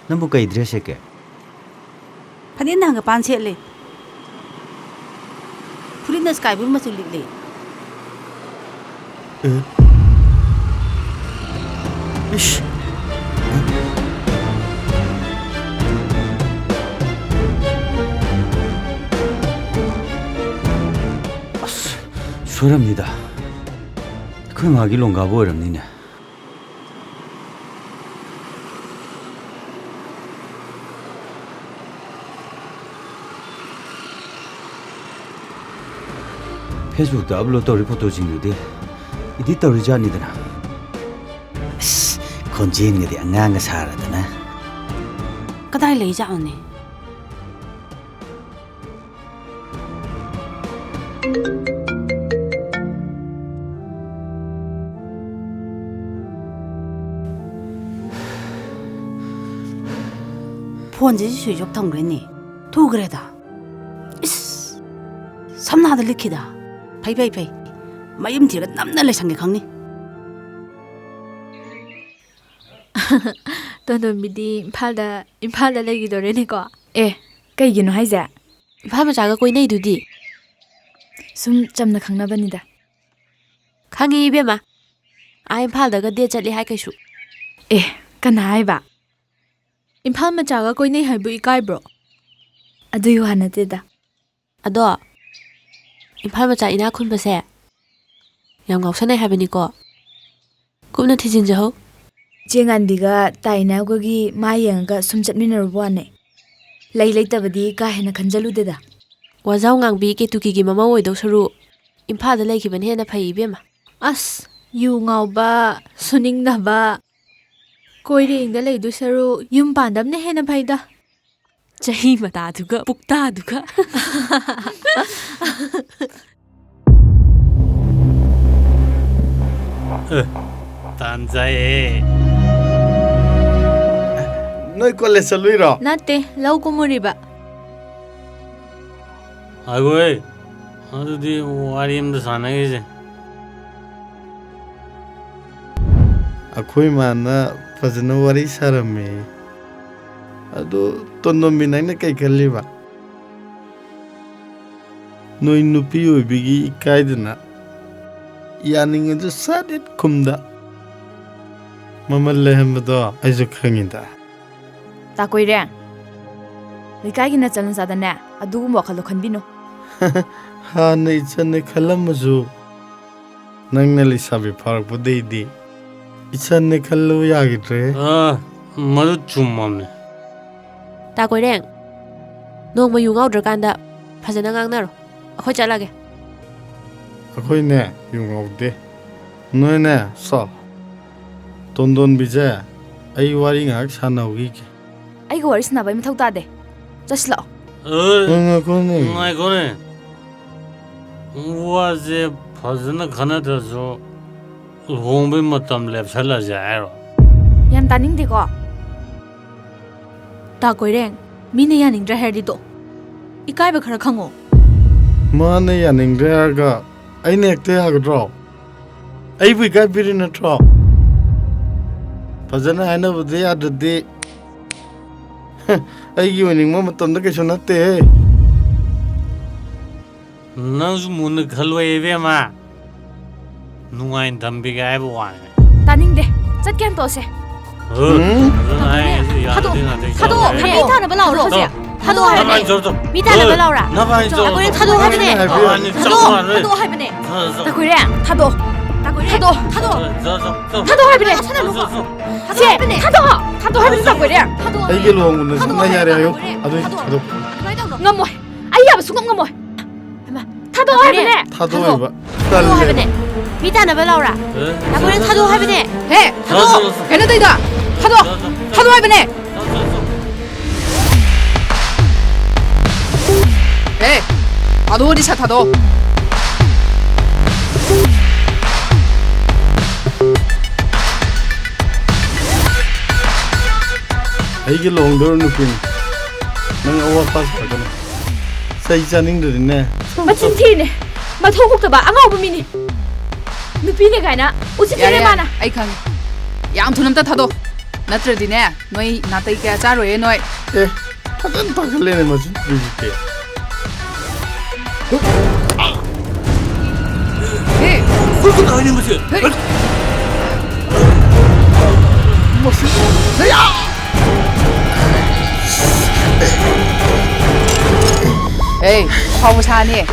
ꯅꯪꯕꯨ ꯀꯩ dress ꯁꯦꯠꯀꯦ? ꯐꯅꯦꯛꯅ ꯍꯪꯒꯄꯥꯟ ꯁꯦꯠꯂꯦ꯫ ꯐꯨꯔꯤꯠꯅ sky blue ꯃꯆꯨ ꯂꯤꯠꯂꯦ꯫ ꯑꯦ? ꯏꯁ! ꯑꯁ, ꯁꯣꯏꯔꯝꯅꯤꯗ꯫ ꯑꯩꯈꯣꯏ ꯃꯥꯒꯤ ꯂꯣꯡꯒꯥꯕꯨ ꯑꯣꯏꯔꯝꯅꯤꯅꯦ꯫ Facebook ꯇ upload ꯇꯧꯔꯤ photo ꯁꯤꯡꯗꯨꯗꯤ edit ꯇꯧꯔꯤꯖꯥꯠꯅꯤꯗꯅ꯫ ꯑꯁ, ꯈꯣꯟꯖꯦꯜꯒꯗꯤ ꯑꯉꯥꯡꯒ ꯁꯥꯔꯗꯅ꯫ ꯀꯗꯥꯏ ꯂꯩꯖꯥꯠꯅꯣꯅꯦ? ꯐꯣꯟꯁꯤꯁꯨ switch off ꯊꯝꯈ꯭ꯔꯦꯅꯦ꯫ ꯊꯨꯈ꯭ꯔꯦꯗ꯫ ꯏꯁ! ꯁꯝꯅꯥꯗ ꯂꯤꯠꯈꯤꯗ꯫ ꯐꯩ, ꯐꯩ, ꯐꯩ꯫ ꯃꯌꯨꯝ ꯊꯤꯔꯒ ꯅꯝꯅ ꯂꯩꯁꯟꯒꯦ ꯈꯪꯅꯤ꯫ ꯇꯣꯟꯗꯣꯟꯕꯤꯗꯤ ꯏꯝꯐꯥꯜꯗ, ꯏꯝꯐꯥꯜꯗ ꯂꯩꯈꯤꯗꯣꯔꯦꯅꯦꯀꯣ? ꯑꯦ, ꯀꯩꯒꯤꯅꯣ ꯍꯥꯏꯁꯦ? ꯏꯝꯐꯥꯜ ꯃꯆꯥꯒ ꯀꯣꯏꯅꯩꯗꯨꯗꯤ꯫ ꯁꯨꯝ ꯆꯝꯅ ꯈꯪꯅꯕꯅꯤꯗ꯫ ꯈꯪꯉꯤ ꯏꯕꯦꯝꯃ, ꯑꯥ ꯏꯝꯐꯥꯜꯗꯒ date ꯆꯠꯂꯤ ꯍꯥꯏ ꯀꯩꯁꯨ꯫ ꯑꯦ, ꯀꯅꯥ ꯍꯥꯏꯕ? ꯏꯝꯐꯥꯜ ꯃꯆꯥꯒ ꯀꯣꯏꯅꯩ ꯍꯥꯏꯕꯨ ꯏꯀꯥꯏꯕ꯭ꯔꯣ? ꯑꯗꯨꯒꯤ ꯋꯥ ꯅꯠꯇꯦꯗ꯫ ꯑꯗꯣ ꯏꯝꯐꯥꯜ ꯃꯆꯥ ꯏꯅꯥꯛ ꯈꯨꯟꯕꯁꯦ ꯌꯥꯝ ꯉꯥꯎꯁꯟꯅꯩ ꯍꯥꯏꯕꯅꯤꯀꯣ꯫ ꯀꯨꯞꯅ ꯊꯤꯖꯤꯟꯖꯍꯧ꯫ ꯏꯆꯦ ꯉꯥꯟꯕꯤꯒ ꯇꯥꯏꯅꯕꯒꯤ ꯃꯥ ꯌꯦꯡꯉꯒ ꯁꯨꯝ ꯆꯠꯃꯤꯟꯅꯔꯨꯕ ꯋꯥꯅꯦ꯫ ꯂꯩ ꯂꯩꯇꯕꯗꯤ ꯀꯥ ꯍꯦꯟꯅ ꯈꯟꯖꯜꯂꯨꯗꯦꯗ꯫ ꯋꯥꯖꯥꯎ ꯉꯥꯡꯕꯤ ꯀꯦꯇꯨꯀꯤꯒꯤ ꯃꯃꯧ ꯑꯣꯏꯗꯧ ꯁꯔꯨꯛ ꯏꯝꯐꯥꯜꯗ ꯂꯩꯈꯤꯕꯅ ꯍꯦꯟꯅ ꯐꯩ ꯏꯕꯦꯝꯃ꯫ ꯑꯁ, ꯌꯨ ꯉꯥꯎꯕ, ꯁꯨꯅꯤꯡꯗꯕ, ꯀꯣꯏꯔꯦꯡꯗ ꯂꯩꯗꯣꯏ ꯁꯔꯨꯛ ꯌꯨꯝ ꯄꯥꯟꯗꯕꯅ ꯍꯦꯟꯅ ꯐꯩꯗ꯫ ꯆꯍꯤ ꯃꯇꯥꯗꯨꯒ ꯄꯨꯛꯇꯥꯗꯨꯒ꯫ ꯑꯦ, ꯇꯥꯟ ꯆꯥꯏꯍꯦ꯫ ꯅꯣꯏ ꯀꯣꯂꯦꯖ ꯆꯠꯂꯨꯏꯔꯣ? ꯅꯠꯇꯦ, ꯂꯧ ꯀꯨꯝꯃꯨꯔꯤꯕ꯫ ꯉꯥꯏꯈꯣꯍꯦ, ꯑꯗꯨꯗꯤ ꯋꯥꯔꯤ ꯑꯝꯇ ꯁꯥꯟꯅꯈꯤꯁꯦ꯫ ꯑꯩꯈꯣꯏ ꯃꯥꯅ ꯐꯖꯅ ꯋꯥꯔꯤ ꯁꯥꯔꯝꯃꯦ꯫ ꯑꯗꯨ ꯇꯣꯟꯗꯣꯝꯕꯤ, ꯅꯪꯅ ꯀꯩ ꯈꯜꯂꯤꯕ? ꯅꯣꯏ ꯅꯨꯄꯤ ꯑꯣꯏꯕꯤꯒꯤ ꯏꯀꯥꯏꯗꯅ ꯌꯥꯅꯤꯡꯉꯁꯨ ꯁꯠ ꯍꯦꯛ ꯈꯨꯝꯗ꯫ ꯃꯃꯜ ꯂꯩꯍꯟꯕꯗꯣ ꯑꯩꯁꯨ ꯈꯪꯉꯤꯗ꯫ ꯇꯥ ꯀꯣꯏꯔꯦ, ꯂꯩꯀꯥꯏꯒꯤ ꯅꯆꯜ ꯅꯆꯥꯗꯅꯦ ꯑꯗꯨꯒꯨꯝꯕ ꯋꯥꯈꯜꯗꯣ ꯈꯟꯕꯤꯅꯨ꯫ ꯍꯥꯟꯅ ꯏꯆꯟꯅꯦ ꯈꯜꯂꯝꯃꯁꯨ, ꯅꯪꯅ ꯂꯩꯁꯥꯕꯤ ꯐꯥꯔꯛꯄꯗꯩꯗꯤ ꯏꯆꯟꯅꯦ ꯈꯜꯂꯨ ꯌꯥꯈꯤꯗ꯭ꯔꯦ꯫ ꯑ, ꯃꯗꯨ ꯆꯨꯝꯃꯝꯅꯦ꯫ ꯇꯥ ꯀꯣꯏꯔꯦꯡ, ꯅꯣꯡꯃ ꯌꯨ ꯉꯥꯎꯗ꯭ꯔꯀꯥꯟꯗ ꯐꯖꯅ ꯉꯥꯡꯅꯔꯣ꯫ ꯑꯩꯈꯣꯏ ꯆꯠꯂꯒꯦ꯫ ꯑꯩꯈꯣꯏꯅꯦ ꯌꯨ ꯉꯥꯎꯗꯦ꯫ ꯅꯣꯏꯅꯦ ꯁꯣ, ꯇꯣꯟꯗꯣꯟꯕꯤꯁꯦ ꯑꯩ ꯋꯥꯔꯤ ꯉꯥꯏꯍꯥꯛ ꯁꯥꯟꯅꯍꯧꯈꯤꯒꯦ꯫ ꯑꯩꯒ ꯋꯥꯔꯤ ꯁꯥꯟꯅꯕꯩ ꯃꯊꯧ ꯇꯥꯗꯦ꯫ ꯆꯠꯁꯤꯂꯥꯛꯑꯣ꯫ ꯑꯦ, ꯉꯥꯏꯈꯣꯅꯦ꯫ ꯉꯥꯏꯈꯣꯅꯦ꯫ ꯋꯥꯁꯦ ꯐꯖꯅ ꯈꯟꯅꯗ꯭ꯔꯁꯨ ꯂꯨꯍꯣꯡꯕꯩ ꯃꯇꯝ ꯂꯦꯞꯁꯜꯂꯁꯦ ꯍꯥꯏꯔꯣ? ꯌꯥꯝ ꯇꯥꯅꯤꯡꯗꯦꯀꯣ꯫ ꯇꯥ ꯀꯣꯏꯔꯦꯡ, ꯃꯤꯅ ꯌꯥꯅꯤꯡꯗ꯭ꯔꯦ ꯍꯥꯏꯔꯗꯤ ꯇꯣꯛꯑꯣ꯫ ꯏꯀꯥꯏꯕ ꯈꯔ ꯈꯪꯉꯣ꯫ ꯃꯥꯅ ꯌꯥꯅꯤꯡꯗ꯭ꯔꯦ ꯍꯥꯏꯔꯒ ꯑꯩꯅ ꯍꯦꯛꯇ ꯌꯥꯒꯗ꯭ꯔꯣ? ꯑꯩꯕꯨ ꯏꯀꯥꯏꯕꯤꯔꯤ ꯅꯠꯇ꯭ꯔꯣ? ꯐꯖꯅ ꯍꯥꯏꯅꯕꯗꯤ ꯌꯥꯗ꯭ꯔꯗꯤ꯫ ꯑꯩꯒꯤ ꯑꯣꯏꯅꯤꯡꯕ ꯃꯇꯝꯗ ꯀꯩꯁꯨ ꯅꯠꯇꯦꯍꯦ꯫ ꯅꯪꯁꯨ ꯃꯨꯟꯅ ꯈꯜꯂꯣ ꯏꯕꯦꯝꯃ꯫ ꯅꯨꯡꯉꯥꯏꯅ ꯊꯝꯕꯤꯒꯦ ꯍꯥꯏꯕ ꯋꯥꯅꯤ꯫ ꯇꯥꯅꯤꯡꯗꯦ꯫ ꯆꯠꯀꯦ ꯇꯣꯛꯑꯁꯦ꯫ ꯎꯝ? ꯑꯗꯨꯅ ꯑꯩ ꯊꯥꯗꯣꯛꯑꯣ, ꯌꯥꯗꯦ, ꯌꯥꯗꯦ, ꯊꯥꯗꯣꯛꯑꯣ, ꯌꯥꯗꯦ꯫ ꯊꯥꯗꯣꯛꯑꯣ꯫ ꯃꯤ ꯇꯥꯅꯕ ꯂꯥꯛꯑꯣ ꯍꯧꯖꯤꯛ꯫ ꯊꯥꯗꯣꯛꯑꯣ ꯍꯥꯏꯕꯅꯦ꯫ ꯅꯚꯥꯏ ꯆꯠꯂꯣ꯫ ꯃꯤ ꯇꯥꯅꯕ ꯂꯥꯛꯑꯣꯔꯥ? ꯅꯚꯥꯏ ꯆꯠꯂꯣ꯫ ꯊꯥꯗꯣꯛꯑꯣ ꯍꯥꯏꯕꯅꯦ꯫ ꯅꯚꯥꯏ ꯆꯠꯂꯣ꯫ ꯊꯥꯗꯣꯛꯑꯣ ꯍꯥꯏꯕꯅꯦ꯫ ꯆꯠꯂꯣ꯫ ꯊꯥꯗꯣꯛꯑꯣ ꯍꯥꯏꯕꯅꯦ꯫ ꯆꯠꯂꯣ꯫ ꯇꯥꯀꯨꯏꯔꯦ, ꯊꯥꯗꯣꯛꯑꯣ꯫ ꯇꯥꯀꯨꯏꯔꯦ꯫ ꯊꯥꯗꯣꯛꯑꯣ꯫ ꯆꯠꯂꯣ, ꯆꯠꯂꯣ, ꯆꯠꯂꯣ꯫ ꯊꯥꯗꯣꯛꯑꯣ ꯍꯥꯏꯕꯅꯦ꯫ ꯆꯠꯂꯣ, ꯆꯠꯂꯣ, ꯆꯠꯂꯣ꯫ ꯁꯦ, ꯊꯥꯗꯣꯛꯑꯣ꯫ ꯊꯥꯗꯣꯛꯑꯣ ꯍꯥꯏꯕꯅꯦ, ꯇꯥꯀꯨꯏꯔꯦ꯫ ꯑꯩꯒꯤ ꯂꯨꯍꯣꯡꯕꯗꯨꯁꯨ ꯊꯥꯗꯣꯛꯑꯣ ꯅꯪ ꯌꯥꯔꯦ ꯍꯥꯏꯌꯨ꯫ ꯍꯥꯏꯕꯅꯦ꯫ ꯑꯗꯨꯏ ꯊꯥꯗꯣꯛꯑꯣ꯫ ꯊꯥꯗꯣꯛꯑꯣ꯫ ꯉꯝꯃꯣꯏ꯫ ꯑꯩ ꯌꯥꯕ ꯁꯨꯡꯉꯝ ꯉꯝꯃꯣꯏ꯫ ꯍꯩꯃꯥ, ꯊꯥꯗꯣꯛꯑꯣ ꯍꯥꯏꯕꯅꯦ꯫ ꯊꯥꯗꯣꯛꯑꯣ ꯍꯥꯏꯕ꯫ ꯊꯥꯗꯣꯛꯑꯣ ꯇꯜꯂꯦ꯫ ꯍꯥꯏꯕꯅꯦ꯫ ꯃꯤ ꯇꯥꯅꯕ ꯂꯥꯛꯑꯣꯔꯥ? ꯇꯥꯀꯨꯏꯔꯦ, ꯊꯥꯗꯣꯛꯑꯣ ꯍꯥꯏꯕꯅꯦ꯫ ꯍꯦ, ꯊꯥꯗꯣꯛꯑꯣ꯫ ꯊꯥꯗꯣꯛꯑꯣ꯫ ꯀꯩꯅꯣ ꯇꯧꯏꯗꯣ? ꯊꯥꯗꯣꯛꯑꯣ꯫ ꯊꯥꯗꯣꯛꯑꯣ ꯍꯥꯏꯕꯅꯦ꯫ ꯍꯦ, ꯊꯥꯗꯣꯛꯑꯣꯗꯤ ꯁꯠ ꯊꯥꯗꯣꯛꯑꯣ꯫ ꯑꯩꯒꯤ ꯂꯨꯍꯣꯡꯗꯧꯔꯕ ꯅꯨꯄꯤꯅꯤ꯫ ꯅꯪ ꯑꯋꯥꯠ ꯑꯄꯥ ꯁꯥꯒꯅꯨ꯫ ꯆꯩ ꯆꯥꯅꯤꯡꯗ꯭ꯔꯗꯤꯅꯦ꯫ ꯃꯆꯤꯟ ꯊꯤꯔꯤꯅꯦ꯫ ꯃꯊꯧ ꯍꯨꯛꯇꯕ ꯑꯉꯥꯎꯕ ꯃꯤꯅꯤ꯫ ꯅꯨꯄꯤꯅꯦ ꯀꯥꯏꯅ ꯎꯁꯤꯠꯇ꯭ꯔꯦ ꯌꯥꯔꯦ, ꯌꯥꯔꯦ, ꯃꯥꯅ꯫ ꯑꯩ ꯈꯪꯉꯦ꯫ ꯌꯥꯝ ꯊꯨꯅ ꯑꯝꯇ ꯊꯥꯗꯣꯛ꯫ ꯅꯠꯇ꯭ꯔꯗꯤꯅꯦ, ꯅꯣꯏ ꯅꯥꯇꯩ ꯀꯌꯥ ꯆꯥꯔꯣꯏꯌꯦ ꯅꯣꯏ꯫ ꯑꯦ, ꯐꯖꯅ ꯇꯥꯛꯁꯜꯂꯦꯅꯦ ꯃꯁꯤ ꯅꯨꯄꯤꯁꯤꯗꯤ꯫ ꯑꯦ! ꯈꯨꯠ ꯈꯨꯠ ꯍꯥꯏꯅꯤ ꯃꯁꯤ꯫ ꯍꯦ! ꯃꯁꯤ꯫ ꯍꯩꯌꯥ! ꯑꯦ, ꯑꯐꯥꯎꯕ ꯁꯥꯅꯤ꯫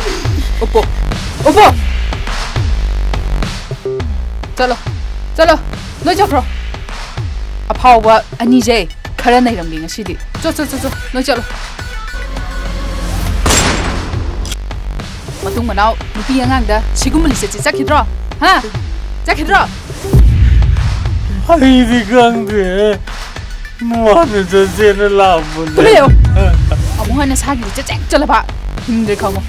ꯎꯞꯄꯣ꯫ ꯎꯞꯄꯣ! ꯆꯠꯂꯣ꯫ ꯆꯠꯂꯣ꯫ ꯂꯣꯏ ꯆꯠꯈ꯭ꯔꯣ꯫ ꯑꯐꯥꯎꯕ ꯑꯅꯤꯁꯦ ꯈꯔ ꯅꯩꯔꯝꯒꯦ ꯉꯁꯤꯗꯤ꯫ ꯆꯣ, ꯆꯣ, ꯆꯣ, ꯆꯣ꯫ ꯂꯣꯏ ꯆꯠꯂꯣ꯫ ꯃꯇꯨꯡ ꯃꯅꯥꯎ ꯅꯨꯄꯤ ꯑꯉꯥꯡꯗ ꯁꯤꯒꯨꯝꯕ ꯂꯤꯆꯠꯁꯦ ꯆꯠꯈꯤꯗ꯭ꯔꯣ? ꯍꯥ? ꯆꯠꯈꯤꯗ꯭ꯔꯣ? ꯑꯩꯗꯤ ꯈꯪꯗꯦ꯫ ꯃꯥꯅ ꯆꯠꯁꯦꯅ ꯂꯥꯛꯄꯅꯦ꯫ ꯇꯨꯃꯤꯟ ꯂꯩꯌꯣ꯫ ꯑꯃꯨꯛ ꯍꯟꯅ ꯁꯥꯒꯤ ꯂꯤꯆꯠ ꯆꯦꯛ ꯆꯠꯂꯕ ꯍꯤꯡꯗ꯭ꯔꯦ ꯈꯪꯉꯣ꯫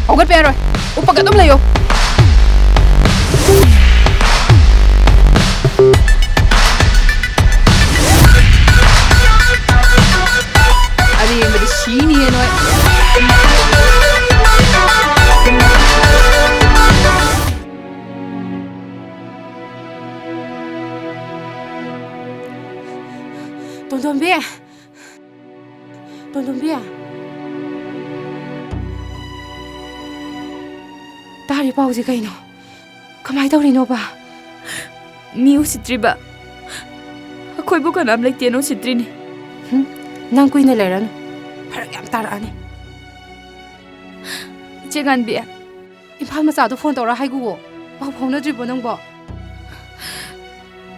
ꯍꯧꯒꯠꯄ ꯌꯥꯔꯣꯏ꯫ ꯎꯞꯄꯒ ꯑꯗꯨꯝ ꯂꯩꯌꯣ꯫ ꯑꯔꯦꯝꯕꯗ ꯁꯤꯅꯤꯌꯦ ꯅꯣꯏ꯫ ꯇꯣꯟꯗꯣꯟꯕꯤ! ꯇꯣꯟꯗꯣꯟꯕꯤ! ꯇꯥꯔꯤ ꯄꯥꯎꯁꯦ ꯀꯩꯅꯣ? ꯀꯃꯥꯏꯅ ꯇꯧꯔꯤꯅꯣꯕ? ꯃꯤ ꯎꯁꯤꯠꯇ꯭ꯔꯤꯕ ꯑꯩꯈꯣꯏꯕꯨ ꯀꯅꯥꯝ ꯂꯩꯇꯦꯅ ꯎꯁꯤꯠꯇ꯭ꯔꯤꯅꯤ꯫ ꯍꯨꯝ, ꯅꯪ ꯀꯨꯏꯅ ꯂꯩꯔꯅꯨ, ꯐꯔꯛ ꯌꯥꯝ ꯇꯥꯔꯛꯑꯅꯤ꯫ ꯏꯆꯦ ꯉꯥꯟꯕꯤ꯫ ꯏꯝꯐꯥꯜ ꯃꯆꯥꯗꯣ ꯐꯣꯟ ꯇꯧꯔ ꯍꯥꯏꯒꯨꯋꯣ꯫ ꯄꯥꯎ ꯐꯥꯎꯅꯗ꯭ꯔꯤꯕꯣ ꯅꯪꯕꯣ?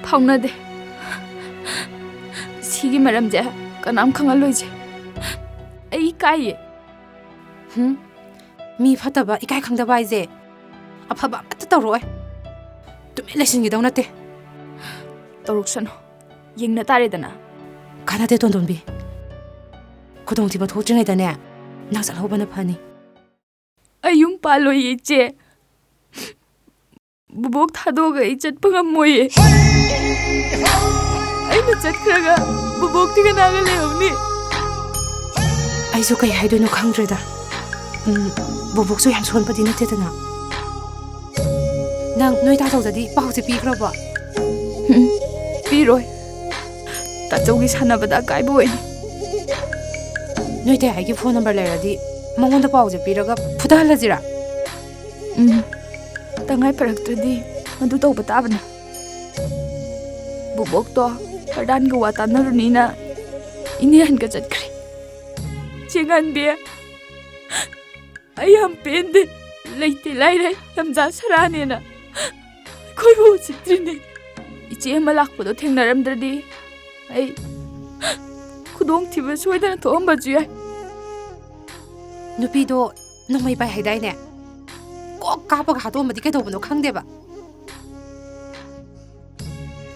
ꯐꯥꯎꯅꯗꯦ꯫ ꯁꯤꯒꯤ ꯃꯔꯝꯁꯦ ꯀꯅꯥꯝ ꯈꯪꯍꯜꯂꯣꯏꯁꯦ꯫ ꯑꯩ ꯏꯀꯥꯏꯌꯦ꯫ ꯍꯨꯝ? ꯃꯤ ꯐꯠꯇꯕ, ꯏꯀꯥꯏ ꯈꯪꯗꯕ ꯍꯥꯏꯁꯦ ꯑꯐꯕ ꯑꯃꯠꯇ ꯇꯧꯔꯛꯑꯣꯏ꯫ ꯇꯨꯃꯤꯟ ꯂꯩꯁꯤꯟꯈꯤꯗꯧ ꯅꯠꯇꯦ꯫ ꯇꯧꯔꯛꯁꯅꯨ꯫ ꯌꯦꯡꯅ ꯇꯥꯔꯦꯗꯅ꯫ ꯀꯥꯟꯅꯗꯦ ꯇꯣꯟꯗꯣꯟꯕꯤ꯫ ꯈꯨꯗꯣꯡꯊꯤꯕ ꯊꯣꯛꯇ꯭ꯔꯤꯉꯩꯗꯅꯦ ꯅꯪ ꯆꯠꯍꯧꯕꯅ ꯐꯅꯤ꯫ ꯑꯩ ꯌꯨꯝ ꯄꯥꯜꯂꯣꯏꯌꯦ, ꯏꯆꯦ꯫ ꯕꯨꯕꯣꯛ ꯊꯥꯗꯣꯛꯑꯒ ꯑꯩ ꯆꯠꯄ ꯉꯝꯃꯣꯏꯌꯦ꯫ ꯑꯩꯅ ꯆꯠꯈ꯭ꯔꯒ ꯕꯨꯕꯣꯛꯇꯤ ꯀꯅꯥꯒ ꯂꯩꯍꯧꯅꯤ? ꯑꯩꯁꯨ ꯀꯩ ꯍꯥꯏꯗꯣꯏꯅꯣ ꯈꯪꯗ꯭ꯔꯦꯗ꯫ ꯎꯝ, ꯕꯨꯕꯣꯛꯁꯨ ꯌꯥꯝ ꯁꯣꯟꯕꯗꯤ ꯅꯠꯇꯦꯗꯅ꯫ ꯅꯪ ꯅꯣꯏ ꯇꯥꯆꯧꯗꯗꯤ ꯄꯥꯎꯁꯦ ꯄꯤꯈ꯭ꯔꯕꯣ? ꯎꯝ, ꯄꯤꯔꯣꯏ꯫ ꯇꯥꯆꯧꯒꯤ ꯁꯥꯟꯅꯕꯗ ꯑꯀꯥꯏꯕ ꯑꯣꯏꯅꯤ꯫ ꯅꯣꯏ ꯇꯌꯥꯏꯒꯤ ꯐꯣꯟ ꯅꯝꯕꯔ ꯂꯩꯔꯗꯤ ꯃꯉꯣꯟꯗ ꯄꯥꯎꯁꯦ ꯄꯤꯔꯒ ꯐꯨꯊꯍꯜꯂꯁꯤꯔꯥ? ꯎꯝ, ꯇꯉꯥꯏ ꯐꯔꯛꯇ꯭ꯔꯗꯤ ꯃꯗꯨ ꯇꯧꯕ ꯇꯥꯕꯅꯤ꯫ ꯕꯨꯕꯣꯛꯇꯣ ꯄ꯭ꯔꯙꯥꯟꯒ ꯋꯥ ꯇꯥꯟꯅꯔꯨꯅꯤꯅ ꯏꯅꯦ ꯍꯟꯒ ꯆꯠꯈ꯭ꯔꯦ꯫ ꯆꯦ ꯉꯥꯟꯕꯤ, ꯑꯩ ꯌꯥꯝ ꯄꯦꯟꯗꯦ꯫ ꯂꯩꯇꯦ ꯂꯥꯏꯔꯦ ꯂꯝꯖꯥ ꯁꯔꯥꯅꯦꯅ ꯑꯩꯈꯣꯏꯕꯨ ꯎꯁꯤꯠꯇ꯭ꯔꯤꯅꯦ꯫ ꯏꯆꯦ ꯑꯃ ꯂꯥꯛꯄꯗꯣ ꯊꯦꯡꯅꯔꯝꯗ꯭ꯔꯗꯤ ꯑꯩ ꯈꯨꯗꯣꯡꯊꯤꯕ ꯁꯣꯏꯗꯅ ꯊꯣꯛꯑꯝꯕꯁꯨ ꯌꯥꯏ꯫ ꯅꯨꯄꯤꯗꯣ ꯅꯣꯡꯃꯩ ꯄꯥꯏ ꯍꯥꯏꯗꯥꯏꯅꯦ? ꯀꯣꯛ ꯀꯥꯞꯄꯒ ꯍꯥꯠꯇꯣꯛꯑꯝꯕꯗꯤ ꯀꯩꯗꯧꯕꯅꯣ ꯈꯪꯗꯦꯕ꯫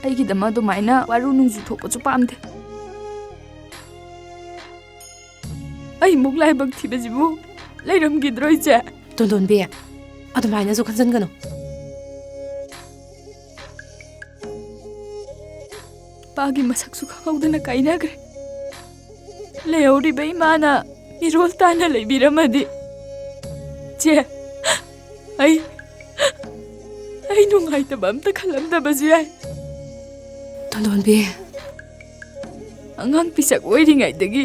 ꯑꯩꯒꯤꯗꯃꯛ ꯑꯗꯨꯃꯥꯏꯅ ꯋꯥꯔꯨ ꯅꯨꯡꯖꯨ ꯊꯣꯛꯄꯁꯨ ꯄꯥꯝꯗꯦ꯫ ꯑꯩꯃꯨꯛ ꯂꯥꯏꯕꯛ ꯊꯤꯕꯁꯤꯕꯨ ꯂꯩꯔꯝꯈꯤꯗ꯭ꯔꯣ, ꯏꯆꯦ? ꯇꯣꯟꯗꯣꯟꯕꯤ, ꯑꯗꯨꯃꯥꯏꯅꯁꯨ ꯈꯟꯖꯟꯒꯅꯨ꯫ ꯏꯄꯥꯒꯤ ꯃꯁꯛꯁꯨ ꯈꯪꯍꯧꯗꯅ ꯀꯥꯏꯅꯈ꯭ꯔꯦ꯫ ꯂꯩꯍꯧꯔꯤꯕ ꯏꯃꯥꯅ ꯃꯤꯔꯣꯜ ꯇꯥꯅ ꯂꯩꯕꯤꯔꯝꯃꯗꯤ, ꯆꯦ, ꯑꯩ, ꯑꯩ ꯅꯨꯡꯉꯥꯏꯇꯕ ꯑꯝꯇ ꯈꯜꯂꯝꯗꯕꯁꯨ ꯌꯥꯏ꯫ ꯇꯣꯟꯗꯣꯟꯕꯤ, ꯑꯉꯥꯡ ꯄꯤꯁꯛ ꯑꯣꯏꯔꯤꯉꯩꯗꯒꯤ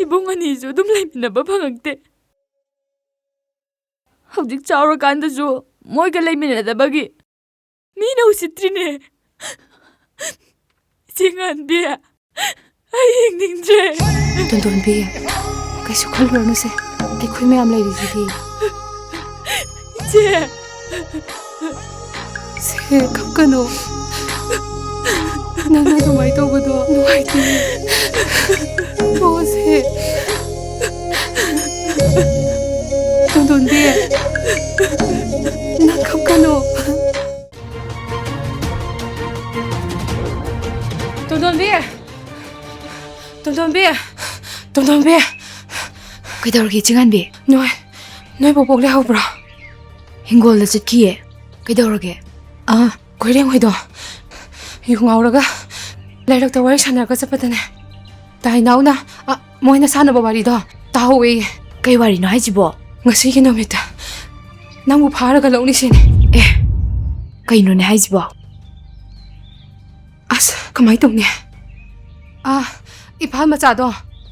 ꯏꯕꯨꯡ ꯑꯅꯤꯁꯨ ꯑꯗꯨꯝ ꯂꯩꯃꯤꯟꯅꯕ ꯐꯪꯉꯛꯇꯦ꯫ ꯍꯧꯖꯤꯛ ꯆꯥꯎꯔꯀꯥꯟꯗꯁꯨ ꯃꯣꯏꯒ ꯂꯩꯃꯤꯟꯅꯗꯕꯒꯤ ꯃꯤꯅ ꯎꯁꯤꯠꯇ꯭ꯔꯤꯅꯦ꯫ ꯏꯆꯦ ꯉꯥꯟꯕꯤ, ꯑꯩ ꯍꯤꯡꯅꯤꯡꯗ꯭ꯔꯦ꯫ ꯇꯣꯟꯗꯣꯟꯕꯤ, ꯀꯩꯁꯨ ꯈꯜꯂꯨꯔꯅꯨꯁꯦ, ꯑꯩꯈꯣꯏ ꯃꯌꯥꯝ ꯂꯩꯔꯤꯁꯤꯗꯤ꯫ ꯏꯆꯦ! ꯁꯦ, ꯀꯞꯀꯅꯨ꯫ ꯅꯪꯅ ꯑꯗꯨꯃꯥꯏꯅ ꯇꯧꯕꯗꯣ ꯅꯨꯡꯉꯥꯏꯇꯦ꯫ ꯇꯣꯛꯑꯁꯦ꯫ ꯇꯣꯟꯗꯣꯟꯕꯤ, ꯅꯪ ꯀꯞꯀꯅꯨ꯫ ꯇꯣꯟꯗꯣꯟꯕꯤ! ꯇꯣꯟꯗꯣꯟꯕꯤ! ꯇꯣꯟꯗꯣꯟꯕꯤ! ꯀꯩꯗꯧꯔꯒꯦ, ꯏꯆꯦ ꯉꯥꯟꯕꯤ? ꯅꯣꯏ, ꯅꯣꯏ ꯕꯣꯕꯣꯛ ꯂꯩꯍꯧꯕ꯭ꯔꯣ? ꯍꯤꯡꯒꯣꯜꯗ ꯆꯠꯈꯤꯌꯦ꯫ ꯀꯩꯗꯧꯔꯒꯦ? ꯑꯥ, ꯀꯣꯏꯔꯦꯡ ꯍꯣꯏꯗꯣ ꯌꯨ ꯉꯥꯎꯔꯒ ꯂꯩꯔꯛꯇ ꯋꯥꯔꯤ ꯁꯥꯟꯅꯔꯒ ꯆꯠꯄꯗꯅꯦ, ꯇꯥꯏꯅꯥꯎꯅ, ꯑ, ꯃꯣꯏꯅ ꯁꯥꯟꯅꯕ ꯋꯥꯔꯤꯗꯣ ꯇꯥꯍꯧꯋꯦꯌꯦ꯫ ꯀꯩ ꯋꯥꯔꯤꯅꯣ ꯍꯥꯏꯁꯤꯕꯣ? ꯉꯁꯤꯒꯤ ꯅꯨꯃꯤꯠꯇ ꯅꯪꯕꯨ ꯐꯥꯔꯒ ꯂꯧꯅꯤ ꯁꯤꯅꯤ꯫ ꯑꯦ, ꯀꯩꯅꯣꯅꯦ ꯍꯥꯏꯁꯤꯕꯣ? ꯑꯁ, ꯀꯃꯥꯏ ꯇꯧꯅꯤ? ꯑꯥ, ꯏꯝꯐꯥꯜ ꯃꯆꯥꯗꯣ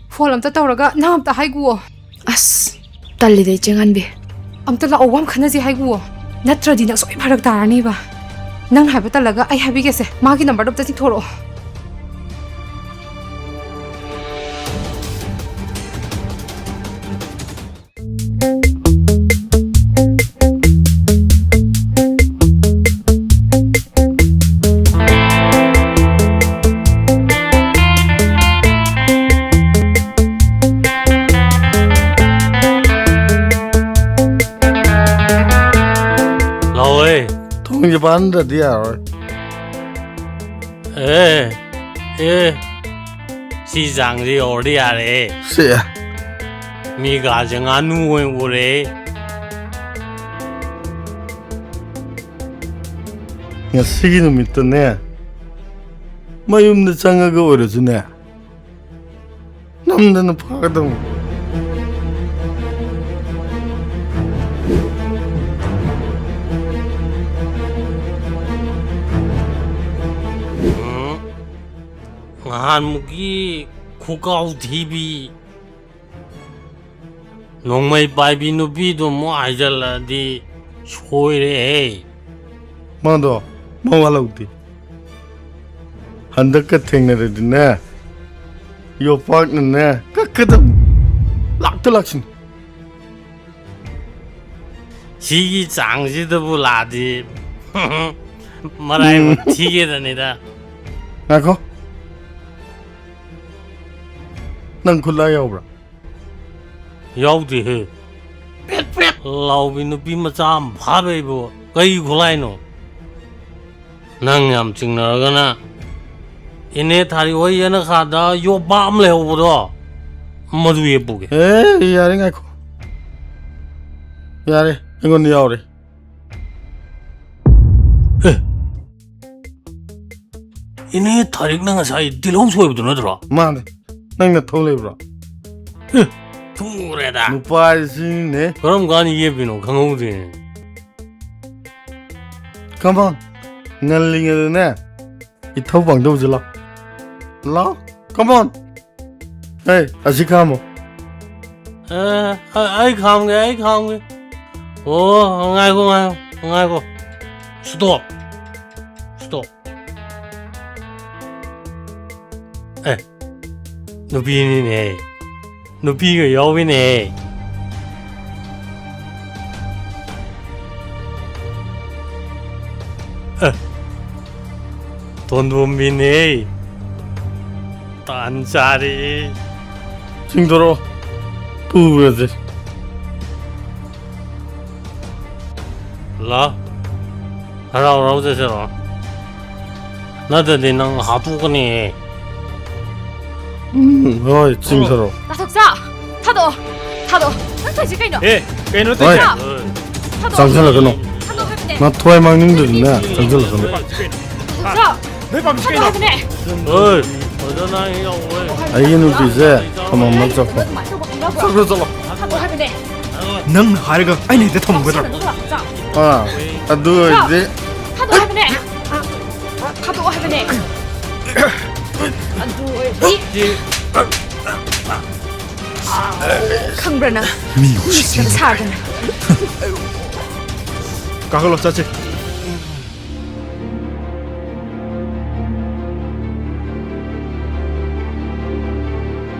ꯐꯣꯟ ꯑꯝꯇ ꯇꯧꯔꯒ ꯅꯪ ꯑꯝꯇ ꯍꯥꯏꯒꯨꯋꯣ꯫ ꯑꯁ, ꯇꯜꯂꯤꯗ, ꯏꯆꯦ ꯉꯥꯟꯕꯤ꯫ ꯑꯝꯇ ꯂꯥꯛꯑꯣ, ꯋꯥ ꯑꯃ ꯈꯟꯅꯁꯤ ꯍꯥꯏꯒꯨꯋꯣ꯫ ꯅꯠꯇ꯭ꯔꯗꯤ ꯅꯪ ꯁꯣꯏ ꯐꯔꯛ ꯇꯥꯔꯅꯤꯕ꯫ ꯅꯪ ꯍꯥꯏꯕ ꯇꯜꯂꯒ ꯑꯩ ꯍꯥꯏꯕꯤꯒꯦꯁꯦ, ꯃꯥꯒꯤ ꯅꯝꯕꯔꯗꯣ ꯑꯝꯇ ꯆꯤꯡꯊꯣꯔꯛꯑꯣ꯫ ꯂꯥꯎꯋꯦ꯫ ꯊꯣꯡꯁꯦ ꯄꯥꯟꯗ꯭ꯔꯗꯤ ꯌꯥꯔꯣꯏ꯫ ꯑꯦ, ꯑꯦ, ꯁꯤ ꯆꯥꯡꯁꯦ ꯌꯧꯔꯗꯤ ꯌꯥꯔꯦ꯫ ꯁꯦ꯫ ꯃꯤ ꯀꯥꯁꯦ ꯉꯥꯅꯨ ꯑꯣꯏꯅ ꯎꯔꯦ꯫ ꯉꯁꯤꯒꯤ ꯅꯨꯃꯤꯠꯇꯅꯦ, ꯃꯌꯨꯝꯗ ꯆꯪꯉꯒ ꯑꯣꯏꯔꯁꯨꯅꯦ, ꯅꯝꯗꯅ ꯐꯥꯒꯗꯕꯅꯤ꯫ ꯎꯝ꯫ ꯅꯍꯥꯟꯃꯨꯛꯀꯤ ꯈꯨꯀꯥꯎ ꯊꯤꯕꯤ, ꯅꯣꯡꯃꯩ ꯄꯥꯏꯕꯤ ꯅꯨꯄꯤꯗꯣ ꯑꯃꯨꯛ ꯍꯥꯏꯖꯜꯂꯛꯑꯗꯤ ꯁꯣꯏꯔꯦꯍꯦ꯫ ꯃꯥꯗꯣ ꯃꯋꯥ ꯂꯧꯗꯦ꯫ ꯍꯟꯗꯛꯀ ꯊꯦꯡꯅꯔꯗꯤꯅꯦ, ꯌꯣꯄꯥꯛꯅꯅꯦ ꯀꯛꯀꯗꯕꯅꯤ꯫ ꯂꯥꯛꯇ ꯂꯥꯛꯁꯤꯅꯤ꯫ ꯁꯤꯒꯤ ꯆꯥꯡꯁꯤꯗꯕꯨ ꯂꯥꯛꯑꯗꯤ ꯃꯔꯥꯏꯕꯛ ꯎꯝ꯫ ꯊꯤꯒꯦꯗꯅꯤꯗ꯫ ꯉꯥꯏꯈꯣ꯫ ꯅꯪ ꯈꯨꯠꯂꯥꯏ ꯌꯥꯎꯕ꯭ꯔꯥ? ꯌꯥꯎꯗꯦꯍꯦ꯫ ꯄꯦꯠ ꯄꯦꯠ ꯂꯥꯎꯕꯤ ꯅꯨꯄꯤ ꯃꯆꯥ ꯑꯃ ꯐꯥꯔꯣꯏꯕꯨ ꯀꯩ ꯈꯨꯠꯂꯥꯏꯅꯣ? ꯅꯪ ꯌꯥꯝ ꯆꯤꯡꯅꯔꯒꯅ ꯏꯅꯦ ꯊꯥꯔꯤ ꯍꯣꯏ ꯌꯦꯅꯈꯥꯗ ꯌꯣꯄꯥꯛ ꯑꯃ ꯂꯩꯍꯧꯕꯗꯣ, ꯃꯗꯨ ꯌꯦꯞꯄꯨꯒꯦ꯫ ꯑꯦ, ꯌꯥꯔꯦ, ꯉꯥꯏꯈꯣ꯫ ꯌꯥꯔꯦ, ꯑꯩꯉꯣꯟꯗ ꯌꯥꯎꯔꯦ꯫ ꯑꯦ, ꯏꯅꯦ ꯊꯥꯔꯤꯛꯅ ꯉꯁꯥꯏ ꯇꯤꯜꯍꯧ ꯁꯣꯏꯕꯗꯨ ꯅꯠꯇ꯭ꯔꯣ? ꯃꯥꯅꯦ꯫ ꯅꯪ ꯅꯊꯧ ꯂꯩꯕ꯭ꯔꯣ? ꯑꯦ, ꯊꯨꯔꯦꯗ꯫ ꯅꯨꯄꯥꯁꯤꯅꯦ꯫ ꯀꯔꯝ ꯀꯥꯟꯗ ꯌꯦꯞꯄꯤꯅꯣ ꯈꯪꯍꯧꯗꯦꯅꯦ꯫ Come on. ꯉꯜꯂꯤꯉꯩꯗꯅꯦ, ꯏꯊꯧ ꯄꯥꯡꯊꯧꯁꯤ ꯂꯥꯎ꯫ ꯂꯥꯎ꯫ Come on. ꯍꯦ, ꯑꯁꯤ ꯈꯥꯝꯃꯣ꯫ ꯑ, ꯑ, ꯑꯩ ꯈꯥꯝꯒꯦ, ꯑꯩ ꯈꯥꯝꯒꯦ꯫ ꯑꯣ, ꯉꯥꯏꯈꯣ, ꯉꯥꯏꯈꯣ, ꯉꯥꯏꯈꯣ꯫ Stop. Stop. ꯑꯦ, ꯅꯨꯄꯤꯅꯤꯅꯦ꯫ ꯅꯨꯄꯤꯒ ꯌꯥꯎꯋꯤꯅꯦ꯫ ꯑꯦ, ꯇꯣꯟꯗꯣꯝꯕꯤꯅꯦ꯫ ꯇꯥꯟ ꯆꯥꯔꯦ꯫ ꯆꯤꯡꯊꯣꯔꯛꯑꯣ꯫ ꯄꯨꯔꯁꯦ꯫ ꯂꯥ, ꯍꯔꯥꯎ ꯍꯔꯥꯎ ꯆꯠꯁꯤꯔꯣ? ꯅꯠꯇ꯭ꯔꯗꯤ ꯅꯪ ꯍꯥꯠꯇꯣꯛꯀꯅꯤ꯫ ꯎꯝ, ꯍꯣꯏ, ꯆꯤꯡꯊꯔꯣ꯫ ꯇꯥꯊꯣꯛꯆꯥ! ꯊꯥꯗꯣꯛꯑꯣ! ꯊꯥꯗꯣꯛꯑꯣ! ꯅꯪ ꯇꯧꯔꯤꯁꯦ ꯀꯩꯅꯣ? ꯑꯦ, ꯀꯩꯅꯣ ꯍꯣꯏ꯫ ꯇꯧꯔꯤꯁꯦ? ꯊꯥꯗꯣꯛꯑꯣ! ꯆꯪꯁꯤꯜꯂꯛꯀꯅꯨ꯫ ꯊꯥꯗꯣꯛꯑꯣ ꯍꯥꯏꯕꯅꯦ! ꯅꯊ꯭ꯋꯥꯏ ꯃꯥꯡꯅꯤꯡꯗ꯭ꯔꯗꯤꯅꯦ, ꯆꯪꯁꯤꯜꯂꯛꯀꯅꯨ꯫ ꯇꯥꯊꯣꯛꯆꯥ! ꯅꯣꯏ ꯄꯥꯝꯃꯤꯁꯦ ꯊꯥꯗꯣꯛꯑꯣ ꯀꯩꯅꯣ? ꯍꯥꯏꯕꯅꯦ! ꯍꯣꯏ, ꯑꯗꯣ ꯅꯪ ꯌꯥꯎꯋꯦ꯫ ꯑꯩꯒꯤ ꯅꯨꯄꯤꯁꯦ ꯊꯝꯃꯝꯃ ꯆꯠꯈꯣ꯫ ꯑꯗꯨꯃꯥꯏꯅ ꯇꯧꯕ ꯈꯪꯅꯕ꯭ꯔꯣ? ꯆꯠꯈ꯭ꯔꯣ, ꯆꯠꯂꯣ꯫ ꯊꯥꯗꯣꯛꯑꯣ ꯍꯥꯏꯕꯅꯦ! ꯅꯪꯅ ꯍꯥꯏꯔꯒ ꯑꯩꯅ ꯍꯦꯛꯇ ꯊꯝꯒꯗ꯭ꯔꯣ? ꯇꯥꯊꯣꯛꯆꯥ! ꯑꯥ, ꯑꯗꯨ ꯑꯣꯏꯔꯗꯤ ꯊꯥꯗꯣꯛꯑꯣ ꯍꯥꯏꯕꯅꯦ! ꯊꯥꯗꯣꯛꯑꯣ ꯍꯥꯏꯕꯅꯦ! ꯑꯗꯨ ꯑꯣꯏꯔꯗꯤ ꯈꯪꯕ꯭ꯔꯥ ꯅꯪ? ꯃꯤ ꯎꯁꯤꯠꯇ꯭ꯔꯤꯅꯤ꯫ ꯁꯥꯗꯅ꯫ ꯀꯥꯈꯠꯂꯣ, ꯆꯠꯁꯤ꯫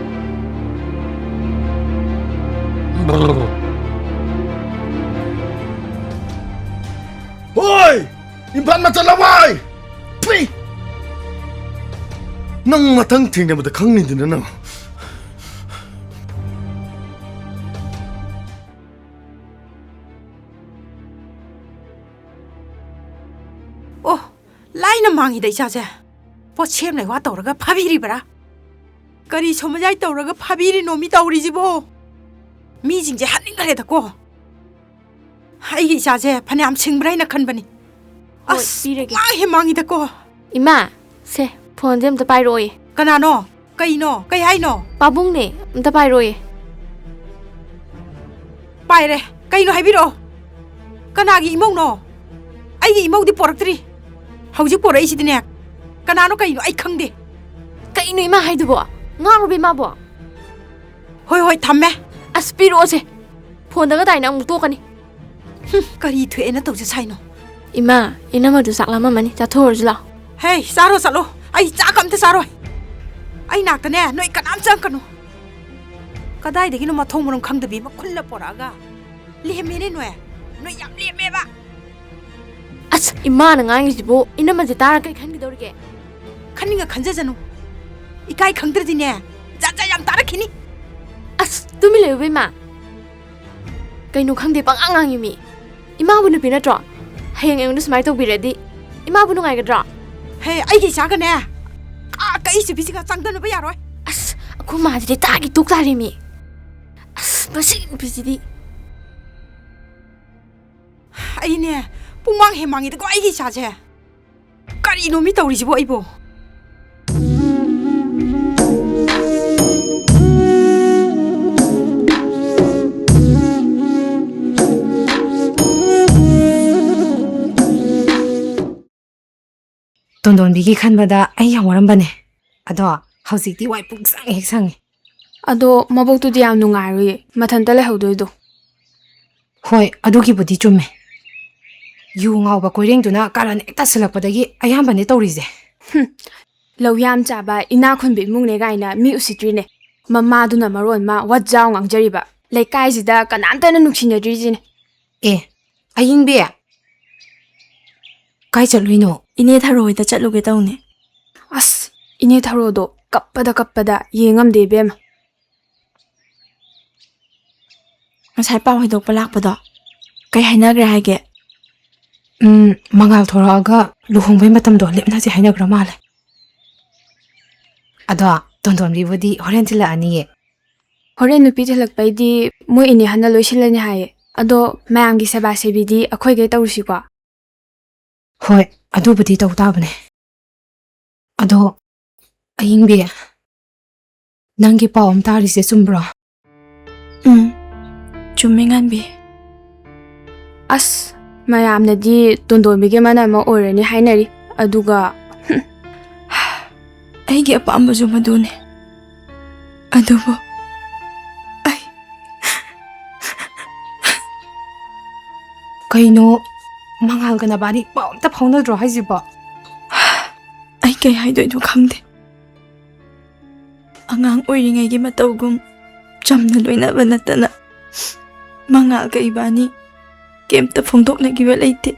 ꯍꯣꯏ! ꯏꯝꯐꯥꯜ ꯃꯆꯥ ꯂꯋꯥꯏ! ꯊꯨꯏ! ꯅꯪ ꯃꯊꯪ ꯊꯦꯡꯅꯕꯗ ꯈꯪꯅꯤꯗꯅ ꯅꯪ꯫ ꯑꯣ, ꯂꯥꯏꯅ ꯃꯥꯡꯉꯤꯗ ꯏꯆꯥꯁꯦ꯫ ꯄꯣꯠ ꯁꯦꯝ ꯂꯩ ꯋꯥ ꯇꯧꯔꯒ ꯐꯥꯕꯤꯔꯤꯕ꯭ꯔꯥ? ꯀꯔꯤ ꯁꯣꯃꯖꯥꯏ ꯇꯧꯔꯒ ꯐꯥꯕꯤꯔꯤꯅꯣ ꯃꯤ ꯇꯧꯔꯤꯁꯤꯕꯣ? ꯃꯤꯁꯤꯡꯁꯦ ꯍꯥꯠꯅꯤꯡꯈ꯭ꯔꯦꯗꯀꯣ꯫ ꯑꯩꯒꯤ ꯏꯆꯥꯁꯦ ꯐꯅꯌꯥꯝ ꯁꯤꯡꯕ꯭ꯔꯥ ꯍꯥꯏꯅ ꯈꯟꯕꯅꯤ꯫ ꯍꯣꯏ, ꯑꯁ, ꯄꯤꯔꯒꯦ꯫ ꯃꯥꯡ ꯍꯦ ꯃꯥꯡꯉꯤꯗꯀꯣ꯫ ꯏꯃꯥ, ꯁꯦ, ꯐꯣꯟꯁꯦ ꯑꯝꯇ ꯄꯥꯏꯔꯛꯑꯣꯌꯦ꯫ ꯀꯅꯥꯅꯣ? ꯀꯩꯅꯣ? ꯀꯩ ꯍꯥꯏꯅꯣ? ꯄꯥꯕꯨꯡꯅꯦ, ꯑꯝꯇ ꯄꯥꯏꯔꯛꯑꯣꯌꯦ꯫ ꯄꯥꯏꯔꯦ꯫ ꯀꯩꯅꯣ ꯍꯥꯏꯕꯤꯔꯛꯑꯣ꯫ ꯀꯅꯥꯒꯤ ꯏꯃꯧꯅꯣ? ꯑꯩꯒꯤ ꯏꯃꯧꯗꯤ ꯄꯣꯔꯛꯇ꯭ꯔꯤ꯫ ꯍꯧꯖꯤꯛ ꯄꯣꯔꯛꯏꯁꯤꯗꯤꯅꯦ, ꯀꯅꯥꯅꯣ ꯀꯩꯅꯣ ꯑꯩ ꯈꯪꯗꯦ꯫ ꯀꯩꯅꯣ ꯏꯃꯥ ꯍꯥꯏꯗꯨꯕꯣ? ꯉꯥꯎꯔꯕ ꯏꯃꯥꯕꯣ? ꯍꯣꯏ, ꯍꯣꯏ, ꯊꯝꯃꯦ꯫ ꯑꯁ, ꯄꯤꯔꯛꯑꯣꯁꯦ꯫ ꯐꯣꯟꯗꯒ ꯇꯥꯏꯅ ꯑꯃꯨꯛ ꯇꯣꯛꯀꯅꯤ꯫ ꯍꯨꯝ, ꯀꯔꯤ ꯊꯣꯛꯑꯦꯅ ꯇꯧꯖ ꯁꯥꯏꯅꯣ? ꯏꯃꯥ, ꯏꯅꯝꯃꯗꯨ ꯆꯥꯛ ꯂꯥꯝꯃꯝꯃꯅꯤ, ꯆꯥꯊꯣꯛꯎꯔꯁꯤ ꯂꯥꯛꯑꯣ꯫ ꯍꯦ, ꯆꯥꯔꯣ ꯆꯠꯂꯣ꯫ ꯑꯩ ꯆꯥꯛ ꯑꯝꯇ ꯆꯥꯔꯣꯏ꯫ ꯑꯩ ꯅꯥꯛꯇꯅꯦ, ꯅꯣꯏ ꯀꯅꯥꯝ ꯆꯪꯉꯛꯀꯅꯨ꯫ ꯀꯗꯥꯏꯗꯒꯤꯅꯣ ꯃꯊꯣꯡ ꯃꯔꯝ ꯈꯪꯗꯕꯤ ꯑꯃ ꯈꯨꯜꯂ ꯄꯣꯔꯛꯑꯒ? ꯂꯦꯝꯃꯦꯅꯦ ꯅꯣꯏ꯫ ꯅꯣꯏ ꯌꯥꯝ ꯂꯦꯝꯃꯦꯕ꯫ ꯑꯁ, ꯏꯃꯥꯅ ꯉꯥꯡꯉꯤꯁꯤꯕꯨ ꯏꯅꯝꯃꯁꯦ ꯇꯥꯔ ꯀꯩ ꯈꯟꯈꯤꯗꯧꯔꯤꯒꯦ? ꯈꯟꯅꯤꯡꯉ ꯈꯟꯖꯖꯅꯨ꯫ ꯏꯀꯥꯏ ꯈꯪꯗ꯭ꯔꯗꯤꯅꯦ, ꯖꯥꯠ ꯖꯥꯠ ꯌꯥꯝ ꯇꯥꯔꯛꯈꯤꯅꯤ꯫ ꯑꯁ, ꯇꯨꯃꯤꯟ ꯂꯩꯌꯨꯕ ꯏꯃꯥ꯫ ꯀꯩꯅꯣ ꯈꯪꯗꯦ, ꯄꯉꯥꯡ ꯉꯥꯡꯉꯤ ꯃꯤ꯫ ꯏꯃꯥꯕꯨ ꯅꯨꯄꯤ ꯅꯠꯇ꯭ꯔꯣ? ꯍꯌꯦꯡ ꯑꯩꯉꯣꯟꯗ ꯁꯨꯃꯥꯏꯅ ꯇꯧꯕꯤꯔꯗꯤ ꯏꯃꯥꯕꯨ ꯅꯨꯡꯉꯥꯏꯒꯗ꯭ꯔꯣ? ꯍꯦ, ꯑꯩꯒꯤ ꯏꯆꯥꯒꯅꯦ, ꯑꯥ, ꯀꯛꯏ ꯆꯨꯕꯤꯁꯤꯒ ꯆꯥꯡꯗꯅꯕ ꯌꯥꯔꯣꯏ꯫ ꯑꯁ, ꯑꯩꯈꯣꯏ ꯃꯥꯁꯤꯗꯤ ꯇꯥꯒꯤ ꯇꯣꯛ ꯇꯥꯔꯦ ꯃꯤ꯫ ꯑꯁ, ꯃꯁꯤ ꯅꯨꯄꯤꯁꯤꯗꯤ꯫ ꯑꯩꯅꯦ, ꯄꯨꯡꯃꯥꯡ ꯍꯦꯛ ꯃꯥꯡꯉꯤꯗꯀꯣ ꯑꯩꯒꯤ ꯏꯆꯥꯁꯦ꯫ ꯀꯔꯤꯅꯣ ꯃꯤ ꯇꯧꯔꯤꯁꯤꯕꯣ ꯑꯩꯕꯣ? ꯇꯣꯟꯗꯣꯟꯕꯤꯒꯤ ꯈꯟꯕꯗ ꯑꯩ ꯌꯥꯝ ꯋꯥꯔꯝꯕꯅꯦ꯫ ꯑꯗꯣ ꯍꯧꯖꯤꯛꯇꯤ ꯋꯥꯏ ꯄꯨꯡ ꯁꯪ ꯍꯦꯛ ꯁꯪꯉꯤ꯫ ꯑꯗꯣ ꯃꯕꯣꯛꯇꯨꯗꯤ ꯌꯥꯝ ꯅꯨꯡꯉꯥꯏꯔꯣꯏꯌꯦ, ꯃꯊꯟꯇ ꯂꯩꯍꯧꯗꯣꯏꯗꯣ꯫ ꯍꯣꯏ, ꯑꯗꯨꯒꯤꯕꯨꯗꯤ ꯆꯨꯝꯃꯦ꯫ ꯌꯨ ꯉꯥꯎꯕ ꯀꯣꯏꯔꯦꯡꯗꯨꯅ ꯀꯥꯔꯟ ꯍꯦꯛ ꯇꯥꯁꯤꯜꯂꯛꯄꯗꯒꯤ ꯑꯌꯥꯝꯕꯅꯦ ꯇꯧꯔꯤꯁꯦ꯫ ꯍꯨꯝ, ꯂꯧ ꯌꯥꯝ ꯆꯥꯕ ꯏꯅꯥ ꯈꯨꯟꯕ ꯏꯃꯨꯡꯅꯦ ꯀꯥꯏꯅ ꯃꯤ ꯎꯁꯤꯠꯇ꯭ꯔꯤꯅꯦ꯫ ꯃꯃꯥꯗꯨꯅ ꯃꯔꯣꯟ ꯑꯃ ꯋꯥꯖꯥꯎ ꯉꯥꯡꯖꯔꯤꯕ꯫ ꯂꯩꯀꯥꯏꯁꯤꯗ ꯀꯅꯥꯝꯇꯅ ꯅꯨꯡꯁꯤꯅꯗ꯭ꯔꯤꯁꯤꯅꯦ꯫ ꯑꯦ, ꯑꯌꯤꯡꯕꯤ, ꯀꯥꯏ ꯆꯠꯂꯨꯏꯅꯣ? ꯏꯅꯦ ꯊꯔꯣꯏꯗ ꯆꯠꯂꯨꯒꯦ ꯇꯧꯅꯦ꯫ ꯑꯁ, ꯏꯅꯦ ꯊꯔꯣꯗꯣ ꯀꯞꯄꯗ ꯀꯞꯄꯗ ꯌꯦꯡꯉꯝꯗꯦ ꯏꯕꯦꯝꯃ꯫ ꯉꯁꯥꯏ ꯄꯥꯎ ꯍꯥꯏꯗꯣꯛꯄ ꯂꯥꯛꯄꯗꯣ ꯀꯩ ꯍꯥꯏꯅꯈ꯭ꯔꯦ ꯍꯥꯏꯒꯦ? ꯎꯝ, ꯃꯉꯥꯜ ꯊꯣꯔꯛꯑꯒ ꯂꯨꯍꯣꯡꯕꯩ ꯃꯇꯝꯗꯣ ꯂꯦꯞꯅꯁꯦ ꯍꯥꯏꯅꯈ꯭ꯔ ꯃꯥꯜꯂꯦ꯫ ꯑꯗꯣ ꯇꯣꯟꯗꯣꯟꯕꯤꯕꯨꯗꯤ ꯍꯣꯔꯦꯟ ꯊꯤꯜꯂꯛꯑꯅꯤꯌꯦ꯫ ꯍꯣꯔꯦꯟ ꯅꯨꯄꯤ ꯊꯤꯜꯂꯛꯄꯩꯗꯤ ꯃꯣꯏ ꯏꯅꯦ ꯍꯟꯅ ꯂꯣꯏꯁꯤꯜꯂꯅꯤ ꯍꯥꯏꯌꯦ꯫ ꯑꯗꯣ ꯃꯌꯥꯝꯒꯤ ꯁꯦꯕꯥ ꯁꯦꯕꯤꯗꯤ ꯑꯩꯈꯣꯏꯒꯩ ꯇꯧꯔꯨꯁꯤꯀꯣ꯫ ꯍꯣꯏ, ꯑꯗꯨꯕꯨꯗꯤ ꯇꯧ ꯇꯥꯕꯅꯦ꯫ ꯑꯗꯣ ꯑꯌꯤꯡꯕꯤ, ꯅꯪꯒꯤ ꯄꯥꯎ ꯑꯃ ꯇꯥꯔꯤꯁꯦ ꯆꯨꯝꯕ꯭ꯔꯣ? ꯎꯝ, ꯆꯨꯝꯃꯤ ꯉꯥꯟꯕꯤ꯫ ꯑꯁ, ꯃꯌꯥꯝꯅꯗꯤ ꯇꯣꯟꯗꯣꯟꯕꯤꯒꯤ ꯃꯅꯝ ꯑꯃ ꯑꯣꯏꯔꯅꯤ ꯍꯥꯏꯅꯔꯤ꯫ ꯑꯗꯨꯒ, ꯍꯨꯝ, ꯑꯩꯒꯤ ꯑꯄꯥꯝꯕꯁꯨ ꯃꯗꯨꯅꯤ꯫ ꯑꯗꯨꯕꯨ ꯑꯩ ꯀꯩꯅꯣ, ꯃꯉꯥꯜꯒ ꯅꯕꯥꯅꯤ ꯄꯥꯎ ꯑꯝꯇ ꯐꯥꯎꯅꯗ꯭ꯔꯣ ꯍꯥꯏꯁꯤꯕꯣ? ꯑꯩ ꯀꯩ ꯍꯥꯏꯗꯣꯏꯅꯣ ꯈꯪꯗꯦ꯫ ꯑꯉꯥꯡ ꯑꯣꯏꯔꯤꯉꯩꯒꯤ ꯃꯇꯧꯒꯨꯝ ꯆꯝꯅ ꯂꯣꯏꯅꯕ ꯅꯠꯇꯅ ꯃꯉꯥꯜꯒ ꯏꯕꯥꯅꯤ ꯀꯩꯝꯇ ꯐꯣꯡꯗꯣꯛꯅꯈꯤꯕ ꯂꯩꯇꯦ꯫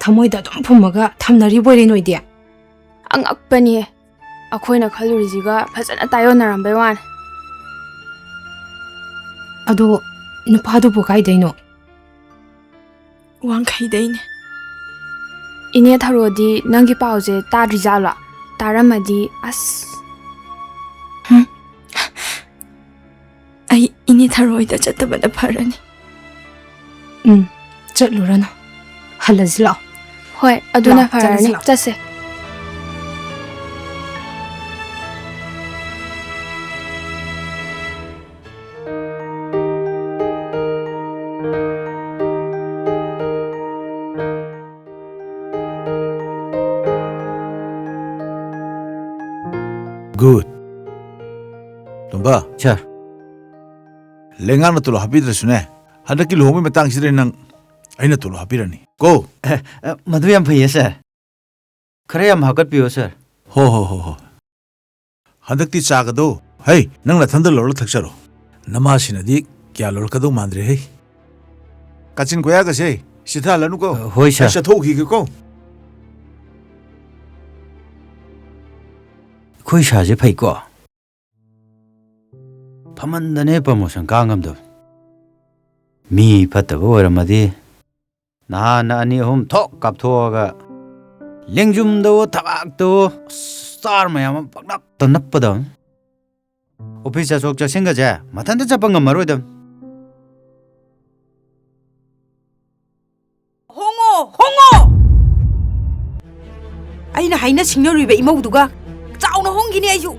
ꯊꯃꯣꯏꯗ ꯑꯗꯨꯝ ꯐꯨꯝꯃꯒ ꯊꯝꯅꯔꯤꯕꯣꯏꯔꯦ ꯅꯣꯏꯗꯤ꯫ ꯑꯉꯛꯄꯅꯤꯍꯦ, ꯑꯩꯈꯣꯏꯅ ꯈꯜꯂꯨꯔꯤꯁꯤꯒ ꯐꯖꯅ ꯇꯥꯏꯌꯣꯟꯅꯔꯝꯕꯩ ꯋꯥꯅꯤ꯫ ꯑꯗꯣ ꯅꯨꯄꯥꯗꯨꯕꯨ ꯀꯥꯏꯗꯩꯅꯣ? ꯋꯥꯡꯈꯩꯗꯩꯅꯦ꯫ ꯏꯅꯦ ꯊꯔꯣꯗꯤ ꯅꯪꯒꯤ ꯄꯥꯎꯁꯦ ꯇꯥꯗ꯭ꯔꯤꯖꯥꯠꯂꯣ? ꯇꯥꯔꯝꯃꯗꯤ ꯑꯁ꯫ ꯍꯨꯝ꯫ ꯑꯩ ꯏꯅꯦ ꯊꯔꯣꯏꯗ ꯆꯠꯇꯕꯅ ꯐꯔꯅꯤ꯫ ꯎꯝ, ꯆꯠꯂꯨꯔꯅꯨ꯫ ꯍꯜꯂꯁꯤ ꯂꯥꯛꯑꯣ꯫ ꯍꯣꯏ, ꯑꯗꯨꯅ ꯂꯥꯛꯑꯣ, ꯐꯔꯅꯤ꯫ ꯆꯠꯂꯁꯤ ꯂꯥꯛꯑꯣ꯫ ꯆꯠꯁꯦ꯫ Good. ꯇꯣꯝꯕ꯫ Sir꯫ ꯂꯩꯉꯥꯛꯅ ꯇꯣꯂꯣꯞ ꯍꯥꯞꯄꯤꯗ꯭ꯔꯁꯨꯅꯦ, ꯍꯟꯗꯛꯀꯤ ꯂꯨꯍꯣꯡꯕꯒꯤ ꯃꯇꯥꯡꯁꯤꯗ ꯅꯪ ꯑꯩꯅ ꯇꯣꯂꯣꯞ ꯍꯥꯞꯄꯤꯔꯅꯤ꯫ ꯀꯣ? ꯑꯦ, ꯑꯦ, ꯃꯗꯨ ꯌꯥꯝ ꯐꯩꯌꯦ, sir꯫ ꯈꯔ ꯌꯥꯝ ꯍꯥꯞꯀꯠꯄꯤꯌꯣ, sir꯫ ꯍꯣ, ꯍꯣ, ꯍꯣ, ꯍꯣ꯫ ꯍꯟꯗꯛꯇꯤ ꯆꯥꯒꯗꯣ, ꯍꯩ, ꯅꯪ ꯅꯊꯟꯗ ꯂꯧꯔ ꯊꯛꯆꯔꯣ꯫ ꯅꯃꯥꯁꯤꯅꯗꯤ ꯀꯌꯥ ꯂꯧꯔꯛꯀꯗꯧ ꯃꯥꯟꯗ꯭ꯔꯦ, ꯍꯩ꯫ ꯀꯥꯆꯤꯟ ꯀꯣꯌꯥꯒꯁꯦ ꯁꯤꯊꯍꯜꯂꯅꯨꯀꯣ꯫ ꯑ, ꯍꯣꯏ, sir꯫ ꯑꯩ ꯆꯠꯊꯣꯛꯎꯈꯤꯒꯦꯀꯣ꯫ ꯑꯩꯈꯣꯏ ꯏꯁꯥꯁꯦ ꯐꯩꯀꯣ? ꯐꯃꯟꯗꯅꯦ promotion ꯀꯥ ꯉꯝꯗꯕ꯫ ꯃꯤ ꯐꯠꯇꯕ ꯑꯣꯏꯔꯝꯃꯗꯤ ꯅꯍꯥꯟꯅ ꯑꯅꯤ ꯑꯍꯨꯝ ꯊꯣꯛ ꯀꯥꯞꯊꯣꯛꯑꯒ ꯂꯦꯡꯖꯨꯝꯗꯋꯣ ꯊꯕꯥꯛꯇꯋꯣ star ꯃꯌꯥꯝ ꯑꯃ ꯄꯪꯅꯞꯇ ꯅꯞꯄꯗꯕꯅꯤ꯫ Office ꯆꯠꯊꯣꯛ ꯆꯠꯁꯤꯟꯒꯁꯦ ꯃꯊꯟꯇ ꯆꯠꯄ ꯉꯝꯃꯔꯣꯏꯗꯕꯅꯤ꯫ ꯍꯣꯡꯉꯣ, ꯍꯣꯡꯉꯣ! ꯑꯩꯅ ꯍꯥꯏꯅ ꯁꯤꯡꯅꯔꯨꯏꯕ ꯏꯃꯧꯗꯨꯒ ꯆꯥꯎꯅ ꯍꯣꯡꯈꯤꯅꯤ ꯑꯩꯁꯨ꯫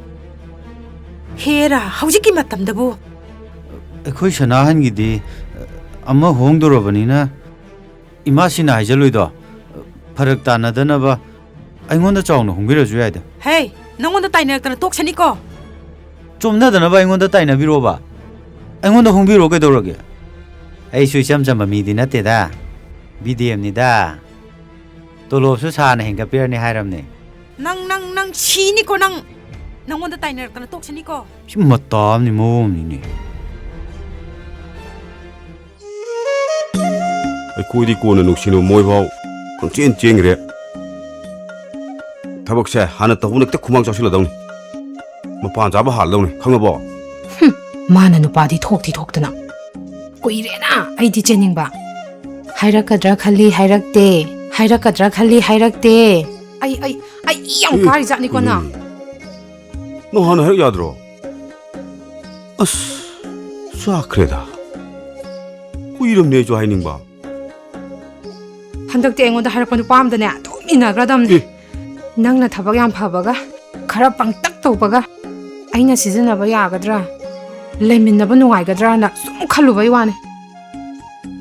ꯍꯦꯔꯥ, ꯍꯧꯖꯤꯛꯀꯤ ꯃꯇꯝꯗꯕꯨ꯫ ꯑꯩꯈꯣꯏ ꯁꯅꯥꯍꯟꯒꯤꯗꯤ ꯑꯃ ꯍꯣꯡꯗꯣꯔꯕꯅꯤꯅ ꯏꯃꯥꯁꯤꯅ ꯍꯥꯏꯖꯜꯂꯨꯏꯗꯣ ꯐꯔꯛ ꯇꯥꯅꯗꯅꯕ ꯑꯩꯉꯣꯟꯗ ꯆꯥꯎꯅ ꯍꯣꯡꯕꯤꯔꯁꯨ ꯌꯥꯏꯗ꯫ ꯍꯦ, ꯅꯪꯉꯣꯟꯗ ꯇꯥꯏꯅꯔꯛꯇꯅ ꯇꯣꯛꯁꯅꯤꯀꯣ꯫ ꯆꯣꯝꯅꯗꯅꯕ ꯑꯩꯉꯣꯟꯗ ꯇꯥꯏꯅꯕꯤꯔꯣꯕ? ꯑꯩꯉꯣꯟꯗ ꯍꯣꯡꯕꯤꯔꯣ ꯀꯩꯗꯧꯔꯒꯦ? ꯑꯩꯁꯨ ꯏꯆꯝ ꯆꯝꯕ ꯃꯤꯗꯤ ꯅꯠꯇꯦꯗ, BDMꯅꯤꯗ꯫ ꯇꯣꯂꯣꯞꯁꯨ ꯁꯥꯔꯅ ꯍꯦꯟꯒꯠꯄꯤꯔꯅꯤ ꯍꯥꯏꯔꯝꯅꯦ꯫ ꯅꯪ, ꯅꯪ, ꯅꯪ ꯁꯤꯅꯤꯀꯣ ꯅꯪ꯫ ꯅꯪꯉꯣꯟꯗ ꯇꯥꯏꯅꯔꯛꯇꯅ ꯇꯣꯛꯁꯅꯤꯀꯣ꯫ ꯁꯤ ꯃꯇꯥ ꯑꯃꯅꯤ, ꯃꯑꯣꯡ ꯑꯃꯅꯤꯅꯦ꯫ ꯑꯩꯈꯣꯏꯗꯤ ꯀꯣꯟꯅ ꯅꯨꯡꯁꯤꯅꯕ ꯃꯣꯏꯐꯥꯎ ꯈꯪꯆꯦꯟ ꯆꯦꯟꯈ꯭ꯔꯦ꯫ ꯊꯕꯛꯁꯦ ꯍꯥꯟꯅ ꯇꯧꯕꯅ ꯈꯤꯇꯪ ꯈꯨꯃꯥꯡ ꯆꯥꯎꯁꯤꯜꯂꯗꯧꯅꯤ꯫ ꯃꯄꯥꯟ ꯆꯥꯕ ꯍꯥꯜꯂꯗꯧꯅꯤ, ꯈꯪꯉꯕꯣ? ꯍꯨꯝ, ꯃꯥꯅ ꯅꯨꯄꯥꯗꯤ ꯊꯣꯛꯇꯤ ꯊꯣꯛꯇꯅ꯫ ꯀꯨꯏꯔꯦꯅ ꯑꯩꯗꯤ ꯆꯦꯟꯅꯤꯡꯕ꯫ ꯍꯥꯏꯔꯛꯀꯗ꯭ꯔꯥ ꯈꯜꯂꯤ, ꯍꯥꯏꯔꯛꯇꯦ꯫ ꯍꯥꯏꯔꯛꯀꯗ꯭ꯔꯥ ꯈꯜꯂꯤ, ꯍꯥꯏꯔꯛꯇꯦ꯫ ꯑꯩ, ꯑꯩ, ꯑꯩ ꯏ ꯌꯥꯝ ꯑꯦ, ꯀꯥꯔꯤꯖꯥꯠꯅꯤꯀꯣ ꯅꯪ꯫ ꯀꯩꯅꯣꯅꯦ? ꯅꯪ ꯍꯥꯟꯅ ꯍꯥꯏꯔꯛ ꯌꯥꯗ꯭ꯔꯣ? ꯑꯁ, ꯆꯥꯛꯈ꯭ꯔꯦꯗ꯫ ꯀꯨꯏꯔꯝꯅꯦ ꯑꯩꯁꯨ ꯍꯥꯏꯅꯤꯡꯕ꯫ ꯍꯟꯗꯛꯇꯤ ꯑꯩꯉꯣꯟꯗ ꯍꯥꯏꯔꯛꯄ ꯅꯨꯄꯥ ꯑꯃꯗꯅꯦ ꯑꯗꯨꯝ ꯏꯟꯅꯈ꯭ꯔꯗꯝꯅꯦ꯫ ꯑꯦ꯫ ꯅꯪꯅ ꯊꯕꯛ ꯌꯥꯝ ꯐꯕꯒ, ꯈꯔ ꯄꯪꯇꯛ ꯇꯧꯕꯒ, ꯑꯩꯅ ꯁꯤꯖꯤꯟꯅꯕ ꯌꯥꯒꯗ꯭ꯔꯥ, ꯂꯩꯃꯤꯟꯅꯕ ꯅꯨꯡꯉꯥꯏꯒꯗ꯭ꯔꯥꯅ ꯁꯨꯝ ꯈꯜꯂꯨꯕꯩ ꯋꯥꯅꯦ꯫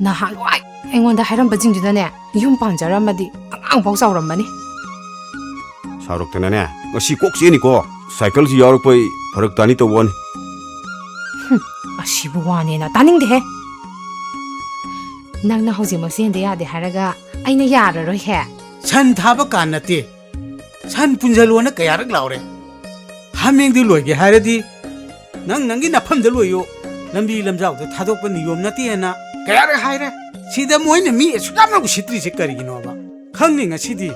ꯅꯍꯥꯟꯋꯥꯏ ꯑꯩꯉꯣꯟꯗ ꯍꯥꯏꯔꯝꯕꯁꯤꯡꯗꯨꯅꯅꯦ, ꯌꯨꯝ ꯄꯥꯟꯖꯔꯝꯃꯗꯤ ꯑꯉꯥꯡꯐꯥꯎ ꯆꯥꯎꯔꯝꯃꯅꯤ꯫ ꯁꯥꯎꯔꯛꯇꯅꯅꯦ, ꯉꯁꯤ ꯀꯣꯛ ꯆꯦꯅꯤꯀꯣ꯫ ꯁꯥꯏꯀꯜꯁꯤ ꯌꯥꯎꯔꯛꯄꯩ ꯐꯔꯛ ꯇꯥꯅꯤ ꯇꯧꯕ ꯋꯥꯅꯤ꯫ ꯑꯁꯤꯕꯨ ꯋꯥꯅꯦꯅ ꯇꯥꯅꯤꯡꯗꯦꯍꯦ꯫ ꯅꯪꯅ ꯍꯧꯖꯤꯛꯃꯛ ꯆꯦꯟꯗ ꯌꯥꯗꯦ ꯍꯥꯏꯔꯒ ꯑꯩꯅ ꯌꯥꯔꯔꯣꯏꯍꯦ꯫ ꯁꯟ ꯊꯥꯕ ꯀꯥꯟ ꯅꯠꯇꯦ꯫ ꯁꯟ ꯄꯨꯟꯖꯜꯂꯣꯅ ꯀꯌꯥꯔꯛ ꯂꯥꯎꯔꯦ? ꯍꯥꯃꯦꯡꯗꯤ ꯂꯣꯏꯒꯦ ꯍꯥꯏꯔꯗꯤ ꯅꯪ ꯅꯪꯒꯤ ꯅꯐꯝꯗ ꯂꯣꯏꯌꯨ꯫ ꯂꯝꯕꯤ ꯂꯝꯖꯥꯎꯗ ꯊꯥꯗꯣꯛꯄ ꯅꯤꯌꯣꯝ ꯅꯠꯇꯦꯅ ꯀꯌꯥꯔꯛ ꯍꯥꯏꯔꯦ? ꯁꯤꯗ ꯃꯣꯏꯅ ꯃꯤ ꯑꯁꯨꯛ ꯌꯥꯝꯅ ꯎꯁꯤꯠꯇ꯭ꯔꯤꯁꯦ ꯀꯔꯤꯒꯤꯅꯣꯕ? ꯈꯪꯅꯤ ꯉꯁꯤꯗꯤ꯫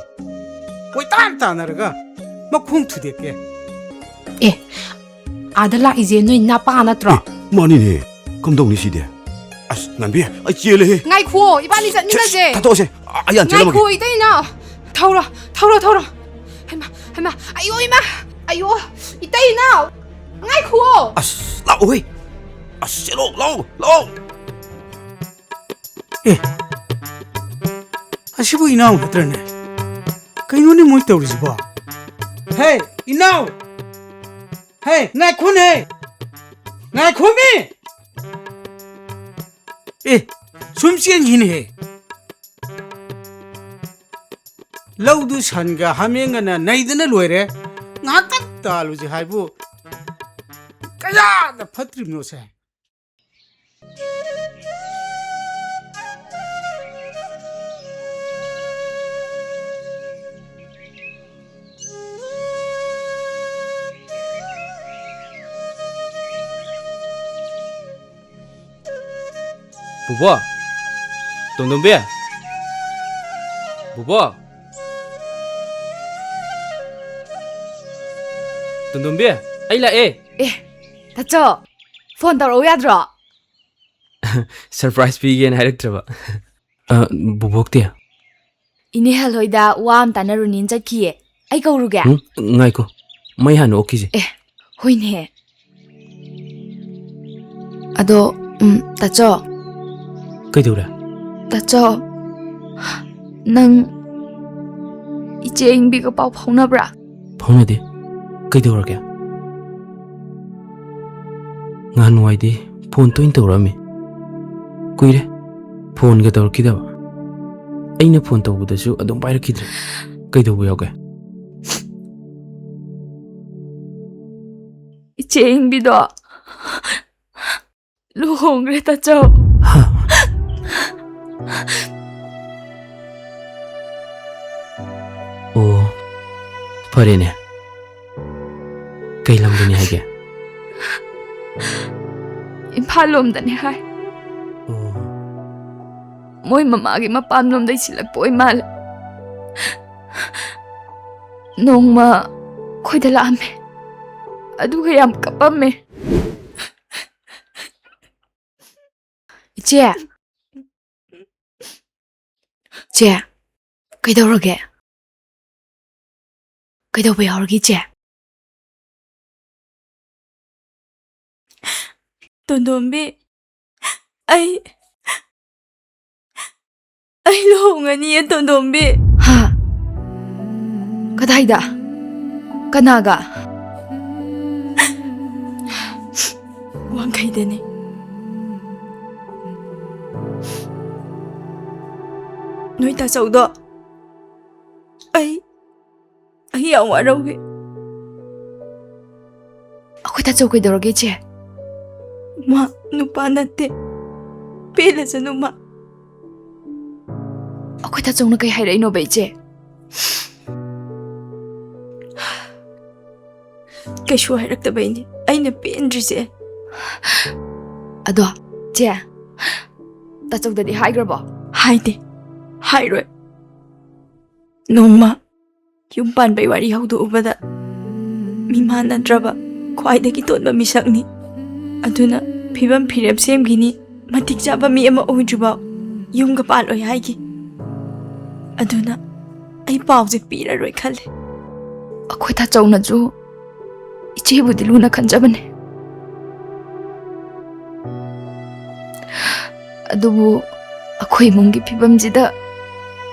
ꯀꯣꯏꯇꯥꯟ ꯇꯥꯟꯅꯔꯒ ꯃꯈꯣꯡ ꯊꯨꯗꯦꯛꯀꯦ꯫ ꯑꯦ, ꯑꯥꯗ ꯂꯥꯛꯏꯁꯦ ꯅꯣꯏ ꯅꯄꯥ ꯅꯠꯇ꯭ꯔꯣ? ꯑꯦ, ꯃꯥꯅꯤꯅꯦ꯫ ꯀꯝꯗꯧꯅꯤ ꯁꯤꯗꯤ? ꯑꯁ, ꯉꯥꯟꯕꯤ, ꯑꯩ ꯆꯦꯜꯂꯦꯍꯦ꯫ ꯉꯥꯏꯈꯨꯑꯣ, ꯏꯕꯥꯅꯤ ꯆꯠꯃꯤꯟꯅꯁꯦ꯫ ꯊꯥꯗꯣꯛꯑꯁꯦ꯫ ꯑ-, ꯑꯩ ꯍꯥꯟꯅ ꯆꯦꯜꯂꯝꯃꯒꯦ꯫ ꯉꯥꯏꯈꯨꯑꯣ, ꯏꯇꯩ ꯏꯅꯥꯎ꯫ ꯊꯧꯔꯣ, ꯊꯧꯔꯣ, ꯊꯧꯔꯣ꯫ ꯍꯩꯃꯥ, ꯍꯩꯃꯥ, ꯑꯌꯣ ꯏꯃꯥ, ꯑꯌꯣ, ꯏꯇꯩ ꯏꯅꯥꯎ꯫ ꯉꯥꯏꯈꯨꯑꯣ꯫ ꯑꯁ, ꯂꯥꯛꯑꯣꯍꯦ꯫ ꯑꯁ, ꯆꯦꯜꯂꯣ, ꯂꯥꯛꯑꯣ, ꯂꯥꯛꯑꯣ꯫ ꯑꯦ, ꯑꯁꯤꯕꯨ ꯏꯅꯥꯎ ꯅꯠꯇ꯭ꯔꯅꯦ? ꯀꯩꯅꯣꯅꯦ ꯃꯣꯏ ꯇꯧꯔꯤꯁꯤꯕꯣ? ꯍꯦ, ꯏꯅꯥꯎ! ꯍꯦ, ꯉꯥꯏꯈꯣꯅꯦ! ꯉꯥꯏꯈꯣꯃꯤ! ꯑꯦ, ꯁꯨꯝ ꯆꯦꯟꯈꯤꯅꯦꯍꯦ꯫ ꯂꯧꯗꯨ ꯁꯟꯒ ꯍꯥꯃꯦꯡꯒꯅ ꯅꯩꯗꯅ ꯂꯣꯏꯔꯦ꯫ ꯉꯥꯏꯍꯥꯛꯇꯪ ꯇꯥꯜꯂꯨꯁꯤ ꯍꯥꯏꯕꯨ ꯀꯌꯥꯗ ꯐꯠꯇ꯭ꯔꯤꯕꯅꯣꯁꯦ꯫ ꯕꯨꯕꯣ! ꯇꯣꯝꯗꯣꯝꯕꯤ! ꯕꯨꯕꯣ! ꯇꯣꯝꯗꯣꯝꯕꯤ, ꯑꯩ ꯂꯥꯛꯑꯦ! ꯑꯦ, ꯇꯥꯆꯧ, ꯐꯣꯟ ꯇꯧꯔꯛꯎ ꯌꯥꯗ꯭ꯔꯣ? ꯁꯔꯄ꯭ꯔꯥꯏꯖ ꯄꯤꯒꯦꯅ ꯍꯥꯏꯔꯛꯇ꯭ꯔꯕ? ꯑ, ꯕꯨꯕꯣꯛꯇꯤ? ꯏꯅꯦꯍꯜ ꯍꯣꯏꯗ ꯋꯥ ꯑꯃ ꯇꯥꯟꯅꯔꯨꯅꯤꯅ ꯆꯠꯈꯤꯌꯦ꯫ ꯑꯩ ꯀꯧꯔꯨꯒꯦ? ꯎꯝ, ꯉꯥꯏꯈꯣ꯫ ꯃꯩ ꯍꯥꯟꯅ ꯑꯣꯛꯈꯤꯁꯦ꯫ ꯑꯦ, ꯍꯣꯏꯅꯦ꯫ ꯑꯗꯣ, ꯎꯝ, ꯇꯥꯆꯧ꯫ ꯀꯩꯗꯧꯔꯦ? ꯇꯥꯆꯧ, ꯅꯪ ꯏꯆꯦ ꯑꯌꯤꯡꯕꯤꯒ ꯄꯥꯎ ꯐꯥꯎꯅꯕ꯭ꯔꯥ? ꯐꯥꯎꯅꯗꯦ꯫ ꯀꯩꯗꯧꯔꯒꯦ? ꯅꯍꯥꯟꯋꯥꯏꯗꯤ ꯐꯣꯟ ꯇꯣꯏꯅ ꯇꯧꯔꯛꯑꯝꯃꯤ꯫ ꯀꯨꯏꯔꯦ ꯐꯣꯟꯒ ꯇꯧꯔꯛꯈꯤꯗꯕ꯫ ꯑꯩꯅ ꯐꯣꯟ ꯇꯧꯕꯗꯁꯨ ꯑꯗꯨꯝ ꯄꯥꯏꯔꯛꯈꯤꯗ꯭ꯔꯦ꯫ ꯀꯩꯗꯧꯕ ꯌꯥꯎꯒꯦ? ꯆꯦ ꯏꯪꯕꯤꯗꯣ ꯂꯨꯍꯣꯡꯈ꯭ꯔꯦ, ꯇꯥꯆꯧ꯫ ꯍꯥ? ꯑꯣ, ꯐꯔꯦꯅꯦ꯫ ꯀꯩ ꯂꯝꯗꯅꯤ ꯍꯥꯏꯒꯦ? ꯏꯝꯐꯥꯜ ꯂꯣꯝꯗꯅꯤ ꯍꯥꯏ꯫ ꯑꯣ꯫ ꯃꯣꯏ ꯃꯃꯥꯒꯤ ꯃꯄꯥꯝ ꯂꯣꯝꯗꯩ ꯁꯤꯜꯂꯛꯄ ꯑꯣꯏ ꯃꯥꯜꯂꯦ꯫ ꯅꯣꯡꯃ ꯑꯩꯈꯣꯏꯗ ꯂꯥꯛꯑꯝꯃꯦ, ꯑꯗꯨꯒ ꯌꯥꯝ ꯀꯞꯄꯝꯃꯦ꯫ ꯏꯆꯦ꯫ ꯆꯦ, ꯀꯩꯗꯧꯔꯒꯦ? ꯀꯩꯗꯧꯕ ꯌꯥꯎꯔꯒꯦ, ꯏꯆꯦ? ꯇꯣꯟꯗꯣꯝꯕꯤ, ꯑꯩ, ꯑꯩ ꯂꯨꯍꯣꯡꯉꯅꯤꯌꯦ, ꯇꯣꯟꯗꯣꯝꯕꯤ꯫ ꯍꯥ? ꯀꯗꯥꯏꯗ? ꯀꯅꯥꯒ? ꯋꯥꯡꯈꯩꯗꯅꯦ꯫ ꯅꯣꯏ ꯇꯥꯆꯧꯗꯣ, ꯑꯩ, ꯑꯩ ꯌꯥꯝ ꯋꯥꯔꯧꯏ꯫ ꯑꯩꯈꯣꯏ ꯇꯥꯆꯧ ꯀꯩꯗꯧꯔꯒꯦ, ꯏꯆꯦ? ꯃꯥ ꯅꯨꯄꯥ ꯅꯠꯇꯦ꯫ ꯄꯦꯜꯂꯁꯅꯨ ꯃꯥ꯫ ꯑꯩꯈꯣꯏ ꯇꯥꯆꯧꯅ ꯀꯩ ꯍꯥꯏꯔꯛꯏꯅꯣꯕ, ꯏꯆꯦ? ꯀꯩꯁꯨ ꯍꯥꯏꯔꯛꯇꯕꯩꯅꯦ ꯑꯩꯅ ꯄꯦꯟꯗ꯭ꯔꯤꯁꯦ꯫ ꯑꯗꯣ, ꯆꯦ, ꯇꯥꯆꯧꯗꯗꯤ ꯍꯥꯏꯈ꯭ꯔꯕꯣ? ꯍꯥꯏꯗꯦ, ꯍꯥꯏꯔꯣꯏ꯫ ꯅꯣꯡꯃ ꯌꯨꯝ ꯄꯥꯟꯕꯩ ꯋꯥꯔꯤ ꯍꯧꯗꯣꯛꯎꯕꯗ ꯃꯤꯃꯥꯟꯅꯗ꯭ꯔꯕ ꯈ꯭ꯋꯥꯏꯗꯒꯤ ꯇꯣꯟꯕ ꯃꯤꯁꯛꯅꯤ꯫ ꯑꯗꯨꯅ ꯐꯤꯕꯝ ꯐꯤꯔꯦꯞ ꯁꯦꯝꯈꯤꯅꯤ, ꯃꯇꯤꯛ ꯆꯥꯕ ꯃꯤ ꯑꯃ ꯑꯣꯏꯗ꯭ꯔꯤꯐꯥꯎ ꯌꯨꯝꯒ ꯄꯥꯜꯂꯣꯏ ꯍꯥꯏꯈꯤ꯫ ꯑꯗꯨꯅ ꯑꯩ ꯄꯥꯎꯁꯦ ꯄꯤꯔꯔꯣꯏ ꯈꯜꯂꯦ꯫ ꯑꯩꯈꯣꯏ ꯇꯥꯆꯧꯅꯁꯨ ꯏꯆꯦꯕꯨꯗꯤ ꯂꯨꯅ ꯈꯟꯖꯕꯅꯦ꯫ ꯑꯗꯨꯕꯨ ꯑꯩꯈꯣꯏ ꯏꯃꯨꯡꯒꯤ ꯐꯤꯕꯝꯁꯤꯗ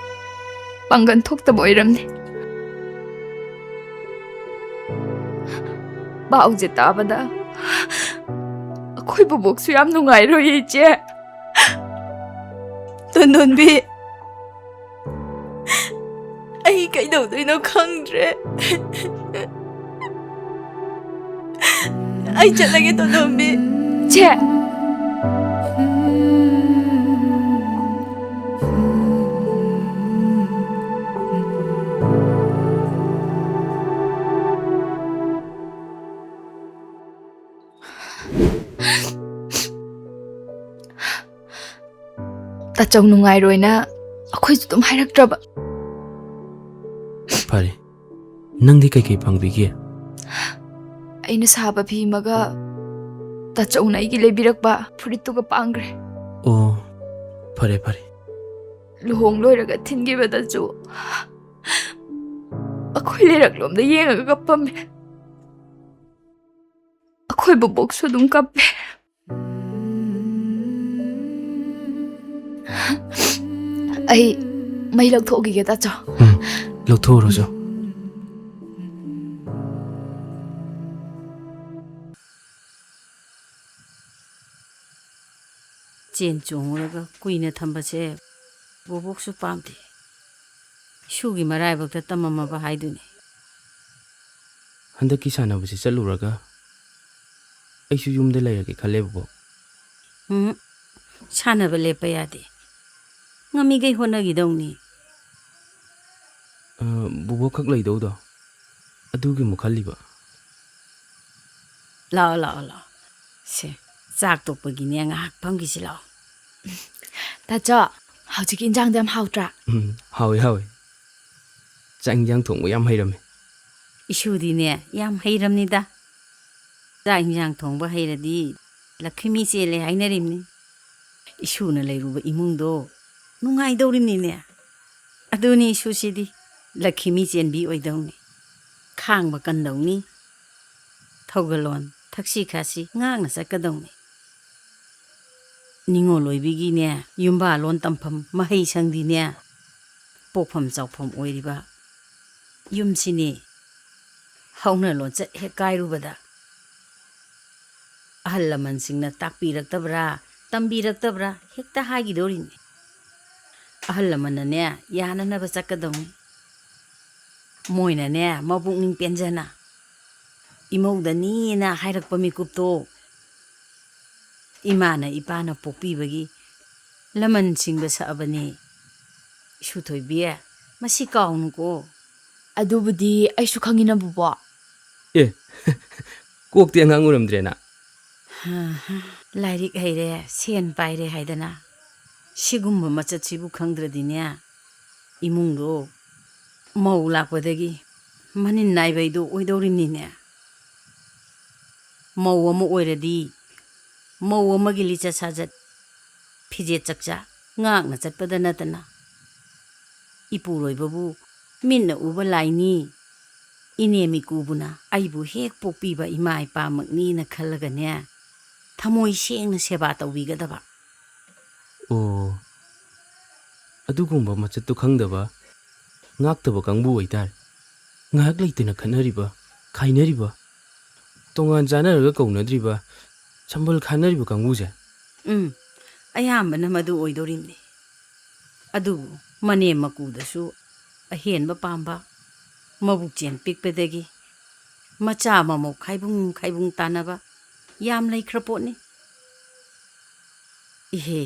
ꯄꯥꯡꯒꯜ ꯊꯣꯛꯇꯕ ꯑꯣꯏꯔꯝꯅꯤ꯫ ꯄꯥꯎꯁꯦ ꯇꯥꯕꯗ ꯑꯩꯈꯣꯏ ꯕꯣꯕꯣꯛꯁꯨ ꯌꯥꯝ ꯅꯨꯡꯉꯥꯏꯔꯣꯏꯌꯦ, ꯏꯆꯦ꯫ ꯇꯣꯟꯗꯣꯟꯕꯤ, ꯑꯩ ꯀꯩꯗꯧꯗꯣꯏꯅꯣ ꯈꯪꯗ꯭ꯔꯦ꯫ ꯑꯩ ꯆꯠꯂꯒꯦ, ꯇꯣꯟꯗꯣꯝꯕꯤ꯫ ꯆꯦ! ꯇꯥꯆꯧ ꯅꯨꯡꯉꯥꯏꯔꯣꯏꯅ ꯑꯩꯈꯣꯏꯁꯨ ꯑꯗꯨꯝ ꯍꯥꯏꯔꯛꯇ꯭ꯔꯕ꯫ ꯐꯔꯦ꯫ ꯅꯪꯗꯤ ꯀꯩꯀꯩ ꯐꯪꯕꯤꯒꯦ? ꯑꯩꯅ ꯁꯥꯕ ꯐꯤ ꯑꯃꯒ ꯇꯥꯆꯧꯅ ꯑꯩꯒꯤ ꯂꯩꯕꯤꯔꯛꯄ ꯐꯨꯔꯤꯠꯇꯨꯒ ꯄꯥꯡꯈ꯭ꯔꯦ꯫ ꯑꯣ, ꯐꯔꯦ, ꯐꯔꯦ꯫ ꯂꯨꯍꯣꯡ ꯂꯣꯏꯔꯒ ꯊꯤꯟꯈꯤꯕꯗꯁꯨ ꯑꯩꯈꯣꯏ ꯂꯩꯔꯛꯂꯣꯝꯗ ꯌꯦꯡꯉꯒ ꯀꯞꯄꯝꯃꯦ꯫ ꯑꯩꯈꯣꯏ ꯕꯣꯕꯣꯛꯁꯨ ꯑꯗꯨꯝ ꯀꯞꯄꯦ꯫ ꯑꯩ ꯃꯩ ꯂꯧꯊꯣꯛꯎꯈꯤꯒꯦ, ꯇꯥꯆꯧ꯫ ꯎꯝ, ꯂꯧꯊꯣꯛꯎꯔꯣ, ꯆꯣ꯫ ꯆꯦꯟ ꯆꯣꯡꯉꯨꯔꯒ ꯀꯨꯏꯅ ꯊꯝꯕꯁꯦ ꯕꯣꯕꯣꯛꯁꯨ ꯄꯥꯝꯗꯦ꯫ ꯏꯁꯨꯒꯤ ꯃꯔꯥꯏꯕꯛꯇ ꯇꯝꯃꯝꯃꯕ ꯍꯥꯏꯗꯨꯅꯤ꯫ ꯍꯟꯗꯛꯀꯤ ꯁꯥꯟꯅꯕꯁꯤ ꯆꯠꯂꯨꯔꯒ ꯑꯩꯁꯨ ꯌꯨꯝꯗ ꯂꯩꯔꯒꯦ ꯈꯜꯂꯦ, ꯕꯣꯕꯣꯛ꯫ ꯎꯝ, ꯁꯥꯟꯅꯕ ꯂꯦꯞꯄ ꯌꯥꯗꯦ꯫ ꯉꯝꯃꯤꯈꯩ ꯍꯣꯠꯅꯈꯤꯗꯧꯅꯤ꯫ ꯑ, ꯕꯣꯕꯣꯛ ꯈꯛ ꯂꯩꯗꯧꯗꯣ, ꯑꯗꯨꯒꯤ ꯑꯃꯨꯛ ꯈꯜꯂꯤꯕ꯫ ꯂꯥꯛꯑꯣ, ꯂꯥꯛꯑꯣ, ꯂꯥꯛꯑꯣ꯫ ꯁꯦ, ꯆꯥꯛ ꯇꯣꯛꯄꯒꯤꯅꯦ, ꯉꯥꯏꯍꯥꯛ ꯐꯝꯈꯤꯁꯤ ꯂꯥꯛꯑꯣ꯫ ꯇꯥꯆꯧ, ꯍꯧꯖꯤꯛꯀꯤ ꯏꯟꯖꯥꯡꯗꯣ ꯌꯥꯝ ꯍꯥꯎꯇ꯭ꯔꯥ? ꯎꯝ, ꯍꯥꯎꯋꯦ, ꯍꯥꯎꯋꯦ꯫ ꯆꯥꯛ ꯏꯟꯖꯥꯡ ꯊꯣꯡꯕ ꯌꯥꯝ ꯍꯩꯔꯝꯃꯦ꯫ ꯏꯁꯨꯗꯤꯅꯦ, ꯌꯥꯝ ꯍꯩꯔꯝꯅꯤꯗ꯫ ꯆꯥꯛ ꯏꯟꯖꯥꯡ ꯊꯣꯡꯕ ꯍꯩꯔꯗꯤ ꯂꯛꯈꯤꯃꯤ ꯆꯦꯜꯂꯦ ꯍꯥꯏꯅꯔꯤꯝꯅꯤ꯫ ꯏꯁꯨꯅ ꯂꯩꯔꯨꯕ ꯏꯃꯨꯡꯗꯣ ꯅꯨꯡꯉꯥꯏꯗꯧꯔꯤꯝꯅꯤꯅꯦ꯫ ꯑꯗꯨꯅꯤ ꯏꯁꯨꯁꯤꯗꯤ ꯂꯛꯈꯤꯃꯤ ꯆꯦꯟꯕꯤ ꯑꯣꯏꯗꯧꯅꯤ꯫ ꯈꯥꯡꯕ ꯀꯟꯗꯧꯅꯤ꯫ ꯊꯧꯒꯜꯂꯣꯟ ꯊꯛꯁꯤ ꯈꯥꯁꯤ ꯉꯥꯛꯅ ꯆꯠꯀꯗꯧꯅꯤ꯫ ꯅꯤꯉꯣꯜ ꯑꯣꯏꯕꯤꯒꯤꯅꯦ, ꯌꯨꯝꯕꯥꯜꯂꯣꯟ ꯇꯝꯐꯝ ꯃꯍꯩ ꯁꯪꯗꯤꯅꯦ, ꯄꯣꯛꯐꯝ ꯆꯥꯎꯐꯝ ꯑꯣꯏꯔꯤꯕ ꯌꯨꯝꯁꯤꯅꯤ꯫ ꯍꯧꯅ ꯂꯣꯟꯆꯠ ꯍꯦꯛ ꯀꯥꯏꯔꯨꯕꯗ, ꯑꯍꯜ ꯂꯃꯟꯁꯤꯡꯅ ꯇꯥꯛꯄꯤꯔꯛꯇꯕ꯭ꯔꯥ, ꯇꯝꯕꯤꯔꯛꯇꯕ꯭ꯔꯥ ꯍꯦꯛꯇ ꯍꯥꯏꯈꯤꯗꯧꯔꯤꯅꯤ꯫ ꯑꯍꯜ ꯂꯃꯟꯅꯅꯦ, ꯌꯥꯅꯅꯕ ꯆꯠꯀꯗꯧꯅꯤ꯫ ꯃꯣꯏꯅꯅꯦ, ꯃꯕꯨꯛꯅꯤꯡ ꯄꯦꯟꯖꯅ ꯏꯃꯧꯗꯅꯤꯅ ꯍꯥꯏꯔꯛꯄ ꯃꯤꯀꯨꯞꯇꯣ ꯏꯃꯥꯅ ꯏꯄꯥꯅ ꯄꯣꯛꯄꯤꯕꯒꯤ ꯂꯃꯟ ꯁꯤꯡꯕ ꯁꯛꯑꯕꯅꯤ꯫ ꯏꯁꯨ ꯊꯣꯏꯕꯤ, ꯃꯁꯤ ꯀꯥꯎꯅꯨꯀꯣ꯫ ꯑꯗꯨꯕꯨꯗꯤ ꯑꯩꯁꯨ ꯈꯪꯉꯤꯅ, ꯕꯨꯕꯣꯛ꯫ ꯑꯦ, ꯀꯣꯛꯇꯤ ꯑꯉꯥꯡ ꯑꯣꯏꯔꯝꯗ꯭ꯔꯦꯅ꯫ ꯍꯥ, ꯍꯥ꯫ ꯂꯥꯏꯔꯤꯛ ꯍꯩꯔꯦ, ꯁꯦꯟ ꯄꯥꯏꯔꯦ ꯍꯥꯏꯗꯅ ꯁꯤꯒꯨꯝꯕ ꯃꯆꯠꯁꯤꯕꯨ ꯈꯪꯗ꯭ꯔꯗꯤꯅꯦ, ꯏꯃꯨꯡꯗꯣ ꯃꯧ ꯂꯥꯛꯄꯗꯒꯤ ꯃꯅꯤꯟ ꯅꯥꯏꯕꯩꯗꯣ ꯑꯣꯏꯗꯧꯔꯤꯕꯅꯤꯅꯦ꯫ ꯃꯧ ꯑꯃ ꯑꯣꯏꯔꯗꯤ ꯃꯧ ꯑꯃꯒꯤ ꯂꯤꯆꯠ ꯁꯥꯖꯠ, ꯐꯤꯖꯦꯠ ꯆꯛꯆꯥ ꯉꯥꯛꯅ ꯆꯠꯄꯗ ꯅꯠꯇꯅ ꯏꯄꯨꯔꯣꯏꯕꯕꯨ ꯃꯤꯠꯅ ꯎꯕ ꯂꯥꯏꯅꯤ, ꯏꯅꯦꯝ ꯏꯀꯨꯕꯨꯅ ꯑꯩꯕꯨ ꯍꯦꯛ ꯄꯣꯛꯄꯤꯕ ꯏꯃꯥ ꯏꯄꯥꯃꯛꯅꯤꯅ ꯈꯜꯂꯒꯅꯦ, ꯊꯃꯣꯏ ꯁꯦꯡꯅ ꯁꯦꯕꯥ ꯇꯧꯕꯤꯒꯗꯕ꯫ ꯑꯣ, ꯑꯗꯨꯒꯨꯝꯕ ꯃꯆꯠꯇꯨ ꯈꯪꯗꯕ, ꯉꯥꯛꯇꯕ ꯀꯥꯡꯕꯨ ꯑꯣꯏꯇꯥꯔꯦ꯫ ꯉꯥꯏꯍꯥꯛ ꯂꯩꯇꯅ ꯈꯠꯅꯔꯤꯕ, ꯈꯥꯏꯅꯔꯤꯕ, ꯇꯣꯉꯥꯟ ꯆꯥꯅꯔꯒ ꯀꯧꯅꯗ꯭ꯔꯤꯕ, ꯁꯝꯕꯜ ꯈꯥꯅꯔꯤꯕ ꯀꯥꯡꯕꯨꯁꯦ꯫ ꯎꯝ, ꯑꯌꯥꯝꯕꯅ ꯃꯗꯨ ꯑꯣꯏꯗꯣꯔꯤꯕꯅꯤ꯫ ꯑꯗꯨꯕꯨ ꯃꯅꯦꯝ ꯃꯀꯨꯗꯁꯨ ꯑꯍꯦꯟꯕ ꯄꯥꯝꯕ, ꯃꯕꯨꯛ ꯆꯦꯟ ꯄꯤꯛꯄꯗꯒꯤ ꯃꯆꯥ ꯃꯃꯧ ꯈꯥꯏꯕꯨꯡ ꯈꯥꯏꯕꯨꯡ ꯇꯥꯟꯅꯕ ꯌꯥꯝ ꯂꯩꯈ꯭ꯔ ꯄꯣꯠꯅꯤ꯫ ꯏꯍꯦ,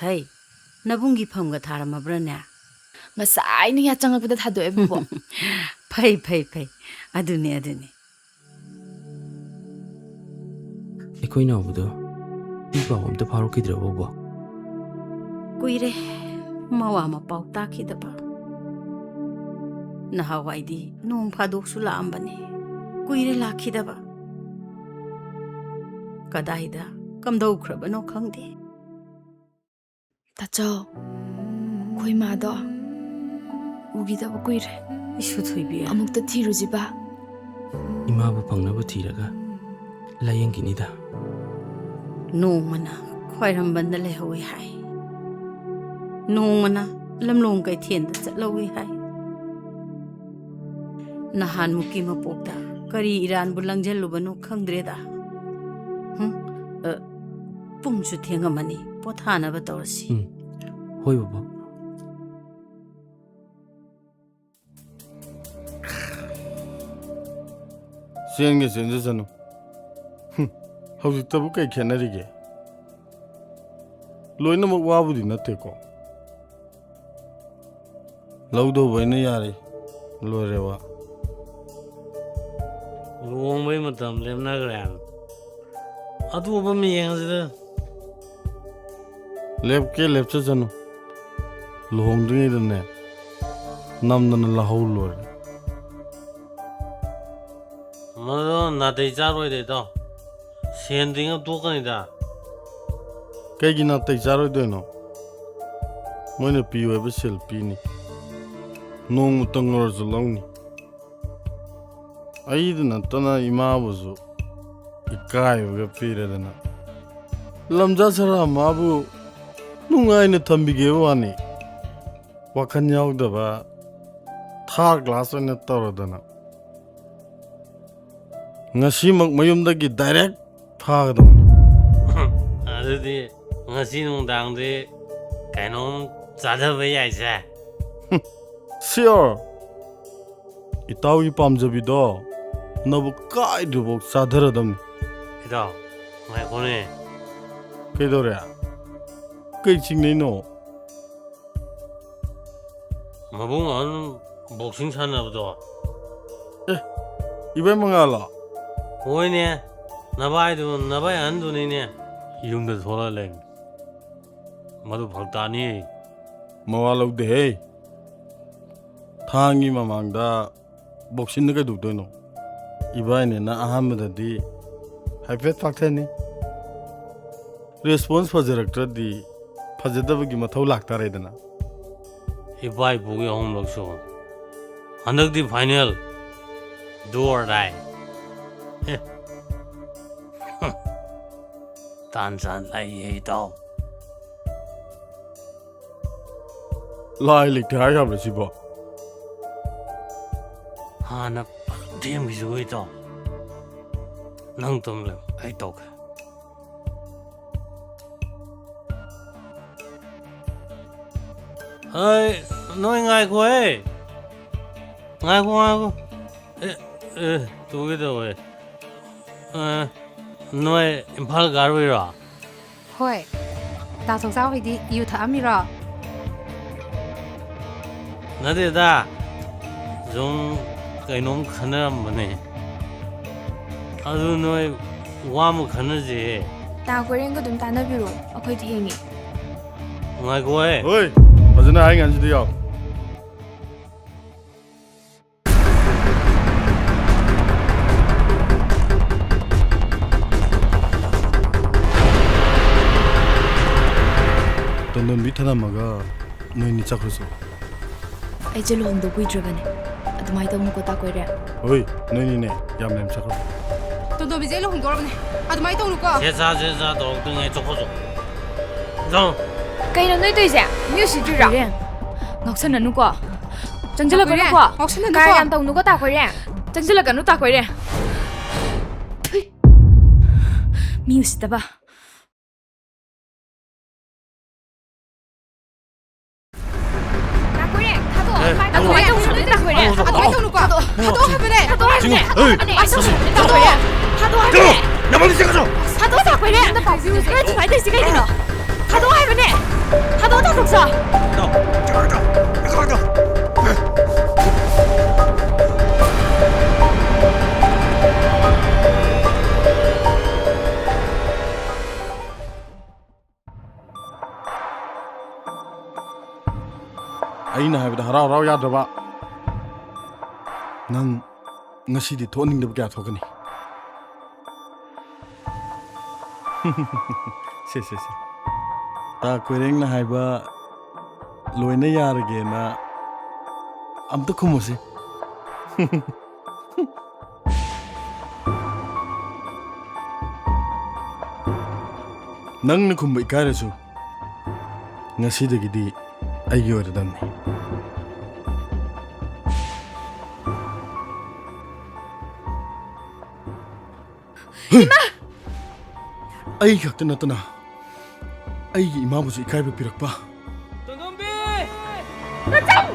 ꯍꯩ, ꯅꯕꯨꯡꯒꯤ ꯐꯝꯒ ꯊꯥꯔꯝꯃꯕ꯭ꯔꯥꯅꯦ? ꯉꯁꯥꯏꯅ ꯌꯥ ꯆꯪꯉꯛꯄꯗ ꯊꯥꯗꯣꯛꯑꯦ, ꯕꯨꯕꯣꯛ꯫ ꯐꯩ, ꯐꯩ, ꯐꯩ꯫ ꯑꯗꯨꯅꯤ, ꯑꯗꯨꯅꯤ꯫ ꯑꯩꯈꯣꯏ ꯅꯥꯎꯕꯗꯣ ꯏ ꯄꯥꯎ ꯑꯝꯇ ꯐꯥꯎꯔꯛꯈꯤꯗ꯭ꯔꯕꯣ, ꯕꯣ? ꯀꯨꯏꯔꯦ ꯃꯋꯥ ꯃꯄꯥꯎ ꯇꯥꯈꯤꯗꯕ꯫ ꯅꯍꯥꯟꯋꯥꯏꯗꯤ ꯅꯣꯡ ꯐꯥꯗꯣꯛꯁꯨ ꯂꯥꯛꯑꯝꯕꯅꯤ꯫ ꯀꯨꯏꯔꯦ ꯂꯥꯛꯈꯤꯗꯕ꯫ ꯀꯗꯥꯏꯗ ꯀꯝꯗꯧꯈ꯭ꯔꯕꯅꯣ ꯈꯪꯗꯦ꯫ ꯇꯥꯆꯧ, ꯑꯩꯈꯣꯏ ꯃꯥꯗꯣ ꯎꯈꯤꯗꯕ ꯀꯨꯏꯔꯦ꯫ ꯏꯁꯨ ꯊꯣꯏꯕꯤ꯫ ꯑꯃꯨꯛꯇ ꯊꯤꯔꯨꯁꯤꯕ꯫ ꯏꯃꯥꯕꯨ ꯐꯪꯅꯕ ꯊꯤꯔꯒ ꯂꯥꯌꯦꯡꯈꯤꯅꯤꯗ꯫ ꯅꯣꯡꯃꯅ ꯈ꯭ꯋꯥꯏꯔꯝꯕꯟꯗ ꯂꯩꯍꯧꯏ ꯍꯥꯏ, ꯅꯣꯡꯃꯅ ꯂꯝꯂꯣꯡ ꯀꯩꯊꯦꯜꯗ ꯆꯠꯍꯧꯏ ꯍꯥꯏ꯫ ꯅꯍꯥꯟꯃꯨꯛꯀꯤ ꯃꯄꯣꯛꯇ ꯀꯔꯤ ꯏꯔꯥꯟꯕꯨ ꯂꯪꯁꯤꯜꯂꯨꯕꯅꯣ ꯈꯪꯗ꯭ꯔꯦꯗ꯫ ꯍꯨꯝ, ꯑ, ꯄꯨꯡꯁꯨ ꯊꯦꯡꯉꯝꯃꯅꯤ, ꯄꯣꯊꯥꯅꯕ ꯇꯧꯔꯁꯤ꯫ ꯎꯝ, ꯍꯣꯏ ꯕꯕꯥ꯫ ꯆꯦꯟꯒꯦ ꯆꯦꯟꯖꯁꯅꯨ꯫ ꯍꯨꯝ, ꯍꯧꯖꯤꯛꯇꯕꯨ ꯀꯩ ꯈꯦꯠꯅꯔꯤꯒꯦ? ꯂꯣꯏꯅꯃꯛ ꯋꯥꯕꯨꯗꯤ ꯅꯠꯇꯦꯀꯣ꯫ ꯂꯧꯗꯧꯕ ꯑꯩꯅ ꯌꯥꯔꯦ꯫ ꯂꯣꯏꯔꯦ ꯋꯥ꯫ ꯂꯨꯍꯣꯡꯕꯩ ꯃꯇꯝ ꯂꯦꯞꯅꯈ꯭ꯔꯦ ꯍꯥꯏꯕ꯫ ꯑꯇꯣꯞꯄ ꯑꯃ ꯌꯦꯡꯉꯁꯤꯗ꯫ ꯂꯦꯞꯀꯦ ꯂꯦꯞꯆꯁꯅꯨ꯫ ꯂꯨꯍꯣꯡꯗ꯭ꯔꯤꯉꯩꯗꯅꯦ, ꯅꯝꯗꯅ ꯂꯧꯍꯧ ꯂꯣꯏꯔꯦ꯫ ꯃꯗꯣ ꯅꯥꯇꯩ ꯆꯥꯔꯣꯏꯗ, ꯏꯇꯥꯎ꯫ ꯁꯦꯟ ꯇꯤꯡꯉ ꯇꯣꯛꯀꯅꯤꯗ꯫ ꯀꯩꯒꯤ ꯅꯥꯇꯩ ꯆꯥꯔꯣꯏꯗꯣꯏꯅꯣ? ꯃꯣꯏꯅ ꯄꯤꯌꯨ ꯍꯥꯏꯕ ꯁꯦꯜ ꯄꯤꯅꯤ꯫ ꯅꯣꯡꯃꯇꯪ ꯑꯣꯏꯔꯁꯨ ꯂꯧꯅꯤ꯫ ꯑꯩꯗ ꯅꯠꯇꯅ ꯏꯃꯥꯕꯨꯁꯨ ꯏꯀꯥꯏꯕꯒ ꯄꯤꯔꯦꯗꯅ꯫ ꯂꯝꯖꯥ ꯁꯔꯥ ꯃꯥꯕꯨ ꯅꯨꯡꯉꯥꯏꯅ ꯊꯝꯕꯤꯒꯦ ꯋꯥꯅꯤ꯫ ꯋꯥꯈꯜ ꯌꯥꯎꯗꯕ ꯊꯥꯔ ꯀ꯭ꯂꯥꯁ ꯑꯣꯏꯅ ꯇꯧꯔꯗꯅ꯫ ꯉꯁꯤꯃꯛ ꯃꯌꯨꯝꯗꯒꯤ ꯗꯥꯏꯔꯦꯛ ꯊꯥꯒꯗꯧꯅꯤ꯫ ꯑꯗꯨꯗꯤ ꯉꯁꯤ ꯅꯨꯡꯗꯥꯡꯗꯤ ꯀꯩꯅꯣꯝ ꯆꯥꯊꯕ ꯌꯥꯏꯁꯦ꯫ ꯁꯤꯌꯣꯔ꯫ ꯏꯇꯥꯎꯒꯤ ꯄꯥꯝꯖꯕꯤꯗꯣ ꯅꯕꯨ ꯀꯥꯏꯗ꯭ꯔꯤꯐꯥꯎ ꯆꯥꯊꯔꯗꯝꯅꯤ꯫ ꯏꯇꯥꯎ, ꯉꯥꯏꯈꯣꯅꯦ꯫ ꯀꯩꯗꯧꯔꯦ? ꯀꯩ ꯆꯤꯡꯅꯩꯅꯣ? ꯃꯕꯨꯡ ꯑꯍꯟ ꯕꯣꯛꯁꯤꯡ ꯁꯥꯟꯅꯕꯗꯣ꯫ ꯑꯦ, ꯏꯕꯥꯏ ꯃꯉꯥꯜꯂꯣ? ꯍꯣꯏꯅꯦ, ꯅꯕꯥꯏꯗꯨ, ꯅꯕꯥꯏ ꯑꯍꯟꯗꯨꯅꯤꯅꯦ꯫ ꯌꯨꯝꯗ ꯊꯣꯛꯂꯛꯑ ꯂꯩ꯫ ꯃꯗꯨ ꯐꯔꯛ ꯇꯥꯅꯤ꯫ ꯃꯋꯥ ꯂꯧꯗꯦꯍꯦ꯫ ꯊꯥꯡꯒꯤ ꯃꯃꯥꯡꯗ ꯕꯣꯛꯁꯤꯡꯗ ꯀꯩꯗꯧꯗꯣꯏꯅꯣ? ꯏꯕꯥꯏꯅꯦꯅ ꯑꯍꯥꯟꯕꯗꯗꯤ ꯍꯥꯏꯐꯦꯠ ꯇꯥꯛꯊꯅꯤ꯫ ꯔꯦꯁꯄꯣꯟꯁ ꯐꯖꯔꯛꯇ꯭ꯔꯗꯤ ꯐꯖꯗꯕꯒꯤ ꯃꯊꯧ ꯂꯥꯛꯇꯥꯔꯦꯗꯅ꯫ ꯏꯕꯥꯏ ꯄꯨꯒꯤ ꯑꯍꯨꯝꯂꯛ ꯁꯨꯕ꯫ ꯍꯟꯗꯛꯇꯤ ꯐꯥꯏꯅꯦꯜ꯫ Do or die꯫ ꯑꯦ꯫ ꯇꯥꯟ ꯆꯥꯟ ꯂꯩꯌꯦ, ꯏꯇꯥꯎ꯫ ꯂꯥꯏ ꯂꯩꯇꯦ ꯍꯥꯏ ꯌꯥꯕ꯭ꯔꯥ ꯁꯤꯕꯣ? ꯍꯥꯟꯅ ꯊꯦꯝꯈꯤꯁꯤ ꯏꯇꯥꯎ꯫ ꯅꯪ ꯇꯨꯝ ꯂꯩꯌꯨ, ꯑꯩ ꯇꯧꯒꯦ꯫ ꯍꯩ, ꯅꯣꯏ ꯉꯥꯏꯈꯣꯍꯦ꯫ ꯉꯥꯏꯈꯣ, ꯉꯥꯏꯈꯣ꯫ ꯑꯦ, ꯑꯦ, ꯇꯨꯒꯦ ꯇꯧꯋꯦ꯫ ꯑ, ꯅꯣꯏ ꯏꯝꯐꯥꯜ ꯀꯥꯔꯨꯏꯔꯣ? ꯍꯣꯏ꯫ ꯗꯥ ꯊꯣꯡꯆꯥ ꯍꯣꯏꯗꯤ ꯌꯨ ꯊꯛꯑꯝꯃꯤꯔꯣ? ꯅꯠꯇꯦꯗ, ꯁꯨꯝ ꯀꯩꯅꯣꯝ ꯈꯟꯅꯔꯝꯕꯅꯦ꯫ ꯑꯗꯨ ꯅꯣꯏ ꯋꯥ ꯑꯃ ꯈꯟꯅꯁꯦ꯫ ꯗꯥ ꯀꯣꯏꯔꯦꯡꯒ ꯑꯗꯨꯝ ꯇꯥꯟꯅꯕꯤꯔꯣ, ꯑꯩꯈꯣꯏ ꯊꯦꯡꯉꯦ꯫ ꯉꯥꯏꯈꯣꯍꯦ꯫ ꯍꯣꯏ, ꯐꯖꯅ ꯍꯥꯏ ꯉꯥꯏꯁꯤꯗ ꯌꯥꯎ꯫ ꯇꯣꯟꯗꯣꯟꯕꯤ ꯊꯅꯝꯃꯒ ꯅꯣꯏꯅꯤ ꯆꯠꯈ꯭ꯔꯁꯨ꯫ ꯑꯩꯁꯦ ꯂꯨꯍꯣꯡꯗꯧ ꯀꯨꯏꯗ꯭ꯔꯕꯅꯦ꯫ ꯑꯗꯨꯃꯥꯏꯅ ꯇꯧꯅꯨꯀꯣ, ꯇꯥ ꯀꯣꯏꯔꯦ꯫ ꯍꯣꯏ, ꯅꯣꯏꯅꯤꯅꯦ ꯌꯥꯝ ꯂꯦꯝ ꯆꯠꯈ꯭ꯔꯣ꯫ ꯇꯣꯟꯗꯣꯟꯕꯤꯁꯦ ꯂꯨꯍꯣꯡꯗꯧꯔꯕꯅꯦ꯫ ꯑꯗꯨꯃꯥꯏꯅ ꯇꯧꯅꯨꯀꯣ꯫ ꯁꯦ ꯁꯥ, ꯁꯦ ꯁꯥ ꯇꯧꯔꯛꯇ꯭ꯔꯤꯉꯩ ꯆꯣꯛꯈꯣ ꯆꯣꯛ꯫ ꯀꯩꯅꯣ ꯅꯣꯏ ꯇꯧꯔꯤꯁꯦ? ꯃꯤ ꯎꯁꯤꯠꯇ꯭ꯔꯤꯔꯣ? ꯀꯣꯏꯔꯦ, ꯉꯥꯎꯁꯟꯅꯅꯨꯀꯣ꯫ ꯆꯪꯁꯤꯜꯂꯛꯀꯅꯨꯀꯣ꯫ ꯉꯥꯎꯁꯟꯅꯅꯨꯀꯣ꯫ ꯀꯥꯔ ꯌꯥꯝ ꯇꯧꯅꯨꯀꯣ, ꯇꯥ ꯀꯣꯏꯔꯦ꯫ ꯆꯪꯁꯤꯜꯂꯛꯀꯅꯨ, ꯇꯥ ꯀꯣꯏꯔꯦ꯫ ꯊꯨꯏ꯫ ꯃꯤ ꯎꯁꯤꯠꯇꯕ꯫ ꯇꯥ ꯀꯣꯏꯔꯦ, ꯊꯥꯗꯣꯛꯑꯣ꯫ ꯑꯦ, ꯇꯥ ꯀꯣꯏꯔꯦ, ꯊꯥꯗꯣꯛꯑꯣ꯫ ꯊꯥꯗꯣꯛꯑꯣ ꯍꯥꯏꯕꯅꯦ꯫ ꯊꯥꯗꯣꯛꯑꯣ ꯍꯥꯏꯕꯅꯦ꯫ ꯊꯥꯗꯣꯛꯑꯣ ꯍꯥꯏꯕꯅꯦ꯫ ꯊꯥꯗꯣꯛꯑꯣ ꯍꯥꯏꯕꯅꯦ꯫ ꯊꯥꯗꯣꯛꯑꯣ ꯍꯥꯏꯕꯅꯦ꯫ ꯊꯥꯗꯣꯛꯑꯣ ꯍꯥꯏꯕꯅꯦ꯫ ꯅꯃꯜꯗꯤ ꯆꯦꯟꯒꯗ꯭ꯔꯣ? ꯊꯥꯗꯣꯛꯑꯣ ꯇꯥ ꯀꯣꯏꯔꯦ꯫ ꯑꯝꯇ ꯄꯥꯎ ꯄꯤꯔꯨꯁꯦ꯫ ꯅꯣꯏ ꯁꯨꯃꯥꯏꯅ ꯇꯧꯔꯤꯁꯤ ꯀꯩꯒꯤꯅꯣ? ꯊꯥꯗꯣꯛꯑꯣ ꯍꯥꯏꯕꯅꯦ꯫ ꯊꯥꯗꯣꯛꯑꯣ ꯇꯥ ꯊꯣꯡꯁꯥ꯫ ꯑꯩꯅ ꯍꯥꯏꯕꯗ ꯍꯔꯥꯎ ꯍꯔꯥꯎ ꯌꯥꯗ꯭ꯔꯕ? ꯅꯪ ꯉꯁꯤꯗꯤ ꯊꯣꯛꯍꯟꯅꯤꯡꯗꯕ ꯀꯌꯥ ꯊꯣꯛꯀꯅꯤ꯫ ꯁꯦ, ꯁꯦ, ꯁꯦ꯫ ꯇꯥ ꯀꯣꯏꯔꯦꯡꯅ ꯍꯥꯏꯕ ꯂꯣꯏꯅ ꯌꯥꯔꯒꯦꯅ ꯑꯝꯇ ꯈꯨꯝꯃꯨꯁꯤ꯫ ꯅꯪꯅ ꯈꯨꯝꯕ ꯏꯀꯥꯏꯔꯁꯨ, ꯉꯁꯤꯗꯒꯤꯗꯤ ꯑꯩꯒꯤ ꯑꯣꯏꯔꯗꯝꯅꯤ꯫ ꯏꯃꯥ! ꯑꯩ ꯈꯛꯇ ꯅꯠꯇꯅ ꯑꯩꯒꯤ ꯏꯃꯥꯕꯨꯁꯨ ꯏꯀꯥꯏꯕ ꯄꯤꯔꯛꯄ꯫ ꯇꯣꯟꯗꯣꯝꯕꯤ! ꯅꯆꯧ!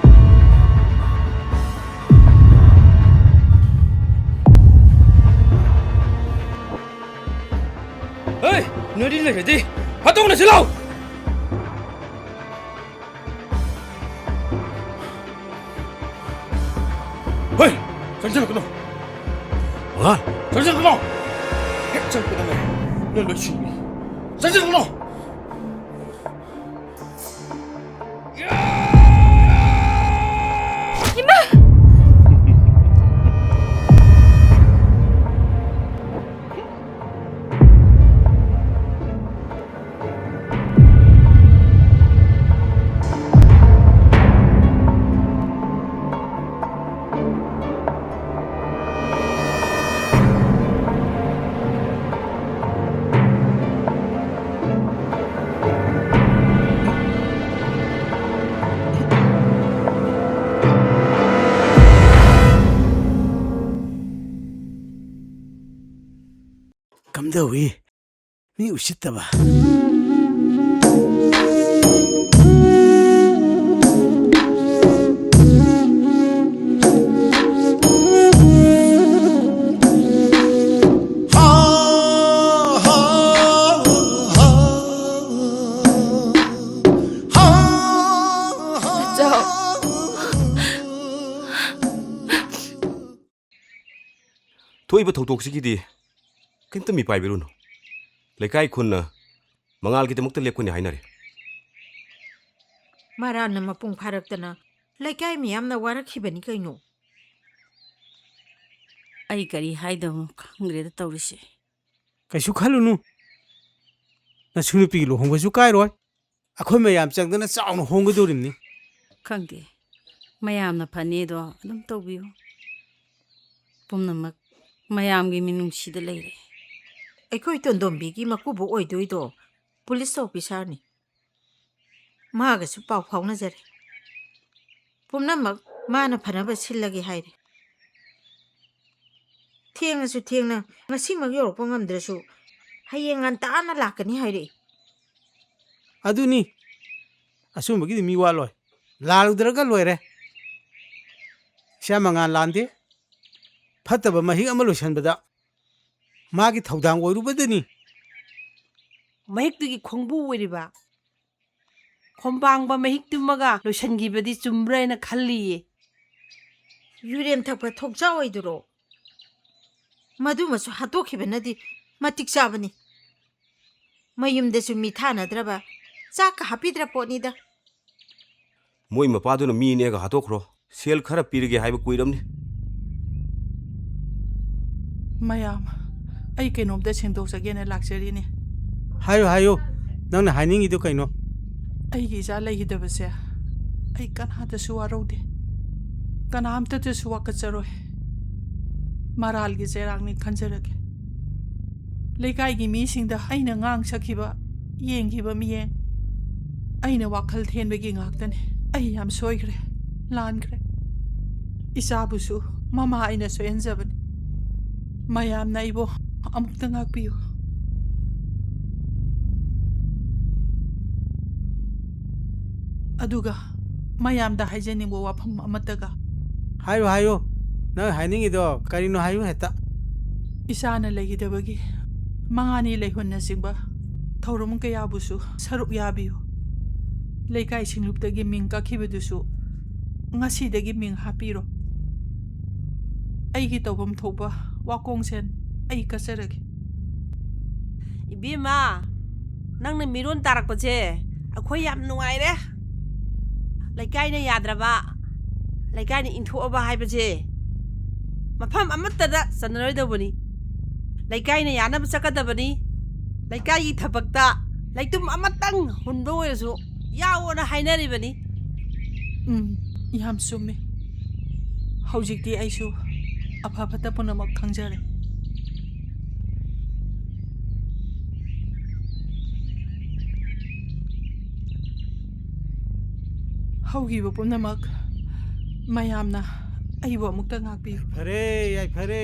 ꯃꯔꯤ ꯂꯩꯔꯗꯤ ꯐꯠꯇꯣꯛꯅꯁꯤ ꯂꯥꯎ꯫ ꯍꯣꯏ, ꯆꯪꯁꯤꯜꯂꯛꯀꯅꯣ꯫ ꯃꯉꯥꯜ꯫ ꯆꯪꯁꯤꯜꯂꯛꯀꯅꯣ꯫ ꯍꯦꯛ ꯆꯪꯉꯛꯄꯗꯅꯦ ꯅꯣꯏ ꯂꯣꯏ ꯁꯤꯅꯤ꯫ ꯆꯪꯁꯤꯜꯂꯛꯀꯅꯣ꯫ ꯏꯃꯥ! ꯀꯝꯗꯧꯏ? ꯃꯤ ꯎꯁꯤꯠꯇꯕ꯫ ꯊꯣꯛꯏꯕ ꯊꯧꯗꯣꯛꯁꯤꯒꯤꯗꯤ ꯀꯩꯝꯇ ꯃꯤꯄꯥꯏꯕꯤꯔꯨꯅꯨ꯫ ꯂꯩꯀꯥꯏ ꯈꯨꯟꯅ ꯃꯉꯥꯜꯒꯤꯗꯃꯛꯇ ꯂꯦꯞꯀꯅꯤ ꯍꯥꯏꯅꯔꯦ꯫ ꯃꯔꯥꯟꯅ ꯃꯄꯨꯡ ꯐꯥꯔꯛꯇꯅ ꯂꯩꯀꯥꯏ ꯃꯤꯌꯥꯝꯅ ꯋꯥꯔꯛꯈꯤꯕꯅꯤ ꯀꯩꯅꯣ꯫ ꯑꯩ ꯀꯔꯤ ꯍꯥꯏꯗꯧꯅꯣ ꯈꯪꯗ꯭ꯔꯦꯗ ꯇꯧꯔꯤꯁꯦ꯫ ꯀꯩꯁꯨ ꯈꯜꯂꯨꯅꯨ꯫ ꯅꯁꯨ ꯅꯨꯄꯤꯒꯤ ꯂꯨꯍꯣꯡꯕꯁꯨ ꯀꯥꯏꯔꯣꯏ꯫ ꯑꯩꯈꯣꯏ ꯃꯌꯥꯝ ꯆꯪꯗꯅ ꯆꯥꯎꯅ ꯍꯣꯡꯒꯗꯧꯔꯤꯕꯅꯤ꯫ ꯈꯪꯗꯦ꯫ ꯃꯌꯥꯝꯅ ꯐꯅꯤꯗꯣ ꯑꯗꯨꯝ ꯇꯧꯕꯤꯌꯨ꯫ ꯄꯨꯝꯅꯃꯛ ꯃꯌꯥꯝꯒꯤ ꯃꯤꯅꯨꯡꯁꯤꯗ ꯂꯩꯔꯦ꯫ ꯑꯩꯈꯣꯏ ꯇꯣꯟꯗꯣꯝꯕꯤꯒꯤ ꯃꯀꯨꯕꯣꯛ ꯑꯣꯏꯗꯣꯏꯗꯣ ꯄꯨꯂꯤꯁ ꯑꯣꯐꯤꯁꯥꯔꯅꯤ꯫ ꯃꯥꯒꯁꯨ ꯄꯥꯎ ꯐꯥꯎꯅꯖꯔꯦ꯫ ꯄꯨꯝꯅꯃꯛ ꯃꯥꯅ ꯐꯅꯕ ꯁꯤꯜꯂꯒꯦ ꯍꯥꯏꯔꯦ꯫ ꯊꯦꯡꯉꯁꯨ ꯊꯦꯡꯅ ꯉꯁꯤꯃꯛ ꯌꯧꯔꯛꯄ ꯉꯝꯗ꯭ꯔꯁꯨ ꯍꯌꯦꯡ ꯉꯟꯇꯥꯅ ꯂꯥꯛꯀꯅꯤ ꯍꯥꯏꯔꯛꯏ꯫ ꯑꯗꯨꯅꯤ꯫ ꯑꯆꯨꯝꯕꯒꯤꯗꯤ ꯃꯤ ꯋꯥꯠꯂꯣꯏ꯫ ꯂꯥꯜꯂꯨꯗ꯭ꯔꯒ ꯂꯣꯏꯔꯦ꯫ ꯏꯆꯥ ꯃꯉꯥꯜ ꯂꯥꯟꯗꯦ꯫ ꯐꯠꯇꯕ ꯃꯍꯤꯛ ꯑꯃ ꯂꯣꯏꯁꯟꯕꯗ ꯃꯥꯒꯤ ꯊꯧꯗꯥꯡ ꯑꯣꯏꯔꯨꯕꯗꯅꯤ꯫ ꯃꯍꯤꯛꯇꯨꯒꯤ ꯈꯣꯡꯕꯨ ꯑꯣꯏꯔꯤꯕ꯫ ꯈꯣꯝꯕꯥꯡꯕ ꯃꯍꯤꯛꯇꯨꯃꯒ ꯂꯣꯏꯁꯤꯟꯈꯤꯕꯗꯤ ꯆꯨꯝꯕ꯭ꯔꯥ ꯍꯥꯏꯅ ꯈꯜꯂꯤꯌꯦ꯫ ꯌꯨꯔꯦꯝ ꯊꯛꯄ ꯊꯣꯛꯆꯥ ꯑꯣꯏꯗꯨꯔꯣ? ꯃꯗꯨꯃꯁꯨ ꯍꯥꯠꯇꯣꯛꯈꯤꯕꯅꯗꯤ ꯃꯇꯤꯛ ꯆꯥꯕꯅꯤ꯫ ꯃꯌꯨꯝꯗꯁꯨ ꯃꯤ ꯊꯥꯅꯗ꯭ꯔꯕ, ꯆꯥꯛꯀ ꯍꯥꯞꯄꯤꯗ꯭ꯔ ꯄꯣꯠꯅꯤꯗ꯫ ꯃꯣꯏ ꯃꯄꯥꯗꯨꯅ ꯃꯤꯅꯦꯒ ꯍꯥꯠꯇꯣꯛꯈ꯭ꯔꯣ꯫ ꯁꯦꯜ ꯈꯔ ꯄꯤꯔꯒꯦ ꯍꯥꯏꯕ ꯀꯨꯏꯔꯝꯅꯤ꯫ ꯃꯌꯥꯝ, ꯑꯩ ꯀꯩꯅꯣꯝꯇ ꯁꯦꯡꯗꯣꯛꯆꯒꯦꯅ ꯂꯥꯛꯆꯔꯤꯅꯤ꯫ ꯍꯥꯏꯌꯨ, ꯍꯥꯏꯌꯨ꯫ ꯅꯪꯅ ꯍꯥꯏꯅꯤꯡꯉꯤꯗꯨ ꯀꯩꯅꯣ? ꯑꯩꯒꯤ ꯏꯆꯥ ꯂꯩꯈꯤꯗꯕꯁꯦ ꯑꯩ ꯀꯅꯥꯗꯁꯨ ꯋꯥꯔꯧꯗꯦ, ꯀꯅꯥꯝꯇꯗꯁꯨ ꯋꯥꯀꯠꯆꯔꯣꯏ꯫ ꯃꯔꯥꯜꯒꯤ ꯆꯩꯔꯥꯛꯅꯤ ꯈꯟꯖꯔꯒꯦ꯫ ꯂꯩꯀꯥꯏꯒꯤ ꯃꯤꯁꯤꯡꯗ ꯑꯩꯅ ꯉꯥꯡ ꯁꯛꯈꯤꯕ, ꯌꯦꯡꯈꯤꯕ ꯃꯤꯠꯌꯦꯡ, ꯑꯩꯅ ꯋꯥꯈꯜ ꯊꯦꯟꯕꯒꯤ ꯉꯥꯛꯇꯅꯤ꯫ ꯑꯩ ꯌꯥꯝ ꯁꯣꯏꯈ꯭ꯔꯦ, ꯂꯥꯟꯈ꯭ꯔꯦ꯫ ꯏꯆꯥꯕꯨꯁꯨ ꯃꯃꯥ ꯑꯩꯅ ꯁꯣꯏꯍꯟꯖꯕꯅꯤ꯫ ꯃꯌꯥꯝꯅ ꯑꯩꯕꯨ ꯑꯃꯨꯛꯇ ꯉꯥꯛꯄꯤꯌꯨ꯫ ꯑꯗꯨꯒ ꯃꯌꯥꯝꯗ ꯍꯥꯏꯖꯅꯤꯡꯕ ꯋꯥꯐꯝ ꯑꯃꯠꯇꯒ꯫ ꯍꯥꯏꯌꯨ, ꯍꯥꯏꯌꯨ꯫ ꯅꯪ ꯍꯥꯏꯅꯤꯡꯉꯤꯗꯣ ꯀꯔꯤꯅꯣ ꯍꯥꯏꯌꯨ ꯍꯦꯛꯇ꯫ ꯏꯆꯥꯅ ꯂꯩꯈꯤꯗꯕꯒꯤ ꯃꯉꯥꯅꯤ ꯂꯩꯍꯨꯟꯅꯆꯤꯡꯕ ꯊꯧꯔꯝ ꯀꯌꯥꯕꯨꯁꯨ ꯁꯔꯨꯛ ꯌꯥꯕꯤꯌꯨ꯫ ꯂꯩꯀꯥꯏ ꯁꯤꯡꯂꯨꯞꯇꯒꯤ ꯃꯤꯡ ꯀꯛꯈꯤꯕꯗꯨꯁꯨ ꯉꯁꯤꯗꯒꯤ ꯃꯤꯡ ꯍꯥꯞꯄꯤꯔꯣ꯫ ꯑꯩꯒꯤ ꯇꯧꯐꯝ ꯊꯣꯛꯄ ꯋꯥꯀꯣꯡꯁꯦꯟ ꯑꯩ ꯀꯠꯆꯔꯒꯦ꯫ ꯏꯕꯦꯝꯃ, ꯅꯪꯅ ꯃꯤꯔꯣꯟ ꯇꯥꯔꯛꯄꯁꯦ ꯑꯩꯈꯣꯏ ꯌꯥꯝ ꯅꯨꯡꯉꯥꯏꯔꯦ꯫ ꯂꯩꯀꯥꯏꯅ ꯌꯥꯗ꯭ꯔꯕ, ꯂꯩꯀꯥꯏꯅ ꯏꯟꯊꯣꯛꯑꯕ ꯍꯥꯏꯕꯁꯦ ꯃꯐꯝ ꯑꯃꯠꯇꯗ ꯆꯟꯅꯔꯣꯏꯗꯧꯕꯅꯤ꯫ ꯂꯩꯀꯥꯏꯅ ꯌꯥꯅꯕ ꯆꯠꯀꯗꯕꯅꯤ꯫ ꯂꯩꯀꯥꯏꯒꯤ ꯊꯕꯛꯇ ꯂꯩꯇꯨꯝ ꯑꯃꯇꯪ ꯍꯨꯟꯕ ꯑꯣꯏꯔꯁꯨ ꯌꯥꯎꯑꯣꯅ ꯍꯥꯏꯅꯔꯤꯕꯅꯤ꯫ ꯎꯝ, ꯌꯥꯝ ꯆꯨꯝꯃꯤ꯫ ꯍꯧꯖꯤꯛꯇꯤ ꯑꯩꯁꯨ ꯑꯐ ꯐꯠꯇ ꯄꯨꯝꯅꯃꯛ ꯈꯪꯖꯔꯦ꯫ ꯍꯧꯈꯤꯕ ꯄꯨꯝꯅꯃꯛ ꯃꯌꯥꯝꯅ ꯑꯩꯕꯨ ꯑꯃꯨꯛꯇ ꯉꯥꯛꯄꯤꯌꯨ꯫ ꯐꯔꯦ, ꯌꯥꯏꯐꯔꯦ꯫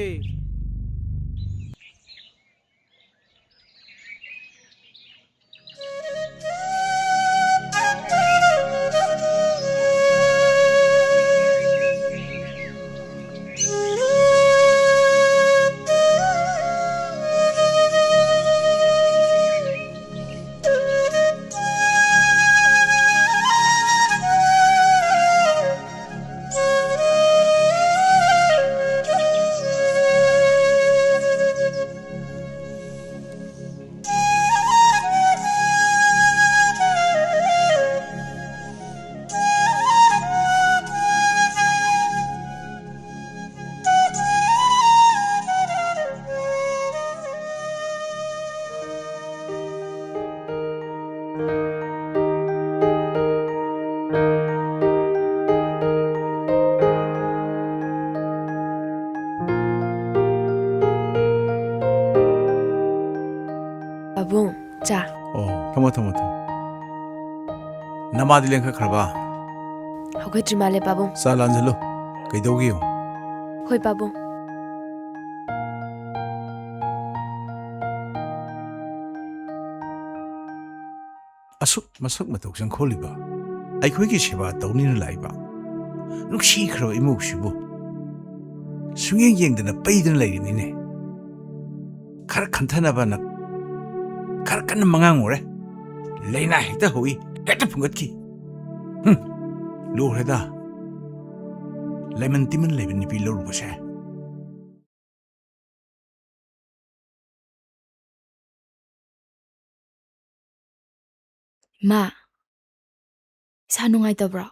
ꯊꯝꯃꯣ, ꯊꯝꯃꯣ, ꯊꯝꯃꯣ꯫ ꯅꯃꯥꯗꯤ ꯂꯦꯡꯈꯠꯈ꯭ꯔꯕ? ꯍꯧꯒꯠꯇ꯭ꯔꯤ ꯃꯥꯜꯂꯦ, ꯄꯥꯕꯨꯡ꯫ ꯆꯥ ꯂꯥꯟꯖꯜꯂꯨ꯫ ꯀꯩꯗꯧꯒꯦ ꯌꯦꯡꯉꯨ꯫ ꯍꯣꯏ, ꯄꯥꯕꯨꯡ꯫ ꯑꯁꯨꯛ ꯃꯁꯛ ꯃꯇꯧ ꯆꯪꯈꯣꯜꯂꯤꯕ, ꯑꯩꯈꯣꯏꯒꯤ ꯁꯦꯕꯥ ꯇꯧꯅꯤꯅ ꯂꯥꯛꯏꯕ ꯅꯨꯡꯁꯤꯈ꯭ꯔꯕ ꯏꯃꯧꯁꯤꯕꯨ ꯁꯨꯡꯌꯦꯡ ꯌꯦꯡꯗꯅ ꯄꯩꯗꯨꯅ ꯂꯩꯔꯤꯅꯤꯅꯦ꯫ ꯈꯔ ꯈꯟꯊꯅꯕꯅ ꯈꯔ ꯀꯟꯅ ꯃꯉꯥꯡꯉꯨꯔꯦ꯫ ꯂꯥꯏꯅꯥ ꯍꯦꯛꯇ ꯍꯧꯏ, ꯍꯦꯛꯇ ꯐꯨꯡꯒꯠꯈꯤ꯫ ꯍꯨꯝ, ꯂꯨꯈ꯭ꯔꯦꯗ꯫ ꯂꯩꯃꯟ ꯇꯤꯃꯟ ꯂꯩꯕ ꯅꯨꯄꯤ ꯂꯧꯔꯨꯕꯁꯦ꯫ ꯏꯃꯥ, ꯏꯁꯥ ꯅꯨꯡꯉꯥꯏꯇꯕ꯭ꯔꯣ?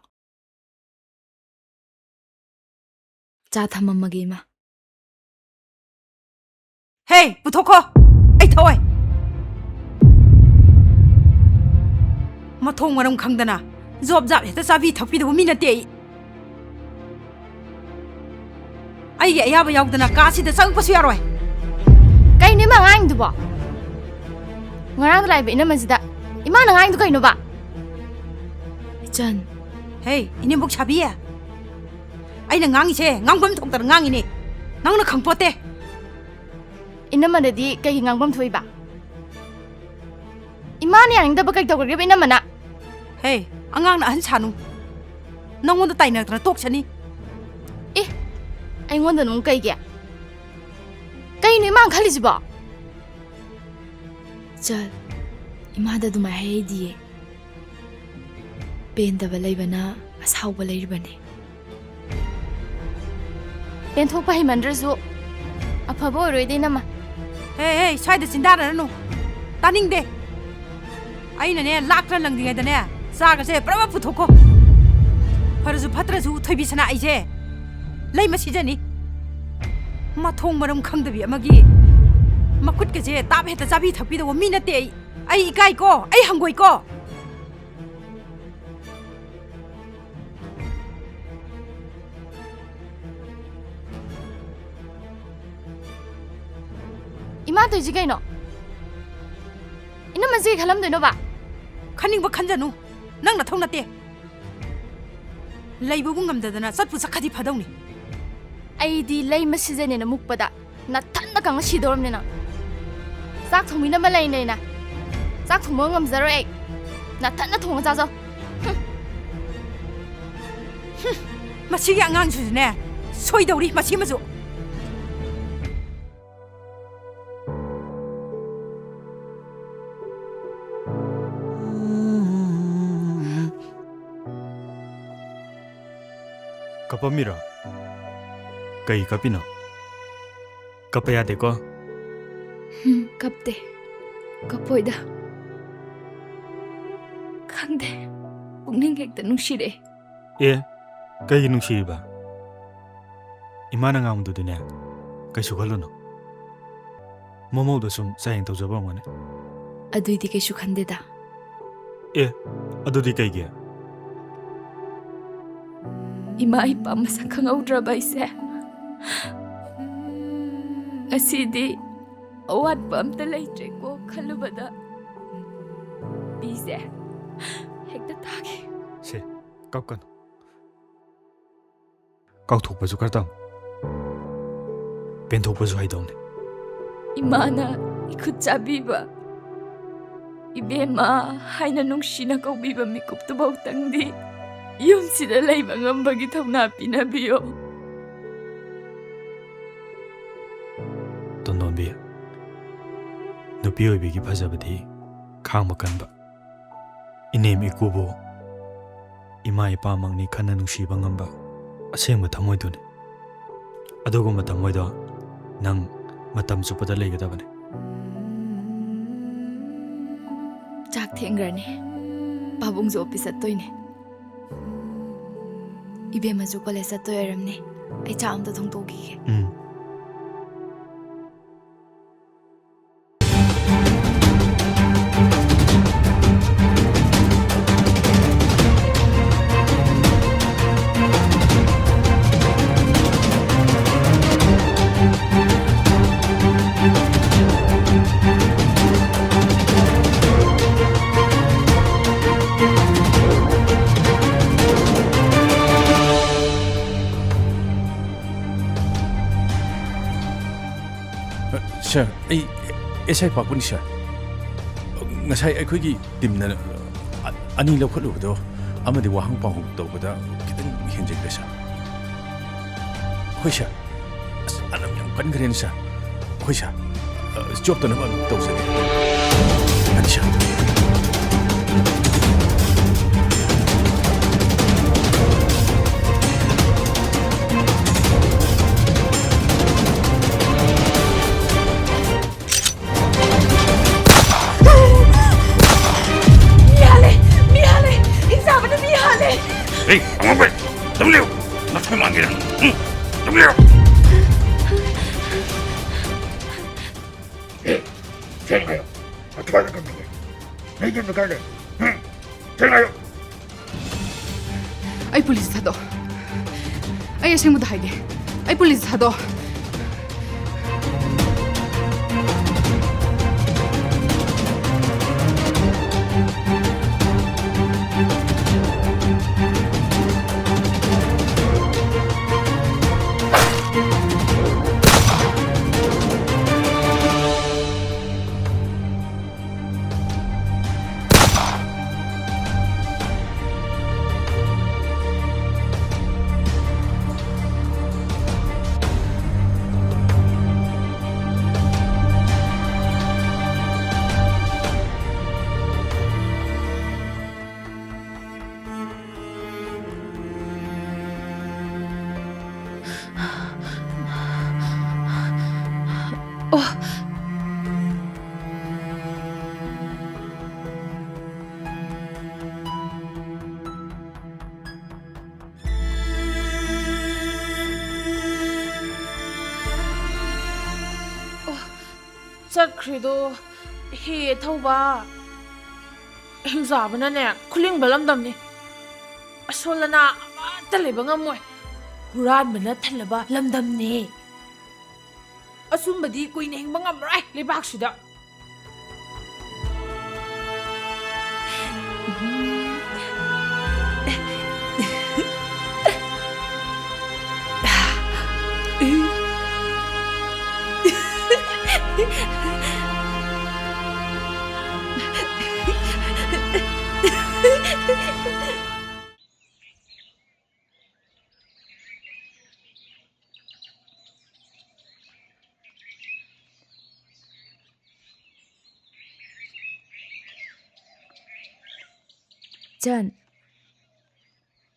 ꯆꯥ ꯊꯝꯃꯝꯃꯒꯦ, ꯏꯃꯥ꯫ ꯍꯦ, ꯄꯨꯊꯣꯛꯈꯣ꯫ ꯑꯩ ꯊꯛꯑꯣꯏ꯫ ꯃꯊꯣꯡ ꯃꯔꯝ ꯈꯪꯗꯅ ꯖꯣꯕ ꯖꯥꯕ ꯍꯦꯛꯇ ꯆꯥꯕꯤ ꯊꯛꯄꯤꯗꯧꯕ ꯃꯤ ꯅꯠꯇꯦ ꯑꯩ꯫ ꯑꯩꯒꯤ ꯑꯌꯥꯕ ꯌꯥꯎꯗꯅ ꯀꯥꯁꯤꯗ ꯆꯪꯉꯛꯄꯁꯨ ꯌꯥꯔꯣꯏ꯫ ꯀꯩꯅꯣ ꯏꯃꯥ ꯉꯥꯡꯉꯤꯗꯨꯕꯣ? ꯉꯔꯥꯡꯗ ꯂꯥꯛꯏꯕ ꯏꯅꯝꯃꯁꯤꯗ ꯏꯃꯥꯅ ꯉꯥꯡꯉꯤꯗꯨ ꯀꯩꯅꯣꯕ? ꯏꯆꯟ꯫ ꯍꯦ, ꯏꯅꯦꯝꯕꯣꯛ ꯁꯥꯕꯤ꯫ ꯑꯩꯅ ꯉꯥꯡꯉꯤꯁꯦ ꯉꯥꯡꯐꯝ ꯊꯣꯛꯇꯅ ꯉꯥꯡꯉꯤꯅꯦ꯫ ꯅꯪꯅ ꯈꯪꯄꯣꯠꯇꯦ꯫ ꯏꯅꯝꯃꯗꯗꯤ ꯀꯩꯒꯤ ꯉꯥꯡꯐꯝ ꯊꯣꯛꯏꯕ? ꯏꯃꯥꯅ ꯌꯥꯅꯤꯡꯗꯕ ꯀꯩ ꯇꯧꯈ꯭ꯔꯒꯦꯕ ꯏꯅꯝꯃꯅ? ꯍꯦ, ꯑꯉꯥꯡꯅ ꯑꯍꯟ ꯁꯥꯅꯨ꯫ ꯅꯪꯉꯣꯟꯗ ꯇꯥꯏꯅꯔꯛꯇꯅ ꯇꯣꯛꯁꯅꯤ꯫ ꯑꯦ, ꯑꯩꯉꯣꯟꯗ ꯅꯨꯡ ꯀꯩꯒꯤ? ꯀꯩꯅꯣ ꯏꯃꯥꯅ ꯈꯜꯂꯤꯁꯤꯕꯣ? ꯆꯜ, ꯏꯃꯥꯗ ꯑꯗꯨꯃꯥꯏ ꯍꯥꯏꯍꯩꯗꯤꯌꯦ꯫ ꯄꯦꯟꯗꯕ ꯂꯩꯕꯅ ꯑꯁꯥꯎꯕ ꯂꯩꯔꯤꯕꯅꯦ꯫ ꯄꯦꯟꯊꯣꯛꯄ ꯍꯩꯃꯟꯗ꯭ꯔꯁꯨ ꯑꯐꯕ ꯑꯣꯏꯔꯣꯏꯗ ꯏꯅꯝꯃ꯫ ꯍꯦ, ꯍꯦ, ꯁ꯭ꯋꯥꯏꯗ ꯆꯤꯟꯗꯥꯅꯔꯅꯨ꯫ ꯇꯥꯅꯤꯡꯗꯦ꯫ ꯑꯩꯅꯅꯦ, ꯂꯥꯛꯇ꯭ꯔ ꯂꯪꯗ꯭ꯔꯤꯉꯩꯗꯅꯦ, ꯆꯥꯒꯁꯦ ꯄꯨꯔꯥ ꯄꯨꯊꯣꯛꯈꯣ꯫ ꯐꯔꯁꯨ ꯐꯠꯇ꯭ꯔꯁꯨ ꯊꯣꯏꯕꯤ ꯁꯅꯥ ꯑꯩꯁꯦ ꯂꯩꯃ ꯁꯤꯖꯅꯤ꯫ ꯃꯊꯣꯡ ꯃꯔꯝ ꯈꯪꯗꯕꯤ ꯑꯃꯒꯤ ꯃꯈꯨꯠꯀꯁꯦ ꯇꯥꯞ ꯍꯦꯛꯇ ꯆꯥꯕꯤ ꯊꯛꯄꯤꯗꯧꯕ ꯃꯤ ꯅꯠꯇꯦ ꯑꯩ꯫ ꯑꯩ ꯏꯀꯥꯏꯀꯣ, ꯑꯩ ꯍꯪꯒꯣꯏꯀꯣ꯫ ꯏꯃꯥ ꯇꯧꯏꯁꯤ ꯀꯩꯅꯣ? ꯏꯅꯝꯃ ꯁꯤ ꯈꯜꯂꯝꯗꯣꯏꯅꯣꯕ? ꯈꯟꯅꯤꯡꯕ ꯈꯟꯖꯅꯨ, ꯅꯪ ꯅꯊꯧ ꯅꯠꯇꯦ꯫ ꯂꯩꯕꯕꯨ ꯉꯝꯗꯗꯅ ꯆꯠꯄꯨ ꯆꯠꯈ꯭ꯔꯗꯤ ꯐꯗꯧꯅꯤ꯫ ꯑꯩꯗꯤ ꯂꯩꯃ ꯁꯤꯖꯅꯦꯅ ꯃꯨꯛꯄꯗ ꯅꯊꯟꯗ ꯀꯪꯉ ꯁꯤꯗꯧꯔꯝꯅꯦ ꯅꯪ꯫ ꯆꯥꯛ ꯊꯣꯡꯕꯤꯅꯕ ꯂꯩꯅ ꯂꯩꯅ ꯆꯥꯛ ꯊꯣꯡꯕ ꯉꯝꯖꯔꯣꯏ ꯑꯩ꯫ ꯅꯊꯟꯗ ꯊꯣꯡꯉ ꯆꯥꯖꯧ꯫ ꯍꯨꯝ꯫ ꯍꯨꯝ꯫ ꯃꯁꯤꯒꯤ ꯑꯉꯥꯡꯁꯤꯁꯨꯅꯦ, ꯁꯣꯏꯗꯧꯔꯤ ꯃꯁꯤꯃꯁꯨ꯫ ꯀꯞꯄꯝꯃꯤꯔꯣ? ꯀꯩ ꯀꯞꯄꯤꯅꯣ? ꯀꯞꯄ ꯌꯥꯗꯦꯀꯣ꯫ ꯍꯨꯝ, ꯀꯞꯇꯦ꯫ ꯀꯞꯄꯣꯏꯗ꯫ ꯈꯪꯗꯦ, ꯄꯨꯛꯅꯤꯡ ꯍꯦꯛꯇ ꯅꯨꯡꯁꯤꯔꯛꯑꯦ꯫ ꯑꯦ, ꯀꯩꯒꯤ ꯅꯨꯡꯁꯤꯔꯤꯕ? ꯏꯃꯥꯅ ꯉꯥꯡꯕꯗꯨꯗꯤꯅꯦ, ꯀꯩꯁꯨ ꯈꯜꯂꯨꯅꯨ꯫ ꯃꯃꯧꯗ ꯁꯨꯝ ꯆꯥꯌꯦꯡ ꯇꯧꯖꯕ ꯑꯣꯏꯔꯝꯒꯅꯤ꯫ ꯑꯗꯨꯏꯗꯤ ꯀꯩꯁꯨ ꯈꯟꯗꯦꯗ꯫ ꯑꯦ, ꯑꯗꯨꯗꯤ ꯀꯩꯒꯤ? ꯏꯃꯥ ꯏꯄꯥ ꯃꯁꯛ ꯈꯪꯍꯧꯗ꯭ꯔꯕ ꯑꯩꯁꯦ ꯉꯁꯤꯗꯤ ꯑꯋꯥꯠꯄ ꯑꯝꯇ ꯂꯩꯇ꯭ꯔꯦꯀꯣ ꯈꯜꯂꯨꯕꯗ ꯄꯤꯁꯦ ꯍꯦꯛꯇ ꯇꯥꯈꯤ꯫ ꯁꯦ, ꯀꯞꯀꯅꯨ꯫ ꯀꯥꯎꯊꯣꯛꯄꯁꯨ ꯈꯔ ꯇꯝ꯫ ꯄꯦꯟꯊꯣꯛꯄꯁꯨ ꯍꯩꯗꯧꯅꯤ꯫ ꯏꯃꯥꯅ ꯏꯈꯨꯠ ꯆꯥꯕꯤꯕ, ꯏꯕꯦꯝꯃ ꯍꯥꯏꯅ ꯅꯨꯡꯁꯤꯅ ꯀꯧꯕꯤꯕ ꯃꯤꯀꯨꯞꯇꯨꯐꯥꯎꯇꯪꯗꯤ ꯌꯨꯝꯁꯤꯗ ꯂꯩꯕ ꯉꯝꯕꯒꯤ ꯊꯧꯅꯥ ꯄꯤꯅꯕꯤꯌꯣ꯫ ꯇꯣꯟꯗꯣꯟꯕꯤ, ꯅꯨꯄꯤ ꯑꯣꯏꯕꯤꯒꯤ ꯐꯖꯕꯗꯤ ꯈꯥꯡꯕ ꯀꯟꯕ, ꯏꯅꯦꯝ ꯏꯀꯨꯕꯨ ꯏꯃꯥ ꯏꯄꯥꯃꯛꯅꯤ ꯈꯟꯅ ꯅꯨꯡꯁꯤꯕ ꯉꯝꯕ ꯑꯁꯦꯡꯕ ꯊꯃꯣꯏꯗꯨꯅꯤ꯫ ꯑꯗꯨꯒꯨꯝꯕ ꯊꯃꯣꯏꯗꯣ ꯅꯪ ꯃꯇꯝ ꯆꯨꯞꯄꯗ ꯂꯩꯒꯗꯕꯅꯤ꯫ ꯆꯥꯛ ꯊꯦꯡꯈ꯭ꯔꯅꯤ꯫ ꯄꯥꯕꯨꯡꯁꯨ ꯑꯣꯐꯤꯁ ꯆꯠꯇꯣꯏꯅꯦ꯫ ꯏꯕꯦꯝꯃꯁꯨ ꯀꯣꯂꯦꯖ ꯆꯠꯇꯣꯏ ꯑꯣꯏꯔꯝꯅꯤ꯫ ꯑꯩ ꯆꯥꯛ ꯑꯝꯇ ꯊꯣꯡꯗꯣꯛꯈꯤꯒꯦ꯫ ꯎꯝ꯫ ꯁꯥꯔ, ꯑꯩ ꯑꯦꯁ ꯑꯥꯏ ꯄꯥꯛꯄꯅꯤ, ꯁꯥꯔ꯫ ꯉꯁꯥꯏ ꯑꯩꯈꯣꯏꯒꯤ ꯇꯤꯝꯅ ꯑ-, ꯑꯅꯤ ꯂꯧꯈꯠꯂꯨꯕꯗꯣ ꯑꯃꯗꯤ ꯋꯥꯍꯪ ꯄꯥꯎꯍꯪ ꯇꯧꯕꯗ ꯈꯤꯇꯪ ꯍꯦꯟꯖꯤꯟꯈ꯭ꯔꯦ, ꯁꯥꯔ꯫ ꯍꯣꯏ, ꯁꯥꯔ꯫ ꯑꯁ, ꯑꯅꯝ ꯌꯥꯝ ꯀꯟꯈ꯭ꯔꯦꯅꯦ, ꯁꯥꯔ꯫ ꯍꯣꯏ, ꯁꯥꯔ꯫ ꯑ, ꯆꯣꯞꯇꯅꯕ ꯑꯗꯨꯝ ꯇꯧꯖꯒꯦ꯫ ꯌꯥꯅꯤ, ꯁꯥꯔ꯫ ꯃꯤ ꯍꯥꯠꯂꯦ! ꯃꯤ ꯍꯥꯠꯂꯦ! ꯍꯤꯡꯆꯥꯕꯅ ꯃꯤ ꯍꯥꯠꯂꯦ! ꯑꯦ, ꯑꯉꯥꯎꯕ! ꯑꯗꯨꯝ ꯂꯩꯌꯨ! ꯅꯊꯣꯏ ꯃꯥꯟꯒꯦꯔꯥ? ꯎꯝ, ꯑꯗꯨꯝ ꯂꯩꯌꯨ! ꯑꯦ, ꯁꯦꯡꯅ ꯍꯥꯏꯌꯣ꯫ ꯅꯊꯣꯏꯅ ꯀꯝꯗꯧꯋꯦ? ꯅꯪ ꯌꯨꯝꯗ ꯀꯥꯏ ꯂꯩ? ꯎꯝ? ꯁꯦꯡꯅ ꯍꯥꯏꯌꯣ꯫ ꯑꯩ ꯄꯨꯂꯤꯁ ꯊꯥꯗꯣꯛꯑꯣ꯫ ꯑꯩ ꯑꯁꯦꯡꯕꯗ ꯍꯥꯏꯒꯦ꯫ ꯑꯩ ꯄꯨꯂꯤꯁ ꯊꯥꯗꯣꯛꯑꯣ꯫ ꯑꯣ꯫ ꯑꯣ, ꯆꯠꯈ꯭ꯔꯤꯗꯣ ꯍꯦ ꯊꯧꯕ꯫ ꯍꯤꯡꯆꯥꯕꯅꯅꯦ ꯈꯨꯂꯤꯡꯕ ꯂꯝꯗꯝꯅꯤ꯫ ꯑꯁꯣꯜ ꯑꯅꯥ ꯑꯃꯠꯇ ꯂꯩꯕ ꯉꯝꯃꯣꯏ꯫ ꯍꯨꯔꯥꯟꯕꯅ ꯊꯜꯂꯕ ꯂꯝꯗꯝꯅꯦ꯫ ꯑꯆꯨꯝꯕꯗꯤ ꯀꯨꯏꯅ ꯍꯤꯡꯕ ꯉꯝꯃꯔꯣꯏ ꯂꯩꯕꯥꯛꯁꯤꯗ꯫ ꯏꯆꯟ,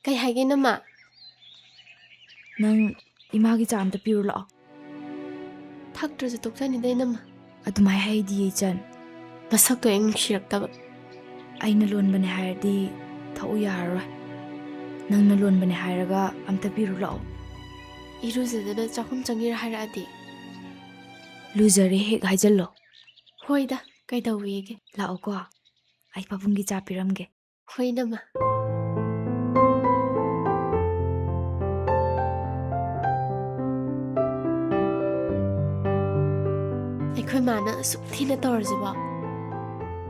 ꯀꯩ ꯍꯥꯏꯒꯦ, ꯏꯅꯝꯃ? ꯅꯪ ꯏꯃꯥꯒꯤ ꯆꯥ ꯑꯝꯇ ꯄꯤꯔꯨ ꯂꯥꯛꯑꯣ꯫ ꯊꯛꯇ꯭ꯔꯁꯨ ꯇꯣꯛꯆꯅꯤꯗ, ꯏꯅꯝꯃ꯫ ꯑꯗꯨꯃꯥꯏ ꯍꯥꯏꯗꯤꯌꯦ, ꯏꯆꯟ꯫ ꯃꯁꯛꯇꯣ ꯍꯦꯛ ꯅꯨꯡꯁꯤꯔꯛꯇꯕ꯫ ꯑꯩꯅ ꯂꯣꯟꯕꯅꯦ ꯍꯥꯏꯔꯗꯤ ꯊꯛꯎ ꯌꯥꯔꯔꯣꯏ꯫ ꯅꯪꯅ ꯂꯣꯟꯕꯅꯦ ꯍꯥꯏꯔꯒ ꯑꯝꯇ ꯄꯤꯔꯨ ꯂꯥꯛꯑꯣ꯫ ꯏꯔꯨꯖꯗꯅ ꯆꯥꯛꯈꯨꯝ ꯆꯪꯉꯤꯔ ꯍꯥꯏꯔꯛꯑꯗꯤ? ꯂꯨꯖꯔꯦ ꯍꯦꯛ ꯍꯥꯏꯖꯜꯂꯣ꯫ ꯍꯣꯏꯗ, ꯀꯩꯗꯧꯋꯦꯒꯦ? ꯂꯥꯛꯑꯣꯀꯣ, ꯑꯩ ꯄꯥꯕꯨꯡꯒꯤ ꯆꯥ ꯄꯤꯔꯝꯒꯦ꯫ ꯍꯣꯏ, ꯏꯅꯝꯃ꯫ ꯑꯩꯈꯣꯏ ꯃꯥꯅ ꯑꯁꯨꯛ ꯊꯤꯅ ꯇꯧꯔꯁꯤꯕꯣ,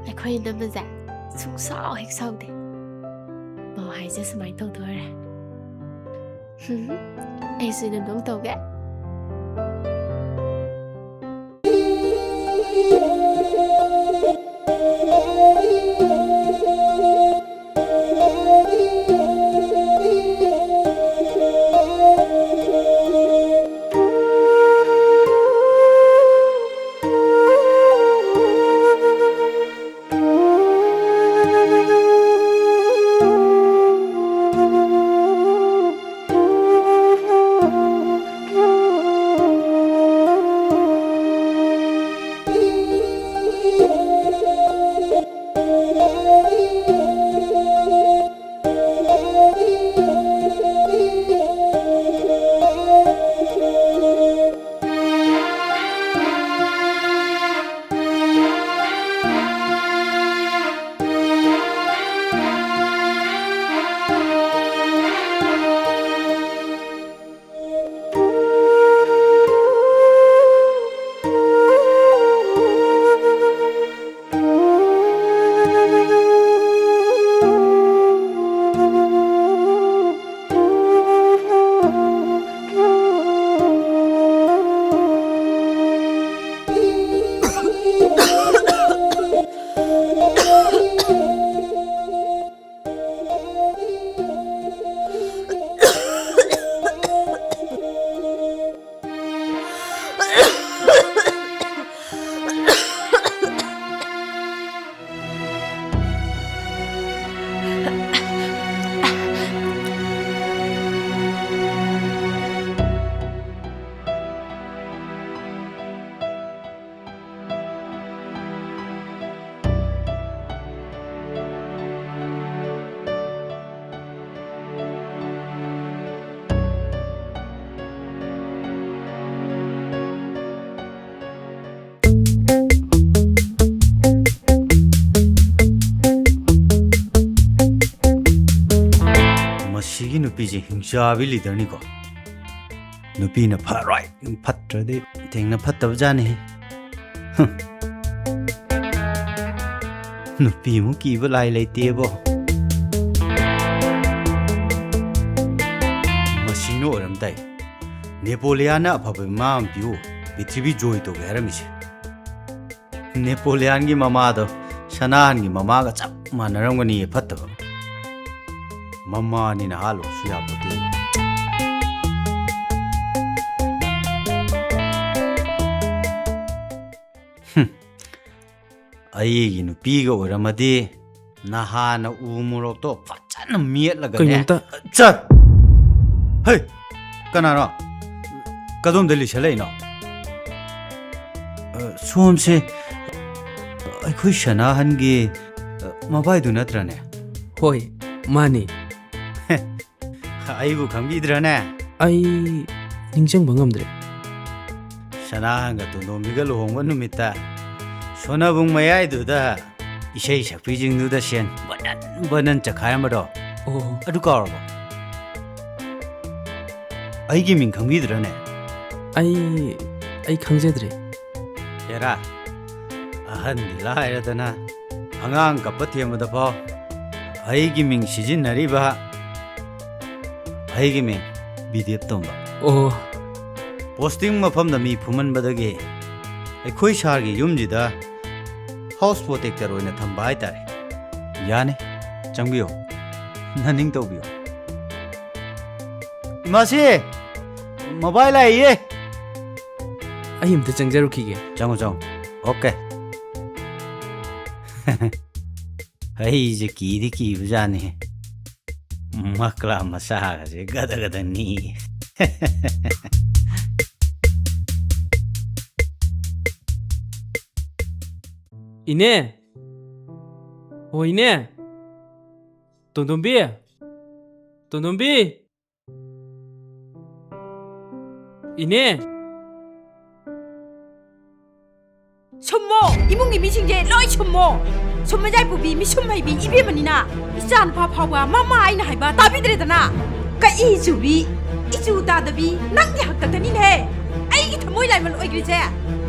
ꯑꯩꯈꯣꯏ ꯏꯅꯝꯃꯁꯦ ꯁꯨꯡꯁꯥꯎ ꯍꯦꯛ ꯁꯥꯎꯗꯦ꯫ ꯃꯧ ꯍꯥꯏꯁꯦ ꯁꯨꯃꯥꯏꯅ ꯇꯧꯗꯣꯔꯦ꯫ ꯍꯨꯝ, ꯑꯩꯁꯨ ꯏꯅꯝꯗꯧ ꯇꯧꯒꯦ꯫ ꯁꯤꯁꯦ ꯍꯤꯡꯆꯥꯕꯤ ꯂꯤꯗꯔꯅꯤꯀꯣ꯫ ꯅꯨꯄꯤꯅ ꯐꯔꯣꯏ, ꯐꯠꯇ꯭ꯔꯗꯤ ꯊꯦꯡꯅ ꯐꯠꯇꯕ ꯖꯥꯠꯅꯤ꯫ ꯍꯨꯝ꯫ ꯅꯨꯄꯤꯃꯨꯛ ꯀꯤꯕ ꯂꯥꯏ ꯂꯩꯇꯦꯕꯣ꯫ ꯃꯁꯤꯅ ꯑꯣꯏꯔꯝꯗꯥꯏ꯫ ꯅꯦꯄꯣꯂꯤꯌꯥꯟꯅ ꯑꯐꯕ ꯃꯃꯥ ꯑꯃ ꯄꯤꯌꯨ, ꯄ꯭ꯔꯤꯊꯤꯕꯤ ꯖꯣꯏ ꯇꯧꯒꯦ ꯍꯥꯏꯔꯝꯃꯤꯁꯦ꯫ ꯅꯦꯄꯣꯂꯤꯌꯥꯟꯒꯤ ꯃꯃꯥꯗꯣ ꯁꯅꯥꯍꯟꯒꯤ ꯃꯃꯥꯒ ꯆꯞ ꯃꯥꯟꯅꯔꯝꯒꯅꯤꯌꯦ ꯐꯠꯇꯕ꯫ ꯃꯃꯥꯅꯤꯅ ꯍꯥꯠꯂꯨꯔꯁꯨ ꯌꯥꯄꯣꯠꯇꯦ꯫ ꯍꯨꯝ꯫ ꯑꯩꯒꯤ ꯅꯨꯄꯤꯒ ꯑꯣꯏꯔꯝꯃꯗꯤ ꯅꯍꯥꯟꯅ ꯎ ꯃꯣꯔꯣꯛꯇꯣ ꯐꯖꯅ ꯃꯦꯠꯂꯒꯅꯦ꯫ ꯀꯩꯅꯣꯝꯇ ꯆꯠ! ꯍꯩ! ꯀꯅꯥꯅꯣ? ꯀꯗꯣꯝꯗ ꯂꯤꯁꯜꯂꯛꯏꯅꯣ? ꯑ, ꯁꯣꯝꯁꯦ ꯑꯩꯈꯣꯏ ꯁꯅꯥꯍꯟꯒꯤ, ꯑ, ꯃꯕꯥꯏꯗꯨ ꯅꯠꯇ꯭ꯔꯅꯦ? ꯍꯣꯏ, ꯃꯥꯅꯤ꯫ ꯑꯩꯕꯨ ꯈꯪꯕꯤꯗ꯭ꯔꯅꯦ? ꯑꯩ ꯅꯤꯡꯁꯤꯡꯕ ꯉꯝꯗ꯭ꯔꯦ꯫ ꯁꯅꯥꯍꯟꯒ ꯇꯣꯟꯗꯣꯝꯕꯤꯒ ꯂꯨꯍꯣꯡꯕ ꯅꯨꯃꯤꯠꯇ ꯁꯣꯅꯥꯕꯨꯡ ꯃꯌꯥꯏꯗꯨꯗ ꯏꯁꯩ ꯁꯛꯄꯤꯁꯤꯡꯗꯨꯗ ꯁꯦꯟ ꯕꯅꯟ ꯕꯅꯟ ꯆꯈꯥꯏꯔꯝꯕꯗꯣ꯫ ꯑꯣ꯫ ꯑꯗꯨ ꯀꯥꯎꯔꯕꯣ? ꯑꯩꯒꯤ ꯃꯤꯡ ꯈꯪꯕꯤꯗ꯭ꯔꯅꯦ? ꯑꯩ, ꯑꯩ ꯈꯪꯖꯗ꯭ꯔꯦ꯫ ꯍꯦꯔꯥ, ꯑꯍꯟꯗꯤ ꯂꯥꯏꯔꯗꯅ ꯑꯉꯥꯡ ꯀꯞꯄ ꯊꯦꯝꯕꯗ ꯐꯥꯎ ꯑꯩꯒꯤ ꯃꯤꯡ ꯁꯤꯖꯤꯟꯅꯔꯤꯕ꯫ ꯑꯩꯒꯤ ꯃꯤꯡ ꯕꯤꯗꯦꯞ ꯇꯣꯝꯕ꯫ ꯑꯣ꯫ ꯄꯣꯁꯇꯤꯡ ꯃꯐꯝꯗ ꯃꯤ ꯐꯨꯝꯍꯟꯕꯗꯒꯤ ꯑꯩꯈꯣꯏ ꯁꯥꯔꯒꯤ ꯌꯨꯝꯁꯤꯗ ꯍꯥꯎꯁ ꯄ꯭ꯔꯣꯇꯦꯛꯇꯔ ꯑꯣꯏꯅ ꯊꯝꯕ ꯍꯥꯏꯇꯥꯔꯦ꯫ ꯌꯥꯅꯤ, ꯆꯪꯕꯤꯌꯨ, ꯅꯅꯤꯡ ꯇꯧꯕꯤꯌꯨ꯫ ꯏꯃꯥꯁꯤ, ꯃꯕꯥꯏ ꯂꯥꯛꯏꯌꯦ꯫ ꯑꯩ ꯑꯝꯇ ꯆꯪꯖꯔꯨꯈꯤꯒꯦ꯫ ꯆꯪꯉꯨ, ꯆꯪꯉꯨ꯫ ꯑꯣꯀꯦ꯫ ꯑꯩꯁꯦ ꯀꯤꯗꯤ ꯀꯤꯕꯖꯥꯠꯅꯤ꯫ ꯃꯀ꯭ꯂꯥ ꯃꯆꯥꯒꯁꯦ ꯒꯗ ꯒꯗ ꯅꯤ꯫ ꯏꯅꯦ! ꯑꯣ, ꯏꯅꯦ! ꯇꯣꯟꯗꯣꯝꯕꯤ! ꯇꯣꯟꯗꯣꯝꯕꯤ! ꯏꯅꯦ! ꯁꯨꯝꯃꯣ! ꯏꯃꯨꯡꯒꯤ ꯃꯤꯁꯤꯡꯁꯦ ꯂꯣꯏ ꯁꯨꯝꯃꯣ! ꯁꯨꯝꯃꯖꯥꯏ ꯄꯨꯕꯤ, ꯃꯤꯁꯨꯝ ꯍꯩꯕꯤ ꯏꯕꯦꯝꯃꯅꯤꯅ ꯏꯆꯥ ꯅꯨꯄꯥ ꯐꯥꯎꯕ ꯃꯃꯥ ꯑꯩꯅ ꯍꯥꯏꯕ ꯇꯥꯕꯤꯗ꯭ꯔꯦꯗꯅ! ꯀꯛꯏ ꯆꯨꯕꯤ, ꯏꯆꯨ ꯇꯥꯗꯕꯤ, ꯅꯪꯒꯤ ꯍꯥꯛꯇꯛꯇꯅꯤꯅꯦꯍꯦ ꯑꯩꯒꯤ ꯊꯃꯣꯏ ꯂꯥꯏꯃꯜ ꯑꯣꯏꯈ꯭ꯔꯤꯁꯦ꯫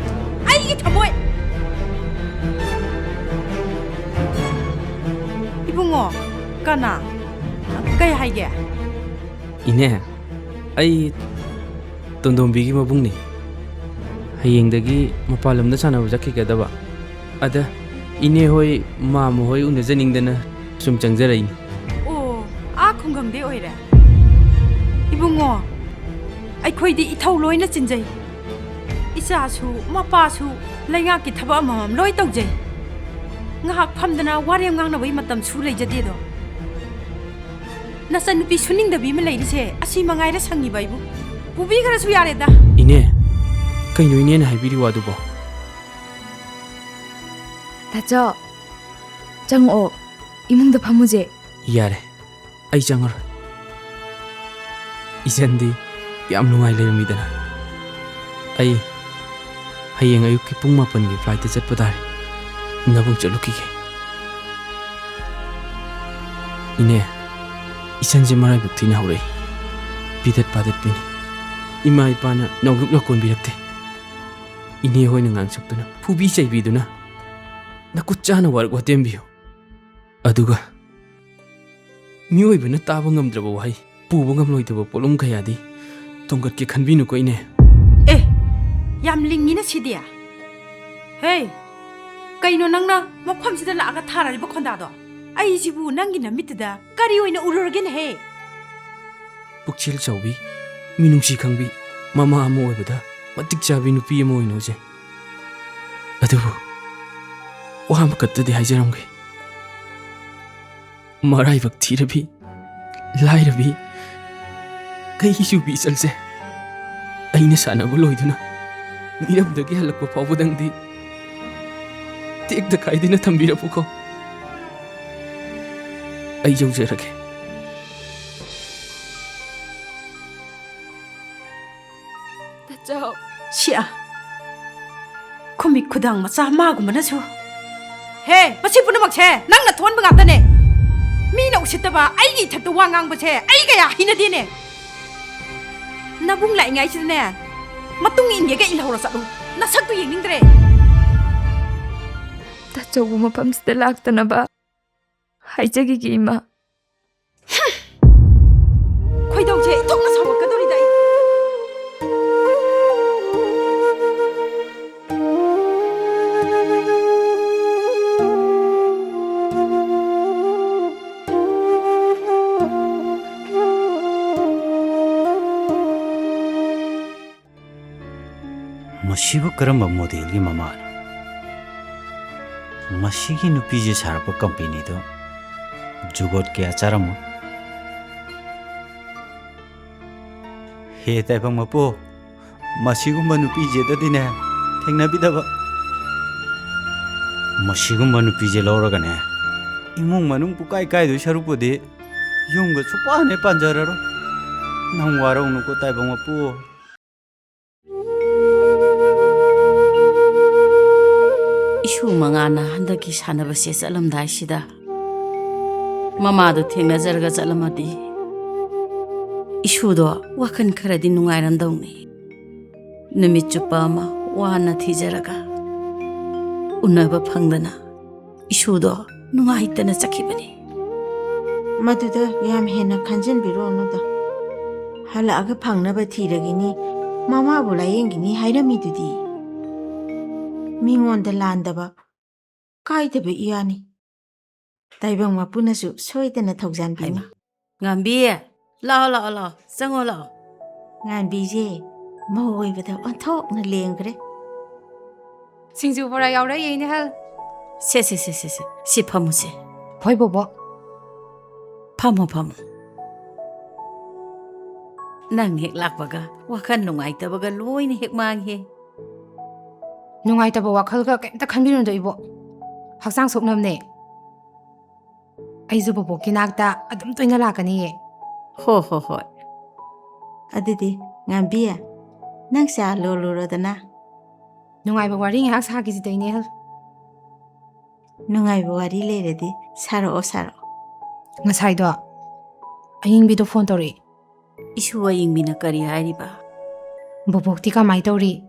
ꯑꯩꯒꯤ ꯊꯃꯣꯏ꯫ ꯏꯕꯨꯡꯉꯣ, ꯀꯅꯥ? ꯀꯩ ꯍꯥꯏꯒꯦ? ꯏꯅꯦ, ꯑꯩ ꯇꯣꯟꯗꯣꯝꯕꯤꯒꯤ ꯃꯕꯨꯡꯅꯤ꯫ ꯍꯌꯦꯡꯗꯒꯤ ꯃꯄꯥꯟ ꯂꯝꯗ ꯁꯥꯟꯅꯕ ꯆꯠꯈꯤꯒꯗꯕ꯫ ꯑꯗ ꯏꯅꯦ ꯍꯣꯏ, ꯃꯥꯃ ꯍꯣꯏ ꯎꯅꯖꯅꯤꯡꯗꯅ ꯁꯨꯝ ꯆꯪꯖꯔꯛꯏꯅꯤ꯫ ꯑꯣ, ꯑꯥ ꯈꯨꯡꯒꯪꯗꯩ ꯑꯣꯏꯔꯦ꯫ ꯏꯕꯨꯡꯉꯣ, ꯑꯩꯈꯣꯏꯗꯤ ꯏꯊꯧ ꯂꯣꯏꯅ ꯆꯤꯟꯖꯩ꯫ ꯏꯆꯥꯁꯨ, ꯃꯄꯥꯁꯨ, ꯂꯩꯉꯥꯛꯀꯤ ꯊꯕꯛ ꯑꯃꯃꯝ ꯂꯣꯏ ꯇꯧꯖꯩ꯫ ꯉꯥꯏꯍꯥꯛ ꯐꯝꯗꯅ ꯋꯥꯔꯦꯝ ꯉꯥꯡꯅꯕꯒꯤ ꯃꯇꯝꯁꯨ ꯂꯩꯖꯗꯦꯗꯣ꯫ ꯅꯆꯟꯅꯨꯄꯤ ꯁꯨꯅꯤꯡꯗꯕꯤ ꯑꯃ ꯂꯩꯔꯤꯁꯦ ꯑꯁꯤ ꯃꯉꯥꯏꯔꯦ ꯁꯪꯉꯤꯕ ꯑꯩꯕꯨ꯫ ꯄꯨꯕꯤꯈ꯭ꯔꯁꯨ ꯌꯥꯔꯦꯗ꯫ ꯏꯅꯦ, ꯀꯩꯅꯣ ꯏꯅꯦꯅ ꯍꯥꯏꯕꯤꯔꯤ ꯋꯥꯗꯨꯕꯣ? ꯇꯥꯆꯧ, ꯆꯪꯉꯛꯑꯣ, ꯏꯃꯨꯡꯗ ꯐꯝꯃꯨꯁꯦ꯫ ꯌꯥꯔꯦ, ꯑꯩ ꯆꯪꯉꯔꯣꯏ꯫ ꯏꯆꯟꯗꯤ ꯌꯥꯝ ꯅꯨꯡꯉꯥꯏ ꯂꯩꯔꯝꯃꯤꯗꯅ꯫ ꯑꯩ ꯍꯌꯦꯡ ꯑꯌꯨꯛꯀꯤ ꯄꯨꯡ ꯃꯥꯄꯟꯒꯤ flightꯇ ꯆꯠꯄ ꯇꯥꯔꯦ꯫ ꯅꯕꯨꯡ ꯆꯠꯂꯨꯈꯤꯒꯦ꯫ ꯏꯅꯦ, ꯏꯆꯟꯁꯦ ꯃꯔꯥꯏꯕꯛ ꯊꯤꯅ ꯍꯧꯔꯛꯏ꯫ ꯄꯤꯗꯠ ꯄꯥꯗꯠꯄꯤꯅꯤ꯫ ꯏꯃꯥ ꯏꯄꯥꯅ ꯅꯧꯂꯨꯛꯅ ꯀꯣꯟꯕꯤꯔꯛꯇꯦ꯫ ꯏꯅꯦ ꯍꯣꯏꯅ ꯉꯥꯡꯁꯛꯇꯨꯅ, ꯐꯨꯕꯤ ꯆꯩꯕꯤꯗꯨꯅ ꯅꯈꯨꯠ ꯆꯥꯅ ꯋꯥꯔꯛ ꯋꯥꯇꯦꯝꯕꯤꯌꯨ꯫ ꯑꯗꯨꯒ ꯃꯤꯑꯣꯏꯕꯅ ꯇꯥꯕ ꯉꯝꯗ꯭ꯔꯕ ꯋꯥꯍꯩ, ꯄꯨꯕ ꯉꯝꯂꯣꯏꯗꯕ ꯄꯣꯠꯂꯨꯝ ꯀꯌꯥꯗꯤ ꯊꯣꯡꯒꯠꯀꯦ ꯈꯟꯕꯤꯅꯨꯀꯣ, ꯏꯅꯦ꯫ ꯑꯦ, ꯌꯥꯝ ꯂꯤꯡꯉꯤꯅ ꯁꯤꯗꯤ꯫ ꯍꯦ, ꯀꯩꯅꯣ ꯅꯪꯅ ꯃꯐꯝꯁꯤꯗ ꯂꯥꯛꯑꯒ ꯊꯥꯔꯛꯏꯕ ꯈꯣꯟꯗꯥꯗꯣ? ꯑꯩꯁꯤꯕꯨ ꯅꯪꯒꯤ ꯅꯃꯤꯠꯇꯨꯗ ꯀꯔꯤ ꯑꯣꯏꯅ ꯎꯔꯨꯔꯒꯦꯅꯦꯍꯦ? ꯄꯨꯛꯆꯦꯜ ꯆꯥꯎꯕꯤ, ꯃꯤꯅꯨꯡꯁꯤ ꯈꯪꯕꯤ, ꯃꯃꯥ ꯑꯃ ꯑꯣꯏꯕꯗ ꯃꯇꯤꯛ ꯆꯥꯕꯤ ꯅꯨꯄꯤ ꯑꯃ ꯑꯣꯏꯅ ꯎꯖꯩ꯫ ꯑꯗꯨꯕꯨ ꯋꯥ ꯑꯃꯈꯛꯇꯗꯤ ꯍꯥꯏꯖꯔꯝꯒꯦ꯫ ꯃꯔꯥꯏꯕꯛ ꯊꯤꯔꯕꯤ, ꯂꯥꯏꯔꯕꯤ, ꯀꯩ ꯆꯨꯕꯤ ꯏꯆꯜꯁꯦ ꯑꯩꯅ ꯁꯥꯟꯅꯕ ꯂꯣꯏꯗꯨꯅ ꯃꯤꯔꯝꯗꯒꯤ ꯍꯜꯂꯛꯄ ꯐꯥꯎꯕꯗꯪꯗꯤ ꯇꯦꯛꯇ ꯀꯥꯏꯗꯅ ꯊꯝꯕꯤꯔꯝꯃꯨꯀꯣ꯫ ꯑꯩ ꯌꯧꯖꯔꯒꯦ꯫ ꯇꯥꯆꯧ꯫ ꯁꯤꯌꯥ꯫ ꯈꯨꯃꯤꯠ ꯈꯨꯗꯥꯡ ꯃꯆꯥ ꯃꯥꯒꯨꯝꯕꯅꯁꯨ꯫ ꯍꯦ, ꯃꯁꯤ ꯄꯨꯝꯅꯃꯛꯁꯦ ꯅꯪꯅ ꯊꯣꯛꯍꯟꯕ ꯉꯥꯛꯇꯅꯦ꯫ ꯃꯤꯅ ꯎꯁꯤꯠꯇꯕ, ꯑꯩꯒꯤ ꯏꯊꯛꯇ ꯋꯥ ꯉꯥꯡꯕꯁꯦ ꯑꯩ ꯀꯌꯥ ꯍꯩꯅꯗꯦꯅꯦ꯫ ꯅꯕꯨꯡ ꯂꯥꯛꯏꯉꯩꯁꯤꯗꯅꯦ, ꯃꯇꯨꯡ ꯏꯟꯒꯦꯒ ꯏꯜꯍꯧꯔ ꯆꯠꯂꯨ꯫ ꯅꯁꯛꯇꯨ ꯌꯦꯡꯅꯤꯡꯗ꯭ꯔꯦ꯫ ꯇꯥꯆꯧꯕ ꯃꯐꯝꯁꯤꯗ ꯂꯥꯛꯇꯅꯕ ꯍꯥꯏꯖꯈꯤꯒꯦ, ꯏꯃꯥ꯫ ꯈꯣꯏꯗꯧꯁꯦ ꯏꯊꯣꯛꯅ ꯁꯥꯎꯔꯛꯀꯗꯧꯔꯤꯗ ꯑꯩ꯫ ꯃꯁꯤꯕꯨ ꯀꯔꯝꯕ ꯃꯣꯗꯦꯜꯒꯤ ꯃꯃꯥꯅꯣ? ꯃꯁꯤꯒꯤ ꯅꯨꯄꯤꯁꯦ ꯁꯥꯔꯛꯄ ꯀꯝꯄꯦꯅꯤꯗꯣ ꯖꯨꯒꯣꯠ ꯀꯌꯥ ꯆꯥꯔꯝꯃꯣꯏ꯫ ꯍꯦ ꯇꯥꯏꯕꯪ ꯃꯄꯨ, ꯃꯁꯤꯒꯨꯝꯕ ꯅꯨꯄꯤꯁꯤꯗꯗꯤꯅꯦ, ꯊꯦꯡꯅꯕꯤꯗꯕ꯫ ꯃꯁꯤꯒꯨꯝꯕ ꯅꯨꯄꯤꯁꯦ ꯂꯧꯔꯒꯅꯦ, ꯏꯃꯨꯡ ꯃꯅꯨꯡ ꯄꯨꯀꯥꯏ ꯀꯥꯏꯗꯣꯏ ꯁꯔꯨꯛꯄꯨꯗꯤ ꯌꯨꯝꯒ ꯁꯨꯄꯥꯟ ꯍꯦꯛ ꯄꯥꯟꯖꯔꯔꯣꯏ꯫ ꯅꯪ ꯋꯥꯔꯧꯅꯨꯀꯣ ꯇꯥꯏꯕꯪ ꯃꯄꯨ꯫ ꯏꯁꯨ ꯃꯉꯥꯅ ꯍꯟꯗꯛꯀꯤ ꯁꯥꯟꯅꯕꯁꯦ ꯆꯠꯂꯝꯗꯥꯏꯁꯤꯗ ꯃꯃꯥꯗꯣ ꯊꯦꯡꯅꯖꯔꯒ ꯆꯠꯂꯝꯃꯗꯤ ꯏꯁꯨꯗꯣ ꯋꯥꯈꯜ ꯈꯔꯗꯤ ꯅꯨꯡꯉꯥꯏꯔꯝꯗꯧꯅꯤ꯫ ꯅꯨꯃꯤꯠ ꯆꯨꯞꯄ ꯑꯃ ꯋꯥꯅ ꯊꯤꯖꯔꯒ ꯎꯅꯕ ꯐꯪꯗꯅ ꯏꯁꯨꯗꯣ ꯅꯨꯡꯉꯥꯏꯇꯅ ꯆꯠꯈꯤꯕꯅꯤ꯫ ꯃꯗꯨꯗ ꯌꯥꯝ ꯍꯦꯟꯅ ꯈꯟꯖꯤꯟꯕꯤꯔꯨꯅꯨꯗ꯫ ꯍꯜꯂꯛꯑꯒ ꯐꯪꯅꯕ ꯊꯤꯔꯒꯤꯅꯤ, ꯃꯃꯥꯕꯨ ꯂꯥꯌꯦꯡꯒꯤꯅꯤ ꯍꯥꯏꯔꯝꯃꯤꯗꯨꯗꯤ꯫ ꯃꯤꯉꯣꯟꯗ ꯂꯥꯟꯗꯕ, ꯀꯥꯏꯗꯕ ꯏꯌꯥꯅꯤ꯫ ꯇꯥꯏꯕꯪ ꯃꯄꯨꯅꯁꯨ ꯁꯣꯏꯗꯅ ꯊꯧꯖꯥꯟꯕꯤꯅꯤ꯫ ꯍꯩꯃꯥ, ꯉꯥꯟꯕꯤ, ꯂꯥꯛꯑꯣ, ꯂꯥꯛꯑꯣ, ꯂꯥꯛꯑꯣ, ꯆꯪꯉꯣ, ꯂꯥꯛꯑꯣ꯫ ꯉꯥꯟꯕꯤꯁꯦ ꯃꯧ ꯑꯣꯏꯕꯗ ꯑꯣꯟꯊꯣꯛꯅ ꯂꯦꯡꯈ꯭ꯔꯦ꯫ ꯁꯤꯡꯖꯨ ꯕꯣꯔꯥ ꯌꯥꯎꯔꯛꯏꯅꯦ, ꯍꯜ꯫ ꯁꯦ, ꯁꯦ, ꯁꯦ, ꯁꯦ, ꯁꯦ, ꯁꯤ ꯐꯝꯃꯨꯁꯦ꯫ ꯍꯣꯏ, ꯕꯣꯕꯣꯛ꯫ ꯐꯝꯃꯣ, ꯐꯝꯃꯣ꯫ ꯅꯪ ꯍꯦꯛ ꯂꯥꯛꯄꯒ ꯋꯥꯈꯜ ꯅꯨꯡꯉꯥꯏꯇꯕꯒ ꯂꯣꯏꯅ ꯍꯦꯛ ꯃꯥꯡꯉꯦ꯫ ꯅꯨꯡꯉꯥꯏꯇꯕ ꯋꯥꯈꯜꯒ ꯀꯩꯝꯇ ꯈꯟꯕꯤꯔꯨꯅꯨꯗ, ꯏꯕꯣꯛ꯫ ꯍꯛꯆꯥꯡ ꯁꯣꯛꯅꯕꯅꯦ꯫ ꯑꯩꯁꯨ ꯕꯣꯕꯣꯛꯀꯤ ꯅꯥꯛꯇ ꯑꯗꯨꯝ ꯇꯣꯏꯅ ꯂꯥꯛꯀꯅꯤꯌꯦ꯫ ꯍꯣ, ꯍꯣ, ꯍꯣꯏ꯫ ꯑꯗꯨꯗꯤ, ꯉꯥꯟꯕꯤ, ꯅꯪ ꯆꯥ ꯂꯣꯜꯂꯨꯔꯣꯗꯅ꯫ ꯅꯨꯡꯉꯥꯏꯕ ꯋꯥꯔꯤ ꯉꯥꯏꯍꯥꯛ ꯁꯥꯈꯤꯁꯤꯗ, ꯏꯅꯦꯍꯜ꯫ ꯅꯨꯡꯉꯥꯏꯕ ꯋꯥꯔꯤ ꯂꯩꯔꯗꯤ ꯁꯥꯔꯛꯑꯣ, ꯁꯥꯔꯛꯑꯣ꯫ ꯉꯁꯥꯏꯗꯣ ꯑꯌꯤꯡꯕꯤꯗꯣ ꯐꯣꯟ ꯇꯧꯔꯛꯏ꯫ ꯏꯁꯨ ꯑꯌꯤꯡꯕꯤꯅ ꯀꯔꯤ ꯍꯥꯏꯔꯤꯕ? ꯕꯣꯕꯣꯛꯇꯤ ꯀꯃꯥꯏ ꯇꯧꯔꯤ?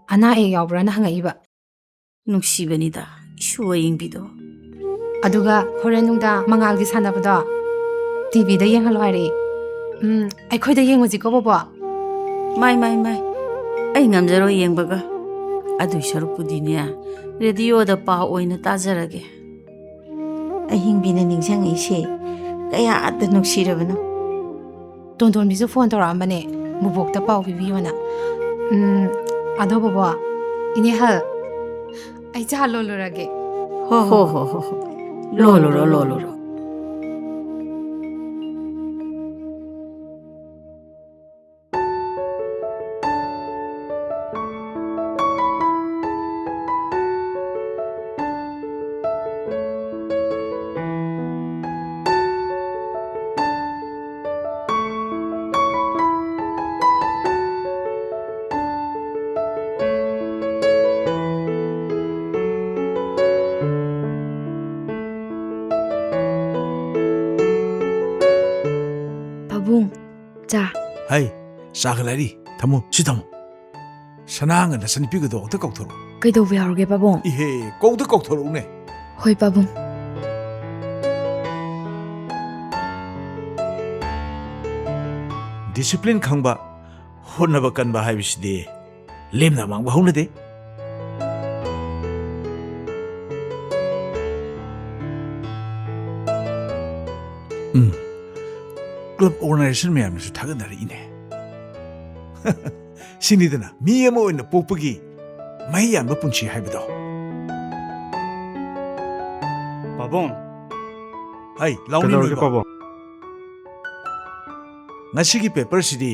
ꯑꯅꯥ ꯑꯌꯦꯛ ꯌꯥꯎꯕ꯭ꯔꯥꯅ ꯍꯪꯉꯛꯏꯕ꯫ ꯅꯨꯡꯁꯤꯕꯅꯤꯗ, ꯏꯁꯨ ꯑꯌꯤꯡꯕꯤꯗꯣ꯫ ꯑꯗꯨꯒ ꯍꯣꯔꯦꯟ ꯅꯨꯡꯗꯥꯡ ꯃꯉꯥꯜꯒꯤ ꯁꯥꯟꯅꯕꯗꯣ ꯇꯤꯚꯤꯗ ꯌꯦꯡꯍꯜꯂꯣ ꯍꯥꯏꯔꯛꯏ꯫ ꯎꯝ, ꯑꯩꯈꯣꯏꯗ ꯌꯦꯡꯉꯨꯁꯤꯀꯣ, ꯕꯣꯕꯣꯛ꯫ ꯃꯥꯏ, ꯃꯥꯏ, ꯃꯥꯏ꯫ ꯑꯩ ꯉꯝꯖꯔꯣꯏ ꯌꯦꯡꯕꯒ꯫ ꯑꯗꯨꯏ ꯁꯔꯨꯛꯄꯨꯗꯤꯅꯦ, ꯔꯦꯗꯤꯑꯣꯗ ꯄꯥꯎ ꯑꯣꯏꯅ ꯇꯥꯖꯔꯒꯦ꯫ ꯑꯍꯤꯡꯕꯤꯅ ꯅꯤꯡꯁꯤꯡꯉꯛꯏꯁꯦ ꯀꯌꯥꯗ ꯅꯨꯡꯁꯤꯔꯕꯅꯣ꯫ ꯇꯣꯟꯇꯣꯟꯕꯤꯁꯨ ꯐꯣꯟ ꯇꯧꯔꯛꯑꯝꯕꯅꯦ, ꯕꯣꯕꯣꯛꯇ ꯄꯥꯎ ꯄꯤꯕꯤꯌꯣꯅ꯫ ꯎꯝ, ꯑꯗꯣ ꯕꯣꯕꯣꯛ, ꯏꯅꯦꯍꯜ, ꯑꯩ ꯆꯥ ꯂꯣꯜꯂꯨꯔꯒꯦ꯫ ꯍꯣ, ꯍꯣ, ꯍꯣ, ꯍꯣ, ꯍꯣ꯫ ꯂꯣꯜꯂꯨꯔꯣ, ꯂꯣꯜꯂꯨꯔꯣ꯫ ꯄꯥꯕꯨꯡ, ꯆꯥ꯫ ꯍꯩ, ꯆꯥꯒ ꯂꯩꯔꯤ꯫ ꯊꯝꯃꯨ, ꯁꯤ ꯊꯝꯃꯨ꯫ ꯁꯅꯥꯒ ꯅꯆꯟꯅꯨꯄꯤꯒꯗꯣ ꯑꯝꯇ ꯀꯧꯊꯣꯔꯛꯎ꯫ ꯀꯩꯗꯧꯕ ꯌꯥꯎꯔꯒꯦ, ꯄꯥꯕꯨꯡ? ꯏꯍꯦ, ꯀꯧꯗ ꯀꯧꯊꯣꯔꯛꯎꯅꯦ꯫ ꯍꯣꯏ, ꯄꯥꯕꯨꯡ꯫ ꯗꯤꯁꯤꯄ꯭ꯂꯤꯟ ꯈꯪꯕ, ꯍꯣꯠꯅꯕ ꯀꯟꯕ ꯍꯥꯏꯕꯁꯤꯗꯤ ꯂꯦꯝꯅ ꯃꯥꯡꯕ ꯍꯧꯅꯗꯦ꯫ ꯎꯝ꯫ ꯀ꯭ꯂꯕ ꯑꯣꯔꯒꯅꯥꯏꯖꯦꯁꯟ ꯃꯌꯥꯝꯅꯁꯨ ꯊꯥꯒꯠꯅꯔꯛꯏꯅꯦ꯫ ꯁꯤꯅꯤꯗꯅ ꯃꯤ ꯑꯃ ꯑꯣꯏꯅ ꯄꯣꯛꯄꯒꯤ ꯃꯍꯩ ꯌꯥꯟꯕ ꯄꯨꯟꯁꯤ ꯍꯥꯏꯕꯗꯣ꯫ ꯄꯥꯕꯨꯡ꯫ ꯍꯩ, ꯂꯥꯎꯅꯤ ꯀꯩꯗꯧꯔꯒꯦ, ꯂꯣꯏꯕ꯫ ꯄꯥꯕꯨꯡ? ꯉꯁꯤꯒꯤ ꯄꯦꯄꯔꯁꯤꯗꯤ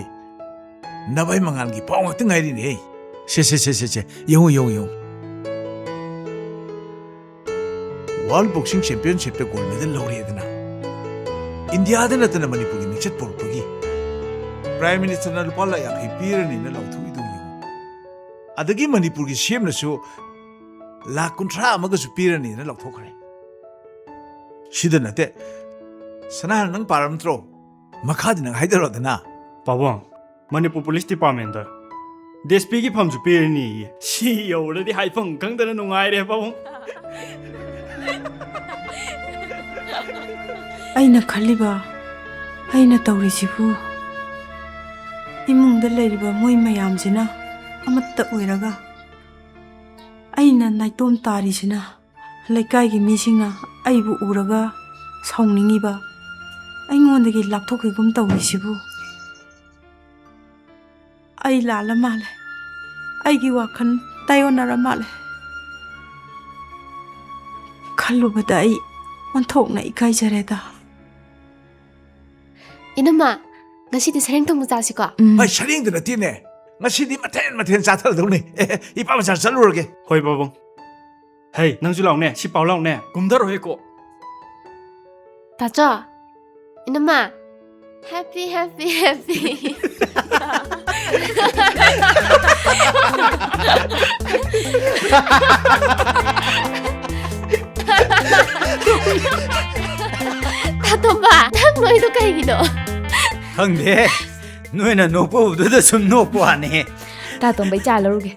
ꯅꯚꯥꯏ ꯃꯉꯥꯜꯒꯤ ꯄꯥꯎ ꯉꯥꯛꯇ ꯉꯥꯏꯔꯤꯅꯦꯍꯦ꯫ ꯁꯦ, ꯁꯦ, ꯁꯦ, ꯁꯦ, ꯁꯦ, ꯌꯦꯡꯉꯨ, ꯌꯦꯡꯉꯨ, ꯌꯦꯡꯉꯨ꯫ ꯋꯥꯔꯜ ꯕꯣꯛꯁꯤꯡ ꯆꯦꯝꯄꯤꯌꯟꯁꯤꯞꯇ ꯒꯣꯜ ꯃꯦꯗꯜ ꯂꯧꯔꯦꯗꯅ꯫ ꯏꯟꯗꯤꯌꯥꯗ ꯅꯠꯇꯅ ꯃꯅꯤꯄꯨꯔꯒꯤ ꯃꯤꯡꯆꯠ ꯄꯨꯔꯛꯄꯒꯤ ꯄ꯭ꯔꯥꯏꯝ ꯃꯤꯅꯤꯁꯇꯔꯅ ꯂꯨꯄꯥ ꯂꯥꯈ ꯌꯥꯡꯈꯩ ꯄꯤꯔꯅꯤꯅ ꯂꯥꯎꯊꯣꯛꯏꯗꯨ ꯌꯦꯡꯉꯨ꯫ ꯑꯗꯒꯤ ꯃꯅꯤꯄꯨꯔꯒꯤ ꯁꯤ ꯑꯦꯝꯅꯁꯨ ꯂꯥꯈ ꯀꯨꯟꯊ꯭ꯔꯥ ꯑꯃꯒꯁꯨ ꯄꯤꯔꯅꯤꯅ ꯂꯥꯎꯊꯣꯛꯈ꯭ꯔꯦ꯫ ꯁꯤꯗ ꯅꯠꯇꯦ, ꯁꯅꯥꯅ ꯅꯪ ꯄꯥꯔꯝꯗ꯭ꯔꯣ? ꯃꯈꯥꯗꯤ ꯅꯪ ꯍꯥꯏꯗꯔꯣꯗꯅ꯫ ꯄꯥꯕꯨꯡ, ꯃꯅꯤꯄꯨꯔ ꯄꯨꯂꯤꯁ ꯗꯤꯄꯥꯔꯠꯃꯦꯟꯗ ꯗꯤ ꯑꯦꯁ ꯄꯤꯒꯤ ꯐꯝꯁꯨ ꯄꯤꯔꯅꯤꯌꯦ꯫ ꯁꯤ ꯌꯧꯔꯗꯤ ꯍꯥꯏꯐꯝ ꯈꯪꯗꯅ ꯅꯨꯡꯉꯥꯏꯔꯦ ꯄꯥꯕꯨꯡ꯫ ꯑꯩꯅ ꯈꯜꯂꯤꯕ, ꯑꯩꯅ ꯇꯧꯔꯤꯁꯤꯕꯨ, ꯏꯃꯨꯡꯗ ꯂꯩꯔꯤꯕ ꯃꯣꯏ ꯃꯌꯥꯝꯁꯤꯅ ꯑꯃꯠꯇ ꯑꯣꯏꯔꯒ, ꯑꯩꯅ ꯅꯥꯏꯇꯣꯝ ꯇꯥꯔꯤꯁꯤꯅ, ꯂꯩꯀꯥꯏꯒꯤ ꯃꯤꯁꯤꯡꯅ ꯑꯩꯕꯨ ꯎꯔꯒ ꯁꯥꯎꯅꯤꯡꯉꯤꯕ, ꯑꯩꯉꯣꯟꯗꯒꯤ ꯂꯥꯞꯊꯣꯛꯈꯤꯒꯨꯝ ꯇꯧꯔꯤꯁꯤꯕꯨ꯫ ꯑꯩ ꯂꯥꯜꯂ ꯃꯥꯜꯂꯦ꯫ ꯑꯩꯒꯤ ꯋꯥꯈꯜ ꯇꯥꯏꯌꯣꯟꯅꯔ ꯃꯥꯜꯂꯦ꯫ ꯈꯜꯂꯨꯕꯗ ꯑꯩ ꯑꯣꯟꯊꯣꯛꯅ ꯏꯀꯥꯏꯖꯔꯦꯗ꯫ ꯏꯅꯝꯃ, ꯉꯁꯤꯗꯤ ꯁꯔꯦꯡ ꯊꯣꯡꯕ ꯆꯥꯁꯤꯀꯣ? ꯎꯝ꯫ ꯍꯣꯏ, ꯁꯔꯦꯡꯗ ꯅꯠꯇꯦꯅꯦ꯫ ꯉꯁꯤꯗꯤ ꯃꯊꯦꯜ ꯃꯊꯦꯜ ꯆꯥꯊꯔꯗꯧꯅꯤ꯫ ꯑꯦ, ꯑꯦ, ꯏꯄꯥ ꯕꯖꯥꯔ ꯆꯠꯂꯨꯔꯒꯦ꯫ ꯍꯣꯏ, ꯄꯥꯕꯨꯡ꯫ ꯍꯩ, ꯅꯪꯁꯨ ꯂꯥꯎꯅꯦ, ꯁꯤ ꯄꯥꯎ ꯂꯥꯎꯅꯦ꯫ ꯀꯨꯝꯊꯔꯣꯍꯦ ꯀꯣꯛ꯫ ꯇꯥꯆꯣ, ꯏꯅꯝꯃ, happy, happy, happy꯫ ꯇꯥꯇꯣꯝꯕ, ꯅꯪ ꯅꯣꯏꯗꯣ ꯀꯩꯒꯤꯅꯣ? ꯈꯪꯗꯦ, ꯅꯣꯏꯅ ꯅꯣꯛꯄ ꯎꯕꯗꯨꯗ ꯁꯨꯝ ꯅꯣꯛꯄ ꯋꯥꯅꯤ꯫ ꯇꯥꯇꯣꯝꯕ, ꯑꯩ ꯆꯥ ꯂꯧꯔꯨꯒꯦ꯫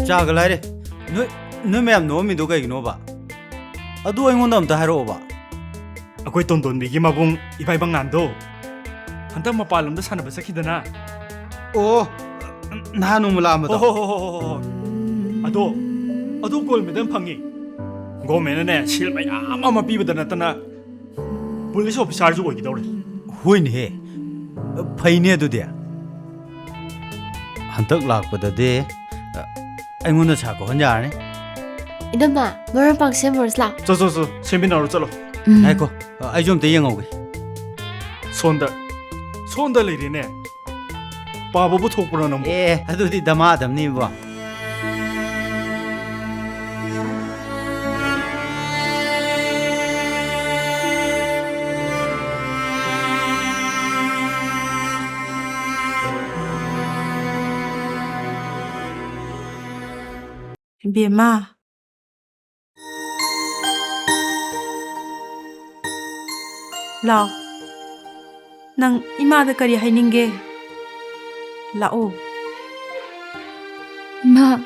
ꯆꯥꯒ ꯂꯥꯏꯔꯦ꯫ ꯅꯣꯏ, ꯅꯣꯏ ꯃꯌꯥꯝ ꯅꯣꯛꯑꯝꯃꯤꯗꯣ ꯀꯩꯒꯤꯅꯣꯕ? ꯑꯗꯨ ꯑꯩꯉꯣꯟꯗ ꯑꯝꯇ ꯍꯥꯏꯔꯛꯑꯣꯕ꯫ ꯑꯩꯈꯣꯏ ꯇꯣꯟꯗꯣꯟꯕꯤꯒꯤ ꯃꯕꯨꯡ ꯏꯕꯥꯏ ꯃꯉꯥꯟꯗꯣ ꯍꯟꯗꯛ ꯃꯄꯥꯟ ꯂꯝꯗ ꯁꯥꯟꯅꯕ ꯆꯠꯈꯤꯗꯅ꯫ ꯑꯣ, ꯅꯍꯥꯟ ꯅꯣꯡꯃ ꯂꯥꯛꯑꯝꯕꯗꯣ? ꯍꯣ, ꯍꯣ, ꯍꯣ, ꯍꯣ, ꯍꯣ, ꯍꯣ꯫ ꯑꯗꯣ, ꯑꯗꯨ gold medal ꯐꯪꯉꯤ꯫ Governmentꯅꯅꯦ ꯁꯦꯜ ꯃꯌꯥꯝ ꯑꯃ ꯄꯤꯕꯗ ꯅꯠꯇꯅ ꯄꯨꯂꯤꯁ ꯑꯣꯐꯤꯁꯥꯔꯁꯨ ꯑꯣꯏꯒꯗꯧꯔꯦ꯫ ꯍꯣꯏꯅꯦꯍꯦ, ꯐꯩꯅꯦ ꯑꯗꯨꯗꯤ꯫ ꯍꯟꯗꯛ ꯂꯥꯛꯄꯗꯗꯤ, ꯑ, ꯑꯩꯉꯣꯟꯗ ꯁꯥ ꯀꯧꯍꯟ ꯌꯥꯔꯅꯤ꯫ ꯏꯅꯝꯃ, ꯃꯔꯣꯏ ꯃꯄꯥꯡ ꯁꯦꯝꯃꯨꯔꯁꯤ ꯂꯥꯎ꯫ ꯆꯣ, ꯆꯣ, ꯆꯣ, ꯁꯦꯝꯃꯤꯟꯅꯔꯨ ꯆꯠꯂꯣ꯫ ꯎꯝ꯫ ꯉꯥꯏꯈꯣ, ꯑ, ꯑꯩꯁꯨ ꯑꯝꯇ ꯌꯦꯡꯍꯧꯒꯦ꯫ ꯁꯣꯝꯗ, ꯁꯣꯝꯗ ꯂꯩꯔꯦꯅꯦ꯫ ꯄꯥꯕꯕꯨ ꯊꯣꯛꯄ꯭ꯔꯣ ꯅꯪꯕꯨ? ꯑꯦ, ꯑꯗꯨꯗꯤ ꯗꯃꯥꯗꯝꯅꯤꯕꯣ꯫ ꯏꯕꯦꯝꯃ, ꯂꯥꯎ꯫ ꯅꯪ ꯏꯃꯥꯗ ꯀꯔꯤ ꯍꯥꯏꯅꯤꯡꯒꯦ? ꯂꯥꯛꯑꯣ꯫ ꯏꯃꯥ꯫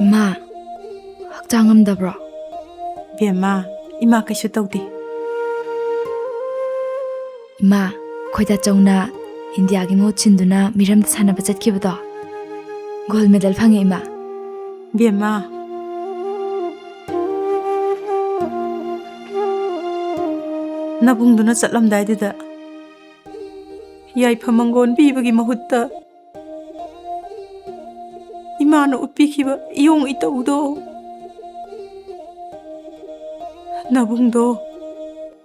ꯏꯃꯥ, ꯍꯛꯆꯥꯡ ꯉꯝꯗꯕ꯭ꯔꯣ? ꯕꯦꯝꯃ, ꯏꯃꯥ ꯀꯩꯁꯨ ꯇꯧꯗꯦ꯫ ꯏꯃꯥ, ꯑꯩꯈꯣꯏ ꯗꯥꯆꯧꯅ ꯏꯟꯗꯤꯌꯥꯒꯤ ꯃꯍꯨꯠ ꯁꯤꯟꯗꯨꯅ ꯃꯤꯔꯝꯗ ꯁꯥꯟꯅꯕ ꯆꯠꯈꯤꯕꯗꯣ, ꯒꯣꯜ ꯃꯦꯗꯜ ꯐꯪꯉꯦ, ꯏꯃꯥ꯫ ꯕꯦꯝꯃ, ꯅꯕꯨꯡꯗꯨꯅ ꯆꯠꯂꯝꯗꯥꯏꯗꯨꯗ ꯌꯥꯏꯐ ꯃꯪꯒꯣꯟ ꯄꯤꯕꯒꯤ ꯃꯍꯨꯠꯇ ꯏꯃꯥꯅ ꯎꯠꯄꯤꯈꯤꯕ ꯏꯌꯣꯡ ꯏꯇꯧꯗꯣ, ꯅꯕꯨꯡꯗꯣ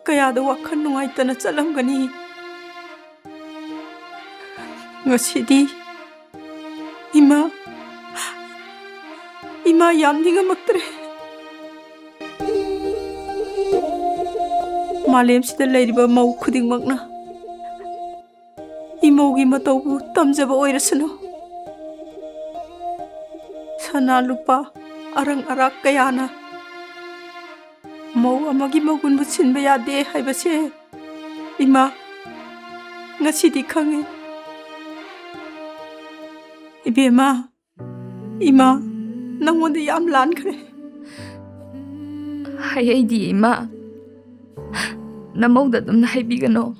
ꯀꯌꯥꯗ ꯋꯥꯈꯜ ꯅꯨꯡꯉꯥꯏꯇꯅ ꯆꯠꯂꯝꯒꯅꯤ꯫ ꯉꯁꯤꯗꯤ ꯏꯃꯥ, ꯏꯃꯥ ꯌꯥꯝ ꯅꯤꯡꯉꯝꯃꯛꯇ꯭ꯔꯦ꯫ ꯃꯥꯂꯦꯝꯁꯤꯗ ꯂꯩꯔꯤꯕ ꯃꯧ ꯈꯨꯗꯤꯡꯃꯛꯅ ꯏꯃꯧꯒꯤ ꯃꯇꯧꯕꯨ ꯇꯝꯖꯕ ꯑꯣꯏꯔꯁꯅꯨ꯫ ꯁꯅꯥ ꯂꯨꯄꯥ, ꯑꯔꯪ ꯑꯔꯥꯛ ꯀꯌꯥꯅ ꯃꯧ ꯑꯃꯒꯤ ꯃꯒꯨꯟꯕꯨ ꯁꯤꯟꯕ ꯌꯥꯗꯦ ꯍꯥꯏꯕꯁꯦ ꯏꯃꯥ ꯉꯁꯤꯗꯤ ꯈꯪꯉꯤ꯫ ꯏꯕꯦꯝꯃ, ꯏꯃꯥ, ꯅꯪꯉꯣꯟꯗ ꯌꯥꯝ ꯂꯥꯟꯈ꯭ꯔꯦ꯫ ꯍꯥꯏꯍꯩꯗꯤꯌꯦ, ꯏꯃꯥ꯫ ꯅꯃꯧꯗ ꯑꯗꯨꯝꯅ ꯍꯥꯏꯕꯤꯒꯅꯣ꯫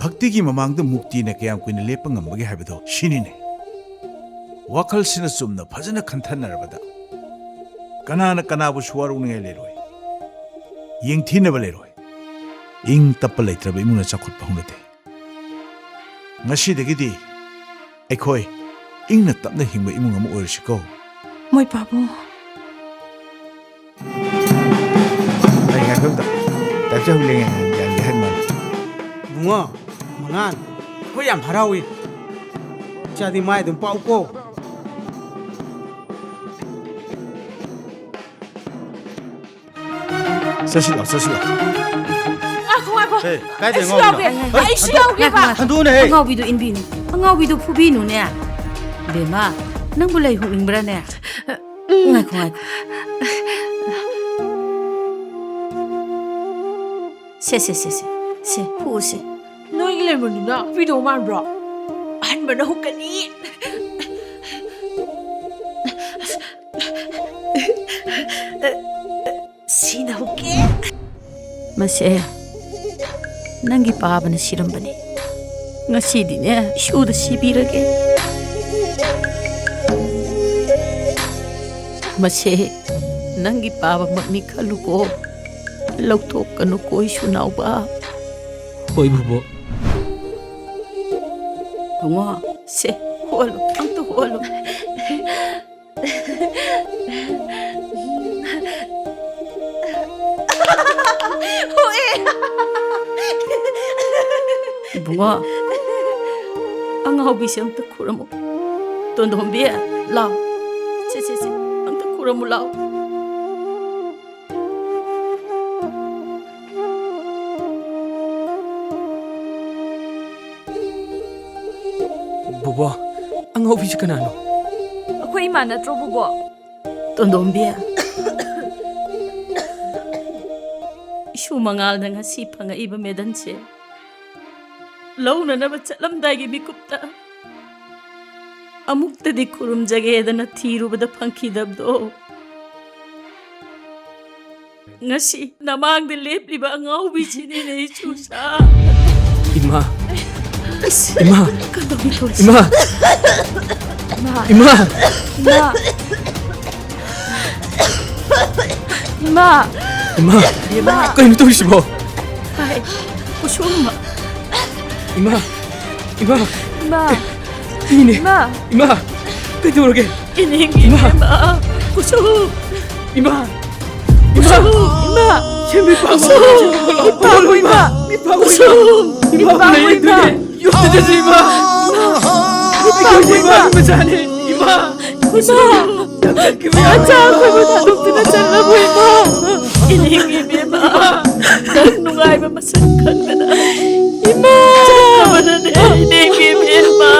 ꯚꯛꯇꯤꯒꯤ ꯃꯃꯥꯡꯗ ꯃꯨꯛꯇꯤꯅ ꯀꯌꯥꯝ ꯀꯨꯏꯅ ꯂꯦꯞꯄ ꯉꯝꯕꯒꯦ ꯍꯥꯏꯕꯗꯣ ꯁꯤꯅꯤꯅꯦ꯫ ꯋꯥꯈꯜꯁꯤꯅ ꯆꯨꯝꯅ ꯐꯖꯅ ꯈꯟꯊꯅꯔꯕꯗ ꯀꯅꯥꯅ ꯀꯅꯥꯕꯨꯁꯨ ꯋꯥꯔꯧꯅꯤꯡꯉꯥꯏ ꯂꯩꯔꯣꯏ, ꯌꯦꯡꯊꯤꯅꯕ ꯂꯩꯔꯣꯏ꯫ ꯏꯪ ꯇꯞꯄ ꯂꯩꯇ꯭ꯔꯕ ꯏꯃꯨꯡꯅ ꯆꯥꯎꯈꯠꯄ ꯍꯧꯅꯗꯦ꯫ ꯉꯁꯤꯗꯒꯤꯗꯤ ꯑꯩꯈꯣꯏ ꯏꯪꯅ ꯇꯞꯅ ꯍꯤꯡꯕ ꯏꯃꯨꯡ ꯑꯃ ꯑꯣꯏꯔꯁꯤꯀꯣ꯫ ꯃꯣꯏ ꯄꯥꯕꯨꯡ꯫ ꯑꯩ ꯉꯥꯏꯈꯣ ꯑꯝꯇ꯫ ꯇꯥꯏꯞꯆꯧ ꯂꯦꯡꯉꯦ ꯌꯥꯝ ꯌꯥꯍꯟ ꯃꯥꯜꯂꯦ꯫ ꯏꯕꯨꯡꯉꯣ, ꯃꯉꯥꯟ, ꯑꯩꯈꯣꯏ ꯌꯥꯝ ꯍꯔꯥꯎꯏ꯫ ꯏꯆꯥꯗꯤ ꯃꯥꯏ ꯑꯗꯨꯝ ꯄꯥꯛꯎꯀꯣ꯫ ꯆꯠꯁꯤꯜꯂꯣ, ꯆꯠꯁꯤꯜꯂꯣ꯫ ꯉꯥꯏꯈꯣ, ꯉꯥꯏꯈꯣ꯫ ꯍꯦ, ꯀꯥꯏꯗꯩ ꯑꯩꯁꯨ ꯑꯉꯥꯎꯕꯤꯅꯣ? ꯌꯥꯎꯒꯦꯕ꯫ ꯍꯩ, ꯑꯩꯁꯨ ꯌꯥꯎꯒꯦꯕ꯫ ꯍꯟꯗꯣꯛꯎꯅꯦ, ꯍꯦ꯫ ꯑꯉꯥꯎꯕꯤꯗꯣ ꯏꯟꯕꯤꯅꯨ꯫ ꯑꯉꯥꯎꯕꯤꯗꯣ ꯐꯨꯕꯤꯅꯨꯅꯦ꯫ ꯕꯦꯝꯃ, ꯅꯪꯕꯨ ꯂꯩ ꯍꯨꯛꯅꯤꯡꯕ꯭ꯔꯥꯅꯦ? ꯉꯥꯏꯈꯣ, ꯉꯥꯏꯈꯣ꯫ ꯁꯦ, ꯁꯦ, ꯁꯦ, ꯁꯦ꯫ ꯁꯦ, ꯐꯨꯁꯦ꯫ ꯅꯣꯏꯒꯤ ꯂꯩꯃꯟꯗꯨꯅ ꯐꯨꯗꯧ ꯃꯥꯟꯕ꯭ꯔꯣ? ꯑꯍꯟꯕꯅ ꯍꯨꯛꯀꯅꯤ꯫ ꯁꯤꯅ ꯍꯨꯛꯀꯦ꯫ ꯃꯁꯦ ꯅꯪꯒꯤ ꯄꯥꯕꯅ ꯁꯤꯔꯝꯕꯅꯤ꯫ ꯉꯁꯤꯗꯤꯅꯦ, ꯏꯁꯨꯗ ꯁꯤꯕꯤꯔꯒꯦ꯫ ꯃꯁꯦ ꯅꯪꯒꯤ ꯄꯥꯕꯃꯛꯅꯤ ꯈꯜꯂꯨꯀꯣ꯫ ꯂꯧꯊꯣꯛꯀꯅꯨꯀꯣ, ꯏꯁꯨ ꯅꯥꯎꯕ꯫ ꯍꯣꯏ, ꯕꯨꯕꯣꯛ꯫ ꯕꯨꯡꯉꯣ, ꯁꯦ, ꯍꯣꯜꯂꯨ, ꯑꯝꯇ ꯍꯣꯜꯂꯨ꯫ ꯍꯣꯏ꯫ ꯏꯕꯨꯡꯉꯣ, ꯑꯉꯥꯎꯕꯤꯁꯦ ꯑꯝꯇ ꯈꯨꯔꯝꯃꯨ꯫ ꯇꯣꯟꯗꯣꯝꯕꯤ, ꯂꯥꯎ꯫ ꯁꯦ, ꯁꯦ, ꯁꯦ, ꯑꯝꯇ ꯈꯨꯔꯝꯃꯨ ꯂꯥꯎ꯫ ꯕꯨꯕꯣ, ꯑꯉꯥꯎꯕꯤꯁꯤ ꯀꯅꯥꯅꯣ? ꯑꯩꯈꯣꯏ ꯏꯃꯥ ꯅꯠꯇ꯭ꯔꯣ, ꯕꯨꯕꯣ? ꯇꯣꯟꯗꯣꯝꯕꯤ, ꯏꯁꯨ ꯃꯉꯥꯜꯗ ꯉꯁꯤ ꯐꯪꯉꯛꯏꯕ ꯃꯦꯗꯟꯁꯦ ꯂꯧꯅꯅꯕ ꯆꯠꯂꯝꯗꯥꯏꯒꯤ ꯃꯤꯀꯨꯞꯇ ꯑꯃꯨꯛꯇꯗꯤ ꯈꯨꯔꯨꯝꯖꯒꯦꯗꯅ ꯊꯤꯔꯨꯕꯗ ꯐꯪꯈꯤꯗꯕꯗꯣ, ꯉꯁꯤ ꯅꯃꯥꯡꯗ ꯂꯦꯞꯂꯤꯕ ꯑꯉꯥꯎꯕꯤꯁꯤꯅꯤꯅꯦ, ꯏꯆꯨꯁꯥ꯫ ꯏꯃꯥ! ꯑꯁ, ꯏꯃꯥ! ꯀꯗꯧꯔꯤ ꯇꯧꯔꯤꯁꯤ? ꯏꯃꯥ! ꯏꯃꯥ! ꯏꯃꯥ! ꯏꯃꯥ! ꯏꯃꯥ! ꯏꯃꯥ! ꯏꯃꯥ! ꯀꯩꯅꯣ ꯇꯧꯔꯤꯁꯤꯕꯣ? ꯍꯥꯏ, ꯀꯨꯁꯨꯝ꯫ ꯏꯃꯥ! ꯏꯃꯥ! ꯏꯃꯥ! ꯏꯅꯦ! ꯏꯃꯥ! ꯏꯃꯥ! ꯀꯩꯗꯧꯔꯒꯦ? ꯏꯅꯦꯒꯤ ꯏꯃꯥ! ꯏꯕꯦꯝꯃ! ꯀꯨꯁꯨꯝ! ꯏꯃꯥ! ꯏꯃꯥ! ꯀꯨꯁꯨꯝ! ꯏꯃꯥ! ꯁꯦ, ꯃꯤꯠ ꯄꯥꯡꯉꯣ! ꯀꯨꯁꯨꯝ! ꯃꯤꯠ ꯄꯥꯡꯉꯣ, ꯏꯃꯥ! ꯃꯤꯠ ꯄꯥꯡꯉꯣ, ꯏꯃꯥ! ꯀꯨꯁꯨꯝ! ꯃꯤꯠ ꯄꯥꯡꯉꯣ, ꯏꯃꯥ! ꯂꯩꯔꯦ, ꯏꯃꯥ! ꯌꯨꯝꯗ ꯆꯠꯁꯤ, ꯏꯃꯥ! ꯏꯃꯥ! ꯃꯤꯠ ꯄꯥꯡꯉꯣ, ꯏꯃꯥ! ꯏꯃꯥ! ꯏꯃꯥ! ꯀꯨꯁꯨꯝ! ꯏꯃꯥ! ꯅꯪ ꯆꯠꯈꯤꯕ ꯌꯥꯔꯣꯏ, ꯃꯆꯥ ꯑꯩꯈꯣꯏꯕꯨ ꯏꯃꯥ! ꯊꯥꯗꯣꯛꯇꯨꯅ ꯆꯠꯂꯕꯣ, ꯏꯃꯥ? ꯏꯅꯦꯒꯤ ꯏꯕꯦꯝꯃ! ꯏꯃꯥ! ꯅꯪ ꯅꯨꯡꯉꯥꯏꯕ ꯃꯁꯛ ꯈꯪꯗꯅ ꯏꯃꯥ! ꯆꯠꯈ꯭ꯔꯕꯅꯅꯦ ꯑꯩ ꯅꯤꯡꯉꯤ ꯏꯕꯦꯝꯃ꯫